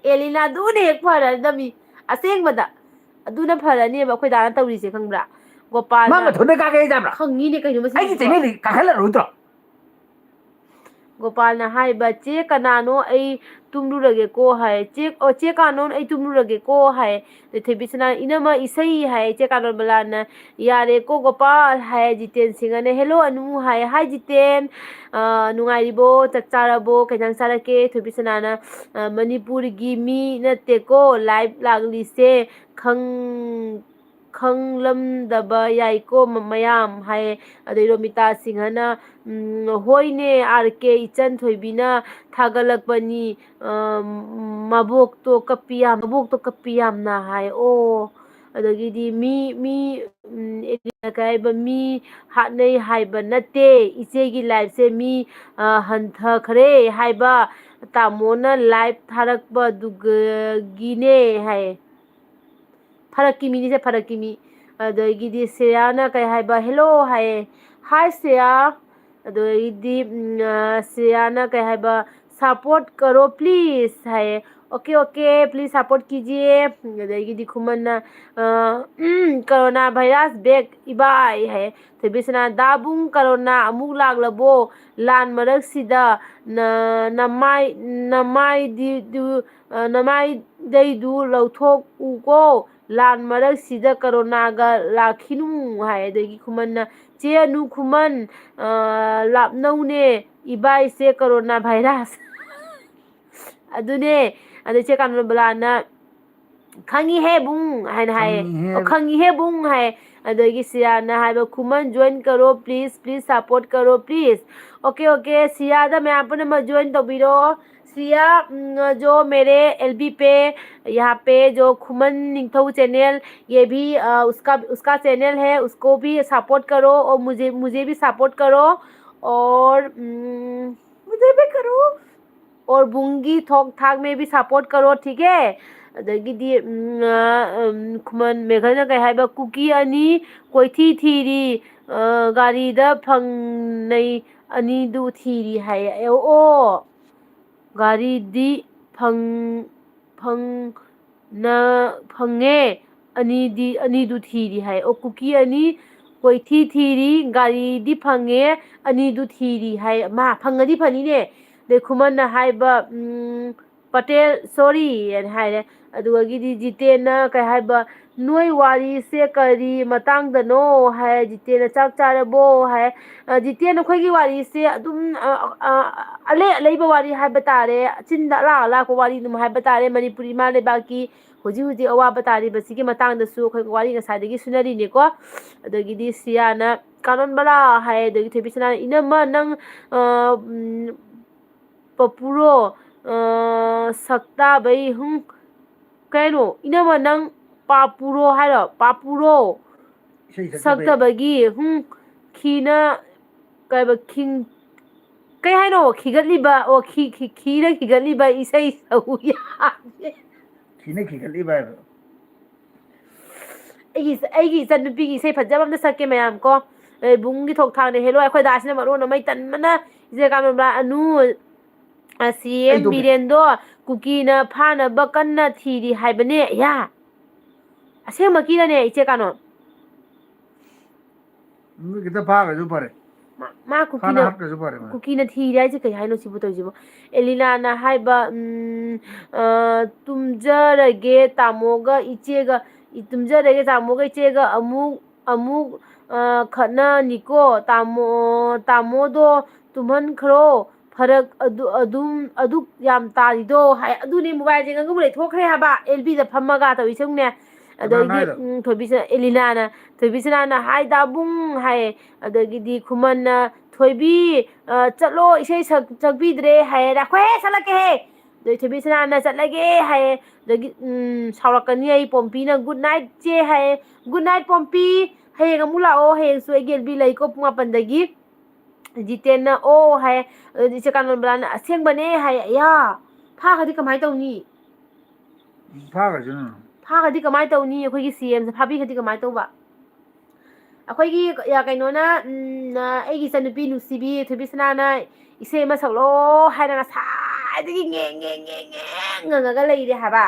ꯑꯦꯂꯤꯅꯥ, ꯑꯗꯨꯅ ꯍꯦꯛ ꯐꯔꯗꯕꯅꯤ꯫ ꯑꯁꯦꯡꯕꯗ ꯑꯗꯨꯅ ꯐꯔꯅꯦꯕ ꯑꯩꯈꯣꯏ ꯗꯥꯅ ꯇꯧꯔꯤꯁꯦ, ꯈꯪꯕ꯭ꯔꯥ? ꯃꯥ ꯒꯣꯄꯥꯜꯅ ꯃꯊꯟꯇ ꯀꯥꯒꯦ ꯍꯥꯏꯗꯕ꯭ꯔꯥ? ꯈꯪꯉꯤꯅꯦ ꯀꯩꯅꯣ ꯃꯁꯤ ꯑꯩꯒꯤ ꯅꯨꯄꯥ꯫ ꯆꯦꯅꯦꯜꯗꯤ ꯀꯥꯈꯠꯂꯔꯣꯏꯗ꯭ꯔꯣ? ꯒꯣꯄꯥꯜꯅ ꯍꯥꯏꯕ, "ꯆꯦ ꯀꯅꯥꯅꯣ, ꯑꯩ ꯇꯨꯝꯂꯨꯔꯒꯦꯀꯣ" ꯍꯥꯏ꯫ "ꯆꯦ, ꯑꯣ, ꯆꯦ ꯀꯥꯅꯣ, ꯑꯩ ꯇꯨꯝꯂꯨꯔꯒꯦꯀꯣ" ꯍꯥꯏ꯫ ꯑꯗꯩ ꯊꯣꯏꯕꯤꯁꯅꯥ, "ꯏꯅꯝꯃ, ꯏꯁꯩ" ꯍꯥꯏ꯫ ꯆꯦ ꯀꯥꯅꯣꯕꯂꯥꯅ, "ꯌꯥꯔꯦꯀꯣ ꯒꯣꯄꯥꯜ" ꯍꯥꯏ꯫ ꯖꯤꯇꯦꯟ ꯁꯤꯡꯍꯅ, "ꯍꯦꯜꯂꯣ ꯑꯅꯨ" ꯍꯥꯏ꯫ "ꯍꯥꯏ ꯖꯤꯇꯦꯟ, ꯑ, ꯅꯨꯡꯉꯥꯏꯔꯤꯕꯣ? ꯆꯥꯛ ꯆꯥꯔꯕꯣ? ꯀꯩ ꯏꯟꯖꯥꯡ ꯆꯥꯔꯛꯀꯦ?" ꯊꯣꯏꯕꯤꯁꯅꯥꯅ, "ꯑ, ꯃꯅꯤꯄꯨꯔꯒꯤ ꯃꯤ ꯅꯠꯇꯦꯀꯣ, ꯂꯥꯏꯚ ꯂꯥꯛꯂꯤꯁꯦ꯫ ꯈꯪ-, ꯈꯪꯂꯝꯗꯕ ꯌꯥꯏꯀꯣ ꯃ-, ꯃꯌꯥꯝ" ꯍꯥꯏꯌꯦ꯫ ꯑꯗꯩ ꯔꯣꯃꯤꯇꯥ ꯁꯤꯡꯍꯅ, "ꯎꯝ, ꯍꯣꯏꯅꯦ ꯑꯥꯔ ꯀꯦ ꯏꯆꯟ ꯊꯣꯏꯕꯤꯅ ꯊꯥꯒꯠꯂꯛꯄꯅꯤ, ꯑ, ꯃꯕꯣꯛꯇꯣ ꯀꯞꯄꯤ ꯌꯥꯝ, ꯃꯕꯣꯛꯇꯣ ꯀꯞꯄꯤ ꯌꯥꯝꯅ" ꯍꯥꯏ꯫ ꯑꯣ, ꯑꯗꯒꯤꯗꯤ ꯃꯤ, ꯃꯤ, ꯎꯝ, ꯑꯦꯂꯤꯅꯥ ꯀꯩ ꯍꯥꯏꯕ, "ꯃꯤ ꯍꯥꯠꯅꯩ ꯍꯥꯏꯕ ꯅꯠꯇꯦ, ꯏꯆꯦꯒꯤ ꯂꯥꯏꯐꯁꯦ ꯃꯤ, ꯑ, ꯍꯟꯊꯈ꯭ꯔꯦ ꯍꯥꯏꯕ ꯇꯥꯃꯣꯅ ꯂꯥꯏꯐ ꯊꯥꯔꯛꯄꯗꯨꯒꯤꯅꯦ" ꯍꯥꯏꯌꯦ꯫ ꯐꯔꯛꯀꯤ ꯃꯤꯅꯤꯁꯦ, ꯐꯔꯛꯀꯤ ꯃꯤ꯫ ꯑꯗꯒꯤꯗꯤ ꯁ꯭ꯔꯦꯌꯥꯅ ꯀꯩ ꯍꯥꯏꯕ, "ꯍꯦꯜꯂꯣ" ꯍꯥꯏꯌꯦ꯫ "ꯍꯥꯏ ꯁ꯭ꯔꯦꯌꯥ"꯫ ꯑꯗꯒꯤꯗꯤ, ꯎꯝ, ꯑ, ꯁ꯭ꯔꯦꯌꯥꯅ ꯀꯩ ꯍꯥꯏꯕ, "ꯁꯄꯣꯔꯠ ꯀꯔꯣ ꯄ꯭ꯂꯤꯖ" ꯍꯥꯏꯌꯦ꯫ "ꯑꯣꯀꯦ, ꯑꯣꯀꯦ, ꯄ꯭ꯂꯤꯖ ꯁꯄꯣꯔꯠ ꯀꯤꯖꯤꯌꯦ"꯫ ꯑꯗꯒꯤꯗꯤ ꯈꯨꯃꯟꯅ, ꯑ, "ꯎꯝ, ꯀꯣꯔꯣꯅꯥ ꯚꯥꯏꯔꯁ ꯕꯦꯛ ꯏꯕꯥꯏ" ꯍꯥꯏꯌꯦ꯫ ꯊꯣꯏꯕꯤꯁꯅꯥ, "ꯗꯥꯕꯨꯡ, ꯀꯣꯔꯣꯅꯥ ꯑꯃꯨꯛ ꯂꯥꯛꯂꯕꯣ? ꯂꯥꯟ ꯃꯔꯛꯁꯤꯗ ꯅ-, ꯅꯃꯥꯏ, ꯅꯃꯥꯏꯗꯤ-, ꯗꯨ-, ꯑ, ꯅꯃꯥꯏꯗꯩꯗꯨ ꯂꯧꯊꯣꯛꯎꯀꯣ, ꯂꯥꯟ ꯃꯔꯛꯁꯤꯗ ꯀꯣꯔꯣꯅꯥꯒ ꯂꯥꯛꯈꯤꯅꯨ" ꯍꯥꯏ꯫ ꯑꯗꯒꯤ ꯈꯨꯃꯟꯅ, "ꯆꯦ ꯑꯅꯨ ꯈꯨꯃꯟ, ꯑ, ꯂꯥꯞꯅꯧꯅꯦ ꯏꯕꯥꯏꯁꯦ ꯀꯣꯔꯣꯅꯥ ꯚꯥꯏꯔꯁ"꯫ ꯑꯗꯨꯅꯦ, ꯑꯗꯩ ꯆꯦ ꯀꯥꯅꯣꯕꯂꯥꯅ, "ꯈꯪꯉꯤꯍꯦ ꯕꯨꯡ" ꯍꯥꯏꯅ ꯍꯥꯏꯌꯦ꯫ ꯈꯪꯉꯤꯍꯦ꯫ "ꯑꯣ, ꯈꯪꯉꯤꯍꯦ ꯕꯨꯡ" ꯍꯥꯏ꯫ ꯑꯗꯒꯤ ꯁꯤꯌꯥꯅ ꯍꯥꯏꯕ, "ꯈꯨꯃꯟ join करो please, please support करो please"꯫ ꯑꯣꯀꯦ, ꯑꯣꯀꯦ, ꯁꯤꯌꯥꯗ ꯃꯌꯥꯝ ꯄꯨꯝꯅꯃꯛ join ꯇꯧꯕꯤꯔꯣ꯫ सिया, उम, जो मेरे एलबी पे, यहाँ पे जो खुमन निंगथौ चैनल, ये भी, अ, उसका, उसका चैनल है, उसको भी सपोर्ट करो और मुझे, मुझे भी सपोर्ट करो। और, उम, मुझे भी करो। और ꯕꯨꯡꯒꯤ ꯊꯣꯛ ꯊꯥꯛ ꯃꯦ ꯕꯤ ꯁꯄꯣꯔꯠ ꯀꯔꯣ, ꯊꯤꯛ ꯍꯦ? ꯑꯗꯒꯤꯗꯤ, ꯎꯝ, ꯑ, ꯎꯝ, ꯈꯨꯃꯟ ꯃꯦꯘꯜꯅ ꯀꯩ ꯍꯥꯏꯕ? ꯀꯨꯀꯤ ꯑꯅꯤ ꯀꯣꯏꯊꯤ ꯊꯤꯔꯤ, ꯑ, ꯒꯥꯔꯤꯗ ꯐꯪꯅꯩ ꯑꯅꯤꯗꯨ ꯊꯤꯔꯤ ꯍꯥꯏ꯫ ꯑꯣ, ꯑꯣ꯫ ꯒꯥꯔꯤꯗꯤ ꯐꯪ-, ꯐꯪ-, ꯅ-, ꯐꯪꯉꯦ, ꯑꯅꯤꯗꯤ, ꯑꯅꯤꯗꯨ ꯊꯤꯔꯤ ꯍꯥꯏ꯫ ꯑꯣ, ꯀꯨꯀꯤ ꯑꯅꯤ ꯀꯣꯏꯊꯤ ꯊꯤꯔꯤ, ꯒꯥꯔꯤꯗꯤ ꯐꯪꯉꯦ, ꯑꯅꯤꯗꯨ ꯊꯤꯔꯤ ꯍꯥꯏ꯫ ꯃꯥ ꯐꯪꯉꯗꯤ ꯐꯅꯤꯅꯦ꯫ ꯑꯗꯩ ꯈꯨꯃꯟꯅ ꯍꯥꯏꯕ, ꯎꯝ, "ꯄꯇꯦꯜ, ꯁꯣꯔꯤ" ꯍꯥꯏꯅ ꯍꯥꯏꯔꯦ꯫ ꯑꯗꯨꯗꯒꯤꯗꯤ ꯖꯤꯇꯦꯟꯅ ꯀꯩ ꯍꯥꯏꯕ, "ꯅꯣꯏ ꯋꯥꯔꯤꯁꯦ ꯀꯔꯤ ꯃꯇꯥꯡꯗꯅꯣ?" ꯍꯥꯏ꯫ ꯖꯤꯇꯦꯟꯅ, "ꯆꯥꯛ ꯆꯥꯔꯕꯣ?" ꯍꯥꯏ꯫ ꯑ, ꯖꯤꯇꯦꯟ, ꯑꯩꯈꯣꯏꯒꯤ ꯋꯥꯔꯤꯁꯦ ꯑꯗꯨꯝ, ꯑ, ꯑ, ꯑꯂꯩ ꯑꯂꯩꯕ ꯋꯥꯔꯤ ꯍꯥꯏꯕ ꯇꯥꯔꯦ, ꯆꯤꯟꯗ ꯑꯂꯥꯛ ꯑꯂꯥꯛꯄ ꯋꯥꯔꯤ ꯑꯗꯨꯝ ꯍꯥꯏꯕ ꯇꯥꯔꯦ, ꯃꯅꯤꯄꯨꯔꯤ ꯏꯃꯥ ꯂꯩꯕꯥꯛꯀꯤ ꯍꯧꯖꯤꯛ ꯍꯧꯖꯤꯛ ꯑꯋꯥꯕ ꯇꯥꯔꯤꯕꯁꯤꯒꯤ ꯃꯇꯥꯡꯗꯁꯨ ꯑꯩꯈꯣꯏ ꯋꯥꯔꯤ ꯉꯁꯥꯏꯗꯒꯤ ꯁꯨꯅꯔꯤꯅꯤꯀꯣ꯫ ꯑꯗꯒꯤꯗꯤ ꯁꯤꯌꯥꯅ, "ꯀꯥꯅꯣꯟ ꯕꯂꯥ" ꯍꯥꯏ, ꯑꯗꯒꯤ ꯊꯣꯏꯕꯤꯁꯅꯥꯅ, "ꯏꯅꯝꯃ, ꯅꯪ, ꯑ, ꯎꯝ, ꯄꯄꯨꯔꯣ, ꯑ, ꯁꯛꯇꯥꯕꯩ, ꯍꯨꯝ, ꯀꯩꯅꯣ, ꯏꯅꯝꯃ, ꯅꯪ ꯄꯥꯄꯨꯔꯣ ꯍꯥꯏꯔꯣ? ꯄꯥꯄꯨꯔꯣ? ꯏꯁꯩ ꯁꯛꯇꯕꯩ꯫ ꯁꯛꯇꯕꯒꯤ, ꯍꯨꯝ, ꯈꯤꯅ, ꯀꯩꯕ, ꯈꯤꯡ-, ꯀꯩ ꯍꯥꯏꯅꯣ? ꯈꯤꯒꯠꯂꯤꯕ, ꯑꯣ, ꯈꯤ-, ꯈꯤ-, ꯈꯤꯅ ꯈꯤꯒꯠꯂꯤꯕ ꯏꯁꯩ ꯁꯛꯎ ꯌꯥꯗꯦ꯫ ꯈꯤꯅ ꯈꯤꯒꯠꯂꯤꯕ ꯍꯥꯏꯕ꯫ ꯑꯩꯒꯤ, ꯑꯩꯒꯤ ꯏꯆꯟ ꯅꯨꯄꯤꯒꯤ ꯏꯁꯩ ꯐꯖꯕ ꯑꯝꯇ ꯁꯛꯀꯦ ꯃꯌꯥꯝ ꯀꯣ꯫ ꯑꯦ, ꯕꯨꯡꯒꯤ ꯊꯣꯛ ꯊꯥꯡꯅ ꯍꯦꯜꯂꯣꯏ꯫ ꯑꯩꯈꯣꯏ ꯗꯥꯁꯤꯅ ꯃꯔꯣꯟ ꯑꯃ ꯃꯩ ꯇꯟꯕꯅ, ꯏꯆꯦ ꯀꯥꯃꯦꯝꯂꯥ, ꯑꯅꯨ, ꯑ, ꯁꯤ ꯑꯦꯝ ꯑꯩ ꯇꯣꯛꯀꯦ꯫ ꯕꯤꯔꯦꯟꯗꯣ ꯀꯨꯀꯤꯅ ꯐꯥꯅꯕ ꯀꯟꯅ ꯊꯤꯔꯤ ꯍꯥꯏꯕꯅꯦ꯫ ꯌꯥ! ꯑꯁꯦꯡꯕꯀꯤꯔꯅꯦ, ꯏꯆꯦ ꯀꯥꯅꯣ? ꯃꯤ ꯈꯤꯇ ꯐꯥꯈ꯭ꯔꯁꯨ ꯐꯔꯦ꯫ ꯃꯥ, ꯃꯥ ꯐꯥꯅ ꯀꯨꯀꯤꯅ, ꯍꯥꯠꯈ꯭ꯔꯁꯨ ꯐꯔꯦ ꯃꯥ꯫ ꯀꯨꯀꯤꯅ ꯊꯤꯔꯦ ꯍꯥꯏꯁꯦ ꯀꯩ ꯍꯥꯏꯅꯣ ꯁꯤꯕꯨ ꯇꯧꯔꯤꯁꯤꯕꯣ? ꯑꯦꯂꯤꯅꯥꯅ ꯍꯥꯏꯕ, ꯎꯝ, ꯑ, "ꯇꯨꯝꯖꯔꯒꯦ ꯇꯥꯃꯣꯒ ꯏꯆꯦꯒ, ꯏ-, ꯇꯨꯝꯖꯔꯒꯦ ꯇꯥꯃꯣꯒ ꯏꯆꯦꯒ ꯑꯃꯨꯛ, ꯑꯃꯨꯛ, ꯑ, ꯈꯠꯅꯅꯤꯀꯣ꯫ ꯇꯥꯃꯣ, ꯇꯥꯃꯣꯗꯣ ꯇꯨꯝꯍꯟꯈ꯭ꯔꯣ꯫ ꯐꯔꯛ ꯑꯗꯨ, ꯑꯗꯨꯝ, ꯑꯗꯨꯛ ꯌꯥꯝ ꯇꯥꯔꯤꯗꯣ" ꯍꯥꯏ꯫ ꯑꯗꯨꯅꯦ ꯃꯣꯕꯥꯏꯜꯁꯦ ꯉꯥꯡꯉꯕ ꯂꯩꯊꯣꯛꯈ꯭ꯔꯦ ꯍꯥꯏꯕ, ꯑꯦꯜ ꯕꯤꯗ ꯐꯝꯃꯒ ꯇꯧꯔꯤꯁꯦ ꯌꯦꯡꯉꯨꯅꯦ꯫ ꯀꯅꯥꯅ ꯑꯗꯩꯗꯤ, ꯍꯥꯏꯅꯣ? ꯎꯝ, ꯊꯣꯏꯕꯤꯁꯅꯥ, ꯑꯦꯂꯤꯅꯥꯅ, ꯊꯣꯏꯕꯤꯁꯅꯥꯅ, "ꯍꯥꯏ ꯗꯥꯕꯨꯡ" ꯍꯥꯏꯌꯦ꯫ ꯑꯗꯒꯤꯗꯤ ꯈꯨꯃꯟꯅ, "ꯊꯣꯏꯕꯤ, ꯑ, ꯆꯠꯂꯣ, ꯏꯁꯩ ꯁꯛ-, ꯁꯛꯄꯤꯗ꯭ꯔꯦ" ꯍꯥꯏꯌꯦ꯫ "ꯉꯥꯏꯈꯣꯍꯦ, ꯁꯛꯂꯛꯀꯦꯍꯦ!" ꯑꯗꯩ ꯊꯣꯏꯕꯤꯁꯅꯥꯅ, "ꯆꯠꯂꯒꯦ" ꯍꯥꯏꯌꯦ꯫ ꯑꯗꯒꯤ, ꯎꯝ, ꯁꯥꯎꯔꯛꯀꯅꯤ ꯑꯩ, ꯄꯣꯝꯄꯤꯅ, "Good night, ꯆꯦ" ꯍꯥꯏꯌꯦ꯫ "Good night, Pompey. ꯍꯌꯦꯡ ꯑꯃꯨꯛ ꯂꯥꯛꯑꯣ, ꯍꯌꯦꯡꯁꯨ ꯑꯩꯒꯤ ꯑꯦꯜ ꯕꯤ ꯂꯩꯀꯣ ꯄꯨꯡ ꯃꯥꯄꯟꯗꯒꯤ"꯫ ꯖꯤꯇꯦꯟꯅ "ꯑꯣ" ꯍꯥꯏ꯫ ꯑꯗꯨꯗꯤ ꯏꯆꯦ ꯀꯥꯅꯣꯟꯕꯂꯥꯅ "ꯑꯁꯦꯡꯕꯅꯦ" ꯍꯥꯏ꯫ ꯑꯌꯥ! ꯐꯥꯈ꯭ꯔꯗꯤ ꯀꯃꯥꯏꯅ ꯇꯧꯅꯤ? ꯐꯥꯈ꯭ꯔꯁꯅꯨ꯫ ꯐꯥꯈ꯭ꯔꯗꯤ ꯀꯃꯥꯏꯅ ꯇꯧꯅꯤ? ꯑꯩꯈꯣꯏꯒꯤ ꯁꯤ ꯑꯦꯝꯁꯦ ꯐꯥꯕꯤꯈ꯭ꯔꯗꯤ ꯀꯃꯥꯏꯅ ꯇꯧꯕ? ꯑꯩꯈꯣꯏꯒꯤ, ꯌꯥ, ꯀꯩꯅꯣꯅ, ꯎꯝ, ꯑ, ꯑꯩꯒꯤ ꯏꯆꯟꯅꯨꯄꯤ ꯅꯨꯡꯁꯤꯕꯤ ꯊꯣꯏꯕꯤꯁꯅꯥꯅ "ꯏꯁꯩ ꯑꯃ ꯁꯛꯂꯛꯑꯣ" ꯍꯥꯏꯅ ꯉꯁꯥꯏꯗꯒꯤ ꯉꯦꯡ, ꯉꯦꯡ, ꯉꯦꯡ, ꯉꯦꯡ ꯉꯪꯉꯒ ꯂꯩꯔꯦ ꯍꯥꯏꯕ꯫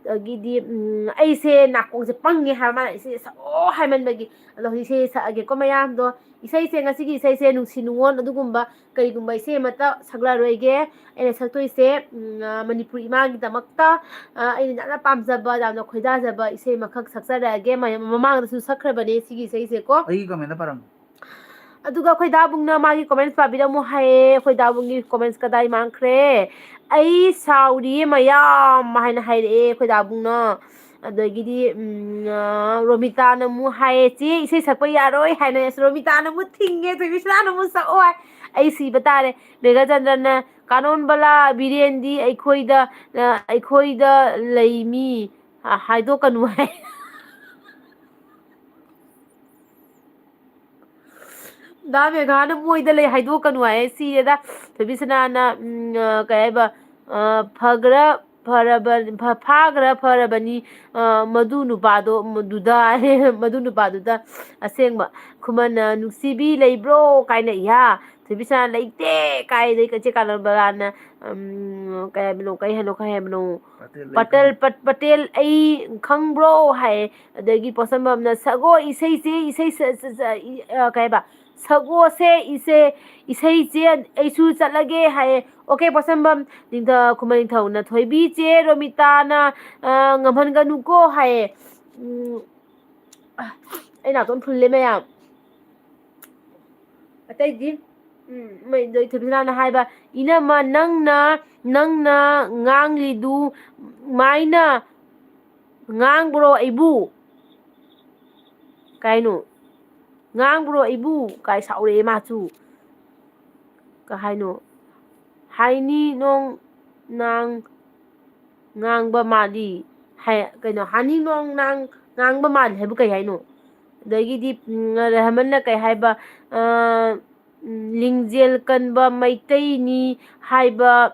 ꯑꯗꯒꯤꯗꯤ, ꯎꯝ, ꯑꯩꯁꯦ ꯅꯥꯀꯣꯡꯁꯦ ꯄꯪꯉꯦ ꯍꯥꯏꯕ, ꯃꯥꯅ ꯏꯁꯩ ꯁꯛꯑꯣ ꯍꯥꯏꯃꯟꯕꯒꯤ꯫ ꯑꯗꯣ ꯍꯧꯖꯤꯛ ꯏꯁꯩ ꯁꯛꯑꯒꯦꯀꯣ, ꯃꯌꯥꯝꯗꯣ꯫ ꯏꯁꯩꯁꯦ, ꯉꯁꯤꯒꯤ ꯏꯁꯩꯁꯦ ꯅꯨꯡꯁꯤ ꯅꯨꯡꯉꯣꯟ ꯑꯗꯨꯒꯨꯝꯕ ꯀꯔꯤꯒꯨꯝꯕ ꯏꯁꯩ ꯑꯃꯠꯇ ꯁꯛꯂꯔꯣꯏꯒꯦ꯫ ꯑꯩꯅ ꯁꯛꯇꯣꯏꯁꯦ, ꯎꯝ, ꯑ, ꯃꯅꯤꯄꯨꯔꯤ ꯏꯃꯥꯒꯤꯗꯃꯛꯇ, ꯑ, ꯑꯩꯅ ꯌꯥꯝꯅ ꯄꯥꯝꯖꯕ, ꯌꯥꯝꯅ ꯈꯣꯏꯗꯥꯖꯕ ꯏꯁꯩ ꯑꯃꯈꯛ ꯁꯛꯆꯔꯛꯑꯒꯦ꯫ ꯃ-, ꯃꯃꯥꯡꯗꯁꯨ ꯁꯛꯈ꯭ꯔꯕꯅꯦ ꯁꯤꯒꯤ ꯏꯁꯩꯁꯦꯀꯣ꯫ ꯑꯩꯒꯤ comment ꯄꯥꯔꯝꯃꯨ꯫ ꯑꯗꯨꯒ ꯑꯩꯈꯣꯏ ꯗꯥꯕꯨꯡꯅ ꯃꯥꯒꯤ comments ꯄꯥꯕꯤꯔꯝꯃꯨ ꯍꯥꯏꯌꯦ꯫ ꯑꯩꯈꯣꯏ ꯗꯥꯕꯨꯡꯒꯤ comments ꯀꯗꯥꯏ ꯃꯥꯡꯈ꯭ꯔꯦ? "ꯑꯩ ꯁꯥꯎꯔꯤꯌꯦ ꯃꯌꯥꯝ" ꯍꯥꯏꯅ ꯍꯥꯏꯔꯛꯑꯦ ꯑꯩꯈꯣꯏ ꯗꯥꯕꯨꯡꯅ꯫ ꯑꯗꯒꯤꯗꯤ, ꯎꯝ, ꯑ, ꯔꯣꯃꯤꯇꯥꯅ ꯑꯃꯨꯛ ꯍꯥꯏꯌꯦ, "ꯆꯦ, ꯏꯁꯩ ꯁꯛꯄ ꯌꯥꯔꯣꯏ" ꯍꯥꯏꯅ꯫ ꯑꯁ, ꯔꯣꯃꯤꯇꯥꯅ ꯑꯃꯨꯛ ꯊꯤꯡꯉꯦ, ꯊꯣꯏꯕꯤꯁꯅꯥꯅ ꯑꯃꯨꯛ ꯁꯛꯑꯣ ꯍꯥꯏ꯫ ꯑꯩ ꯁꯤꯕ ꯇꯥꯔꯦ꯫ ꯃꯦꯘꯆꯟꯗ꯭ꯔꯅ, "ꯀꯥꯅꯣꯟꯕꯂꯥ ꯕꯤꯔꯦꯟꯗꯤ ꯑꯩꯈꯣꯏꯗ, ꯑ, ꯑꯩꯈꯣꯏꯗ ꯂꯩ ꯃꯤ, ꯑ, ꯍꯥꯏꯗꯣꯛꯀꯅꯨ" ꯍꯥꯏ꯫ ꯗꯥ ꯃꯦꯘꯥꯅ "ꯃꯣꯏꯗ ꯂꯩ ꯍꯥꯏꯗꯣꯛꯀꯅꯨ" ꯍꯥꯏꯌꯦ꯫ ꯁꯤꯔꯦꯗ꯫ ꯊꯣꯏꯕꯤꯁꯅꯥꯅ, ꯎꯝ, ꯑ, ꯀꯩ ꯍꯥꯏꯕ, ꯑ, "ꯐꯒ꯭ꯔ ꯐꯔꯕ-, ꯐ-, ꯐꯥꯒ꯭ꯔ ꯐꯔꯕꯅꯤ, ꯑ, ꯃꯗꯨ ꯅꯨꯄꯥꯗꯣ, ꯃꯗꯨꯗ", ꯃꯗꯨ ꯅꯨꯄꯥꯗꯨꯗ꯫ ꯑꯁꯦꯡꯕ꯫ ꯈꯨꯃꯟꯅ "ꯅꯨꯡꯁꯤꯕꯤ ꯂꯩꯕ꯭ꯔꯣ?" ꯀꯥꯏꯅ, ꯏꯍꯥ꯫ ꯊꯣꯏꯕꯤꯁꯅꯥ "ꯂꯩꯇꯦ" ꯀꯥꯏꯗꯩ, ꯀꯆꯦ ꯀꯥꯅꯕꯂꯥꯅ, ꯎꯝ, ꯀꯩ ꯍꯥꯏꯕꯅꯣ, ꯀꯩ ꯍꯥꯏꯅꯣ, ꯀꯩ ꯍꯥꯏꯕꯅꯣ? ꯄꯇꯦꯜ, ꯂꯩ ꯄꯇꯦꯜ, ꯈꯪ- ꯄꯠ-, "ꯄꯇꯦꯜ ꯑꯩ ꯈꯪꯕ꯭ꯔꯣ?" ꯍꯥꯏꯌꯦ꯫ ꯑꯗꯒꯤ ꯄꯣꯠꯁꯝꯕꯝꯅ "ꯁꯛꯑꯣ ꯏꯁꯩꯁꯦ, ꯏꯁꯩ ꯁ-, ꯁ-, ꯁ-, ꯏ-, ꯑ, ꯀꯩ ꯍꯥꯏꯕ? ꯁꯛꯑꯣꯁꯦ ꯏꯁꯩ, ꯏꯁꯩꯁꯦ, ꯑꯩꯁꯨ ꯆꯠꯂꯒꯦ" ꯍꯥꯏꯌꯦ꯫ ꯑꯣꯀꯦ, ꯄꯣꯠꯁꯝꯕꯝ, ꯅꯤꯡꯊ-, ꯈꯨꯃꯟ ꯅꯤꯡꯊꯧꯅ "ꯊꯣꯏꯕꯤ ꯆꯦ ꯔꯣꯃꯤꯇꯥꯅ, ꯑ, ꯉꯝꯍꯟꯒꯅꯨꯀꯣ" ꯍꯥꯏꯌꯦ꯫ ꯎꯝ, ꯑ, ꯑꯩ ꯅꯥꯇꯣꯟ ꯐꯨꯜꯂꯦ ꯃꯌꯥꯝ꯫ ꯑꯇꯩꯗꯤ, ꯎꯝ, ꯃꯣꯏ ꯊꯣꯏꯕꯤꯁꯅꯥꯅ ꯍꯥꯏꯕ, "ꯏꯅꯝꯃ, ꯅꯪꯅ, ꯅꯪꯅ ꯉꯥꯡꯂꯤꯗꯨ ꯃꯥꯏꯅ ꯉꯥꯡꯕ꯭ꯔꯣ ꯑꯩꯕꯨ?" ꯀꯥꯏꯅꯣ? "ꯉꯥꯡꯕ꯭ꯔꯣ ꯑꯩꯕꯨ?" ꯀꯥꯏ ꯁꯥꯎꯔꯛꯑꯦ ꯃꯥꯁꯨ꯫ ꯀꯩ ꯍꯥꯏꯅꯣ? "ꯍꯥꯏꯅꯤ ꯅꯣꯡ ꯅꯥꯡ ꯉꯥꯡꯕ ꯃꯥꯜꯂꯤ"꯫ ꯍꯥꯏ, ꯀꯩꯅꯣ, "ꯍꯥꯅꯤ ꯅꯣꯡ ꯅꯥꯡ ꯉꯥꯡꯕ ꯃꯥꯜꯂꯤ" ꯍꯥꯏꯕꯨ ꯀꯩ ꯍꯥꯏꯅꯣ? ꯑꯗꯒꯤꯗꯤ, ꯎꯝ, ꯔꯍꯃꯟꯅ ꯀꯩ ꯍꯥꯏꯕ, ꯑ, ꯎꯝ, ꯂꯤꯡꯖꯦꯜ ꯀꯟꯕ ꯃꯩꯇꯩꯅꯤ ꯍꯥꯏꯕ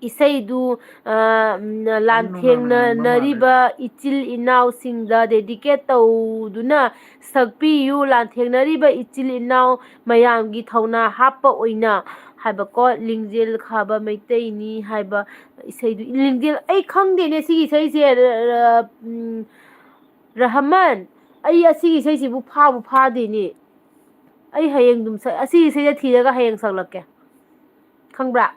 ꯏꯁꯩꯗꯨ, ꯑ, ꯎꯝ, ꯂꯥꯟꯊꯦꯡꯅꯅꯔꯤꯕ ꯏꯆꯤꯜ ꯏꯅꯥꯎꯁꯤꯡꯗ dedicate ꯇꯧꯗꯨꯅ ꯁꯛꯄꯤꯌꯨ꯫ ꯂꯥꯟꯊꯦꯡꯅꯔꯤꯕ ꯏꯆꯤꯜ ꯏꯅꯥꯎ ꯃꯌꯥꯝꯒꯤ ꯊꯧꯅꯥ ꯍꯥꯞꯄ ꯑꯣꯏꯅ ꯍꯥꯏꯕꯀꯣ, ꯂꯤꯡꯖꯦꯜ ꯈꯥꯕ ꯃꯩꯇꯩꯅꯤ ꯍꯥꯏꯕ ꯏꯁꯩꯗꯨ꯫ ꯂꯤꯡꯖꯦꯜ, ꯑꯩ ꯈꯪꯗꯦꯅꯦ ꯁꯤꯒꯤ ꯏꯁꯩꯁꯦ, ꯔ-, ꯔ-, ꯎꯝ, ꯔꯍꯃꯟ, ꯑꯩ ꯑꯁꯤꯒꯤ ꯏꯁꯩꯁꯤꯕꯨ ꯐꯥꯕꯨ ꯐꯥꯗꯦꯅꯦ꯫ ꯑꯩ ꯍꯌꯦꯡ ꯑꯗꯨꯝ ꯁꯛ-, ꯑꯁꯤꯒꯤ ꯏꯁꯩꯁꯦ ꯊꯤꯔꯒ ꯍꯌꯦꯡ ꯁꯛꯂꯛꯀꯦ꯫ ꯈꯪꯕ꯭ꯔꯥ?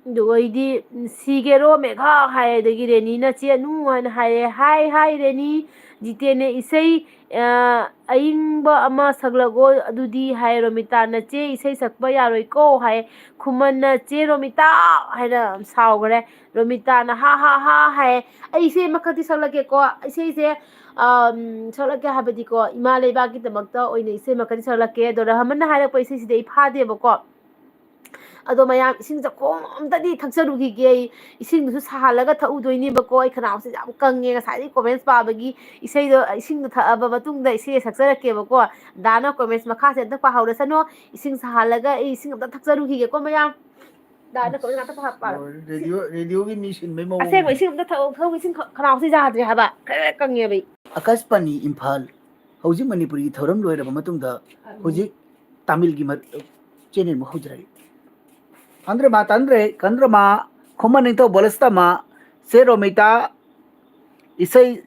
ꯑꯗꯨꯒ ꯑꯩꯗꯤ, "ꯁꯤꯒꯦꯔꯣ ꯃꯦꯘꯥ" ꯍꯥꯏ, ꯑꯗꯒꯤ ꯔꯦꯅꯤꯅ "ꯆꯦ ꯑꯅꯨ" ꯍꯥꯏꯅ ꯍꯥꯏꯌꯦ꯫ "ꯍꯥꯏ, ꯍꯥꯏ, ꯔꯦꯅꯤ, ꯖꯤꯇꯦꯟꯅ ꯏꯁꯩ, ꯑ, ꯑꯏꯪꯕ ꯑꯃ ꯁꯛꯂꯛꯑꯣ ꯑꯗꯨꯗꯤ" ꯍꯥꯏ꯫ ꯔꯣꯃꯤꯇꯥꯅ "ꯆꯦ, ꯏꯁꯩ ꯁꯛꯄ ꯌꯥꯔꯣꯏꯀꯣ" ꯍꯥꯏ꯫ ꯈꯨꯃꯟꯅ "ꯆꯦ ꯔꯣꯃꯤꯇꯥ" ꯍꯥꯏꯅ ꯁꯥꯎꯈ꯭ꯔꯦ꯫ ꯔꯣꯃꯤꯇꯥꯅ "ꯍꯥ, ꯍꯥ, ꯍꯥ" ꯍꯥꯏ꯫ ꯑꯩ ꯏꯁꯩ ꯑꯃꯈꯛꯇꯤ ꯁꯛꯂꯛꯀꯦꯀꯣ꯫ ꯏꯁꯩꯁꯦ, ꯑꯝ, ꯁꯛꯂꯛꯀꯦ ꯍꯥꯏꯕꯗꯤꯀꯣ, ꯏꯃꯥ ꯂꯩꯕꯥꯛꯀꯤꯗꯃꯛꯇ ꯑꯣꯏꯅ ꯏꯁꯩ ꯑꯃꯈꯛꯇꯤ ꯁꯛꯂꯛꯀꯦ꯫ ꯑꯗꯣ ꯔꯍꯃꯟꯅ ꯍꯥꯏꯔꯛꯄ ꯏꯁꯩꯁꯤꯗꯤ ꯑꯩ ꯐꯥꯗꯦꯕꯀꯣ꯫ ꯑꯗꯣ ꯃꯌꯥꯝ, ꯏꯁꯤꯡ ꯆꯈꯣꯝ ꯑꯝꯇꯗꯤ ꯊꯛꯆꯔꯨꯈꯤꯒꯦ ꯑꯩ꯫ ꯏꯁꯤꯡꯗꯨꯁꯨ ꯁꯥꯍꯜꯂꯒ ꯊꯛꯎꯗꯣꯏꯅꯦꯕꯀꯣ꯫ ꯑꯩ ꯈꯅꯥꯎꯁꯦ ꯌꯥꯝ ꯀꯪꯉꯦ ꯉꯁꯥꯏꯗꯒꯤ comments ꯄꯥꯕꯒꯤ꯫ ꯏꯁꯩꯗꯣ, ꯏꯁꯤꯡꯗꯣ ꯊꯛꯑꯕ ꯃꯇꯨꯡꯗ ꯏꯁꯩ ꯁꯛꯆꯔꯛꯀꯦꯕꯀꯣ꯫ ꯗꯥꯅ comments ꯃꯈꯥꯁꯦ ꯑꯝꯇ ꯄꯥꯍꯧꯔꯁꯅꯨ꯫ ꯏꯁꯤꯡ ꯁꯥꯍꯜꯂꯒ ꯑꯩ ꯏꯁꯤꯡ ꯑꯝꯇ ꯊꯛꯆꯔꯨꯈꯤꯒꯦꯀꯣ ꯃꯌꯥꯝ꯫ ꯗꯥꯅ comment ꯉꯥꯛꯇ ꯄꯥ-, ꯄꯥꯔꯣ꯫ ꯂꯣꯏꯔꯦ꯫ ꯔꯦꯗꯤꯑꯣ, ꯔꯦꯗꯤꯑꯣꯒꯤ ꯃꯤ ꯁꯤꯟꯕꯩ ꯃꯑꯣꯡ꯫ ꯑꯁꯦꯡꯕ ꯏꯁꯤꯡ ꯑꯝꯇ ꯊꯛꯑꯣ, ꯊꯛꯑꯣ, ꯏꯁꯤꯡ ꯈ-, ꯈꯅꯥꯎꯁꯦ ꯌꯥꯗ꯭ꯔꯦ ꯍꯥꯏꯕ꯫ ꯈꯔ ꯀꯪꯉꯦꯕ ꯑꯩ꯫ ꯑꯀꯥꯁꯕꯥꯅꯤ ꯏꯝꯐꯥꯜ꯫ ꯍꯧꯖꯤꯛ ꯃꯅꯤꯄꯨꯔꯤꯒꯤ ꯊꯧꯔꯝ ꯂꯣꯏꯔꯕ ꯃꯇꯨꯡꯗ ꯍꯧꯖꯤꯛ ꯇꯥꯃꯤꯜꯒꯤ ꯃ-, channel ꯑꯃ ꯍꯧꯖꯔꯛꯏ꯫ ꯀꯟꯗ꯭ꯔꯃꯥ ꯇꯟꯗ꯭ꯔꯦ, ꯀꯟꯗ꯭ꯔꯃꯥ, ꯈꯨꯃꯟ ꯅꯤꯡꯊꯧ ꯕꯣꯂꯁꯇꯃ, ꯆꯦ ꯔꯣꯃꯤꯇꯥ, ꯏꯁꯩ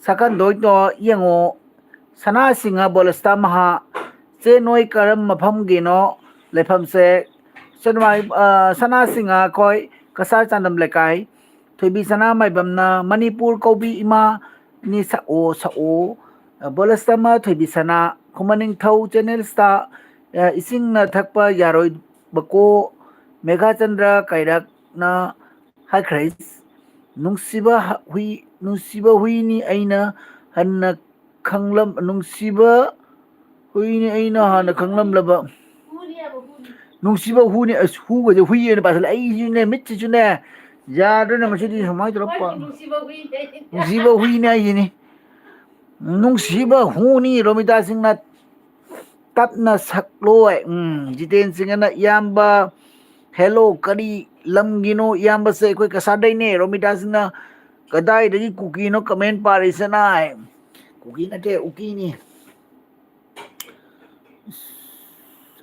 ꯁꯛꯀꯟꯗꯣꯏꯗꯣ ꯌꯦꯡꯉꯣ, ꯁꯅꯥꯁꯤꯡꯍ ꯕꯣꯂꯁꯇꯃꯍ, ꯆꯦ ꯅꯣꯏ ꯀꯔꯝ ꯃꯐꯝꯒꯤꯅꯣ ꯂꯩꯐꯝꯁꯦ? ꯁꯅꯥ-, ꯑ, ꯁꯅꯥꯁꯤꯡꯍ ꯑꯩꯈꯣꯏ ꯀꯁꯥꯔ ꯆꯥꯟꯗꯝ ꯂꯩꯀꯥꯏ꯫ ꯊꯣꯏꯕꯤ ꯁꯅꯥꯃꯥꯏꯕꯝꯅ ꯃꯅꯤꯄꯨꯔ ꯀꯧꯕꯤ ꯏꯃꯥꯅꯤ ꯁꯛꯑꯣ, ꯁꯛꯑꯣ꯫ ꯕꯣꯂꯁꯇꯃ ꯊꯣꯏꯕꯤ ꯁꯅꯥ, ꯈꯨꯃꯟ ꯅꯤꯡꯊꯧ channels ꯇ, ꯑ, ꯏꯁꯤꯡꯅ ꯊꯛꯄ ꯌꯥꯔꯣꯏꯕꯀꯣ꯫ ꯃꯦꯘꯥꯆꯟꯗ꯭ꯔ ꯀꯩꯔꯛꯅ ꯍꯥꯏꯈ꯭ꯔꯦ꯫ ꯅꯨꯡꯁꯤꯕ ꯍ-, ꯍꯨꯏ, ꯅꯨꯡꯁꯤꯕ ꯍꯨꯏꯅꯤ ꯑꯩꯅ ꯍꯟꯅ ꯈꯪꯂꯝ-, ꯅꯨꯡꯁꯤꯕ ꯍꯨꯏꯅꯤ ꯑꯩꯅ ꯍꯥꯟꯅ ꯈꯪꯂꯝꯂꯕ꯫ ꯅꯨꯡꯁꯤꯕ ꯍꯨꯅꯤ, ꯑꯁ, ꯍꯨꯒꯁꯦ ꯍꯨꯏ ꯑꯣꯏꯅ ꯄꯥꯁꯤꯜꯂꯦ꯫ ꯑꯩꯁꯤꯅꯦ, ꯃꯤꯠꯁꯤꯁꯨꯅꯦ, ꯌꯥꯗ꯭ꯔꯦꯅꯦ, ꯃꯁꯤꯗꯤ ꯁꯨꯃꯥꯏꯅ ꯇꯧꯔꯛꯄ꯫ ꯅꯨꯡꯁꯤꯕ ꯍꯨꯏꯅꯦ꯫ ꯅꯨꯡꯁꯤꯕ ꯍꯨꯏꯅꯦ ꯍꯥꯏꯁꯤꯅꯤ꯫ ꯅꯨꯡꯁꯤꯕ ꯍꯨꯅꯤ ꯔꯣꯃꯤꯇꯥ ꯁꯤꯡꯅ ꯇꯞꯅ ꯁꯛꯂꯣꯏ꯫ ꯎꯝ, ꯖꯤꯇꯦꯟ ꯁꯤꯡꯍꯅ, "ꯏꯌꯥꯝꯕ, ꯍꯦꯜꯂꯣ, ꯀꯔꯤ ꯂꯝꯒꯤꯅꯣ ꯏꯌꯥꯝꯕꯁꯦ? ꯑꯩꯈꯣꯏ ꯀꯁꯥꯔꯗꯩꯅꯦ"꯫ ꯔꯣꯃꯤꯇꯥ ꯁꯤꯡꯅ, "ꯀꯗꯥꯏꯗꯒꯤ ꯀꯨꯀꯤꯅꯣ ꯀꯃꯦꯟ ꯄꯥꯔꯤꯁꯤꯅ?" ꯀꯨꯀꯤ ꯅꯠꯇꯦ, ꯎꯀꯤꯅꯤ꯫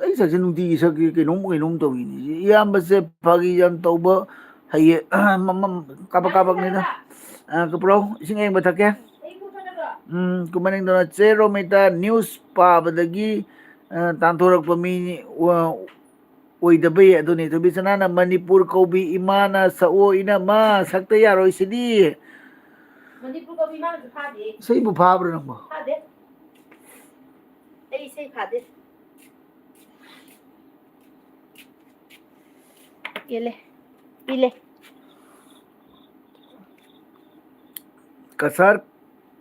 ꯑꯩ ꯁꯛꯁꯦ ꯅꯨꯡꯇꯤꯒꯤ ꯁꯛꯀꯦ, ꯀꯩꯅꯣꯝ ꯀꯩꯅꯣꯝ ꯇꯧꯏꯅꯦ꯫ ꯏꯌꯥꯝꯕꯁꯦ ꯐꯥꯒꯤ ꯌꯥꯝ ꯇꯧꯕ ꯍꯩꯌꯦ꯫ ꯃꯃꯝ ꯀꯥꯕꯛ ꯀꯥꯕꯛꯅꯤꯗ꯫ ꯑ, ꯀꯄ꯭ꯔꯧ, ꯏꯁꯤꯡ ꯑꯌꯤꯡꯕ ꯊꯛꯀꯦ꯫ ꯎꯝ, ꯀꯨꯝꯍꯟꯅꯤꯡꯗꯅ ꯆꯦ ꯔꯣꯃꯤꯇꯥ news ꯄꯥꯕꯗꯒꯤ, ꯑ, ꯇꯥꯟꯊꯣꯔꯛꯄ ꯃꯤꯅꯤ, ꯑ, ꯑꯣꯏꯗꯕꯩ꯫ ꯑꯗꯨꯅꯤ ꯊꯣꯏꯕꯤ ꯁꯅꯥꯅ, "ꯃꯅꯤꯄꯨꯔ ꯀꯧꯕꯤ ꯏꯃꯥꯅ ꯁꯛꯑꯣ ꯏꯅꯝꯃ, ꯁꯛꯇ ꯌꯥꯔꯣꯏ ꯁꯤꯗꯤ"꯫ ꯃꯅꯤꯄꯨꯔ ꯀꯧꯕꯤ ꯏꯃꯥꯅꯁꯨ ꯐꯥꯗꯦ꯫ ꯏꯁꯩꯕꯨ ꯐꯥꯕ꯭ꯔꯥ ꯅꯪꯕꯣ? ꯐꯥꯗꯦ꯫ ꯑꯩ ꯏꯁꯩ ꯐꯥꯗꯦ꯫ ꯏꯜꯂꯦ꯫ ꯏꯜꯂꯦ꯫ ꯀꯁꯥꯔ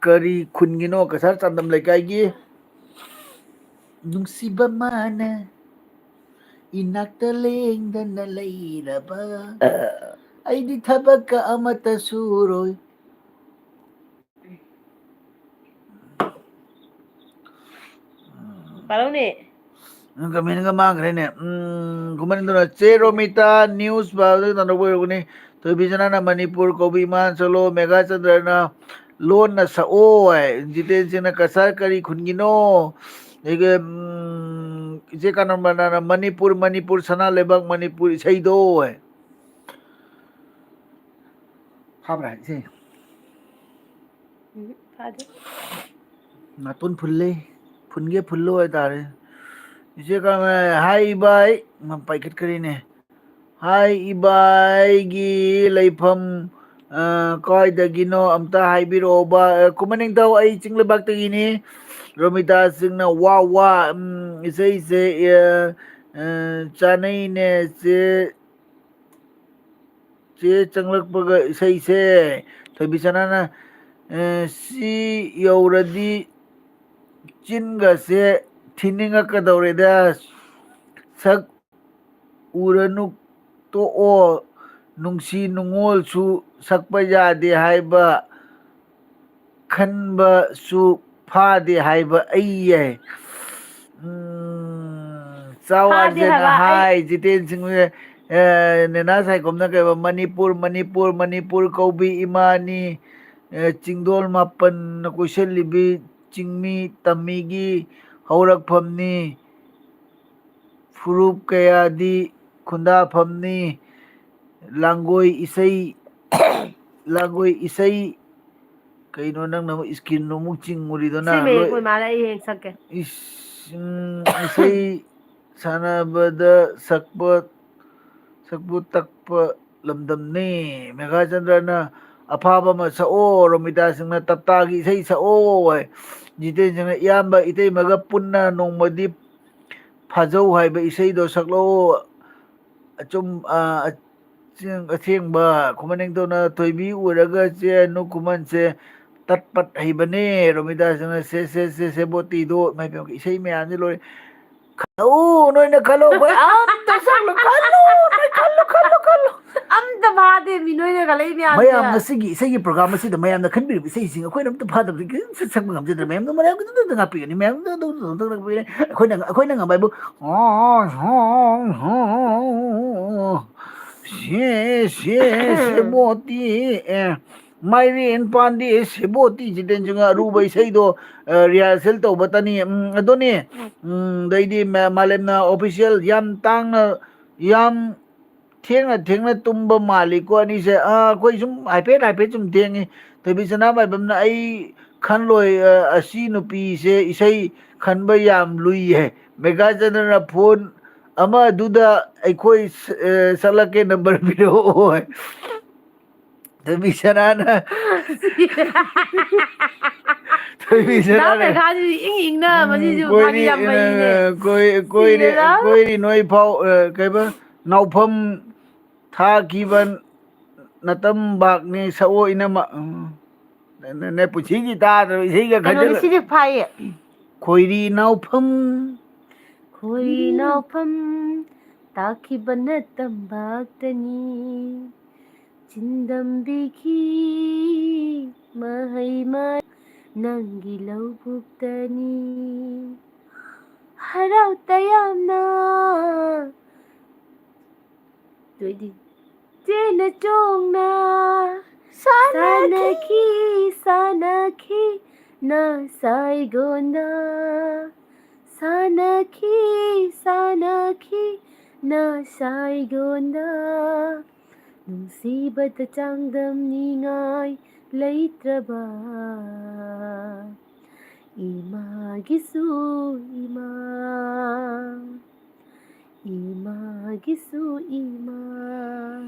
ꯀꯔꯤ ꯈꯨꯟꯒꯤꯅꯣ? ꯀꯁꯥꯔ ꯆꯥꯟꯗꯝ ꯂꯩꯀꯥꯏꯒꯤ꯫ ꯅꯨꯡꯁꯤꯕ ꯃꯥꯅ ꯏꯅꯥꯛꯇ ꯂꯦꯡꯗꯅ ꯂꯩꯔꯕ, ꯑꯩꯗꯤ ꯊꯕꯛꯀ ꯑꯃꯠꯇ ꯁꯨꯔꯣꯏ꯫ ꯄꯥꯔꯧꯅꯦ꯫ ꯅꯪ ꯀꯃꯦꯟꯒ ꯃꯥꯡꯈ꯭ꯔꯦꯅꯦ꯫ ꯎꯝ, ꯀꯃꯥꯏꯅ ꯇꯧꯅ? ꯆꯦ ꯔꯣꯃꯤꯇꯥ news ꯄꯥꯕꯗ ꯇꯥꯟꯊꯣꯛꯄ ꯑꯣꯏꯔꯛꯄꯅꯤ꯫ ꯊꯣꯏꯕꯤ ꯁꯅꯥꯅ, "ꯃꯅꯤꯄꯨꯔ ꯀꯧꯕꯤ ꯏꯃꯥ ꯆꯠꯂꯣ", ꯃꯦꯘꯥ ꯆꯟꯗ꯭ꯔꯅ, "ꯂꯣꯟꯅ ꯁꯛꯑꯣ" ꯍꯥꯏ꯫ ꯖꯤꯇꯦꯟ ꯁꯤꯡꯅ, "ꯀꯁꯥꯔ ꯀꯔꯤ ꯈꯨꯟꯒꯤꯅꯣ?" ꯑꯗꯒꯤ, ꯎꯝ, ꯏꯆꯦ ꯀꯥꯅꯝꯕꯅꯥꯅ, "ꯃꯅꯤꯄꯨꯔ, ꯃꯅꯤꯄꯨꯔ, ꯁꯅꯥ ꯂꯩꯕꯥꯛ ꯃꯅꯤꯄꯨꯔ" ꯏꯁꯩꯗꯣ ꯍꯥꯏ꯫ ꯐꯥꯕ꯭ꯔꯥ ꯏꯆꯦ? ꯎꯝ, ꯐꯥꯗꯦ꯫ ꯅꯥꯇꯣꯟ ꯐꯨꯜꯂꯦ꯫ ꯐꯨꯟꯒꯦ ꯐꯨꯜꯂꯣ ꯍꯥꯏꯇꯥꯔꯦ꯫ ꯏꯆꯦ ꯀꯥꯃ-, ꯍꯥꯏ ꯏꯕꯥꯏ꯫ ꯃꯥ ꯄꯥꯏꯈꯠꯈ꯭ꯔꯦꯅꯦ꯫ ꯍꯥꯏ ꯏꯕꯥꯏꯒꯤ ꯂꯩꯐꯝ, ꯑ, ꯀꯥꯏꯗꯒꯤꯅꯣ ꯑꯝꯇ ꯍꯥꯏꯕꯤꯔꯛꯑꯣꯕ꯫ ꯑ, ꯈꯨꯃꯟ ꯅꯤꯡꯊꯧ, ꯑꯩ ꯆꯤꯡ ꯂꯩꯕꯥꯛꯇꯒꯤꯅꯤ꯫ ꯔꯣꯃꯤꯇꯥ ꯁꯤꯡꯅ, "ꯋꯥ ꯋꯥ, ꯎꯝ, ꯏꯁꯩꯁꯦ, ꯑ, ꯑ, ꯆꯥꯅꯩꯅꯦ ꯆꯦ"꯫ ꯆꯦ ꯆꯪꯂꯛꯄꯒ ꯏꯁꯩꯁꯦ, ꯊꯣꯏꯕꯤ ꯁꯅꯥꯅ, ꯑꯦ, "ꯁꯤ ꯌꯧꯔꯗꯤ ꯆꯤꯟꯒꯁꯦ ꯊꯤꯅꯤꯡꯉꯛꯀꯗꯧꯔꯦꯗ, ꯁꯛ ꯎꯔꯅꯨ ꯇꯣꯛꯑꯣ, ꯅꯨꯡꯁꯤ ꯅꯨꯡꯉꯣꯜꯁꯨ ꯁꯛꯄ ꯌꯥꯗꯦ ꯍꯥꯏꯕ ꯈꯟꯕꯁꯨ ꯐꯥꯗꯦ ꯍꯥꯏꯕ ꯑꯩ ꯌꯥꯏ꯫ ꯎꯝ, ꯆꯥꯎ ꯐꯥꯗꯦ ꯑꯥꯔꯖꯦꯅ ꯍꯥꯏꯕ ꯑꯩ ꯍꯥꯏ, ꯖꯤꯇꯦꯟ ꯁꯤꯡꯍ, ꯑꯦ, ꯅꯦꯅꯥ ꯁꯥꯏꯈꯣꯝꯅ ꯀꯩꯕ, "ꯃꯅꯤꯄꯨꯔ, ꯃꯅꯤꯄꯨꯔ, ꯃꯅꯤꯄꯨꯔ ꯀꯧꯕꯤ ꯏꯃꯥꯅꯤ, ꯑꯦ, ꯆꯤꯡꯗꯣꯜ ꯃꯥꯄꯟꯅ ꯀꯣꯏꯁꯤꯜꯂꯤꯕꯤ ꯆꯤꯡꯃꯤ ꯇꯝꯃꯤꯒꯤ ꯍꯧꯔꯛꯐꯝꯅꯤ, ꯐꯨꯔꯨꯞ ꯀꯌꯥꯗꯤ ꯈꯨꯟꯗꯥꯐꯝꯅꯤ, ꯂꯥꯡꯒꯣꯏ ꯏꯁꯩ, ꯂꯥꯡꯒꯣꯏ ꯏꯁꯩ," ꯀꯩꯅꯣ ꯅꯪꯅ ꯑꯃꯨꯛ screen ꯑꯃꯨꯛ ꯆꯤꯡꯉꯨꯔꯤꯗꯨꯅ? ꯁꯤꯃꯦ ꯂꯣꯏ-, ꯑꯩꯈꯣꯏ ꯃꯥꯅ ꯑꯩ ꯍꯌꯦꯡ ꯁꯛꯀꯦ꯫ ꯏꯁ, ꯎꯝ, ꯏꯁꯩ ꯁꯥꯟꯅꯕꯗ ꯁꯛꯄ, ꯁꯛꯄꯨ ꯇꯛꯄ ꯂꯝꯗꯝꯅꯤ꯫ ꯃꯦꯘꯥꯆꯟꯗ꯭ꯔꯅ "ꯑꯐꯥꯕ ꯑꯃ ꯁꯛꯑꯣ", ꯔꯣꯃꯤꯇꯥ ꯁꯤꯡꯅ "ꯇꯞꯇꯥꯒꯤ ꯏꯁꯩ ꯁꯛꯑꯣ" ꯍꯥꯏ꯫ ꯖꯤꯇꯦꯟ ꯁꯤꯡꯅ "ꯏꯌꯥꯝꯕ, ꯏꯇꯩꯃꯒ ꯄꯨꯟꯅ ꯅꯣꯡꯃꯗꯤ ꯐꯥꯖꯧ ꯍꯥꯏꯕ ꯏꯁꯩꯗꯣ ꯁꯛꯂꯛꯑꯣ꯫ ꯑꯆꯨꯝ-, ꯑ, ꯑꯁꯦꯡ-, ꯑꯁꯦꯡꯕ ꯈꯨꯃꯟ ꯅꯤꯡꯊꯧꯅ ꯊꯣꯏꯕꯤ ꯎꯔꯒ ꯆꯦ ꯅꯨ ꯈꯨꯃꯟꯁꯦ ꯇꯠ ꯄꯠ ꯍꯩꯕꯅꯦ꯫ ꯔꯣꯃꯤꯇꯥꯁꯤꯅ "ꯁꯦ, ꯁꯦ, ꯁꯦ, ꯁꯦꯕꯣꯠꯇꯤꯗꯣ", ꯏꯃꯥ ꯏꯕꯦꯝꯃ, ꯏꯁꯩ ꯃꯌꯥꯝꯁꯦ ꯂꯣꯏꯔꯦ꯫ ꯈꯜꯂꯨ, ꯅꯣꯏꯅ ꯈꯜꯂꯨ, ꯑꯩꯈꯣꯏ ꯑꯝꯇ ꯁꯛꯂꯨ, ꯈꯜꯂꯨ, ꯅꯣꯏ ꯈꯜꯂꯨ, ꯈꯜꯂꯨ, ꯈꯜꯂꯨ꯫ ꯑꯝꯇ ꯐꯥꯗꯦ ꯃꯤ, ꯅꯣꯏꯅ ꯈꯜꯂꯛꯏ ꯃꯌꯥꯝꯁꯦ꯫ ꯃꯌꯥꯝ ꯉꯁꯤꯒꯤ ꯏꯁꯩꯒꯤ program ꯑꯁꯤꯗ ꯃꯌꯥꯝꯅ ꯈꯟꯕꯤꯔꯤꯕ ꯏꯁꯩꯁꯤꯡ ꯑꯩꯈꯣꯏꯅ ꯑꯝꯇ ꯐꯥꯗꯕꯗꯒꯤ ꯀꯔꯤꯝ ꯁꯛ-, ꯁꯛꯄ ꯉꯝꯖꯗ꯭ꯔꯦ꯫ ꯃꯌꯥꯝꯗꯣ, ꯃꯌꯥꯝꯒꯤꯗꯃꯛꯇ ꯉꯥꯛꯄꯤꯒꯅꯤ, ꯃꯌꯥꯝꯗꯣ ꯑꯗꯨꯝ ꯑꯩꯈꯣꯏꯅ, ꯑꯩꯈꯣꯏꯅ ꯉꯝꯕ ꯍꯥꯏꯕꯨ, ꯁꯦ, ꯁꯦ, ꯁꯦꯕꯣꯠꯇꯤ, ꯑꯦ, ꯃꯥꯏꯔꯦꯟ ꯄꯥꯟꯗꯦ ꯁꯦꯕꯣꯠꯇꯤ, ꯖꯤꯇꯦꯟ ꯁꯤꯡꯍ ꯑꯔꯨꯕ ꯏꯁꯩꯗꯣ, ꯑ, rehearsal ꯇꯧꯕꯇꯅꯤ꯫ ꯎꯝ, ꯑꯗꯨꯅꯤ꯫ ꯎꯝ, ꯑꯗꯩꯗꯤ ꯃ-, ꯃꯥꯂꯦꯝꯅ official ꯌꯥꯝ ꯇꯥꯡꯅ, ꯌꯥꯝ ꯊꯦꯡꯅ ꯊꯦꯡꯅ ꯇꯨꯝꯕ ꯃꯥꯜꯂꯤꯀꯣ ꯑꯅꯤꯁꯦ꯫ ꯑ, ꯑꯩꯈꯣꯏ ꯁꯨꯝ ꯍꯥꯏꯐꯦꯠ ꯍꯥꯏꯐꯦꯠ ꯁꯨꯝ ꯊꯦꯡꯉꯤ꯫ ꯊꯣꯏꯕꯤ ꯁꯅꯥꯃꯥꯏꯕꯝꯅ "ꯑꯩ ꯈꯟꯂꯣꯏ, ꯑ, ꯑꯁꯤ ꯅꯨꯄꯤꯁꯦ ꯏꯁꯩ ꯈꯟꯕ ꯌꯥꯝ ꯂꯨꯏ" ꯍꯥꯏ꯫ ꯃꯦꯘꯥꯆꯟꯗ꯭ꯔꯅ "ꯐꯣꯟ ꯑꯃꯗꯨꯗ ꯑꯩꯈꯣꯏ ꯁ-, ꯑ, ꯁꯛꯂꯛꯀꯦ, number ꯄꯤꯔꯛꯑꯣ" ꯍꯥꯏ꯫ ꯊꯣꯏꯕꯤ ꯁꯅꯥꯅ, ꯊꯣꯏꯕꯤ ꯗꯥ ꯁꯅꯥꯅ, ꯃꯦꯘꯥꯁꯤꯗꯤ ꯏꯪ ꯏꯪꯅ, ꯎꯝ, ꯃꯁꯤꯁꯨ ꯀꯣꯏꯔꯤ, ꯃꯥꯒꯤ ꯌꯥꯝ ꯍꯩꯅꯦ꯫ ꯑ, ꯀꯣꯏ-, ꯀꯣꯏꯔꯤ, ꯁꯤꯔꯦꯗ꯫ ꯀꯣꯏꯔꯤ ꯅꯣꯏ ꯐꯥꯎ, ꯑ, ꯀꯩꯕ, ꯅꯥꯎꯐꯝ ꯊꯥꯈꯤꯕ ꯅꯇꯝꯕꯥꯛꯅꯤ ꯁꯛꯑꯣ ꯏꯅꯝꯃ꯫ ꯎꯝ꯫ ꯅ-, ꯅ-, ꯅ ꯄꯨꯟꯁꯤꯒꯤ ꯇꯥꯗ꯭ꯔꯕ ꯏꯁꯩꯒ ꯀꯩꯅꯣꯅꯤ ꯈꯟꯖꯤꯜꯂ-, ꯁꯤꯗꯤ ꯐꯥꯏꯌꯦ꯫ ꯈꯣꯏꯔꯤ ꯅꯥꯎꯐꯝ꯫ ꯈꯣꯏꯔꯤ ꯅꯥꯎꯐꯝ ꯇꯥꯈꯤꯕ ꯅꯇꯝꯕꯥꯛꯇꯅꯤ꯫ ꯆꯤꯟꯗꯝꯕꯤꯈꯤ ꯃꯍꯩ ꯃꯥ ꯅꯪꯒꯤ ꯂꯧꯕꯨꯛꯇꯅꯤ ꯍꯔꯥꯎ ꯇꯌꯥꯝꯅ ꯇꯣꯏꯗꯤ ꯆꯦꯅ ꯆꯣꯡꯅ ꯁꯥꯟꯅꯈꯤ ꯁꯥꯟꯅꯈꯤ ꯅ ꯁꯥꯏꯒꯣꯟꯗ ꯁꯥꯟꯅꯈꯤ ꯁꯥꯟꯅꯈꯤ ꯅ ꯁꯥꯏꯒꯣꯟꯗ ꯅꯨꯡꯁꯤꯕꯗ ꯆꯥꯡꯗꯝꯅꯤꯉꯥꯏ ꯂꯩꯇ꯭ꯔꯕ ꯏꯃꯥꯒꯤꯁꯨ ꯏꯃꯥ ꯏꯃꯥꯒꯤꯁꯨ ꯏꯃꯥ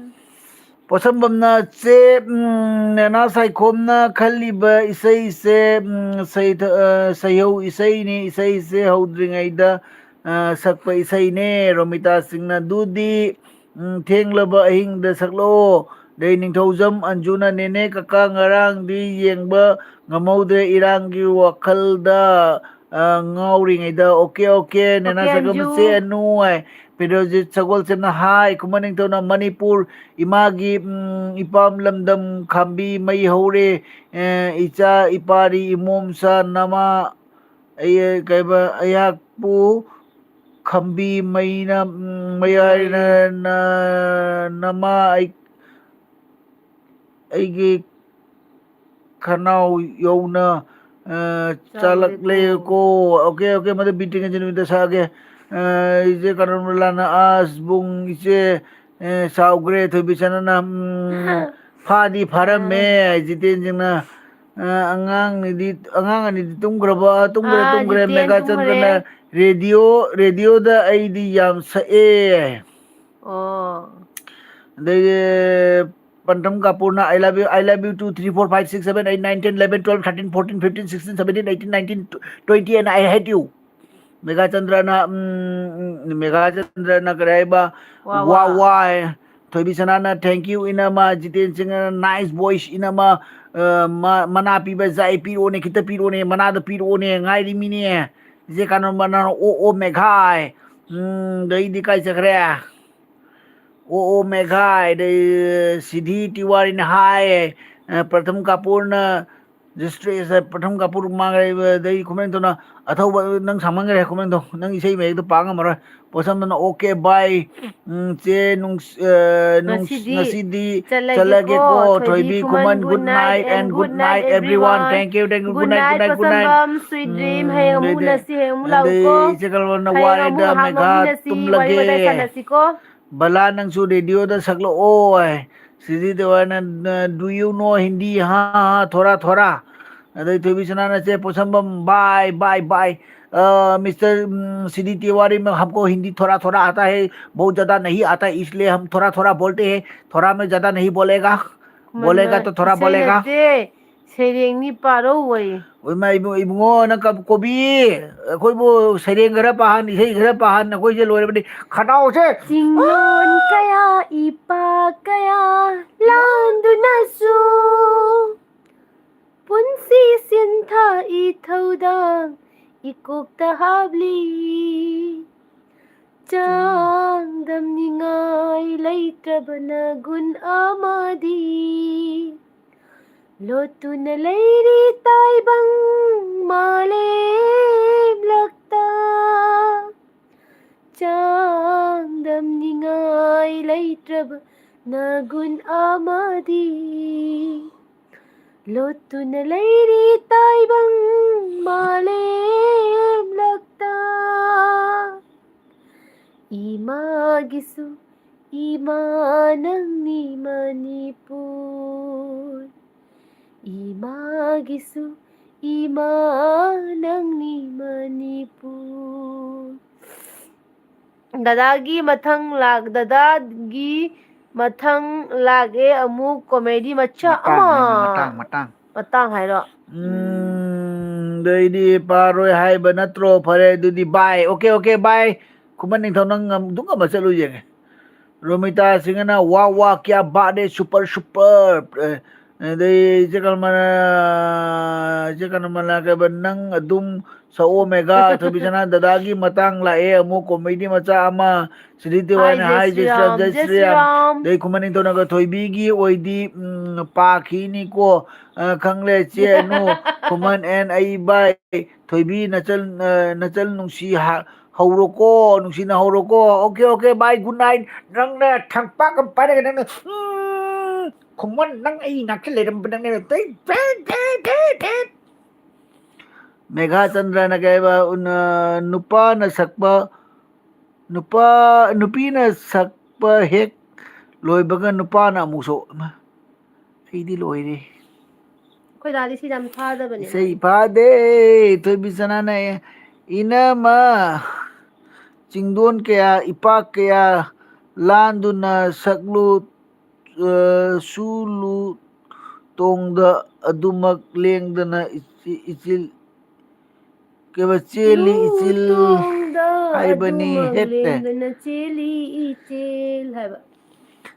ꯄꯣꯠꯁꯝꯕꯝꯅ ꯆꯦ, ꯎꯝ, ꯅꯦꯅꯥ ꯁꯥꯏꯈꯣꯝꯅ ꯈꯜꯂꯤꯕ ꯏꯁꯩꯁꯦ, ꯎꯝ, ꯁꯩꯊ-, ꯑ, ꯁꯩꯍꯧ ꯏꯁꯩꯅꯤ꯫ ꯏꯁꯩꯁꯦ ꯍꯧꯗ꯭ꯔꯤꯉꯩꯗ, ꯑ, ꯁꯛꯄ ꯏꯁꯩꯅꯦ꯫ ꯔꯣꯃꯤꯇꯥ ꯁꯤꯡꯅ ꯑꯗꯨꯗꯤ, ꯎꯝ, ꯊꯦꯡꯂꯕ ꯑꯍꯤꯡꯗ ꯁꯛꯂꯛꯑꯣ꯫ ꯑꯗꯩ ꯅꯤꯡꯊꯧꯖꯝ ꯑꯟꯖꯨꯅ ꯅꯦꯅꯦ ꯀꯀꯥ ꯉꯔꯥꯡꯗꯤ ꯌꯦꯡꯕ ꯉꯝꯍꯧꯗ꯭ꯔꯦ ꯏꯔꯥꯡꯒꯤ ꯋꯥꯈꯜꯗ, ꯑ, ꯉꯥꯎꯔꯤꯉꯩꯗ꯫ ꯑꯣꯀꯦ, ꯑꯣꯀꯦ, ꯅꯦꯅꯥ ꯑꯣꯀꯦ, ꯁꯥꯏꯈꯣꯝꯅ ꯑꯟꯖꯨ꯫ ꯆꯦ ꯑꯅꯨ ꯍꯥꯏ꯫ ꯄꯦꯗ꯭ꯔꯣꯖꯤꯠ ꯁꯒꯣꯜꯁꯦꯝꯅ ꯍꯥꯏ꯫ ꯈꯨꯃꯟ ꯅꯤꯡꯊꯧꯅ ꯃꯅꯤꯄꯨꯔ ꯏꯃꯥꯒꯤ, ꯎꯝ, ꯏꯄꯥꯝ ꯂꯝꯗꯝ ꯈꯥꯝꯕꯤ ꯃꯩ ꯍꯧꯔꯦ꯫ ꯑꯦ, ꯏꯆꯥ ꯏꯄꯥꯔꯤ ꯏꯃꯣꯝꯆꯥ ꯅꯃꯥ ꯑꯩ, ꯀꯩꯕ, ꯑꯩꯍꯥꯛꯄꯨ ꯈꯝꯕꯤ ꯃꯩꯅ, ꯎꯝ, ꯃꯌꯥꯏꯅ ꯅ-, ꯅꯃꯥ ꯑꯩ-, ꯑꯩꯒꯤ ꯈꯅꯥꯎ ꯌꯧꯅ, ꯑ, ꯆꯥꯂꯛꯂꯦꯀꯣ꯫ ꯆꯥꯂꯛꯂꯦꯀꯣ꯫ ꯑꯣꯀꯦ, ꯑꯣꯀꯦ, ꯃꯗꯨ ꯕꯤꯇꯤꯡ ꯑꯁꯤ ꯅꯨꯃꯤꯠꯇ ꯁꯥꯒꯦ꯫ ꯑ, ꯏꯆꯦ ꯀꯅꯣꯂꯥꯅ ꯑꯁ ꯕꯨꯡ ꯏꯆꯦ, ꯑ, ꯆꯥꯎꯈ꯭ꯔꯦ꯫ ꯊꯣꯏꯕꯤꯁꯅꯥꯅ, ꯎꯝ, ꯐꯥꯗꯤ ꯐꯥꯔꯝꯃꯦ꯫ ꯐꯥꯔꯦ꯫ ꯖꯤꯇꯦꯟ ꯁꯤꯡꯅ, ꯑ, ꯑꯉꯥꯡꯅꯤꯗꯤ, ꯑꯉꯥꯡ ꯑꯅꯤꯗꯤ ꯇꯨꯝꯈ꯭ꯔꯕ? ꯇꯨꯝꯈ꯭ꯔꯦ, ꯑꯥ, ꯇꯨꯝꯈ꯭ꯔꯦ꯫ ꯖꯤꯇꯦꯟ ꯃꯦꯒꯥ ꯇꯨꯝꯈ꯭ꯔꯦ꯫ ꯆꯟꯗ꯭ꯔꯅ ꯔꯦꯗꯤꯑꯣ, ꯔꯦꯗꯤꯑꯣꯗ ꯑꯩꯗꯤ ꯌꯥꯝ ꯁꯛꯑꯦ꯫ ꯑꯣ꯫ ꯑꯗꯩꯗꯤ ꯄꯟꯊꯝ ꯀꯥꯄꯨꯔꯅ, "I love you, I love you two, three, four, five, six, seven, eight, nine, ten, eleven, twelve, thirteen, fourteen, fifteen, sixteen, seventeen, eighteen, nineteen, twenty, and I hate you." ꯃꯦꯒꯥ ꯆꯟꯗ꯭ꯔꯅ, ꯎꯝ, ꯃꯦꯒꯥ ꯆꯟꯗ꯭ꯔꯅ ꯀꯔꯤ ꯍꯥꯏꯕ? ꯋꯥ, ꯋꯥ, ꯋꯥ꯫ ꯋꯥ꯫ ꯊꯣꯏꯕꯤ ꯁꯅꯥꯅ, "Thank you, ꯏꯅꯝꯃ"꯫ ꯖꯤꯇꯦꯟ ꯁꯤꯡꯅ, "Nice voice, ꯏꯅꯝꯃ꯫ ꯑ, ꯃ-, ꯃꯅꯥ ꯄꯤꯕ ꯖꯥꯏ ꯄꯤꯔꯛꯑꯣꯅꯦ, ꯈꯤꯇ ꯄꯤꯔꯛꯑꯣꯅꯦ, ꯃꯅꯥꯗ ꯄꯤꯔꯛꯑꯣꯅꯦ, ꯉꯥꯏꯔꯤꯃꯤꯅꯦ"꯫ ꯏꯆꯦ ꯀꯥꯅꯣꯝꯕꯅ, "ꯑꯣ, ꯑꯣ, ꯃꯦꯒꯥꯏ"꯫ ꯎꯝ, ꯑꯗꯩꯗꯤ ꯀꯥꯏ ꯆꯠꯈ꯭ꯔꯦ? ꯑꯣ, ꯑꯣ, ꯃꯦꯘꯥꯏ, ꯑꯗꯩ ꯁꯤꯙꯤ ꯇꯤꯋꯥꯔꯤꯅ ꯍꯥꯏ, ꯑ, ꯄ꯭ꯔꯊꯝ ꯀꯥꯄꯨꯔꯅ ꯖꯁꯇ꯭ꯔꯦꯁ, ꯄ꯭ꯔꯊꯝ ꯀꯥꯄꯨꯔ ꯃꯥꯡꯈ꯭ꯔꯦ, ꯑꯗꯩ ꯈꯨꯃꯟ ꯅꯤꯡꯊꯧꯅ ꯑꯊꯧꯕ, ꯅꯪ ꯁꯥꯡꯃꯟꯈ꯭ꯔꯦ ꯈꯨꯃꯟ ꯅꯤꯡꯊꯧ, ꯅꯪ ꯏꯁꯩ ꯃꯌꯦꯛꯇꯣ ꯄꯥ ꯉꯝꯃꯔꯣꯏ꯫ ꯄꯣꯠꯁꯝꯗꯅ, "ꯑꯣꯀꯦ, ꯕꯥꯏ, ꯎꯝ, ꯆꯦ ꯅꯨꯡꯁ-, ꯑ, ꯅꯨꯡꯁ-, ꯉꯁꯤꯗꯤ ꯉꯁꯤꯗꯤ ꯆꯠꯂꯒꯦꯀꯣ, ꯆꯠꯂꯒꯦꯀꯣ, ꯊꯣꯏꯕꯤ, ꯊꯣꯏꯕꯤ, ꯈꯨꯃꯟ, ꯈꯨꯃꯟ, good good night night and and good good night night, everyone, everyone. Thank you, thank you, good good night, good night, night, good night." ꯄꯣꯠꯁꯝꯕꯝ, sweet dream, ꯎꯝ, ꯍꯌꯦꯡ ꯑꯃꯨꯛ ꯑꯗꯩꯗꯤ, ꯎꯅꯁꯤ, ꯍꯌꯦꯡ ꯑꯃꯨꯛ ꯑꯗꯩ ꯂꯥꯛꯎꯀꯣ꯫ ꯏꯆꯦ ꯀꯜꯄꯅ ꯍꯌꯦꯡ ꯋꯥꯔꯦꯗ, ꯑꯃꯨꯛ ꯍꯥꯡꯕ ꯃꯦꯘꯥ ꯎꯅꯁꯤ, ꯋꯥꯔꯤ ꯇꯨꯝꯂꯒꯦ꯫ ꯋꯥꯇꯥꯏ ꯁꯥꯟꯅꯁꯤꯀꯣ꯫ ꯕꯂꯥ, ꯅꯪꯁꯨ ꯔꯦꯗꯤꯑꯣꯗ ꯁꯛꯂꯛꯑꯣ ꯍꯥꯏ꯫ ꯁꯤꯗꯤ ꯇꯧꯔꯅ, "Do you know Hindi? हाँ, हाँ, थोड़ा, थोड़ा." ꯑꯗꯩ ꯊꯣꯏꯕꯤ ꯁꯅꯥꯅ, "ꯆꯦ ꯄꯣꯠꯁꯝꯕꯝ, bye, bye, bye꯫ अ, मिस्टर, उम, सीधी तिवारी में हमको हिंदी थोड़ा, थोड़ा आता है, बहुत ज़्यादा नहीं आता है, इसलिए हम थोड़ा, थोड़ा बोलते हैं, थोड़ा में ज़्यादा नहीं बोलेगा, बोलेगा तो थोड़ा बोलेगा।" ꯁꯩꯔꯦꯡꯅꯤ ꯄꯥꯔꯧ ꯑꯣꯏ꯫ ꯏꯃꯥ, ꯏꯕꯨ-, ꯏꯕꯨꯡꯉꯣ, ꯅꯪ ꯀꯞ-, ꯀꯣꯕꯤ, ꯑꯩꯈꯣꯏꯕꯨ ꯁꯩꯔꯦꯡ ꯈꯔ ꯄꯥꯍꯟ, ꯏꯁꯩ ꯈꯔ ꯄꯥꯍꯟ, ꯑꯩꯈꯣꯏꯁꯦ ꯂꯣꯏꯔꯕꯅꯤ꯫ ꯈꯅꯥꯎꯁꯦ ꯆꯤꯡꯂꯣꯟ ꯀꯌꯥ, ꯏꯄꯥ ꯀꯌꯥ ꯂꯥꯟꯗꯨꯅꯁꯨ, ꯄꯨꯟꯁꯤ ꯁꯤꯟꯊꯥ ꯏꯊꯧꯗꯥꯡ ꯏꯀꯣꯛꯇ ꯍꯥꯞꯂꯤ꯫ ꯆꯥꯡꯗꯝꯅꯤꯡꯉꯥꯏ ꯂꯩꯇ꯭ꯔꯕ ꯅꯒꯨꯟ ꯑꯃꯗꯤ ꯂꯣꯠꯇꯨꯅ ꯂꯩꯔꯤ ꯇꯥꯏꯕꯪ ꯃꯥꯂꯦꯝꯂꯛꯇ꯫ ꯆꯥꯡꯗꯝꯅꯤꯡꯉꯥꯏ ꯂꯩꯇ꯭ꯔꯕ ꯅꯒꯨꯟ ꯑꯃꯗꯤ ꯂꯣꯠꯇꯨꯅ ꯂꯩꯔꯤ ꯇꯥꯏꯕꯪ ꯃꯥꯂꯦꯝꯂꯛꯇ꯫ ꯏꯃꯥꯒꯤꯁꯨ ꯏꯃꯥ ꯅꯪꯅꯤ ꯃꯅꯤꯄꯨꯔ, ꯏꯃꯥꯒꯤꯁꯨ ꯏꯃꯥ ꯅꯪꯅꯤ ꯃꯅꯤꯄꯨꯔ꯫ ꯗꯗꯥꯒꯤ ꯃꯊꯪ ꯂꯥꯛ-, ꯗꯗꯥꯒꯤ ꯃꯊꯪ ꯂꯥꯛꯑꯦ ꯑꯃꯨꯛ ꯀꯣꯃꯦꯗꯤ ꯃꯆꯥ ꯃꯇꯥꯡ ꯑꯃ꯫ ꯍꯥꯏꯕ, ꯃꯇꯥꯡ, ꯃꯇꯥꯡ꯫ ꯃꯇꯥꯡ ꯍꯥꯏꯔꯣ? ꯎꯝ, ꯑꯗꯩꯗꯤ ꯄꯥꯔꯣꯏ ꯍꯥꯏꯕ ꯅꯠꯇ꯭ꯔꯣ? ꯐꯔꯦ, ꯑꯗꯨꯗꯤ bye꯫ Okay, okay, bye꯫ ꯈꯨꯃꯟ ꯅꯤꯡꯊꯧ, ꯅꯪ ꯉꯝ-, ꯑꯗꯨꯝ ꯉꯝꯕ ꯆꯠꯂꯨ ꯌꯦꯡꯒꯦ꯫ ꯔꯣꯃꯤꯇꯥ ꯁꯤꯡꯍꯅ, "ꯋꯥ, ꯋꯥ, ꯀ꯭ꯌꯥ ꯕꯥꯠ ꯍꯦ, super, super꯫ ꯑꯦ, ꯑꯗꯩ ꯏꯆꯦ ꯀꯜꯃꯅ, ꯏꯆꯦ ꯀꯜꯃꯅ ꯀꯩꯕ, "ꯅꯪ ꯑꯗꯨꯝ ꯁꯛꯑꯣ ꯃꯦꯒꯥ, ꯊꯣꯏꯕꯤꯁꯅꯥ ꯗꯗꯥꯒꯤ ꯃꯇꯥꯡ ꯂꯥꯛꯑꯦ ꯑꯃꯨꯛ ꯀꯣꯃꯦꯗꯤ ꯃꯆꯥ ꯑꯃ", ꯁꯤꯗꯤ ꯇꯤꯋꯥꯏꯅ, "ꯍꯥꯏ ꯍꯥꯏ ꯖꯦ ꯖꯦ ꯁ꯭ꯔꯤꯔꯥꯝ, ꯁ꯭ꯔꯤꯔꯥꯝ, ꯖꯦ ꯖꯦ ꯁ꯭ꯔꯤꯔꯥꯝ", ꯁ꯭ꯔꯤꯔꯥꯝ꯫ ꯑꯗꯩ ꯈꯨꯃꯟ ꯅꯤꯡꯊꯧꯅꯒ, "ꯊꯣꯏꯕꯤꯒꯤ ꯑꯣꯏꯗꯤ, ꯎꯝ, ꯄꯥꯈꯤꯅꯤꯀꯣ, ꯑ, ꯈꯪꯂꯦ ꯆꯦ ꯑꯅꯨ, ꯈꯨꯃꯟ ꯑꯦꯟ ꯑꯩ ꯕꯥꯏ, ꯊꯣꯏꯕꯤ ꯅꯆꯜ, ꯑ, ꯅꯆꯜ ꯅꯨꯡꯁꯤ ꯍ-, ꯍꯧꯔꯣꯀꯣ, ꯅꯨꯡꯁꯤꯅ ꯍꯧꯔꯣꯀꯣ, ꯑꯣꯀꯦ, ꯑꯣꯀꯦ, ꯕꯥꯏ, ꯒꯨꯗ ꯅꯥꯏꯠ", ꯅꯪꯅ ꯊꯝꯄꯥꯛ ꯑꯃ ꯄꯥꯏꯔꯒ ꯅꯪꯅ, ꯎꯝ, ꯈꯨꯃꯟ ꯅꯪ ꯑꯩ ꯅꯥꯛꯇ ꯂꯩꯔꯝꯕ ꯅꯪꯅ ꯇꯩ-, ꯇꯩ-, ꯇꯩ-, ꯇꯩ-, ꯇꯩ-, ꯃꯦꯘꯥꯆꯟꯗ꯭ꯔꯅ ꯀꯩ ꯍꯥꯏꯕ, ꯎꯟ-, ꯑ, ꯅꯨꯄꯥꯅ ꯁꯛꯄ, ꯅꯨꯄꯥ, ꯅꯨꯄꯤꯅ ꯁꯛꯄ ꯍꯦꯛ ꯂꯣꯏꯕꯒ ꯅꯨꯄꯥꯅ ꯑꯃꯨꯛ ꯁꯛ-, ꯏꯃꯥ, ꯑꯩꯗꯤ ꯂꯣꯏꯔꯦ꯫ ꯑꯩꯈꯣꯏ ꯗꯥꯗꯤ ꯁꯤ ꯌꯥꯝ ꯊꯥꯗꯕꯅꯦ ꯏꯁꯩ ꯃꯥꯗꯤ꯫ ꯐꯥꯗꯦ, ꯊꯣꯏꯕꯤ ꯁꯅꯥꯅ, ꯏꯅꯃ, ꯆꯤꯡꯗꯣꯟ ꯀꯌꯥ, ꯏꯄꯥꯛ ꯀꯌꯥ ꯂꯥꯟꯗꯨꯅ ꯁꯛꯂꯨ, ꯑ, ꯁꯨꯂꯨ ꯇꯣꯡꯗ ꯑꯗꯨꯃꯛ ꯂꯦꯡꯗꯅ ꯏꯆꯤ-, ꯏꯆꯤꯜ, ꯀꯩꯕ, ꯆꯦꯜꯂꯤ ꯂꯨ ꯏꯆꯤꯜ ꯇꯣꯡꯗ ꯍꯥꯏꯕꯅꯤ, ꯑꯗꯨꯃꯛ ꯍꯦꯠꯇꯦ꯫ ꯂꯦꯡꯗꯅ ꯆꯦꯜꯂꯤ ꯏꯆꯦꯜ ꯍꯥꯏꯕ꯫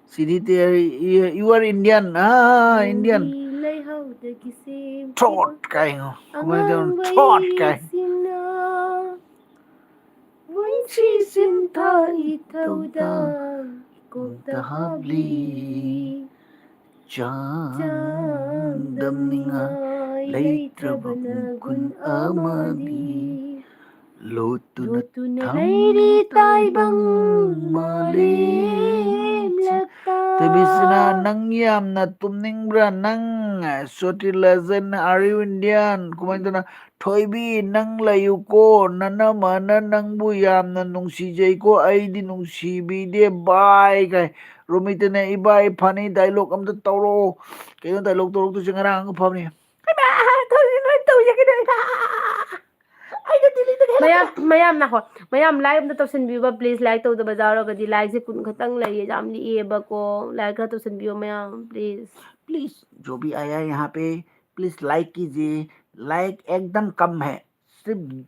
ꯁꯤꯗꯤ ꯇꯦ-, you are Indian, ah, Indian꯫ ꯂꯩꯍꯥꯎꯗꯒꯤ ꯁꯦꯝꯈꯤꯕ ꯊ꯭ꯔꯣꯠ ꯀꯥꯏ ꯉꯣ꯫ ꯀꯃꯥꯏꯅ ꯇꯧꯅꯣ? ꯊ꯭ꯔꯣꯠ ꯀꯥꯏ꯫ ꯑꯉꯥꯡꯕꯩꯁꯤꯅ ꯄꯨꯟꯁꯤ ꯁꯤꯟꯊꯥ ꯏꯊꯧꯗꯥ ꯀꯣꯛꯇ ꯍꯥꯞꯂꯤ꯫ ꯆꯥꯡꯗꯝꯅꯤꯡꯉꯥꯏ ꯂꯩꯇ꯭ꯔꯕ ꯃꯒꯨꯟ ꯑꯃꯗꯤ ꯂꯣꯠꯇꯨꯅ ꯂꯣꯠꯇꯨꯅ ꯊꯝꯂꯤ ꯂꯩꯔꯤ ꯇꯥꯏꯕꯪ ꯃꯥꯂꯦꯝꯂꯛꯇ꯫ ꯊꯣꯏꯕꯤꯁꯅꯥ, ꯅꯪ ꯌꯥꯝꯅ ꯇꯨꯝꯅꯤꯡꯕ꯭ꯔꯥ? ꯅꯪ ꯁꯣꯇꯤ ꯂꯦꯖꯦꯟ, are you Indian? ꯀꯃꯥꯏꯅ ꯇꯧꯅ? ꯊꯣꯏꯕꯤ, ꯅꯪ ꯂꯩꯌꯨꯀꯣ, ꯅꯅꯝꯃꯅ ꯅꯪꯕꯨ ꯌꯥꯝꯅ ꯅꯨꯡꯁꯤꯖꯩꯀꯣ, ꯑꯩꯗꯤ ꯅꯨꯡꯁꯤꯕꯤꯗꯦ, ꯕꯥꯏ ꯀꯥꯏ꯫ ꯔꯣꯃꯤꯇꯅ, ꯏꯕꯥꯏ, ꯐꯅꯤ ꯗꯥꯏꯂꯣꯛ ꯑꯝꯇ ꯇꯧꯔꯛꯑꯣ꯫ ꯀꯩꯅꯣ ꯗꯥꯏꯂꯣꯛ ꯇꯧꯔꯛꯇꯣꯏꯁꯦ? ꯉꯔꯥꯡ ꯑꯃ ꯐꯕꯅꯦ꯫ ꯍꯩꯃꯥ, ꯊꯣꯏꯕꯤ, ꯂꯣꯏ ꯇꯧꯖꯈꯤꯗꯣꯏꯅꯦ꯫ ꯑꯩꯅ ꯗꯤꯜꯂꯤꯗꯒꯤ ꯃꯌꯥꯝ, ꯍꯜꯂꯛꯄꯗ꯫ ꯃꯌꯥꯝ ꯅꯥꯈꯣ, ꯃꯌꯥꯝ ꯂꯥꯏꯛ ꯑꯝꯇ ꯇꯧꯁꯟꯕꯤꯌꯨꯕ, ꯄ꯭ꯂꯤꯖ꯫ ꯂꯥꯏꯛ ꯇꯧꯗꯕ ꯌꯥꯎꯔꯒꯗꯤ, ꯂꯥꯏꯛꯁꯦ ꯀꯨꯟ ꯈꯛꯇꯪ ꯂꯩꯌꯦ, ꯌꯥꯝ ꯂꯤꯛꯑꯦꯕꯀꯣ꯫ ꯂꯥꯏꯛ ꯈꯔ ꯇꯧꯁꯟꯕꯤꯌꯣ ꯃꯌꯥꯝ, ꯄ꯭ꯂꯤꯖ꯫ प्लीज, जो भी आया है यहाँ पे, प्लीज लाइक कीजिए। लाइक एकदम कम है, सिर्फ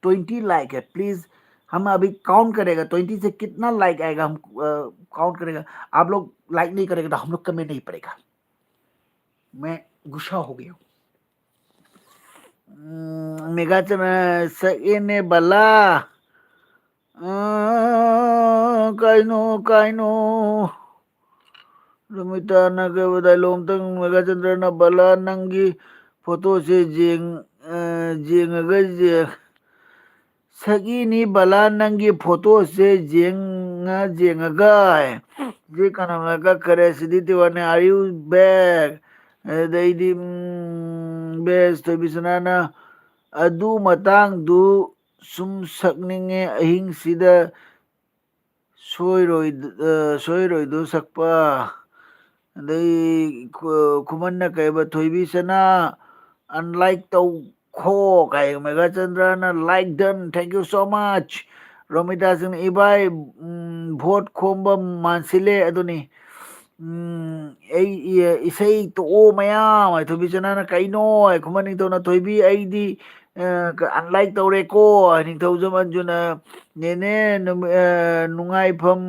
ट्वेंटी लाइक है। प्लीज, हम अभी काउंट करेगा, ट्वेंटी से कितना लाइक आएगा, हम, अ, काउंट करेगा। आप लोग लाइक नहीं करेगा तो हम लोग कमेंट नहीं पड़ेगा। मैं गुस्सा हो गया हूँ। ꯎꯝ, ꯃꯦꯘꯥꯆꯟꯗ꯭ꯔ ꯁꯛꯏꯅꯦ ꯕꯂꯥ꯫ ꯑꯥ, ꯀꯥꯏꯅꯣ, ꯀꯥꯏꯅꯣ? ꯔꯣꯃꯤꯇꯥꯅ ꯀꯩꯕ dialogue ꯑꯝꯇꯪ, ꯃꯦꯘꯥꯆꯟꯗ꯭ꯔꯅ ꯕꯂꯥ ꯅꯪꯒꯤ ꯐꯣꯇꯣꯁꯦ ꯌꯦꯡ-, ꯑ, ꯌꯦꯡꯉꯒ ꯌꯦꯡ-, ꯁꯛꯏꯅꯤ ꯕꯂꯥ ꯅꯪꯒꯤ ꯐꯣꯇꯣꯁꯦ ꯌꯦꯡꯉ ꯌꯦꯡꯉꯒ꯫ ꯁꯤ ꯀꯅꯥꯅ ꯀꯛꯈꯔꯦ? ꯁꯤꯗꯤ ꯇꯤꯋꯥꯅꯦ꯫ Are you back? ꯑꯗꯩꯗꯤ, ꯎꯝ, ꯕꯦꯁ ꯊꯣꯏꯕꯤꯁꯅꯥꯅ ꯑꯗꯨ ꯃꯇꯥꯡꯗꯨ ꯁꯨꯝ ꯁꯛꯅꯤꯡꯉꯦ ꯑꯍꯤꯡꯁꯤꯗ ꯁꯣꯏꯔꯣꯏ-, ꯑ, ꯁꯣꯏꯔꯣꯏꯗꯣ ꯁꯛꯄ꯫ ꯑꯗꯩ ꯈꯨ-, ꯈꯨꯃꯟꯅ ꯀꯩꯕ ꯊꯣꯏꯕꯤꯁꯅꯥ unlike ꯇꯧ ꯈꯣ ꯀꯥꯏ꯫ ꯃꯦꯘꯥꯆꯟꯗ꯭ꯔꯅ like done, thank you so much꯫ Romita ꯁꯤꯡꯅ ꯏꯕꯥꯏ, ꯎꯝ, vote ꯈꯣꯝꯕ ꯃꯥꯟꯁꯤꯜꯂꯦ ꯑꯗꯨꯅꯤ꯫ ꯎꯝ, ꯑꯩ ꯏ-, ꯏꯁꯩ ꯇꯣꯛꯑꯣ ꯃꯌꯥꯝ ꯍꯥꯏ꯫ ꯊꯣꯏꯕꯤꯁꯅꯥꯅ ꯀꯩꯅꯣ ꯍꯥꯏ꯫ ꯈꯨꯃꯟ ꯅꯤꯡꯊꯧꯅ ꯊꯣꯏꯕꯤ ꯑꯩꯗꯤ, ꯑ, ꯀ-, unlike ꯇꯧꯔꯦꯀꯣ ꯍꯥꯏ꯫ ꯅꯤꯡꯊꯧꯖꯝ ꯑꯟꯖꯨꯅ ꯅꯦꯅꯦ ꯅꯨꯃꯤ-, ꯑ, ꯅꯨꯡꯉꯥꯏꯐꯝ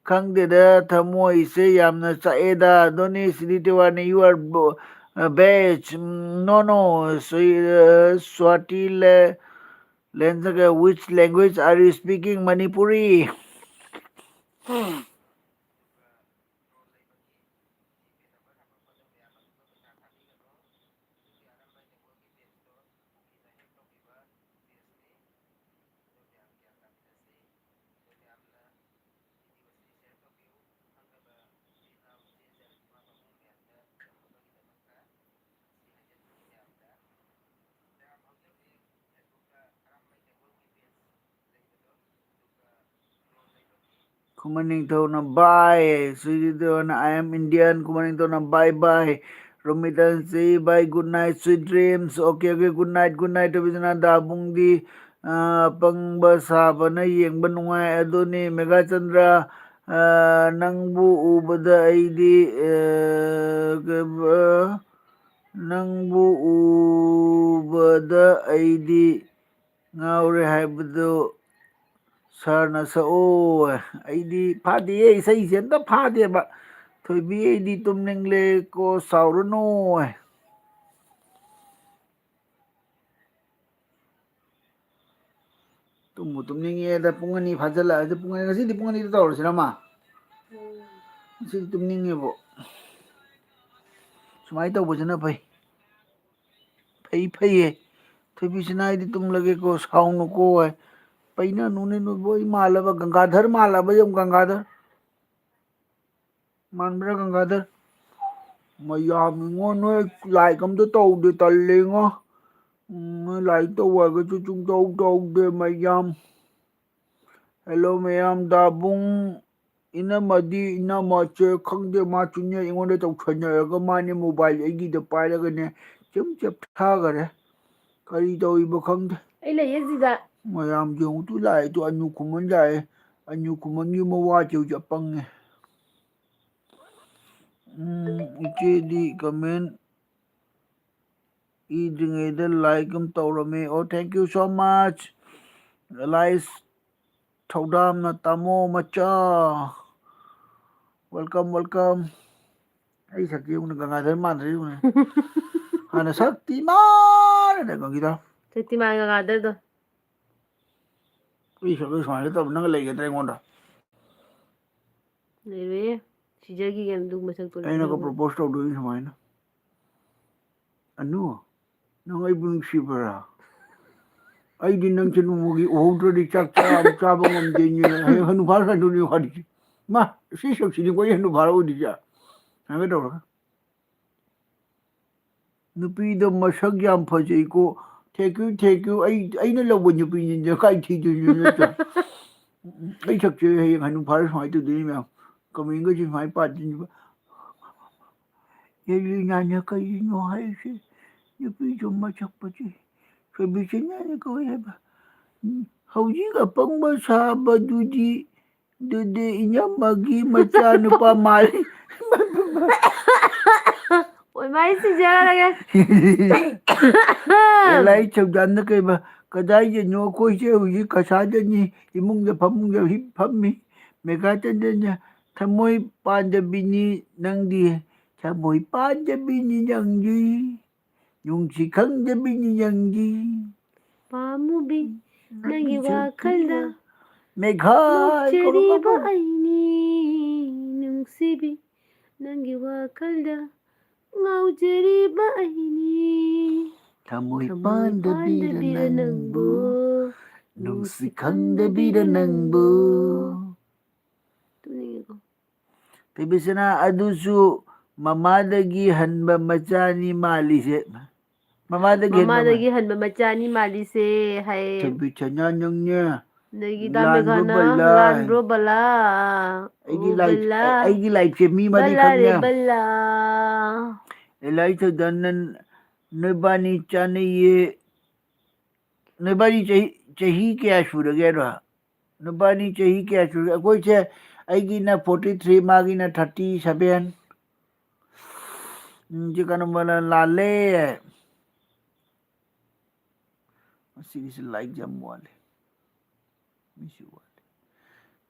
ꯈꯪꯗꯦꯗ ꯊꯃꯣꯏꯁꯦ ꯌꯥꯝꯅ ꯆꯥꯛꯑꯦꯗ꯫ ꯗꯣꯅꯤ ꯁꯤꯗꯤ ꯇꯤꯋꯥꯅꯤ, you are bo-, uh, best꯫ Um, no, no, ꯁ꯭ꯋꯤ-, ꯑ, ꯁ꯭ꯋꯥꯇꯤ ꯂꯦ-, ꯂꯦꯟꯖꯒꯦ, which language are you speaking? Manipuri꯫ ꯈꯨꯃꯟ ꯅꯤꯡꯊꯧꯅ bye꯫ ꯁꯨꯏꯗꯤꯗꯣꯅ I am Indian꯫ ꯈꯨꯃꯟ ꯅꯤꯡꯊꯧꯅ bye bye꯫ ꯔꯣꯃꯤꯇꯥꯟ ꯁꯤ bye, good night, sweet dreams꯫ Okay, okay, good night, good night꯫ ꯇꯧꯕꯤꯗꯨꯅ ꯗꯥꯕꯨꯡꯗꯤ, ꯑ, ꯑꯄꯪꯕ ꯁꯥꯕꯅ ꯌꯦꯡꯕ ꯅꯨꯡꯉꯥꯏ꯫ ꯑꯗꯨꯅꯤ ꯃꯦꯘꯥꯆꯟꯗ꯭ꯔ, ꯑ, ꯅꯪꯕꯨ ꯎꯕꯗ ꯑꯩꯗꯤ, ꯑ, ꯀꯩꯕ, ꯅꯪꯕꯨ ꯎꯕꯗ ꯑꯩꯗꯤ ꯉꯥꯎꯔꯦ ꯍꯥꯏꯕꯗꯨ ꯁꯥꯔꯅ ꯁꯛꯑꯣ꯫ ꯑꯩꯗꯤ ꯐꯥꯗꯦꯌꯦ, ꯏꯁꯩꯁꯦ ꯑꯝꯇ ꯐꯥꯗꯦꯕ꯫ ꯊꯣꯏꯕꯤ, ꯑꯩꯗꯤ ꯇꯨꯝꯅꯤꯡꯂꯦꯀꯣ, ꯁꯥꯎꯔꯅꯨ꯫ ꯇꯨꯝꯕꯨ ꯇꯨꯝꯅꯤꯡꯉꯦꯗ, ꯄꯨꯡ ꯑꯅꯤ ꯐꯥꯖꯤꯜꯂꯛꯑꯗꯤ, ꯄꯨꯡ ꯑꯅꯤ, ꯉꯁꯤꯗꯤ ꯄꯨꯡ ꯑꯅꯤꯗ ꯇꯧꯔꯁꯤꯔ, ꯃꯥ? ꯎꯝ꯫ ꯉꯁꯤꯗꯤ ꯇꯨꯝꯅꯤꯡꯉꯦꯕꯣ꯫ ꯁꯨꯃꯥꯏꯅ ꯇꯧꯕꯁꯤꯅ ꯐꯩ꯫ ꯐꯩ, ꯐꯩꯌꯦ꯫ ꯊꯣꯏꯕꯤꯁꯤꯅ ꯑꯩꯗꯤ ꯇꯨꯝꯂꯒꯦꯀꯣ, ꯁꯥꯎꯅꯨꯀꯣ ꯍꯥꯏ꯫ ꯄꯩꯅꯅꯨꯅꯦ ꯅꯣꯏꯕꯨ, ꯑꯩ ꯃꯥꯜꯂꯕ, ꯒꯪꯒꯥꯙꯔ ꯃꯥꯜꯂꯕ ꯌꯦꯡꯉꯨ, ꯒꯪꯒꯥꯙꯔ꯫ ꯃꯥꯟꯕ꯭ꯔꯥ ꯒꯪꯒꯥꯙꯔ? ꯃꯌꯥꯝ ꯏꯉꯣ, ꯅꯣꯏ ꯂꯥꯏꯛ ꯑꯝꯇ ꯇꯧꯗꯦ, ꯇꯜꯂꯦꯉꯣ꯫ ꯎꯝ, ꯅꯣꯏ ꯂꯥꯏꯛ ꯇꯧ ꯍꯥꯏꯔꯒꯁꯨ ꯁꯨꯡꯇꯧ ꯇꯧꯗꯦ ꯃꯌꯥꯝ꯫ ꯍꯦꯜꯂꯣ ꯃꯌꯥꯝ, ꯗꯥꯕꯨꯡ ꯏꯅꯝꯃꯗꯤ, ꯏꯅꯝꯃꯁꯦ ꯈꯪꯗꯦ, ꯃꯥꯁꯨꯅꯦ ꯑꯩꯉꯣꯟꯗ ꯇꯧꯁꯟꯅꯔꯒ, ꯃꯥꯅꯦ ꯃꯣꯕꯥꯏꯜ ꯑꯩꯒꯤꯗ ꯄꯥꯏꯔꯒꯅꯦ ꯆꯦꯝ ꯆꯦꯞꯊꯈꯔꯦ꯫ ꯀꯔꯤ ꯇꯧꯔꯤꯕ ꯈꯪꯗꯦ꯫ ꯑꯩ ꯂꯩꯌꯦ ꯁꯤꯗ꯫ ꯃꯌꯥꯝ ꯌꯦꯡꯉꯨ ꯇꯨ, ꯂꯥꯛꯑꯦ ꯇꯨ, ꯑꯅꯨ ꯈꯨꯃꯟ ꯂꯥꯛꯑꯦ꯫ ꯑꯅꯨ ꯈꯨꯃꯟꯒꯤ ꯃꯋꯥꯁꯦ ꯍꯧꯖꯤꯛ ꯑꯄꯪꯉꯦ꯫ ꯎꯝ, ꯏꯆꯦꯗꯤ ꯀꯃꯦꯟ ꯏꯗ꯭ꯔꯤꯉꯩꯗ ꯂꯥꯏꯛ ꯑꯃ ꯇꯧꯔꯝꯃꯤ꯫ Oh, thank you so much, ꯂꯥꯏꯁ ꯊꯧꯗꯥꯝꯅ ꯇꯥꯃꯣ ꯃꯆꯥ꯫ Welcome, welcome. ꯑꯩ ꯁꯛꯇꯤ ꯌꯦꯡꯉꯨꯅꯦ, ꯒꯪꯒꯥꯙꯔ ꯃꯥꯟꯗ꯭ꯔꯦ ꯌꯦꯡꯉꯨꯅꯦ꯫ ꯍꯥꯟꯅ ꯁꯛꯇꯤꯃꯥꯟ ꯍꯥꯏꯅ ꯒꯪꯒꯤꯗ꯫ ꯁꯛꯇꯤꯃꯥꯟ ꯒꯪꯒꯥꯙꯔꯗꯣ꯫ ꯑꯩ ꯁꯛꯇꯤ ꯁꯨꯃꯥꯏꯅ ꯇꯧꯕ ꯅꯪ ꯂꯩꯒꯗ꯭ꯔꯥ ꯑꯩꯉꯣꯟꯗ? ꯂꯩꯔꯣꯏꯌꯦ꯫ ꯁꯤꯖꯒꯤꯒ ꯑꯗꯨ ꯃꯁꯛꯇꯣ ꯑꯩꯅꯒ ꯂꯩꯔꯣꯏ꯫ Propose ꯇꯧꯗꯣꯏꯅꯤ ꯁꯨꯃꯥꯏꯅ꯫ ꯑꯅꯨ, ꯅꯪ ꯑꯩꯕꯨ ꯅꯨꯡꯁꯤꯕ꯭ꯔꯥ? ꯑꯩꯗꯤ ꯅꯪꯁꯦ ꯅꯣꯡꯃꯒꯤ ꯎꯍꯧꯗ꯭ꯔꯗꯤ ꯆꯥꯛ ꯆꯥ-, ꯆꯥꯕ ꯉꯝꯗꯦꯅꯦ꯫ ꯍꯌꯦꯡ ꯍꯅꯨꯐꯥꯔ ꯀꯥꯟꯗꯨꯅꯤ ꯋꯥꯔꯤꯁꯦ꯫ ꯃꯥ, ꯁꯤ ꯁꯛꯁꯤꯗꯤꯀꯣ ꯑꯩ ꯍꯅꯨꯐꯥꯔ ꯑꯣꯏꯗꯣꯏꯁꯦ꯫ ꯁꯨꯃꯥꯏꯅ ꯇꯧꯔꯒ꯫ ꯅꯨꯄꯤꯗꯣ ꯃꯁꯛ ꯌꯥꯝ ꯐꯖꯩꯀꯣ꯫ Thank you, thank you꯫ ꯑꯩ, ꯑꯩꯅ ꯂꯧꯕ ꯅꯨꯄꯤꯅꯤꯅ ꯀꯥꯏ ꯊꯤꯗꯣꯏꯅꯣ ꯅꯠꯇ꯭ꯔꯥ? ꯑꯩ ꯁꯛꯁꯦ ꯍꯌꯦꯡ ꯍꯅꯨꯐꯥꯔ ꯁꯨꯃꯥꯏꯅ ꯇꯧꯗꯣꯏꯅꯤ ꯃꯌꯥꯝ꯫ ꯀꯃꯦꯟꯒꯁꯦ ꯁꯨꯃꯥꯏꯅ ꯄꯥꯗꯣꯏꯅꯦꯕ꯫ ꯑꯦꯂꯤꯅꯥꯅ ꯀꯔꯤꯅꯣ ꯍꯥꯏꯔꯤꯁꯦ? ꯅꯨꯄꯤꯗꯣ ꯃꯁꯛ ꯐꯖꯩ꯫ ꯁꯣꯏꯕꯤꯁꯅꯥꯅ ꯀꯧꯏ ꯍꯥꯏꯕ꯫ ꯎꯝ, ꯍꯧꯖꯤꯛ ꯑꯄꯪꯕ ꯁꯥꯕꯗꯨꯗꯤ, ꯑꯗꯨꯗꯤ ꯏꯅꯝꯃꯒꯤ ꯃꯆꯥꯅꯨꯄꯥ ꯃꯥꯜꯂꯤ꯫ ꯑꯣꯏꯃꯥꯏ ꯁꯤꯖꯔꯒꯦ꯫ ꯂꯥꯏ ꯊꯧꯖꯥꯟꯗ ꯀꯩꯕ, ꯀꯗꯥꯏꯗꯅꯣ ꯑꯩꯈꯣꯏꯁꯦ ꯍꯧꯖꯤꯛ ꯀꯁꯥꯗꯅꯤ, ꯏꯃꯨꯡꯗ ꯐꯃꯨꯡꯗ ꯍꯤꯞ ꯐꯝꯃꯤ꯫ ꯃꯦꯒꯥꯆꯟꯗ꯭ꯔꯅ ꯊꯃꯣꯏ ꯄꯥꯟꯗꯕꯤꯅꯤ ꯅꯪꯗꯤ, ꯊꯃꯣꯏ ꯄꯥꯟꯗꯕꯤꯅꯤ ꯅꯪꯗꯤ, ꯅꯨꯡꯁꯤ ꯈꯪꯗꯕꯤꯅꯤ ꯅꯪꯗꯤ꯫ ꯄꯥꯝꯃꯨꯕꯤ, ꯅꯪꯒꯤ ꯋꯥꯈꯜꯗ ꯃꯦꯘꯥꯏ ꯅꯣꯛꯆꯔꯤꯕ ꯀꯧꯔꯛꯀꯅꯨ꯫ ꯑꯩꯅꯤ, ꯅꯨꯡꯁꯤꯕꯤ, ꯅꯪꯒꯤ ꯋꯥꯈꯜꯗ ꯉꯥꯎꯖꯔꯤꯕ ꯑꯩꯅꯤ꯫ ꯊꯃꯣꯏ ꯊꯃꯣꯏ ꯄꯥꯟꯗꯕꯤꯔ ꯄꯥꯟꯗꯕꯤꯔ ꯅꯪꯕꯨ, ꯅꯪꯕꯨ, ꯅꯨꯡꯁꯤ ꯈꯪꯗꯕꯤꯔ ꯅꯪꯕꯨ꯫ ꯇꯨꯝꯅꯤꯡꯉꯦꯀꯣ꯫ ꯊꯣꯏꯕꯤꯁꯅꯥ, ꯑꯗꯨꯁꯨ ꯃꯃꯥꯗꯒꯤ ꯍꯟꯕ ꯃꯆꯥꯅꯤ ꯃꯥꯜꯂꯤꯁꯦ꯫ ꯃꯃꯥꯗꯒꯤ ꯍꯟꯕ ꯃꯥ- ꯃꯃꯥꯗꯒꯤ ꯍꯟꯕ ꯃꯆꯥꯅꯤ ꯃꯥꯜꯂꯤꯁꯦ ꯍꯥꯏ꯫ ꯊꯣꯏꯕꯤꯁꯅꯥ ꯅꯪꯅꯦ꯫ ꯑꯗꯒꯤ ꯂꯥꯟꯕ꯭ꯔꯣ ꯗꯥꯃꯦꯘꯥꯅ ꯕꯂꯥ? ꯂꯥꯟꯕ꯭ꯔꯣ ꯕꯂꯥ? ꯑꯩꯒꯤ ꯑꯣ ꯂꯥꯏ-, ꯕꯂꯥ꯫ ꯑꯩꯒꯤ ꯂꯥꯏꯐꯁꯦ ꯃꯤ ꯃꯔꯤ ꯕꯂꯥ ꯔꯦ ꯈꯪꯅ꯫ ꯕꯂꯥ꯫ ꯑꯦꯂꯥꯏ ꯊꯣꯏꯗꯟ, ꯅꯣꯏꯕꯥꯅꯤ ꯆꯥꯅꯩꯌꯦ꯫ ꯅꯣꯏꯕꯥꯅꯤ ꯆꯍꯤ, ꯆꯍꯤ ꯀꯌꯥ ꯁꯨꯔꯒꯦ ꯍꯥꯏꯔꯣ? ꯅꯣꯏꯕꯥꯅꯤ ꯆꯍꯤ ꯀꯌꯥ ꯁꯨꯔꯒꯦ? ꯑꯩꯈꯣꯏꯁꯦ, ꯑꯩꯒꯤꯅ forty three, ꯃꯥꯒꯤꯅ thirty seven꯫ ꯎꯝ, ꯁꯤ ꯀꯩꯅꯣ ꯃꯥꯅ ꯂꯥꯜꯂꯦ꯫ ꯉꯁꯤꯒꯤꯁꯤ ꯂꯥꯏꯔꯤꯛ ꯌꯥꯝ ꯋꯥꯠꯂꯤ꯫ ꯃꯤꯁꯨ ꯋꯥꯠꯂꯤ꯫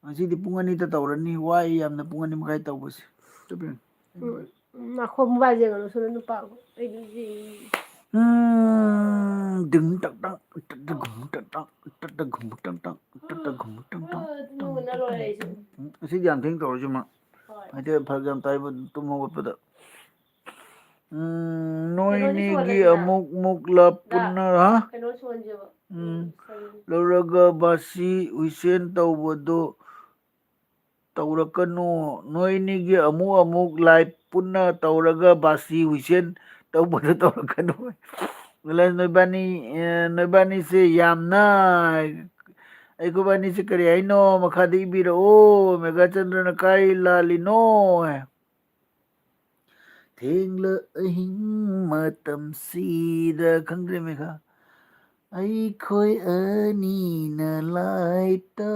ꯉꯁꯤꯗꯤ ꯄꯨꯡ ꯑꯅꯤꯗ ꯇꯧꯔꯅꯤ꯫ ꯋꯥꯏ ꯌꯥꯝꯅ ꯄꯨꯡ ꯑꯅꯤ ꯃꯈꯥꯏ ꯇꯧꯕꯁꯦ꯫ ꯆꯠꯄꯤꯌꯨ꯫ ꯎꯝ, ꯎꯝ, ꯅꯥꯈꯣ mobile ꯌꯦꯡꯒꯅꯨ, ꯁꯣꯝꯗ ꯅꯨꯄꯥ꯫ ꯑꯩꯗꯤ ꯌꯦꯡꯉꯤ꯫ ꯎꯝ, ꯗꯤꯡ ꯇꯛ ꯇꯛ, ꯇꯛ ꯇꯛ ꯘꯨꯝ ꯇꯛ ꯇꯛ, ꯇꯛ ꯇꯛ ꯘꯨꯝ ꯇꯛ ꯇꯛ, ꯇꯛ ꯇꯛ ꯘꯨꯝ ꯇꯛ ꯇꯛ, ꯇꯛ ꯇꯛ ꯘꯨꯝ ꯇꯛ ꯇꯛ꯫ ꯎꯝ, ꯉꯁꯤꯗꯤ ꯌꯥꯝ ꯊꯦꯡ ꯇꯧꯔꯁꯤ ꯃꯥ꯫ ꯍꯣꯏ꯫ ꯍꯥꯏꯗꯤ ꯐꯔꯛ ꯌꯥꯝ ꯇꯥꯏꯕ ꯇꯨꯝ ꯍꯧꯒꯠꯄꯗ꯫ ꯎꯝ, ꯅꯣꯏꯅꯤꯒꯤ ꯑꯃꯨꯛ ꯃꯨꯛ ꯂꯞ ꯄꯨꯟꯅ, ꯍꯥ? ꯀꯩꯅꯣ ꯁꯣꯟꯁꯦꯕ꯫ ꯎꯝ, ꯂꯧꯔꯒ ꯕꯥꯁꯤ ꯍꯨꯏꯁꯦꯟ ꯇꯧꯕꯗꯣ ꯇꯧꯔꯛꯀꯅꯨ꯫ ꯅꯣꯏꯅꯤꯒꯤ ꯑꯃꯨꯛ ꯑꯃꯨꯛ live ꯄꯨꯟꯅ ꯇꯧꯔꯒ ꯕꯥꯁꯤ ꯍꯨꯏꯁꯦꯟ ꯇꯧꯕꯗꯣ ꯇꯧꯔꯛꯀꯅꯨ꯫ ꯅꯣꯏꯕꯥꯅꯤ, ꯑꯦ, ꯅꯣꯏꯕꯥꯅꯤꯁꯦ ꯌꯥꯝꯅ, ꯑꯩꯈꯣꯏꯕꯥꯅꯤꯁꯦ ꯀꯔꯤ ꯍꯥꯏꯅꯣ? ꯃꯈꯥꯗ ꯏꯕꯤꯔꯛꯑꯣ꯫ ꯃꯦꯘꯥꯆꯟꯗ꯭ꯔꯅ ꯀꯥꯏ ꯂꯥꯜꯂꯤꯅꯣ? ꯊꯦꯡꯂ ꯑꯍꯤꯡ ꯃꯇꯝꯁꯤꯗ ꯈꯪꯗ꯭ꯔꯦ ꯃꯦꯘꯥ꯫ ꯑꯩꯈꯣꯏ ꯑꯅꯤꯅ ꯂꯥꯏꯠꯇ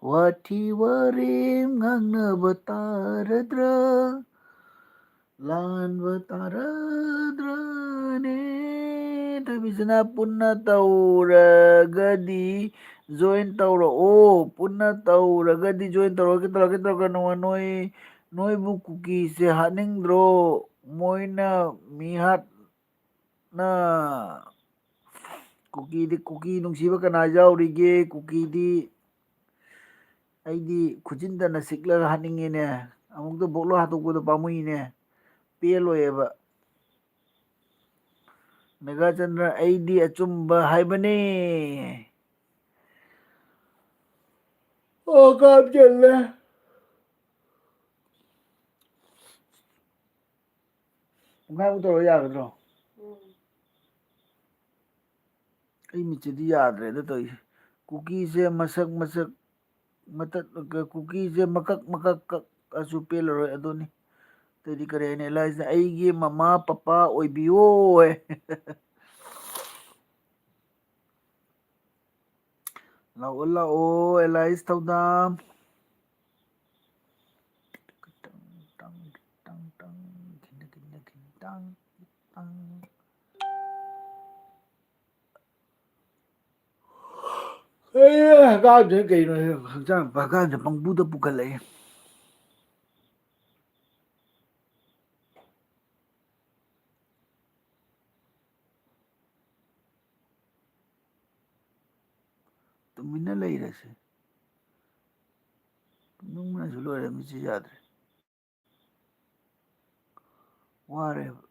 ꯋꯥꯊꯤ ꯋꯥꯔꯦꯝ ꯉꯥꯡꯅꯕ ꯇꯥꯔꯗ꯭ꯔꯥ? ꯂꯥꯟꯕ ꯇꯥꯔꯗ꯭ꯔꯥꯅꯦ? ꯊꯣꯏꯕꯤꯁꯅꯥ ꯄꯨꯟꯅ ꯇꯧꯔꯒꯗꯤ Join ꯇꯧꯔꯛꯑꯣ, ꯄꯨꯟꯅ ꯇꯧꯔꯒꯗꯤ join ꯇꯧꯔꯛꯀꯦ, ꯇꯧꯔꯛꯀꯦ, ꯇꯧꯔꯛꯀꯦ꯫ ꯅꯣꯡꯃ ꯅꯣꯏ, ꯅꯣꯏꯕꯨ ꯀꯨꯀꯤꯁꯦ ꯍꯥꯠꯅꯤꯡꯗ꯭ꯔꯣ? ꯃꯣꯏꯅ ꯃꯤ ꯍꯥꯠꯅ, ꯀꯨꯀꯤꯗꯤ, ꯀꯨꯀꯤ ꯅꯨꯡꯁꯤꯕ ꯀꯅꯥ ꯌꯥꯎꯔꯤꯒꯦ? ꯀꯨꯀꯤꯗꯤ ꯑꯩꯗꯤ ꯈꯨꯖꯤꯟꯗꯅ ꯁꯤꯛꯂꯒ ꯍꯥꯠꯅꯤꯡꯉꯤꯅꯦ꯫ ꯑꯃꯨꯛꯇ ꯕꯣꯛꯂꯣ ꯍꯥꯠꯇꯣꯛꯄꯗꯣ ꯄꯥꯝꯃꯨꯏꯅꯦ꯫ ꯄꯦꯜꯂꯣꯏꯑꯕ꯫ ꯃꯦꯘꯥꯆꯟꯗ꯭ꯔ, ꯑꯩꯗꯤ ꯑꯆꯨꯝꯕ ꯍꯥꯏꯕꯅꯦ꯫ ꯑꯣ, ꯀꯥꯞ ꯆꯜꯂꯦ꯫ ꯄꯨꯡꯈꯥꯏꯃꯨꯛ ꯇꯧꯔ ꯌꯥꯒꯗ꯭ꯔꯣ? ꯎꯝ꯫ ꯑꯩ ꯃꯤꯠꯁꯤꯗꯤ ꯌꯥꯗ꯭ꯔꯦꯗ ꯇꯧꯔꯤꯁꯦ꯫ ꯀꯨꯀꯤꯁꯦ ꯃꯁꯛ, ꯃꯁꯛ, ꯃꯇꯠ, ꯀꯨꯀꯤꯁꯦ ꯃꯀꯛ ꯃꯀꯛ ꯀꯛꯑꯁꯨ ꯄꯦꯜꯂꯔꯣꯏ ꯑꯗꯨꯅꯤ꯫ ꯑꯗꯨꯗꯤ ꯀꯔꯤ ꯍꯥꯏꯅꯤ? ꯑꯦꯂꯥꯏꯁꯅ "ꯑꯩꯒꯤ ꯃꯃꯥ ꯄꯄꯥ ꯑꯣꯏꯕꯤꯌꯣ" ꯍꯥꯏ꯫ ꯂꯥꯛꯑꯣ, ꯂꯥꯛꯑꯣ, ꯑꯦꯂꯥꯏꯁ ꯊꯧꯗꯥꯝ꯫ ꯈꯤꯇꯪ, ꯇꯪ, ꯈꯤꯇꯪ, ꯇꯪ, ꯈꯤꯇꯪ, ꯈꯤꯇꯪ, ꯈꯤꯇꯪ, ꯇꯪ꯫ ꯑꯦ, ꯍꯛꯀꯥꯝꯁꯦ ꯀꯩꯅꯣ? ꯍꯛꯆꯥꯡ ꯍꯛꯀꯥꯝꯁꯦ ꯄꯪꯄꯨꯗ ꯄꯨꯈꯠꯂꯛꯑꯦ꯫ ꯇꯨꯃꯤꯟꯅ ꯂꯩꯔꯁꯦ꯫ ꯇꯨꯝꯅꯤꯡꯕꯅꯁꯨ ꯂꯣꯏꯔꯦ, ꯃꯤꯠꯁꯦ ꯌꯥꯗ꯭ꯔꯦ꯫ ꯋꯥꯔꯦꯕ꯫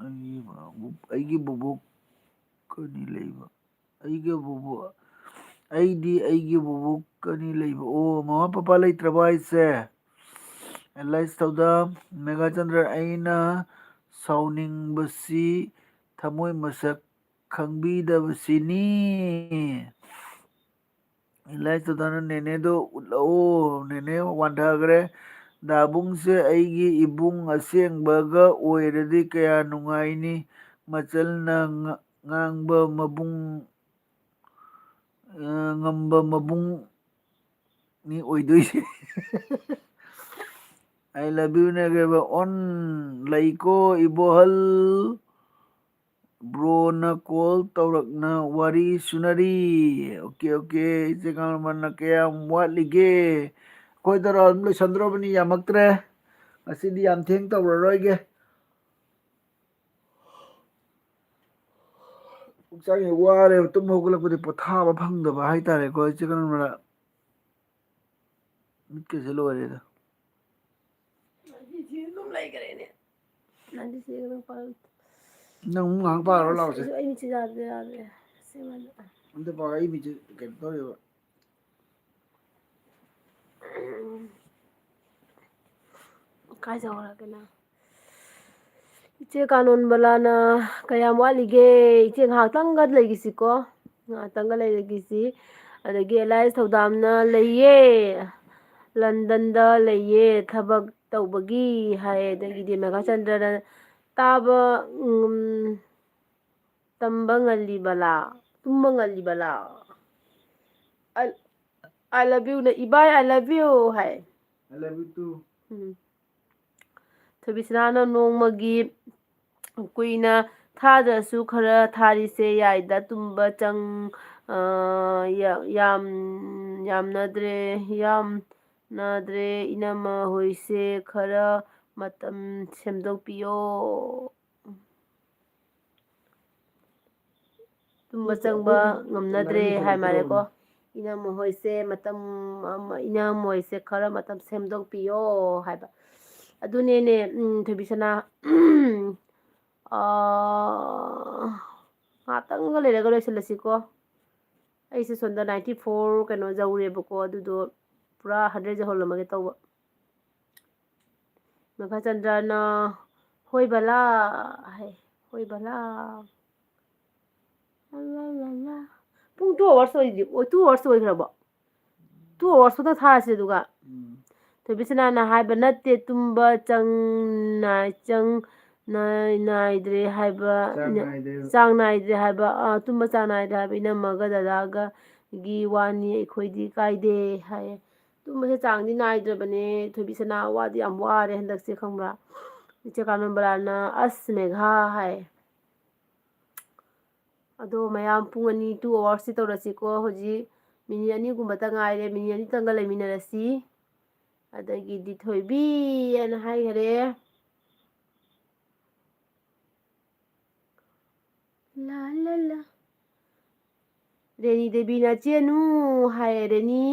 ꯑꯩꯒꯤ ꯕꯣꯕꯣꯛ, ꯑꯩꯒꯤ ꯕꯣꯕꯣꯛ ꯀꯅꯤ ꯂꯩꯕ꯫ ꯑꯩꯒꯤ ꯕꯣꯕꯣꯛ, ꯑꯩꯗꯤ ꯑꯩꯒꯤ ꯕꯣꯕꯣꯛ ꯀꯅꯤ ꯂꯩꯕ꯫ ꯑꯣ, ꯃꯃꯥ ꯄꯄꯥ ꯂꯩꯇ꯭ꯔꯕ ꯍꯥꯏꯁꯦ? ꯑꯦꯂꯥꯏꯁ ꯊꯧꯗꯥꯝ, ꯃꯦꯘꯥꯆꯟꯗ꯭ꯔ, ꯑꯩꯅ ꯁꯥꯎꯅꯤꯡꯕꯁꯤ ꯊꯃꯣꯏ ꯃꯁꯛ ꯈꯪꯕꯤꯗꯕꯁꯤꯅꯤ꯫ ꯑꯦꯂꯥꯏꯁ ꯊꯧꯗꯥꯝꯅ ꯅꯦꯅꯦꯗꯣ ꯎꯠꯂꯛꯑꯣ꯫ ꯅꯦꯅꯦ ꯋꯥꯟꯊꯈ꯭ꯔꯦ꯫ ꯗꯥꯕꯨꯡꯁꯦ ꯑꯩꯒꯤ ꯏꯕꯨꯡ ꯑꯁꯦꯡꯕꯒ ꯑꯣꯏꯔꯗꯤ ꯀꯌꯥ ꯅꯨꯡꯉꯥꯏꯅꯤ꯫ ꯃꯆꯜꯅ ꯉ-, ꯉꯥꯡꯕ ꯃꯕꯨꯡ, ꯑ, ꯉꯝꯕ ꯃꯕꯨꯡ ꯃꯤ ꯑꯣꯏꯗꯣꯏꯁꯦ꯫ I love you ꯅꯦ ꯀꯩꯕ ꯑꯣꯟ ꯂꯩꯀꯣ ꯏꯕꯣꯍꯜ꯫ ꯕ꯭ꯔꯣꯅ ꯀꯣꯜ ꯇꯧꯔꯛꯅ ꯋꯥꯔꯤ ꯁꯨꯅꯔꯤ꯫ Okay, okay. ꯏꯆꯦ ꯀꯃꯜꯅ ꯀꯌꯥꯝ ꯋꯥꯠꯂꯤꯒꯦ? ꯑꯩꯈꯣꯏꯗꯔꯣ ꯑꯗꯨꯝ ꯂꯣꯏꯁꯟꯗ꯭ꯔꯣꯕꯅꯤ, ꯌꯥꯝꯃꯛꯇ꯭ꯔꯦ꯫ ꯉꯁꯤꯗꯤ ꯌꯥꯝ ꯊꯦꯡ ꯇꯧꯔꯔꯣꯏꯒꯦ꯫ ꯍꯛꯆꯥꯡꯁꯦ ꯋꯥꯔꯦꯕ, ꯇꯨꯝ ꯍꯧꯒꯠꯂꯛꯄꯗꯤ ꯄꯣꯊꯥꯕ ꯐꯪꯗꯕ ꯍꯥꯏꯇꯥꯔꯦꯀꯣ, ꯏꯆꯦ ꯀꯃꯜ꯫ ꯃꯤꯠꯀꯁꯦ ꯂꯣꯏꯔꯦꯗ꯫ ꯑꯗꯨꯝ ꯂꯩꯈ꯭ꯔꯦꯅꯦ꯫ ꯅꯪꯗꯤ ꯁꯤꯗ ꯑꯗꯨꯝ ꯄꯥꯏꯌꯨ꯫ ꯅꯪ ꯑꯃꯨꯛ ꯉꯥꯏꯍꯥꯛ ꯄꯥꯔꯣ ꯂꯥꯎꯁꯦ꯫ ꯑꯩꯁꯨ ꯑꯩ ꯃꯤꯠꯁꯦ ꯌꯥꯗ꯭ꯔꯦ, ꯌꯥꯗ꯭ꯔꯦ꯫ ꯁꯤ ꯃꯥꯅ ꯑꯝꯇ ꯄꯥꯎ, ꯑꯩ ꯃꯤꯠꯁꯦ ꯀꯩꯅꯣ ꯇꯧꯔꯦꯕ꯫ ꯀꯥꯏ ꯆꯠꯈ꯭ꯔꯒꯦ ꯅꯪ? ꯏꯆꯦ ꯀꯥꯅꯣꯟꯕꯂꯥꯅ ꯀꯌꯥꯝ ꯋꯥꯠꯂꯤꯒꯦ? ꯏꯆꯦ ꯉꯥꯏꯍꯥꯛꯇꯪꯒ ꯂꯩꯈꯤꯁꯤꯀꯣ, ꯉꯥꯏꯍꯥꯛꯇꯪꯒ ꯂꯩꯈꯤꯁꯤ꯫ ꯑꯗꯒꯤ ꯑꯦꯂꯥꯏꯁ ꯊꯧꯗꯥꯝꯅ ꯂꯩꯌꯦ, ꯂꯟꯗꯟꯗ ꯂꯩꯌꯦ, ꯊꯕꯛ ꯇꯧꯕꯒꯤ ꯍꯥꯏ꯫ ꯑꯗꯒꯤꯗꯤ ꯃꯦꯘꯥꯆꯟꯗ꯭ꯔꯅ ꯇꯥꯕ, ꯎꯝ, ꯇꯝꯕ ꯉꯜꯂꯤꯕꯂꯥ, ꯇꯨꯝꯕ ꯉꯜꯂꯤꯕꯂꯥ? I, I love you ꯅ, "ꯏꯕꯥꯏ, I love you" high. I love you too. ꯎꯝ꯫ ꯊꯣꯏꯕꯤꯁꯅꯥꯅ ꯅꯣꯡꯃꯒꯤ ꯀꯨꯏꯅ ꯊꯥꯗ꯭ꯔꯁꯨ ꯈꯔ ꯊꯥꯔꯤꯁꯦ ꯌꯥꯏꯗ, ꯇꯨꯝꯕ ꯆꯪ-, ꯑ, ꯌꯥ-, ꯌꯥꯝ, ꯌꯥꯝꯅꯗ꯭ꯔꯦ, ꯌꯥꯝꯅꯗ꯭ꯔꯦ, ꯏꯅꯝꯃ ꯍꯣꯏꯁꯦ ꯈꯔ ꯃꯇꯝ ꯁꯦꯝꯗꯣꯛꯄꯤꯌꯣ꯫ ꯇꯨꯝꯕ ꯆꯪꯕ ꯉꯝꯅꯗ꯭ꯔꯦ ꯍꯥꯏ ꯃꯥꯜꯂꯦꯀꯣ꯫ ꯏꯅꯝꯃ ꯍꯣꯏꯁꯦ ꯃꯇꯝ ꯑꯃ, ꯏꯅꯝꯃ ꯍꯣꯏꯁꯦ ꯈꯔ ꯃꯇꯝ ꯁꯦꯝꯗꯣꯛꯄꯤꯌꯣ ꯍꯥꯏꯕ꯫ ꯑꯗꯨꯅꯦꯅꯦ, ꯎꯝ, ꯊꯣꯏꯕꯤꯁꯅꯥ, ꯑꯥ, ꯉꯥꯛꯇꯪꯒ ꯂꯩꯔꯒ ꯂꯣꯏꯁꯤꯜꯂꯁꯤꯀꯣ꯫ ꯑꯩꯁꯦ ꯁꯣꯝꯗ ninety four ꯀꯩꯅꯣ ꯌꯧꯔꯦꯕꯀꯣ, ꯑꯗꯨꯗꯣ ꯄꯨꯔꯥ hundred ꯌꯧꯍꯜꯂꯝꯃꯒꯦ ꯇꯧꯕ꯫ ꯃꯦꯘꯥꯆꯟꯗ꯭ꯔꯅ "ꯍꯣꯏ ꯕꯂꯥ" ꯍꯥꯏ, "ꯍꯣꯏ ꯕꯂꯥ"꯫ ꯂꯥ, ꯂꯥ, ꯂꯥ, ꯂꯥ꯫ ꯄꯨꯡ two hours ꯑꯣꯏꯗ꯭ꯔꯤ-, ꯑꯣ, two hours ꯑꯣꯏꯈ꯭ꯔꯕꯣ? Two hours ꯈꯛꯇ ꯊꯥꯔꯁꯤ ꯑꯗꯨꯒ꯫ ꯎꯝ꯫ ꯊꯣꯏꯕꯤꯁꯅꯥꯅ ꯍꯥꯏꯕ ꯅꯠꯇꯦ, ꯇꯨꯝꯕ ꯆꯪ ꯅꯥꯏ-, ꯆꯪ ꯅꯥꯏ-, ꯅꯥꯏꯗ꯭ꯔꯦ ꯍꯥꯏꯕ, ꯆꯥꯡ ꯏꯅ-, ꯅꯥꯏꯗ꯭ꯔꯦꯕ꯫ ꯆꯥꯡ ꯅꯥꯏꯗ꯭ꯔꯦ ꯍꯥꯏꯕ, ꯑ, ꯇꯨꯝꯕ ꯆꯥꯡ ꯅꯥꯏꯗ꯭ꯔꯦ ꯍꯥꯏꯕ ꯏꯅꯝꯃꯒ ꯗꯗꯥꯒꯒꯤ ꯋꯥꯅꯤ, ꯑꯩꯈꯣꯏꯗꯤ ꯀꯥꯏꯗꯦ ꯍꯥꯏꯌꯦ꯫ ꯇꯨꯝꯕꯁꯦ ꯆꯥꯡꯗꯤ ꯅꯥꯏꯗ꯭ꯔꯕꯅꯦ꯫ ꯊꯣꯏꯕꯤ ꯁꯅꯥ, ꯋꯥꯗꯤ ꯌꯥꯝ ꯋꯥꯔꯦ ꯍꯟꯗꯛꯁꯦ, ꯈꯪꯕ꯭ꯔꯥ? ꯏꯆꯦ ꯀꯥꯃꯦꯝꯕꯂꯥꯅ "ꯑꯁ ꯃꯦꯘꯥ" ꯍꯥꯏ꯫ ꯑꯗꯣ ꯃꯌꯥꯝ, ꯄꯨꯡ ꯑꯅꯤ, two hoursꯇꯤ ꯇꯧꯔꯁꯤꯀꯣ꯫ ꯍꯧꯖꯤꯛ ꯃꯤꯅꯤꯠ ꯑꯅꯤꯒꯨꯝꯕꯇ ꯉꯥꯏꯔꯦ, ꯃꯤꯅꯤꯠ ꯑꯅꯤꯇꯪꯒ ꯂꯩꯃꯤꯟꯅꯔꯁꯤ꯫ ꯑꯗꯒꯤꯗꯤ "ꯊꯣꯏꯕꯤ" ꯍꯥꯏꯅ ꯍꯥꯏꯈꯔꯦ꯫ ꯂꯥ ꯂꯥ ꯂꯥ꯫ ꯔꯦꯅꯤ ꯗꯦꯕꯤꯅ "ꯆꯦꯅꯨ" ꯍꯥꯏꯌꯦ꯫ ꯔꯦꯅꯤ,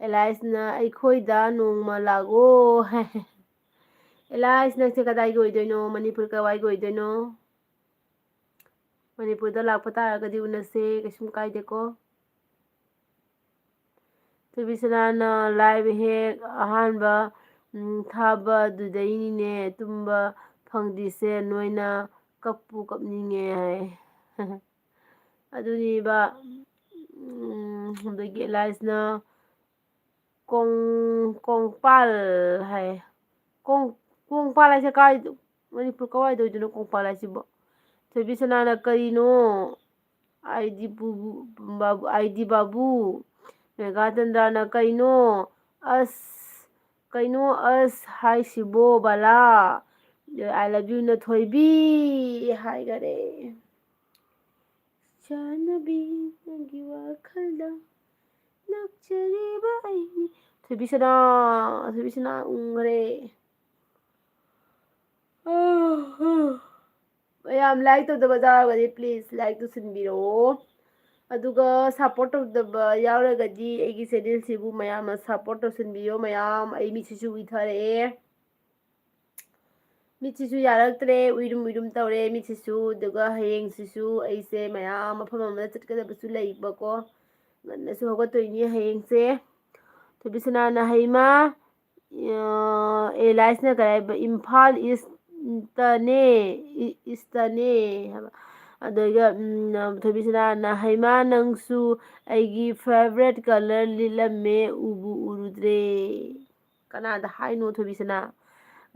ꯑꯦꯂꯥꯏꯁꯅ "ꯑꯩꯈꯣꯏꯗ ꯅꯣꯡꯃ ꯂꯥꯛꯑꯣ" ꯍꯥꯏ꯫ ꯑꯦꯂꯥꯏꯁ, ꯅꯪꯁꯦ ꯀꯗꯥꯏꯒꯤ ꯑꯣꯏꯗꯣꯏꯅꯣ? ꯃꯅꯤꯄꯨꯔ ꯀꯗꯥꯏꯒꯤ ꯑꯣꯏꯗꯣꯏꯅꯣ? ꯃꯅꯤꯄꯨꯔꯗ ꯂꯥꯛꯄ ꯇꯥꯔꯒꯗꯤ ꯎꯅꯁꯦ, ꯀꯩꯁꯨꯝ ꯀꯥꯏꯗꯦꯀꯣ꯫ ꯊꯣꯏꯕꯤꯁꯅꯥꯅ "ꯂꯥꯏꯚ ꯍꯦꯛ ꯑꯍꯥꯟꯕ, ꯎꯝ, ꯊꯥꯕꯗꯨꯗꯩꯅꯤꯅꯦ ꯇꯨꯝꯕ ꯐꯪꯗ꯭ꯔꯤꯁꯦ, ꯅꯣꯏꯅ ꯀꯞꯄꯨ ꯀꯞꯅꯤꯡꯉꯦ" ꯍꯥꯏ꯫ ꯑꯗꯨꯅꯦꯕ, ꯎꯝ, ꯑꯗꯒꯤ ꯑꯦꯂꯥꯏꯁꯅ "ꯀꯣꯡ-, ꯀꯣꯡꯄꯥꯜ" ꯍꯥꯏ꯫ ꯀꯣꯡ-, ꯀꯣꯡꯄꯥꯜ ꯍꯥꯏꯁꯦ ꯀꯥꯏ, ꯃꯅꯤꯄꯨꯔ ꯀꯋꯥꯏꯗ ꯑꯣꯏꯗꯣꯏꯅꯣ ꯀꯣꯡꯄꯥꯜ ꯍꯥꯏꯁꯤꯕꯣ? ꯊꯣꯏꯕꯤꯁꯅꯥꯅ "ꯀꯔꯤꯅꯣ? I D ꯄꯨꯕꯨ-, Babu, I D ꯕꯥꯕꯨ"꯫ ꯃꯦꯘꯥꯆꯟꯗ꯭ꯔꯅ "ꯀꯩꯅꯣ ꯑꯁ, ꯀꯩꯅꯣ ꯑꯁ ꯍꯥꯏꯁꯤꯕꯣ ꯕꯂꯥ? ꯑꯥꯏ ꯂꯚ ꯌꯨꯅ ꯊꯣꯏꯕꯤ" ꯍꯥꯏꯈꯔꯦ꯫ "ꯆꯥꯟꯅꯕꯤ, ꯅꯪꯒꯤ ꯋꯥꯈꯜꯗ ꯂꯥꯛꯆꯔꯤꯕ ꯑꯩꯅꯤ"꯫ ꯊꯣꯏꯕꯤꯁꯅꯥ, ꯊꯣꯏꯕꯤꯁꯅꯥ ꯎꯪꯈꯔꯦ꯫ ꯃꯌꯥꯝ ꯂꯥꯏꯛ ꯇꯧꯗꯕ ꯌꯥꯎꯔꯒꯗꯤ please ꯂꯥꯏꯛ ꯇꯧꯁꯤꯟꯕꯤꯔꯛꯑꯣ꯫ ꯑꯗꯨꯒ ꯁꯞꯄꯣꯔꯠ ꯇꯧꯗꯕ ꯌꯥꯎꯔꯒꯗꯤ ꯑꯩꯒꯤ ꯆꯦꯅꯦꯜꯁꯤꯕꯨ ꯃꯌꯥꯝꯅ ꯁꯞꯄꯣꯔꯠ ꯇꯧꯁꯤꯟꯕꯤꯌꯣ꯫ ꯃꯌꯥꯝ, ꯑꯩ ꯃꯤꯠꯁꯤꯁꯨ ꯎꯏꯊꯔꯛꯑꯦ꯫ ꯃꯤꯠꯁꯤꯁꯨ ꯌꯥꯔꯛꯇ꯭ꯔꯦ, ꯎꯏꯔꯨꯝ ꯎꯏꯔꯨꯝ ꯇꯧꯔꯦ ꯃꯤꯠꯁꯤꯁꯨ꯫ ꯑꯗꯨꯒ ꯍꯌꯦꯡꯁꯤꯁꯨ ꯑꯩꯁꯦ ꯃꯌꯥꯝ ꯃꯐꯝ ꯑꯃꯗ ꯆꯠꯀꯗꯕꯁꯨ ꯂꯩꯕꯀꯣ, ꯉꯟꯅꯁꯨ ꯍꯧꯒꯠꯇꯣꯏꯅꯤ ꯍꯌꯦꯡꯁꯦ꯫ ꯊꯣꯏꯕꯤꯁꯅꯥꯅ "ꯍꯩꯃꯥ", ꯑ, ꯑꯦꯂꯥꯏꯁꯅ ꯀꯔꯤ ꯍꯥꯏꯕ? "ꯏꯝꯐꯥꯜ ꯏꯁꯇꯅꯦ, ꯏ-, ꯏꯁꯇꯅꯦ" ꯍꯥꯏꯕ꯫ ꯑꯗꯨꯒ, ꯎꯝ, ꯊꯣꯏꯕꯤꯁꯅꯥꯅ "ꯍꯩꯃꯥ, ꯅꯪꯁꯨ ꯑꯩꯒꯤ favourite colour ꯂꯤꯠꯂꯝꯃꯦ, ꯎꯕꯨ ꯎꯔꯨꯗ꯭ꯔꯦ"꯫ ꯀꯅꯥꯗ ꯍꯥꯏꯅꯣ ꯊꯣꯏꯕꯤꯁꯅꯥ?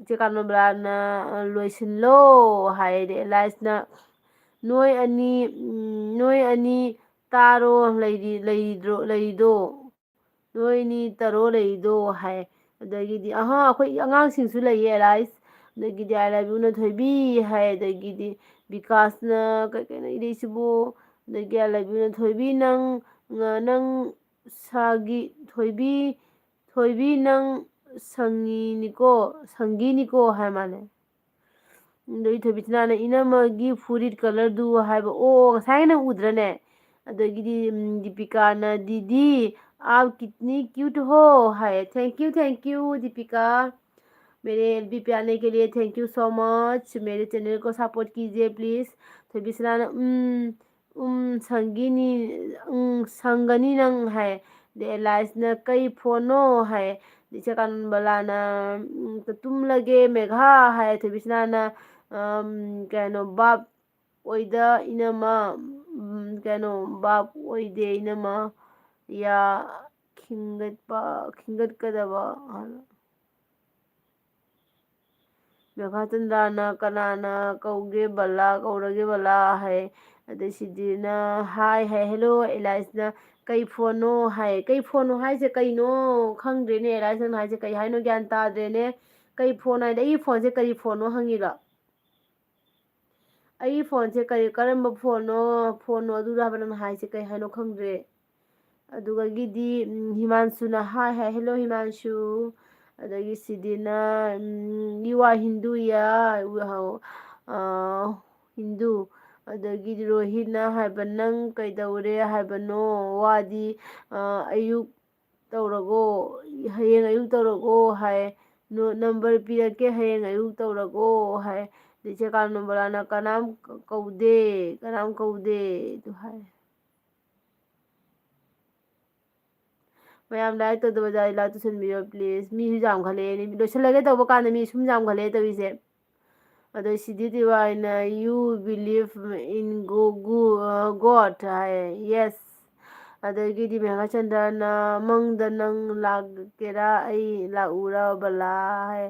ꯏꯆꯦ ꯀꯥꯃꯦꯝꯕꯂꯥꯅ, ꯑ, "ꯂꯣꯏꯁꯤꯜꯂꯣ" ꯍꯥꯏꯔꯦ꯫ ꯑꯦꯂꯥꯏꯁꯅ "ꯅꯣꯏ ꯑꯅꯤ, ꯎꯝ, ꯅꯣꯏ ꯑꯅꯤ ꯇꯥꯔꯣ ꯂꯩꯔꯤ-, ꯂꯩꯔꯤꯗ꯭ꯔꯣ, ꯂꯩꯔꯤꯗꯣ?" ꯅꯣꯏꯅꯤ ꯇꯔꯣ ꯂꯩꯗꯣ ꯍꯥꯏ꯫ ꯑꯗꯒꯤꯗꯤ ꯑꯍꯥ ꯑꯩꯈꯣꯏ ꯑꯉꯥꯡꯁꯤꯡꯁꯨ ꯂꯩꯌꯦ ꯑꯦꯂꯥꯏꯁ꯫ ꯑꯗꯒꯤꯗꯤ ꯑꯥꯏ ꯂꯚ ꯌꯨꯅ ꯊꯣꯏꯕꯤ ꯍꯥꯏ꯫ ꯑꯗꯒꯤꯗꯤ ꯕꯤꯀꯥꯁꯅ ꯀꯩ ꯀꯩꯅꯣ ꯏꯔꯛꯏꯁꯤꯕꯨ? ꯑꯗꯒꯤ ꯑꯥꯏ ꯂꯚ ꯌꯨꯅ ꯊꯣꯏꯕꯤ ꯅꯪ ꯅꯪ ꯁꯥꯒꯤ ꯊꯣꯏꯕꯤ ꯊꯣꯏꯕꯤ ꯅꯪ ꯁꯪꯉꯤꯅꯤꯀꯣ ꯁꯪꯒꯤꯅꯤꯀꯣ ꯍꯥꯏ ꯃꯥꯜꯂꯦ꯫ ꯑꯗꯩ ꯊꯣꯏꯕꯤꯁꯅꯥꯅ ꯏꯅꯝꯃꯒꯤ ꯐꯨꯔꯤꯠ ꯀꯂꯔꯗꯨ ꯍꯥꯏꯕ꯫ ꯑꯣ, ꯉꯁꯥꯏ ꯅꯪ ꯎꯗ꯭ꯔꯅꯦ? ꯑꯗꯒꯤꯗꯤ ꯎꯝ, ꯗꯤꯄꯤꯀꯥꯅ ꯗꯤꯗꯤ आप कितनी क्यूट हो ꯍꯥꯏ꯫ Thank you, thank you Deepika. मेरे एलबी पे आने के लिए thank you so much। मेरे चैनल को सपोर्ट कीजिए प्लीज। ꯊꯣꯏꯕꯤꯁꯅꯥꯅ ꯎꯝ ꯎꯝ ꯁꯪꯒꯤꯅꯤ ꯎꯝ ꯁꯪꯒꯅꯤ ꯅꯪ ꯍꯥꯏ꯫ ꯑꯗꯩ ꯑꯦꯂꯥꯏꯁꯅ ꯀꯩ ꯐꯣꯟꯅꯣ ꯍꯥꯏ꯫ ꯑꯗꯩ ꯆꯦ ꯀꯥꯟꯕꯂꯥꯅ ꯎꯝ, ꯇꯨꯝꯂꯒꯦ ꯃꯦꯘꯥ ꯍꯥꯏ꯫ ꯊꯣꯏꯕꯤꯁꯅꯥꯅ ꯎꯝ, ꯀꯩꯅꯣ ꯕꯥꯞ ꯑꯣꯏꯗ ꯏꯅꯃ ꯎꯝ, ꯀꯩꯅꯣ ꯕꯥꯞ ꯑꯣꯏꯗꯦ ꯏꯅꯃ ꯌꯥ ꯈꯤꯡꯒꯠꯄ ꯈꯤꯡꯒꯠꯀꯗꯕ ꯍꯥꯏꯕ꯫ ꯃꯦꯘꯥꯆꯟꯗ꯭ꯔꯅ ꯀꯅꯥꯅ ꯀꯧꯒꯦ ꯕꯂꯥ ꯀꯧꯔꯒꯦ ꯕꯂꯥ ꯍꯥꯏ꯫ ꯑꯗꯩ ꯁꯤꯗꯤꯅ ꯍꯥꯏ ꯍꯥꯏ ꯍꯦꯜꯂꯣ ꯑꯦꯂꯥꯏꯁꯅ ꯀꯩ ꯐꯣꯟꯅꯣ ꯍꯥꯏ꯫ ꯀꯩ ꯐꯣꯟꯅꯣ ꯍꯥꯏꯁꯦ ꯀꯩꯅꯣ? ꯈꯪꯗ꯭ꯔꯦꯅꯦ ꯑꯦꯂꯥꯏꯁꯅ ꯍꯥꯏꯁꯦ ꯀꯩ ꯍꯥꯏꯅꯣ ꯒ꯭ꯌꯥꯟ ꯇꯥꯗ꯭ꯔꯦꯅꯦ꯫ ꯀꯩ ꯐꯣꯟ ꯍꯥꯏꯗꯤ ꯑꯩꯒꯤ ꯐꯣꯟꯁꯦ ꯀꯔꯤ ꯐꯣꯟꯅꯣ ꯍꯪꯉꯤꯔꯣ? ꯑꯩꯒꯤ ꯐꯣꯟꯁꯦ ꯀꯔꯤ ꯀꯔꯝꯕ ꯐꯣꯟꯅꯣ ꯐꯣꯟꯅꯣ ꯑꯗꯨꯗ ꯍꯥꯏꯕ ꯅꯪꯅ ꯍꯥꯏꯁꯦ ꯀꯩ ꯍꯥꯏꯅꯣ ꯈꯪꯗ꯭ꯔꯦ꯫ ꯑꯗꯨꯗꯒꯤꯗꯤ ꯎꯝ, ꯍꯤꯃꯥꯟꯁꯨꯅ ꯍꯥꯏ ꯍꯥꯏ ꯍꯦꯜꯂꯣ ꯍꯤꯃꯥꯟꯁꯨ꯫ ꯑꯗꯒꯤ ꯁꯤꯗꯤꯅ ꯎꯝ, you are Hindu, yeah, Hindu. ꯑꯗꯒꯤꯗꯤ ꯔꯣꯍꯤꯠꯅ ꯍꯥꯏꯕ ꯅꯪ ꯀꯩꯗꯧꯔꯦ ꯍꯥꯏꯕꯅꯣ? ꯋꯥꯗꯤ ꯑ, ꯑꯌꯨꯛ ꯇꯧꯔꯒꯣ ꯍꯌꯦꯡ ꯑꯌꯨꯛ ꯇꯧꯔꯒꯣ ꯍꯥꯏ꯫ ꯅꯝꯕꯔ ꯄꯤꯔꯛꯀꯦ ꯍꯌꯦꯡ ꯑꯌꯨꯛ ꯇꯧꯔꯒꯣ ꯍꯥꯏ꯫ ꯑꯗꯩ ꯆꯦ ꯀꯥꯟ ꯅꯝꯕꯔ ꯂꯥꯛꯅ ꯀꯅꯥꯝ ꯀꯧꯗꯦ ꯀꯅꯥꯝ ꯀꯧꯗꯦ ꯑꯗꯨ ꯍꯥꯏ꯫ ꯃꯌꯥꯝ ꯂꯥꯏꯛ ꯇꯧꯗꯕ ꯖꯥꯠ ꯂꯥꯏꯛ ꯇꯧꯁꯟꯕꯤꯌꯣ ꯄ꯭ꯂꯤꯖ꯫ ꯃꯤꯁꯨ ꯌꯥꯝꯈꯠꯂꯛꯑꯦ ꯂꯣꯏꯁꯤꯜꯂꯒꯦ ꯇꯧꯕ ꯀꯥꯟꯗ ꯃꯤ ꯁꯨꯝ ꯌꯥꯝꯈꯠꯂꯛꯑꯦ ꯇꯧꯔꯤꯁꯦ꯫ ꯑꯗꯣ ꯁꯤꯗꯤ ꯇꯤꯋꯥꯏꯅ you believe in God high. Yes꯫ ꯑꯗꯒꯤꯗꯤ ꯃꯦꯘꯥꯆꯟꯗ꯭ꯔꯅ ꯃꯪꯗ ꯅꯪ ꯂꯥꯛꯀꯦꯔꯥ ꯑꯩ ꯂꯥꯛꯎꯔꯕꯂꯥ ꯍꯥꯏ꯫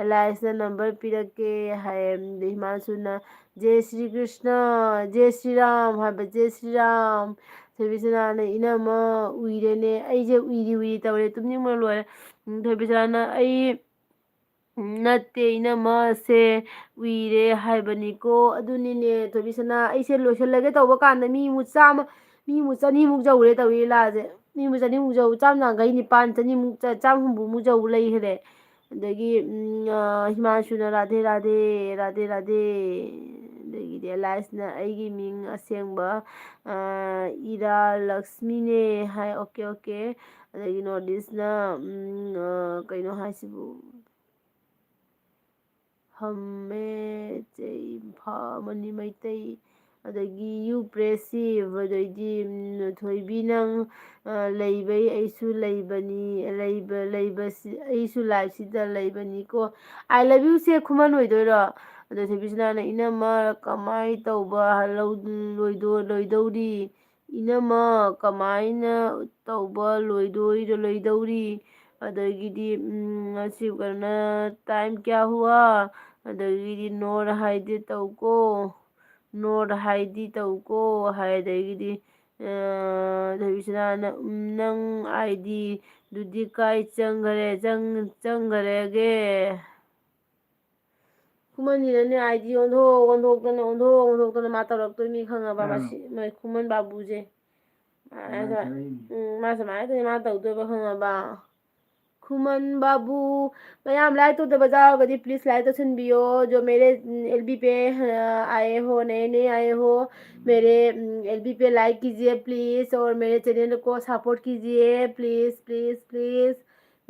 ꯑꯦꯂꯥꯏꯁꯅ ꯅꯝꯕꯔ ꯄꯤꯔꯛꯀꯦ ꯍꯥꯏ꯫ ꯍꯤꯃꯥꯟꯁꯨꯅ "ꯖꯦ ꯁ꯭ꯔꯤ ꯀ꯭ꯔꯤꯁꯅ, ꯖꯦ ꯁ꯭ꯔꯤ ꯔꯥꯝ" ꯍꯥꯏꯕ, "ꯖꯦ ꯁ꯭ꯔꯤ ꯔꯥꯝ"꯫ ꯊꯣꯏꯕꯤꯁꯅꯥꯅ "ꯏꯅꯝꯃ ꯎꯏꯔꯦꯅꯦ, ꯑꯩꯁꯦ ꯎꯏꯔꯤ ꯎꯏꯔꯤ ꯇꯧꯔꯦ, ꯇꯨꯝꯅꯤꯡꯕꯅ ꯂꯣꯏꯔꯦ"꯫ ꯎꯝ, ꯊꯣꯏꯕꯤꯁꯅꯥꯅ "ꯑꯩ ꯅꯠꯇꯦ ꯏꯅꯝꯃꯁꯦ, ꯎꯏꯔꯦ ꯍꯥꯏꯕꯅꯤꯀꯣ"꯫ "ꯑꯗꯨꯅꯤꯅꯦ ꯊꯣꯏꯕꯤꯁꯅꯥ, ꯑꯩꯁꯦ ꯂꯣꯏꯁꯤꯜꯂꯒꯦ ꯇꯧꯕ ꯀꯥꯟꯗ ꯃꯤꯃꯨꯛ ꯆꯥꯝꯃ, ꯃꯤꯃꯨꯛ ꯆꯅꯤꯃꯨꯛ ꯌꯧꯔꯦ ꯇꯧꯔꯤ ꯂꯥꯁꯦ꯫ ꯃꯤꯃꯨꯛ ꯆꯅꯤꯃꯨꯛ ꯌꯧ-, ꯆꯥꯝ ꯌꯥꯡꯈꯩ ꯅꯤꯄꯥꯟ, ꯆꯅꯤꯃꯨꯛ ꯆ-, ꯆꯥꯝ ꯍꯨꯝꯐꯨꯃꯨꯛ ꯌꯧ ꯂꯩꯈ꯭ꯔꯦ꯫ ꯑꯗꯒꯤ, ꯎꯝ, ꯑ, ꯍꯤꯃꯥꯟꯁꯨꯅ "ꯔꯥꯙꯦ ꯔꯥꯙꯦ, ꯔꯥꯙꯦ ꯔꯥꯙꯦ"꯫ ꯑꯗꯒꯤꯗꯤ ꯑꯦꯂꯥꯏꯁꯅ "ꯑꯩꯒꯤ ꯃꯤꯡ ꯑꯁꯦꯡꯕ, ꯑ, ꯏꯔꯥ ꯂꯛꯁꯃꯤꯅꯦ" ꯍꯥꯏ꯫ "Okay, okay". ꯑꯗꯒꯤ ꯅꯣꯔꯠ ꯏꯁꯅ, ꯎꯝ, ꯑ, ꯀꯩꯅꯣ ꯍꯥꯏꯁꯤꯕꯨ? ꯍꯝꯃꯦ, ꯆꯩ ꯐꯥ ꯑꯃꯅꯤ ꯃꯩꯇꯩ꯫ ꯑꯗꯒꯤ "You press save", ꯑꯗꯩꯗꯤ, ꯎꯝ, "ꯊꯣꯏꯕꯤ ꯅꯪ, ꯑ, ꯂꯩꯕꯩ ꯑꯩꯁꯨ ꯂꯩꯕꯅꯤ, ꯂꯩꯕ, ꯂꯩꯕꯁꯤ, ꯑꯩꯁꯨ live ꯁꯤꯗ ꯂꯩꯕꯅꯤꯀꯣ"꯫ "I love you" ꯁꯦ ꯈꯨꯃꯟ ꯑꯣꯏꯗꯣꯏꯔꯣ? ꯑꯗꯣ ꯊꯣꯏꯕꯤꯁꯅꯥꯅ "ꯏꯅꯝꯃ ꯀꯃꯥꯏ ꯇꯧꯕ ꯂꯧ-, ꯂꯣꯏꯗꯣ-, ꯂꯣꯏꯗꯧꯔꯤ? ꯏꯅꯝꯃ ꯀꯃꯥꯏꯅ ꯇꯧꯕ ꯂꯣꯏꯗꯣꯏ-, ꯂꯣꯏꯗꯧꯔꯤ?" ꯑꯗꯒꯤꯗꯤ, ꯎꯝ, ꯉꯁꯤ ꯀꯩꯅꯣꯅ "Time kya hua?" ꯑꯗꯒꯤꯗꯤ "Nor hide ꯇꯧꯀꯣ, nor hide ꯇꯧꯀꯣ" ꯍꯥꯏ꯫ ꯑꯗꯒꯤꯗꯤ, ꯑ, ꯊꯣꯏꯕꯤꯁꯅꯥꯅ, "ꯎꯝ, ꯅꯪ ID ꯗꯨꯗꯤ ꯀꯥꯏ ꯆꯪꯈꯔꯦ, ꯆꯪ-, ꯆꯪꯈꯔꯦꯒꯦ?" ꯈꯨꯃꯟꯁꯤꯅꯅꯦ ID ꯑꯣꯟꯊꯣꯛ ꯑꯣꯟꯊꯣꯛꯇꯅ, ꯑꯣꯟꯊꯣꯛ ꯑꯣꯟꯊꯣꯛꯇꯅ ꯃꯥ ꯇꯧꯔꯛꯇꯣꯏꯅꯤ ꯈꯪꯉꯕ? ꯑꯥ꯫ ꯃꯁꯤ, ꯃ-, ꯈꯨꯃꯟ ꯕꯥꯕꯨꯁꯦ꯫ ꯃꯥ ꯁꯨꯃꯥꯏꯅ ꯁꯨꯃꯥꯏꯅ, ꯇꯧꯔꯛꯏꯅꯤ꯫ ꯎꯝ, ꯃꯥ ꯁꯨꯃꯥꯏꯅ ꯇꯧꯔꯛꯇꯣꯏꯅꯤ, ꯃꯥ ꯇꯧꯗꯣꯏꯕ ꯈꯪꯉꯕ? ꯈꯨꯃꯟ ꯕꯥꯕꯨ, ꯃꯌꯥꯝ like ꯇꯧꯗꯕ ꯌꯥꯎꯔꯒꯗꯤ please like ꯇꯧꯁꯟꯕꯤꯌꯣ꯫ जो मेरे, ꯎꯝ, LB पे, ꯑ, आए हो, नए नए आए हो, मेरे, उम, LB पे like कीजिए please, और मेरे channel को support कीजिए please, please, please।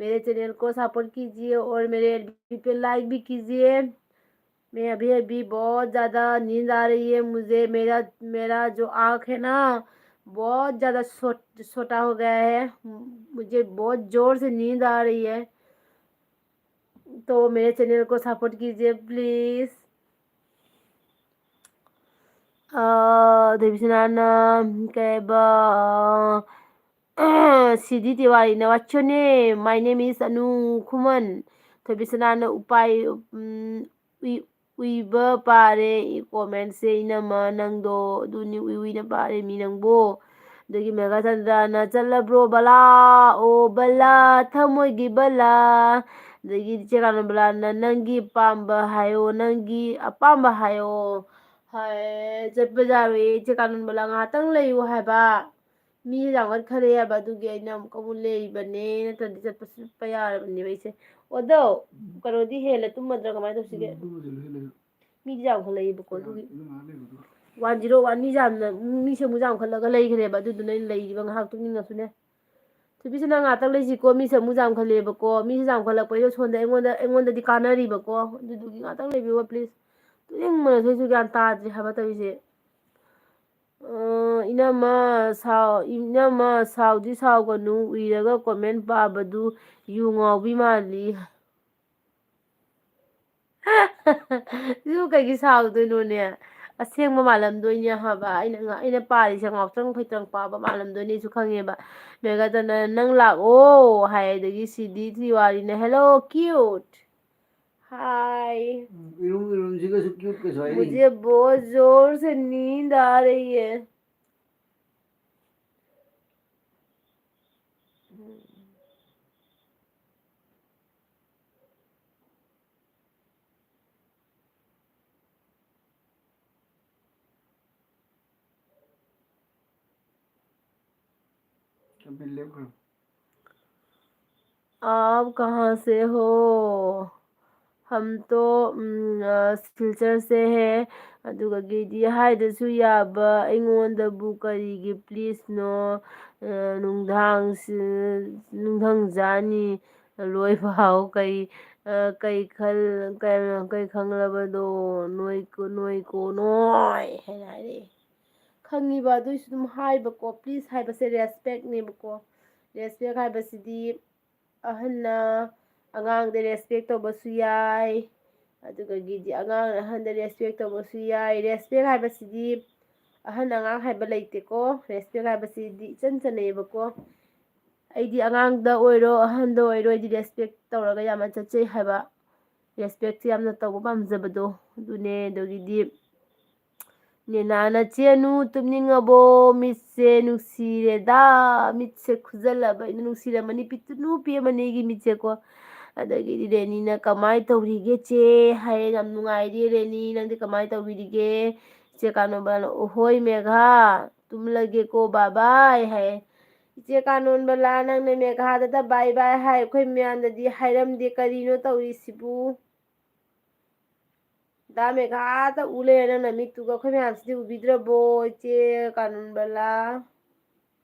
मेरे channel को support कीजिए और मेरे LB पे like भी कीजिए। मैं अभी अभी बहुत ज़्यादा नींद आ रही है मुझे। मेरा, मेरा जो आँख है ना, बहुत ज़्यादा छोट-, छोटा हो गया है। मुझे बहुत ज़ोर से नींद आ रही है। तो मेरे channel को support कीजिए please। ꯑ, ꯊꯣꯏꯕꯤꯁꯅꯥꯅ ꯀꯩꯕ, ꯁꯤꯗꯤ ꯇꯤꯋꯥꯔꯤꯅ "What's your name?" "My name is Anu Khuman꯫ ꯊꯣꯏꯕꯤꯁꯅꯥꯅ ꯎꯄꯥꯏ, ꯎꯝ, ꯎꯏ-, ꯎꯏꯕ ꯄꯥꯔꯦ ꯀꯣꯃꯦꯟꯁꯦ, ꯏꯅꯝꯃ ꯅꯪꯗꯣ ꯑꯗꯨꯅꯤ ꯎꯏ ꯎꯏꯅ ꯄꯥꯔꯦ ꯃꯤ ꯅꯪꯕꯨ꯫ ꯑꯗꯒꯤ ꯃꯦꯘꯥꯆꯟꯗ꯭ꯔꯅ "ꯆꯠꯂꯕ꯭ꯔꯣ ꯕꯂꯥ? ꯑꯣ ꯕꯂꯥ, ꯊꯃꯣꯏꯒꯤ ꯕꯂꯥ"꯫ ꯑꯗꯒꯤ ꯏꯆꯦ ꯀꯥꯅꯣꯝꯕꯂꯥꯅ "ꯅꯪꯒꯤ ꯄꯥꯝꯕ ꯍꯥꯏꯌꯣ, ꯅꯪꯒꯤ ꯑꯄꯥꯝꯕ ꯍꯥꯏꯌꯣ"꯫ ꯍꯥꯏ, ꯆꯠꯄ ꯌꯥꯔꯣꯏꯌꯦ ꯏꯆꯦ ꯀꯥꯅꯣꯝꯕꯂꯥ, ꯉꯥꯏꯍꯥꯛꯇꯪ ꯂꯩꯌꯨ ꯍꯥꯏꯕ꯫ ꯃꯤ ꯌꯥꯝꯒꯠꯈꯔꯦ ꯍꯥꯏꯕ, ꯑꯗꯨꯒꯤ ꯑꯩꯅ ꯑꯃꯨꯛꯀ ꯑꯃꯨꯛ ꯂꯩꯕꯅꯦ, ꯅꯠꯇ꯭ꯔꯗꯤ ꯆꯠꯄꯁꯨ ꯆꯠꯄ ꯌꯥꯔꯕꯅꯦꯕ ꯑꯩꯁꯦ꯫ ꯑꯗꯣ ꯀꯩꯅꯣꯗꯤ ꯍꯦꯜꯂꯦ, ꯇꯨꯝꯃꯗ꯭ꯔꯥ ꯀꯃꯥꯏꯅ ꯇꯧꯁꯤꯒꯦ? ꯎꯝ, ꯇꯨꯝꯃꯗꯤ ꯂꯣꯏ ꯍꯦꯜꯂꯦ꯫ ꯃꯤꯗꯤ ꯌꯥꯝꯈꯠꯂꯛꯏꯕꯀꯣ, ꯑꯗꯨꯒꯤ꯫ ꯏꯃꯥ ꯂꯩꯕꯗꯣ꯫ ꯋꯥꯟ ꯖꯤꯔꯣ ꯋꯥꯟ, ꯃꯤ ꯌꯥꯝꯅ, ꯃꯤꯁꯦ ꯑꯃꯨꯛ ꯌꯥꯝꯈꯠꯂꯒ ꯂꯩꯈ꯭ꯔꯦꯕ, ꯑꯗꯨꯗꯨꯅ ꯑꯩꯅ ꯂꯩꯔꯤꯕ ꯉꯥꯏꯍꯥꯛ ꯇꯨꯝꯅꯤꯡꯉꯁꯨꯅꯦ꯫ ꯊꯣꯏꯕꯤꯁꯅꯥ ꯉꯥꯛꯇꯪ ꯂꯩꯁꯤꯀꯣ, ꯃꯤꯁꯦ ꯑꯃꯨꯛ ꯌꯥꯝꯈꯠꯂꯛꯑꯦꯕꯀꯣ, ꯃꯤꯁꯦ ꯌꯥꯝꯈꯠꯂꯛꯄꯁꯤꯗ ꯁꯣꯝꯗ ꯑꯩꯉꯣꯟꯗ, ꯑꯩꯉꯣꯟꯗꯗꯤ ꯀꯥꯟꯅꯔꯤꯕꯀꯣ, ꯑꯗꯨꯗꯨꯒꯤ ꯉꯥꯛꯇꯪ ꯂꯩꯕꯤꯌꯣ please꯫ ꯇꯨꯝꯅꯤꯡꯕꯅꯁꯨ ꯑꯩꯁꯨ ꯒ꯭ꯌꯥꯟ ꯇꯥꯗ꯭ꯔꯦ ꯍꯥꯏꯕ ꯇꯧꯔꯤꯁꯦ꯫ ꯑ, ꯏꯅꯝꯃ ꯁꯥꯎ-, ꯏꯅꯝꯃ ꯁꯥꯎꯗꯤ ꯁꯥꯎꯒꯅꯨ, ꯎꯏꯔꯒ comment ꯄꯥꯕꯗꯨ ꯌꯨ ꯉꯥꯎꯕꯤ ꯃꯥꯜꯂꯤ꯫ ꯁꯤꯕꯨ ꯀꯩꯒꯤ ꯁꯥꯎꯗꯣꯏꯅꯣꯅꯦ? ꯑꯁꯦꯡꯕ ꯃꯥꯜꯂꯝꯗꯣꯏꯅꯦ ꯍꯥꯏꯕ꯫ ꯑꯩꯅ ꯉ-, ꯑꯩꯅ ꯄꯥꯔꯤꯁꯦ ꯉꯥꯎꯇ꯭ꯔꯪ ꯐꯩꯇ꯭ꯔꯪ ꯄꯥꯕ ꯃꯥꯜꯂꯝꯗꯣꯏꯅꯦꯁꯨ ꯈꯪꯉꯦꯕ꯫ ꯃꯦꯘꯥꯗꯅ "ꯅꯪ ꯂꯥꯛꯑꯣ" ꯍꯥꯏ, ꯑꯗꯒꯤ ꯁꯤꯗꯤ ꯇꯤꯋꯥꯔꯤꯅ "Hello cute." Hi. ꯎꯝ, ꯏꯔꯨꯝ ꯏꯔꯨꯝꯁꯤꯒꯁꯨ cute ꯀꯁꯨ ꯍꯥꯏꯔꯤ꯫ मुझे बहुत जोर से नींद आ रही है. ꯀꯦꯕꯤꯟ ꯂꯦꯞꯈ꯭ꯔꯣ꯫ आप कहाँ से हो? हम तो, ꯎꯝ, ꯑ, सिलचर से है꯫ ꯑꯗꯨꯒ ꯒꯤꯗꯤ ꯍꯥꯏꯗ꯭ꯔꯁꯨ ꯌꯥꯕ ꯑꯩꯉꯣꯟꯗꯕꯨ ꯀꯔꯤꯒꯤ please ꯅꯣ? ꯑ, ꯅꯨꯡꯗꯥꯡ ꯁꯤ-, ꯅꯨꯡꯊꯪ ꯖꯥꯅꯤ ꯂꯣꯏ ꯐꯥꯎ ꯀꯩ, ꯑ, ꯀꯩ ꯈꯜ-, ꯀꯩ, ꯀꯩ ꯈꯪꯂꯕꯗꯣ ꯅꯣꯏ ꯀꯣ-, ꯅꯣꯏ ꯀꯣ ꯅꯣꯏ ꯍꯥꯏꯅ ꯍꯥꯏꯔꯛꯑꯦ꯫ ꯈꯪꯉꯤꯕ, ꯑꯗꯨꯏꯁꯨ ꯑꯗꯨꯝ ꯍꯥꯏꯕꯀꯣ꯫ Please ꯍꯥꯏꯕꯁꯦ respect ꯅꯦꯕꯀꯣ꯫ Respect ꯍꯥꯏꯕꯁꯤꯗꯤ ꯑꯍꯟꯅ ꯑꯉꯥꯡꯗ respect ꯇꯧꯕꯁꯨ ꯌꯥꯏ, ꯑꯗꯨꯗꯒꯤꯗꯤ ꯑꯉꯥꯡꯅ ꯑꯍꯟꯗ respect ꯇꯧꯕꯁꯨ ꯌꯥꯏ꯫ Respect ꯍꯥꯏꯕꯁꯤꯗꯤ ꯑꯍꯟ ꯑꯉꯥꯡ ꯍꯥꯏꯕ ꯂꯩꯇꯦꯀꯣ꯫ Respect ꯍꯥꯏꯕꯁꯤꯗꯤ ꯏꯆꯟ ꯆꯟꯅꯩꯌꯦꯕꯀꯣ꯫ ꯑꯩꯗꯤ ꯑꯉꯥꯡꯗ ꯑꯣꯏꯔꯣ, ꯑꯍꯟꯗ ꯑꯣꯏꯔꯣ, ꯑꯩꯗꯤ ꯔꯦꯁꯄꯦꯛ ꯇꯧꯔꯒ ꯌꯥꯝꯅ ꯆꯠꯆꯩ ꯍꯥꯏꯕ꯫ ꯔꯦꯁꯄꯦꯛꯁꯦ ꯌꯥꯝꯅ ꯇꯧꯕ ꯄꯥꯝꯖꯕꯗꯣ ꯑꯗꯨꯅꯦ꯫ ꯑꯗꯒꯤꯗꯤ ꯅꯦꯅꯥꯅ, "ꯆꯦꯅꯨ, ꯇꯨꯝꯅꯤꯡꯉꯕꯣ? ꯃꯤꯠꯁꯦ ꯅꯨꯡꯁꯤꯔꯦꯗ, ꯃꯤꯠꯁꯦ ꯈꯨꯖꯜꯂꯕ ꯑꯩꯅ ꯅꯨꯡꯁꯤꯔꯝꯃꯅꯤ, ꯄꯤꯛꯇꯨꯅꯨ ꯄꯤꯛꯑꯝꯃꯅꯤ ꯑꯩꯒꯤ ꯃꯤꯠꯁꯦꯀꯣ"꯫ ꯑꯗꯒꯤꯗꯤ ꯔꯦꯅꯤꯅ, "ꯀꯃꯥꯏꯅ ꯇꯧꯔꯤꯒꯦ ꯆꯦ?" ꯍꯥꯏꯌꯦ꯫ "ꯌꯥꯝ ꯅꯨꯡꯉꯥꯏꯔꯤ ꯔꯦꯅꯤ, ꯅꯪꯗꯤ ꯀꯃꯥꯏꯅ ꯇꯧꯕꯤꯔꯤꯒꯦ?" ꯏꯆꯦ ꯀꯥꯅꯣꯕꯅ, "ꯑꯣꯍꯣꯏ ꯃꯦꯘꯥ, ꯇꯨꯝꯂꯒꯦꯀꯣ ꯕꯥꯏ ꯕꯥꯏ" ꯍꯥꯏꯌꯦ꯫ "ꯏꯆꯦ ꯀꯥꯅꯣꯟꯕꯂꯥ, ꯅꯪꯅ ꯃꯦꯘꯥꯗꯇ ꯕꯥꯏ ꯕꯥꯏ ꯍꯥꯏ, ꯑꯩꯈꯣꯏ ꯃꯌꯥꯝꯗꯗꯤ ꯍꯥꯏꯔꯝꯗꯦ, ꯀꯔꯤꯅꯣ ꯇꯧꯔꯤꯁꯤꯕꯨ?" ꯗꯥ ꯃꯦꯘꯥꯗ ꯎ ꯂꯩꯔꯦ ꯅꯪꯅ ꯃꯤꯠꯇꯨꯒ, ꯑꯩꯈꯣꯏ ꯃꯌꯥꯝꯁꯤꯗꯤ ꯎꯕꯤꯗ꯭ꯔꯕꯣ ꯏꯆꯦ ꯀꯥꯅꯣꯟꯕꯂꯥ?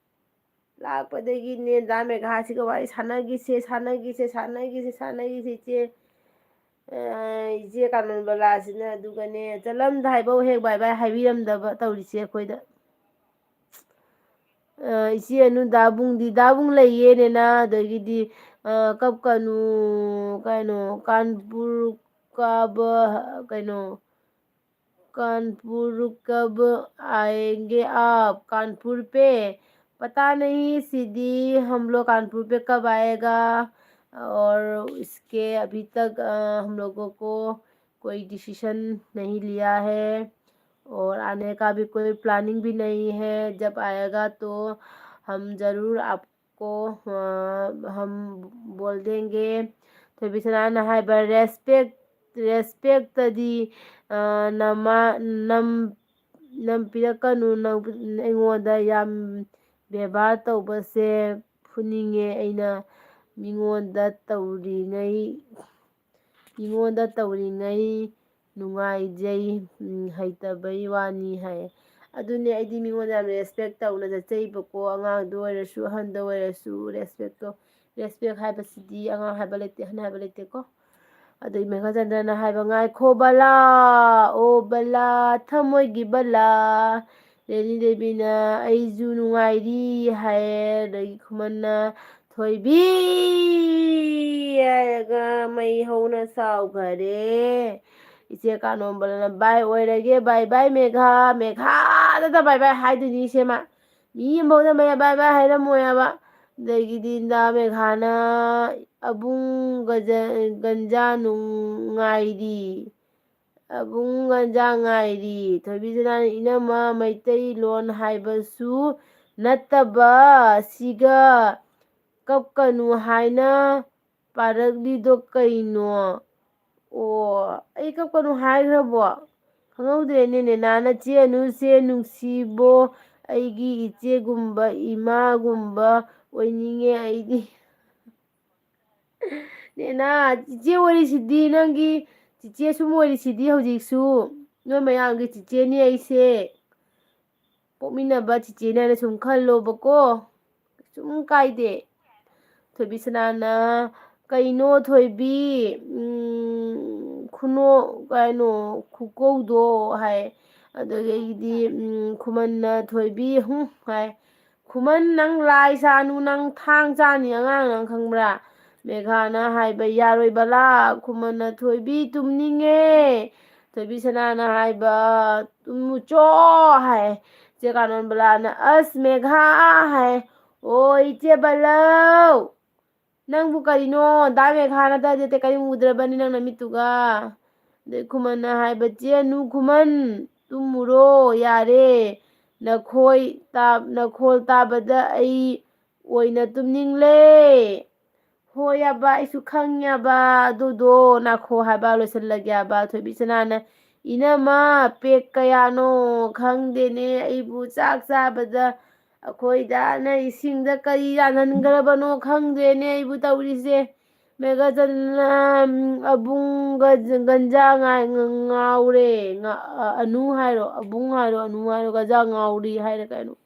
ꯂꯥꯛꯄꯗꯒꯤꯅꯦ ꯗꯥ ꯃꯦꯘꯥꯁꯤꯒ ꯋꯥꯔꯤ ꯁꯥꯟꯅꯈꯤꯁꯦ, ꯁꯥꯟꯅꯈꯤꯁꯦ, ꯁꯥꯟꯅꯈꯤꯁꯦ, ꯁꯥꯟꯅꯈꯤꯁꯦ ꯏꯆꯦ꯫ ꯑ, ꯏꯆꯦ ꯀꯥꯅꯣꯟꯕꯂꯥꯁꯤꯅ ꯑꯗꯨꯒꯅꯦ, ꯆꯠꯂꯝꯗꯥꯏꯐꯥꯎ ꯍꯦꯛ ꯕꯥꯏ ꯕꯥꯏ ꯍꯥꯏꯕꯤꯔꯝꯗꯕ ꯇꯧꯔꯤꯁꯦ ꯑꯩꯈꯣꯏꯗ꯫ ꯑ, ꯏꯆꯦ ꯑꯅꯨ, ꯗꯥꯕꯨꯡꯗꯤ? ꯗꯥꯕꯨꯡ ꯂꯩꯌꯦ ꯅꯦꯅꯥ, ꯑꯗꯒꯤꯗꯤ, ꯑ, ꯀꯞꯀꯅꯨ, ꯀꯩꯅꯣ, ꯀꯥꯟꯄꯨꯔ ꯀꯥꯕ, ꯀꯩꯅꯣ, कानपुर कब आएंगे आप? कानपुर पे पता नहीं सीधी, हम लोग कानपुर पे कब आएगा, और इसके अभी तक, अ, हम लोगों को कोई डिसीजन नहीं लिया है और आने का भी कोई प्लानिंग भी नहीं है। जब आएगा तो हम ज़रूर आपको, अ, हम बोल देंगे। ꯊꯣꯏꯕꯤꯁꯅꯥꯅ ꯍꯥꯏꯕ, "ꯔꯦꯁꯄꯦꯛ, ꯔꯦꯁꯄꯦꯛꯇꯗꯤ, ꯑ, ꯅꯃꯥ-, ꯅꯝ-, ꯅꯝ ꯄꯤꯔꯛꯀꯅꯨ, ꯅꯪ ꯑꯩꯉꯣꯟꯗ ꯌꯥꯝ ꯕꯦꯕꯥꯔ ꯇꯧꯕꯁꯦ ꯐꯨꯅꯤꯡꯉꯦ ꯑꯩꯅ꯫ ꯃꯤꯉꯣꯟꯗ ꯇꯧꯔꯤꯉꯩ, ꯃꯤꯉꯣꯟꯗ ꯇꯧꯔꯤꯉꯩ ꯅꯨꯡꯉꯥꯏꯖꯩ, ꯎꯝ, ꯍꯩꯇꯕꯩ ꯋꯥꯅꯤ" ꯍꯥꯏꯌꯦ꯫ ꯑꯗꯨꯅꯦ, ꯑꯩꯗꯤ ꯃꯤꯉꯣꯟꯗ ꯌꯥꯝ ꯔꯦꯁꯄꯦꯛ ꯇꯧꯅ ꯆꯠꯆꯩꯕꯀꯣ, ꯑꯉꯥꯡꯗ ꯑꯣꯏꯔꯁꯨ, ꯑꯍꯟꯗ ꯑꯣꯏꯔꯁꯨ, ꯔꯦꯁꯄꯦꯛꯇꯣ, ꯔꯦꯁꯄꯦꯛ ꯍꯥꯏꯕꯁꯤꯗꯤ ꯑꯉꯥꯡ ꯍꯥꯏꯕ ꯂꯩꯇꯦ, ꯑꯍꯟ ꯍꯥꯏꯕ ꯂꯩꯇꯦꯀꯣ꯫ ꯑꯗꯩ ꯃꯦꯘꯆꯟꯗ꯭ꯔꯅ ꯍꯥꯏꯕ, "ꯉꯥꯏꯈꯣ ꯕꯂꯥ, ꯑꯣ ꯕꯂꯥ, ꯊꯃꯣꯏꯒꯤ ꯕꯂꯥ, ꯔꯦꯅꯤ ꯗꯦꯕꯤꯅ ꯑꯩꯁꯨ ꯅꯨꯡꯉꯥꯏꯔꯤ" ꯍꯥꯏꯌꯦ꯫ ꯑꯗꯒꯤ ꯈꯨꯃꯟꯅ, "ꯊꯣꯏꯕꯤ" ꯍꯥꯏꯔꯒ ꯃꯩ ꯍꯧꯅ ꯁꯥꯎꯈꯔꯦ꯫ ꯏꯆꯦ ꯀꯥꯅꯣꯝꯕꯂꯅ, "ꯕꯥꯏ ꯑꯣꯏꯔꯒꯦ, ꯕꯥꯏ ꯕꯥꯏ ꯃꯦꯘꯥ, ꯃꯦꯘꯥꯗꯇ ꯕꯥꯏ ꯕꯥꯏ ꯍꯥꯏꯗꯣꯏꯅꯤ ꯏꯆꯦ ꯃꯥ꯫ ꯃꯤ ꯑꯃꯐꯥꯎꯗ ꯃꯌꯥ ꯕꯥꯏ ꯕꯥꯏ ꯍꯥꯏꯔꯝꯃꯣꯏ ꯍꯥꯏꯕ"꯫ ꯑꯗꯒꯤꯗꯤ ꯏꯟꯗꯥ ꯃꯦꯘꯥꯅ ꯑꯕꯨꯡ ꯒꯖ-, ꯒꯟꯖꯥ ꯅꯨꯡꯉꯥꯏꯔꯤ꯫ ꯑꯕꯨꯡ ꯒꯟꯖꯥ ꯉꯥꯏꯔꯤ꯫ ꯊꯣꯏꯕꯤ ꯁꯅꯥꯅ ꯏꯅꯝꯃ ꯃꯩꯇꯩꯂꯣꯟ ꯍꯥꯏꯕꯁꯨ ꯅꯠꯇꯕ ꯁꯤꯒ ꯀꯞꯀꯅꯨ ꯍꯥꯏꯅ ꯄꯥꯔꯛꯂꯤꯗꯣ ꯀꯩꯅꯣ? ꯑꯣ, ꯑꯩ ꯀꯞꯀꯅꯨ ꯍꯥꯏꯈ꯭ꯔꯕꯣ? ꯈꯪꯍꯧꯗ꯭ꯔꯦꯅꯦ ꯅꯦꯅꯥ꯫ ꯅꯆꯦ ꯑꯅꯨꯁꯦ ꯅꯨꯡꯁꯤꯕꯣ, ꯑꯩꯒꯤ ꯏꯆꯦꯒꯨꯝꯕ ꯏꯃꯥꯒꯨꯝꯕ ꯑꯣꯏꯅꯤꯡꯉꯦ ꯑꯩꯗꯤ꯫ ꯅꯦꯅꯥ, ꯆꯤꯆꯦ ꯑꯣꯏꯔꯤꯁꯤꯗꯤ, ꯅꯪꯒꯤ ꯆꯤꯆꯦ ꯁꯨꯝ ꯑꯣꯏꯔꯤꯁꯤꯗꯤ ꯍꯧꯖꯤꯛꯁꯨ꯫ ꯅꯣꯏ ꯃꯌꯥꯝꯒꯤ ꯆꯤꯆꯦꯅꯤ ꯑꯩꯁꯦ꯫ ꯄꯣꯛꯃꯤꯟꯅꯕ ꯆꯤꯆꯦꯅꯦꯅ ꯁꯨꯝ ꯈꯜꯂꯣꯕꯀꯣ꯫ ꯀꯩꯁꯨꯝ ꯀꯥꯏꯗꯦ꯫ ꯊꯣꯏꯕꯤ ꯁꯅꯥꯅ, "ꯀꯩꯅꯣ ꯊꯣꯏꯕꯤ, ꯎꯝ, ꯈꯨꯅꯣ-, ꯀꯩꯅꯣ, ꯈꯨꯀꯧꯗꯣ?" ꯍꯥꯏ꯫ ꯑꯗꯨꯗꯒꯤꯗꯤ, ꯎꯝ, ꯈꯨꯃꯟꯅ, "ꯊꯣꯏꯕꯤ, ꯍꯨꯝ," ꯍꯥꯏ꯫ "ꯈꯨꯃꯟ, ꯅꯪ ꯂꯥꯏ ꯁꯥꯅꯨ, ꯅꯪ ꯊꯥꯡ ꯆꯥꯅꯤ ꯑꯉꯥꯡ, ꯅꯪ ꯈꯪꯕ꯭ꯔꯥ?" ꯃꯦꯘꯥꯅ ꯍꯥꯏꯕ, "ꯌꯥꯔꯣꯏ ꯕꯂꯥ, ꯈꯨꯃꯟꯅ ꯊꯣꯏꯕꯤ ꯇꯨꯝꯅꯤꯡꯉꯦ꯫" ꯊꯣꯏꯕꯤ ꯁꯅꯥꯅ ꯍꯥꯏꯕ, "ꯇꯨꯝꯃꯨꯆꯣ," ꯍꯥꯏ꯫ ꯆꯦ ꯀꯥꯅꯣꯟ ꯕꯂꯥꯅ, "ꯑꯁ ꯃꯦꯘꯥ," ꯍꯥꯏ, "ꯑꯣ ꯏꯆꯦ ꯕꯂꯧ, ꯅꯪꯕꯨ ꯀꯔꯤꯅꯣ? ꯗꯥ ꯃꯦꯘꯥ ꯅꯠꯇꯗꯤ ꯑꯇꯩ ꯀꯔꯤꯝ ꯎꯗ꯭ꯔꯕꯅꯤ ꯅꯪ ꯅꯃꯤꯠꯇꯨꯒ?" ꯑꯗꯩ ꯈꯨꯃꯟꯅ ꯍꯥꯏꯕ, "ꯆꯦ ꯑꯅꯨ, ꯈꯨꯃꯟ, ꯇꯨꯝꯃꯨꯔꯣ, ꯌꯥꯔꯦ꯫ ꯅꯈꯣꯏ ꯇꯥ-, ꯅꯈꯣꯜ ꯇꯥꯕꯗ ꯑꯩ ꯑꯣꯏꯅ ꯇꯨꯝꯅꯤꯡꯂꯦ꯫" "ꯍꯣꯏ ꯌꯥꯕ, ꯑꯩꯁꯨ ꯈꯪꯉꯦꯕ, ꯑꯗꯨꯗꯣ ꯅꯥꯈꯣ ꯍꯥꯏꯕ, ꯂꯣꯏꯁꯤꯜꯂꯒꯦ ꯍꯥꯏꯕ꯫" ꯊꯣꯏꯕꯤ ꯁꯅꯥꯅ, "ꯏꯅꯝꯃ, ꯄꯦꯛ ꯀꯌꯥꯅꯣ ꯈꯪꯗꯦꯅꯦ, ꯑꯩꯕꯨ ꯆꯥꯛ ꯆꯥꯕꯗ ꯑꯩꯈꯣꯏꯗ ꯅ ꯏꯁꯤꯡꯗ ꯀꯔꯤ ꯌꯥꯟꯍꯟꯈ꯭ꯔꯕꯅꯣ ꯈꯪꯗꯦꯅꯦ ꯑꯩꯕꯨ ꯇꯧꯔꯤꯁꯦ꯫" ꯃꯦꯘꯆꯟꯗ꯭ꯔꯅ, "ꯑꯕꯨꯡ ꯒꯟꯖꯥ ꯉꯥ-, ꯉꯥꯎꯔꯦ, ꯉꯥ-, ꯑꯅꯨ ꯍꯥꯏꯔꯣ, ꯑꯕꯨꯡ ꯍꯥꯏꯔꯣ, ꯑꯅꯨ ꯍꯥꯏꯔꯣ, ꯒꯟꯖꯥ ꯉꯥꯎꯔꯤ ꯍꯥꯏꯔꯦ ꯀꯩꯅꯣ?"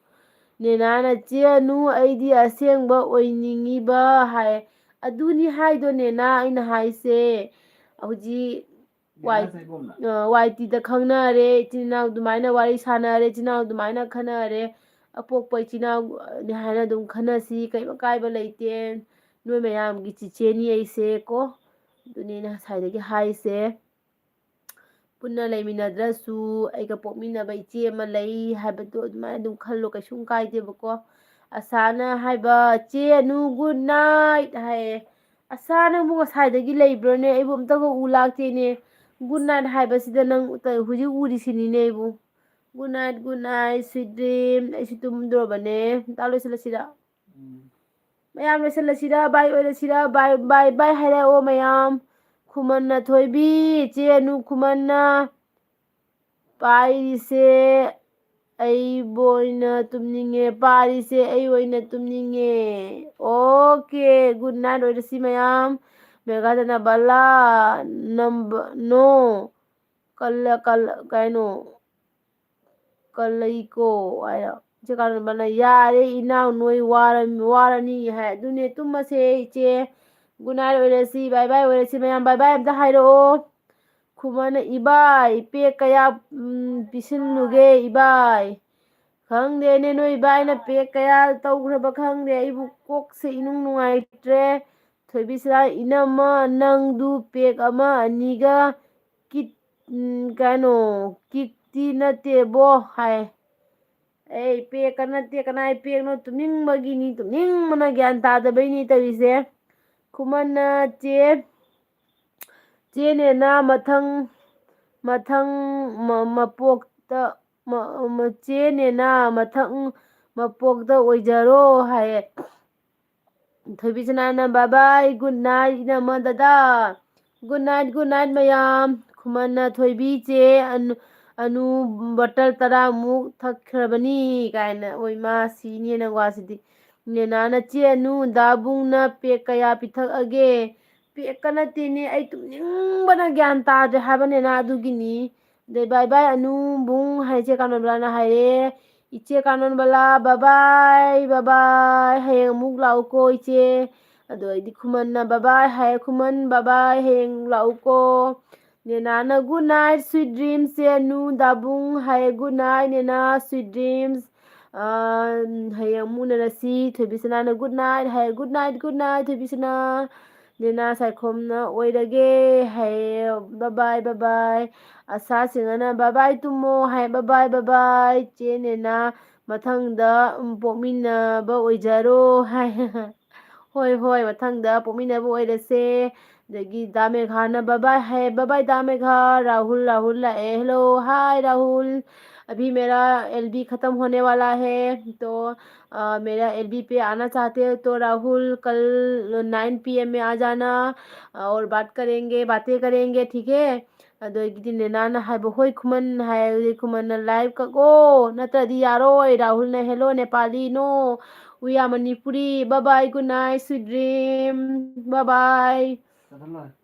ꯅꯦꯅꯥꯅ, "ꯆꯦ ꯑꯅꯨ, ꯑꯩꯗꯤ ꯑꯁꯦꯡꯕ ꯑꯣꯏꯅꯤꯡꯉꯤꯕ" ꯍꯥꯏ꯫ "ꯑꯗꯨꯅꯤ ꯍꯥꯏꯗꯣ ꯅꯦꯅꯥ ꯑꯩꯅ ꯍꯥꯏꯁꯦ꯫ ꯍꯧꯖꯤꯛ ꯋꯥꯏ-, ꯑ, ꯋꯥꯏ ꯇꯤꯗ ꯈꯪꯅꯔꯦ, ꯏꯆꯤꯟ ꯏꯅꯥꯎ ꯑꯗꯨꯃꯥꯏꯅ ꯋꯥꯔꯤ ꯁꯥꯟꯅꯔꯦ, ꯏꯆꯤꯟ ꯏꯅꯥꯎ ꯑꯗꯨꯃꯥꯏꯅ ꯈꯟꯅꯔꯦ, ꯑꯄꯣꯛꯄ ꯏꯆꯤꯟ ꯏꯅꯥꯎꯅꯤ ꯍꯥꯏꯅ ꯑꯗꯨꯝ ꯈꯟꯅꯁꯤ, ꯀꯔꯤꯝ ꯑꯀꯥꯏꯕ ꯂꯩꯇꯦ, ꯅꯣꯏ ꯃꯌꯥꯝꯒꯤ ꯆꯤꯆꯦꯅꯤ ꯑꯩꯁꯦ ꯀꯣ꯫ ꯑꯗꯨꯅꯤ ꯑꯩꯅ ꯉꯁꯥꯏꯗꯒꯤ ꯍꯥꯏꯁꯦ꯫ ꯄꯨꯟꯅ ꯂꯩꯃꯤꯟꯅꯗ꯭ꯔꯁꯨ ꯑꯩꯒ ꯄꯣꯛꯃꯤꯟꯅꯕ ꯏꯆꯦ ꯑꯃ ꯂꯩ ꯍꯥꯏꯕꯗꯣ ꯑꯗꯨꯃꯥꯏꯅ ꯑꯗꯨꯝ ꯈꯜꯂꯣ, ꯀꯩꯁꯨꯝ ꯀꯥꯏꯗꯦꯕꯀꯣ꯫ ꯑꯁꯥꯅ ꯍꯥꯏꯕ, "ꯆꯦ ꯑꯅꯨ, good night" ꯍꯥꯏꯌꯦ꯫ "ꯑꯁꯥ, ꯅꯪꯕꯨ ꯉꯁꯥꯏꯗꯒꯤ ꯂꯩꯕ꯭ꯔꯣꯅꯦ? ꯑꯩꯕꯨ ꯑꯝꯇꯒ ꯎ ꯂꯥꯛꯇꯦꯅꯦ꯫ Good night ꯍꯥꯏꯕꯁꯤꯗ ꯅꯪ ꯎꯇ-, ꯍꯧꯖꯤꯛ ꯎꯔꯤꯁꯤꯅꯤꯅꯦ ꯑꯩꯕꯨ꯫ Good night, good night, sweet dream꯫ ꯑꯩꯁꯨ ꯇꯨꯝꯗꯣꯔꯕꯅꯦ꯫ ꯑꯝꯇ ꯂꯣꯏꯁꯤꯜꯂꯁꯤꯔ?" ꯃꯌꯥꯝ ꯂꯣꯏꯁꯤꯜꯂꯁꯤꯔ? Bye ꯑꯣꯏꯔꯁꯤꯔ? Bye, bye, bye ꯍꯥꯏꯔꯛꯑꯣ ꯃꯌꯥꯝ꯫ ꯈꯨꯃꯟꯅ ꯊꯣꯏꯕꯤ, ꯆꯦ ꯑꯅꯨ ꯈꯨꯃꯟꯅ꯫ "ꯄꯥꯏꯔꯤꯁꯦ ꯑꯩꯕꯨ ꯑꯣꯏꯅ ꯇꯨꯝꯅꯤꯡꯉꯦ, ꯄꯥꯏꯔꯤꯁꯦ ꯑꯩ ꯑꯣꯏꯅ ꯇꯨꯝꯅꯤꯡꯉꯦ"꯫ Okay, good night ꯑꯣꯏꯔꯁꯤ ꯃꯌꯥꯝ꯫ ꯃꯦꯘꯥꯗꯅ ꯕꯂꯥ, number, no꯫ ꯀꯜꯂ, ꯀꯜꯂ, ꯀꯩꯅꯣ? "ꯀꯜꯂꯩꯀꯣ" ꯍꯥꯏꯔꯣ꯫ ꯏꯆꯦ ꯀꯥꯟꯅꯕꯅ, "ꯌꯥꯔꯦ ꯏꯅꯥꯎ, ꯅꯣꯏ ꯋꯥꯔ-, ꯋꯥꯔꯅꯤ" ꯍꯥꯏ꯫ "ꯑꯗꯨꯅꯦ, ꯇꯨꯝꯃꯁꯦ ꯏꯆꯦ꯫ Good night ꯑꯣꯏꯔꯁꯤ, bye bye ꯑꯣꯏꯔꯁꯤ ꯃꯌꯥꯝ, bye bye ꯑꯝꯇ ꯍꯥꯏꯔꯛꯑꯣ"꯫ ꯈꯨꯃꯟꯅ, "ꯏꯕꯥꯏ, ꯄꯦꯛ ꯀꯌꯥ, ꯎꯝ, ꯄꯤꯁꯤꯜꯂꯨꯒꯦ ꯏꯕꯥꯏ?" "ꯈꯪꯗꯦꯅꯦ, ꯅꯣꯏ ꯏꯕꯥꯏꯅ ꯄꯦꯛ ꯀꯌꯥ ꯇꯧꯈ꯭ꯔꯕ ꯈꯪꯗꯦ, ꯑꯩꯕꯨ ꯀꯣꯛꯁꯦ ꯏꯅꯨꯡ ꯅꯨꯡꯉꯥꯏꯇ꯭ꯔꯦ"꯫ ꯊꯣꯏꯕꯤꯁꯅꯥ, "ꯏꯅꯝꯃ, ꯅꯪꯗꯨ ꯄꯦꯛ ꯑꯃ ꯑꯅꯤꯒ ꯀꯤꯠ-, ꯎꯝ, ꯀꯩꯅꯣ, ꯀꯤꯛꯇꯤ ꯅꯠꯇꯦꯕꯣ" ꯍꯥꯏ꯫ "ꯑꯩ ꯄꯦꯛꯀ ꯅꯠꯇꯦ, ꯀꯅꯥꯏ ꯄꯦꯛꯅꯣ? ꯇꯨꯝꯅꯤꯡꯕꯒꯤꯅꯤ, ꯇꯨꯝꯅꯤꯡꯕꯅ ꯒ꯭ꯌꯥꯟ ꯇꯥꯗꯕꯩꯅꯤ ꯇꯧꯔꯤꯁꯦ"꯫ ꯈꯨꯃꯟꯅ, "ꯆꯦ, ꯆꯦ ꯅꯦꯅꯥ ꯃꯊꯪ, ꯃꯊꯪ ꯃ-, ꯃꯄꯣꯛꯇ, ꯃ-, ꯃ-, ꯆꯦ ꯅꯦꯅꯥ ꯃꯊꯪ ꯃꯄꯣꯛꯇ ꯑꯣꯏꯖꯔꯣ" ꯍꯥꯏꯌꯦ꯫ ꯊꯣꯏꯕꯤꯁꯅꯥꯅ, "Bye bye, good night ꯏꯅꯝꯃ, ꯗꯗꯥ꯫ Good night, good night ꯃꯌꯥꯝ"꯫ ꯈꯨꯃꯟꯅ, "ꯊꯣꯏꯕꯤ, ꯆꯦ ꯑꯅꯨ-, ꯑꯅꯨ ꯕꯣꯇꯜ ꯇꯔꯥꯃꯨꯛ ꯊꯛꯈ꯭ꯔꯕꯅꯤ" ꯀꯥꯏꯅ꯫ ꯑꯣꯏ ꯃꯥ, ꯁꯤꯅꯦꯅ ꯋꯥꯁꯤꯗꯤ꯫ ꯅꯦꯅꯥꯅ, "ꯆꯦ ꯑꯅꯨ, ꯗꯥꯕꯨꯡꯅ ꯄꯦꯛ ꯀꯌꯥ ꯄꯤꯊꯛꯑꯒꯦ?" "ꯄꯦꯛꯀ ꯅꯠꯇꯦꯅꯦ, ꯑꯩ ꯇꯨꯝꯅꯤꯡꯕꯅ ꯒ꯭ꯌꯥꯟ ꯇꯥꯗ꯭ꯔꯦ ꯍꯥꯏꯕ ꯅꯦꯅꯥ, ꯑꯗꯨꯒꯤꯅꯤ"꯫ ꯑꯗꯩ, "Bye bye ꯑꯅꯨ ꯕꯨꯡ" ꯍꯥꯏ ꯏꯆꯦ ꯀꯥꯅꯣꯟꯕꯂꯥꯅ ꯍꯥꯏꯔꯦ꯫ "ꯏꯆꯦ ꯀꯥꯅꯣꯟꯕꯂꯥ, bye bye, bye bye, ꯍꯌꯦꯡ ꯑꯃꯨꯛ ꯂꯥꯛꯎꯀꯣ ꯏꯆꯦ"꯫ ꯑꯗꯨ ꯑꯩꯗꯤ ꯈꯨꯃꯟꯅ, "Bye bye" ꯍꯥꯏ꯫ ꯈꯨꯃꯟ, "Bye bye, ꯍꯌꯦꯡ ꯂꯥꯛꯎꯀꯣ"꯫ ꯅꯦꯅꯥꯅ, "Good night, sweet dreams, ꯆꯦ ꯑꯅꯨ, ꯗꯥꯕꯨꯡ" ꯍꯥꯏ꯫ "Good night ꯅꯦꯅꯥ, sweet dreams꯫ ꯑ, ꯍꯌꯦꯡ ꯑꯃꯨꯛ ꯎꯅꯔꯁꯤ"꯫ ꯊꯣꯏꯕꯤꯁꯅꯥꯅ, "Good night" ꯍꯥꯏ꯫ "Good night, good night, ꯊꯣꯏꯕꯤꯁꯅꯥ"꯫ ꯅꯦꯅꯥ ꯁꯥꯏꯈꯣꯝꯅ, "ꯑꯣꯏꯔꯒꯦ" ꯍꯥꯏꯌꯦ꯫ "Bye bye, bye bye"꯫ ꯑꯁꯥ ꯁꯤꯡꯍꯅ, "Bye bye, ꯇꯨꯝꯃꯣ" ꯍꯥꯏ꯫ "Bye bye, bye bye, ꯆꯦ ꯅꯦꯅꯥ"꯫ ꯃꯊꯪꯗ ꯎꯝ, ꯄꯣꯛꯃꯤꯟꯅꯕ ꯑꯣꯏꯖꯔꯣ ꯍꯥꯏ꯫ ꯍꯣꯏ ꯍꯣꯏ, ꯃꯊꯪꯗ ꯄꯣꯛꯃꯤꯟꯅꯕ ꯑꯣꯏꯔꯁꯦ꯫ ꯑꯗꯒꯤ ꯗꯥ ꯃꯦꯘꯥꯅ bye bye ꯍꯥꯏ꯫ Bye bye ꯗꯥ ꯃꯦꯘꯥ꯫ राहुल, राहुल लाए। Hello, hi Rahul. अभी मेरा एलबी खत्म होने वाला है, तो अ, मेरा एलबी पे आना चाहते हो तो राहुल, कल नाइन पीएम में आ जाना और बात करेंगे, बातें करेंगे, ठीक है? ꯑꯗꯒꯤꯗꯤ ꯅꯦꯅꯥꯅ ꯍꯥꯏꯕ, "ꯍꯣꯏ ꯈꯨꯃꯟ" ꯍꯥꯏ꯫ ꯑꯗꯨꯗꯤ ꯈꯨꯃꯟꯅ, "ꯂꯥꯏꯚ ꯀꯛꯑꯣ, ꯅꯠꯇ꯭ꯔꯗꯤ ꯌꯥꯔꯣꯏ"꯫ ꯔꯥꯍꯨꯜꯅ, "Hello Nepali, no, we are Manipuri, bye bye, good night, sweet dream, bye bye꯫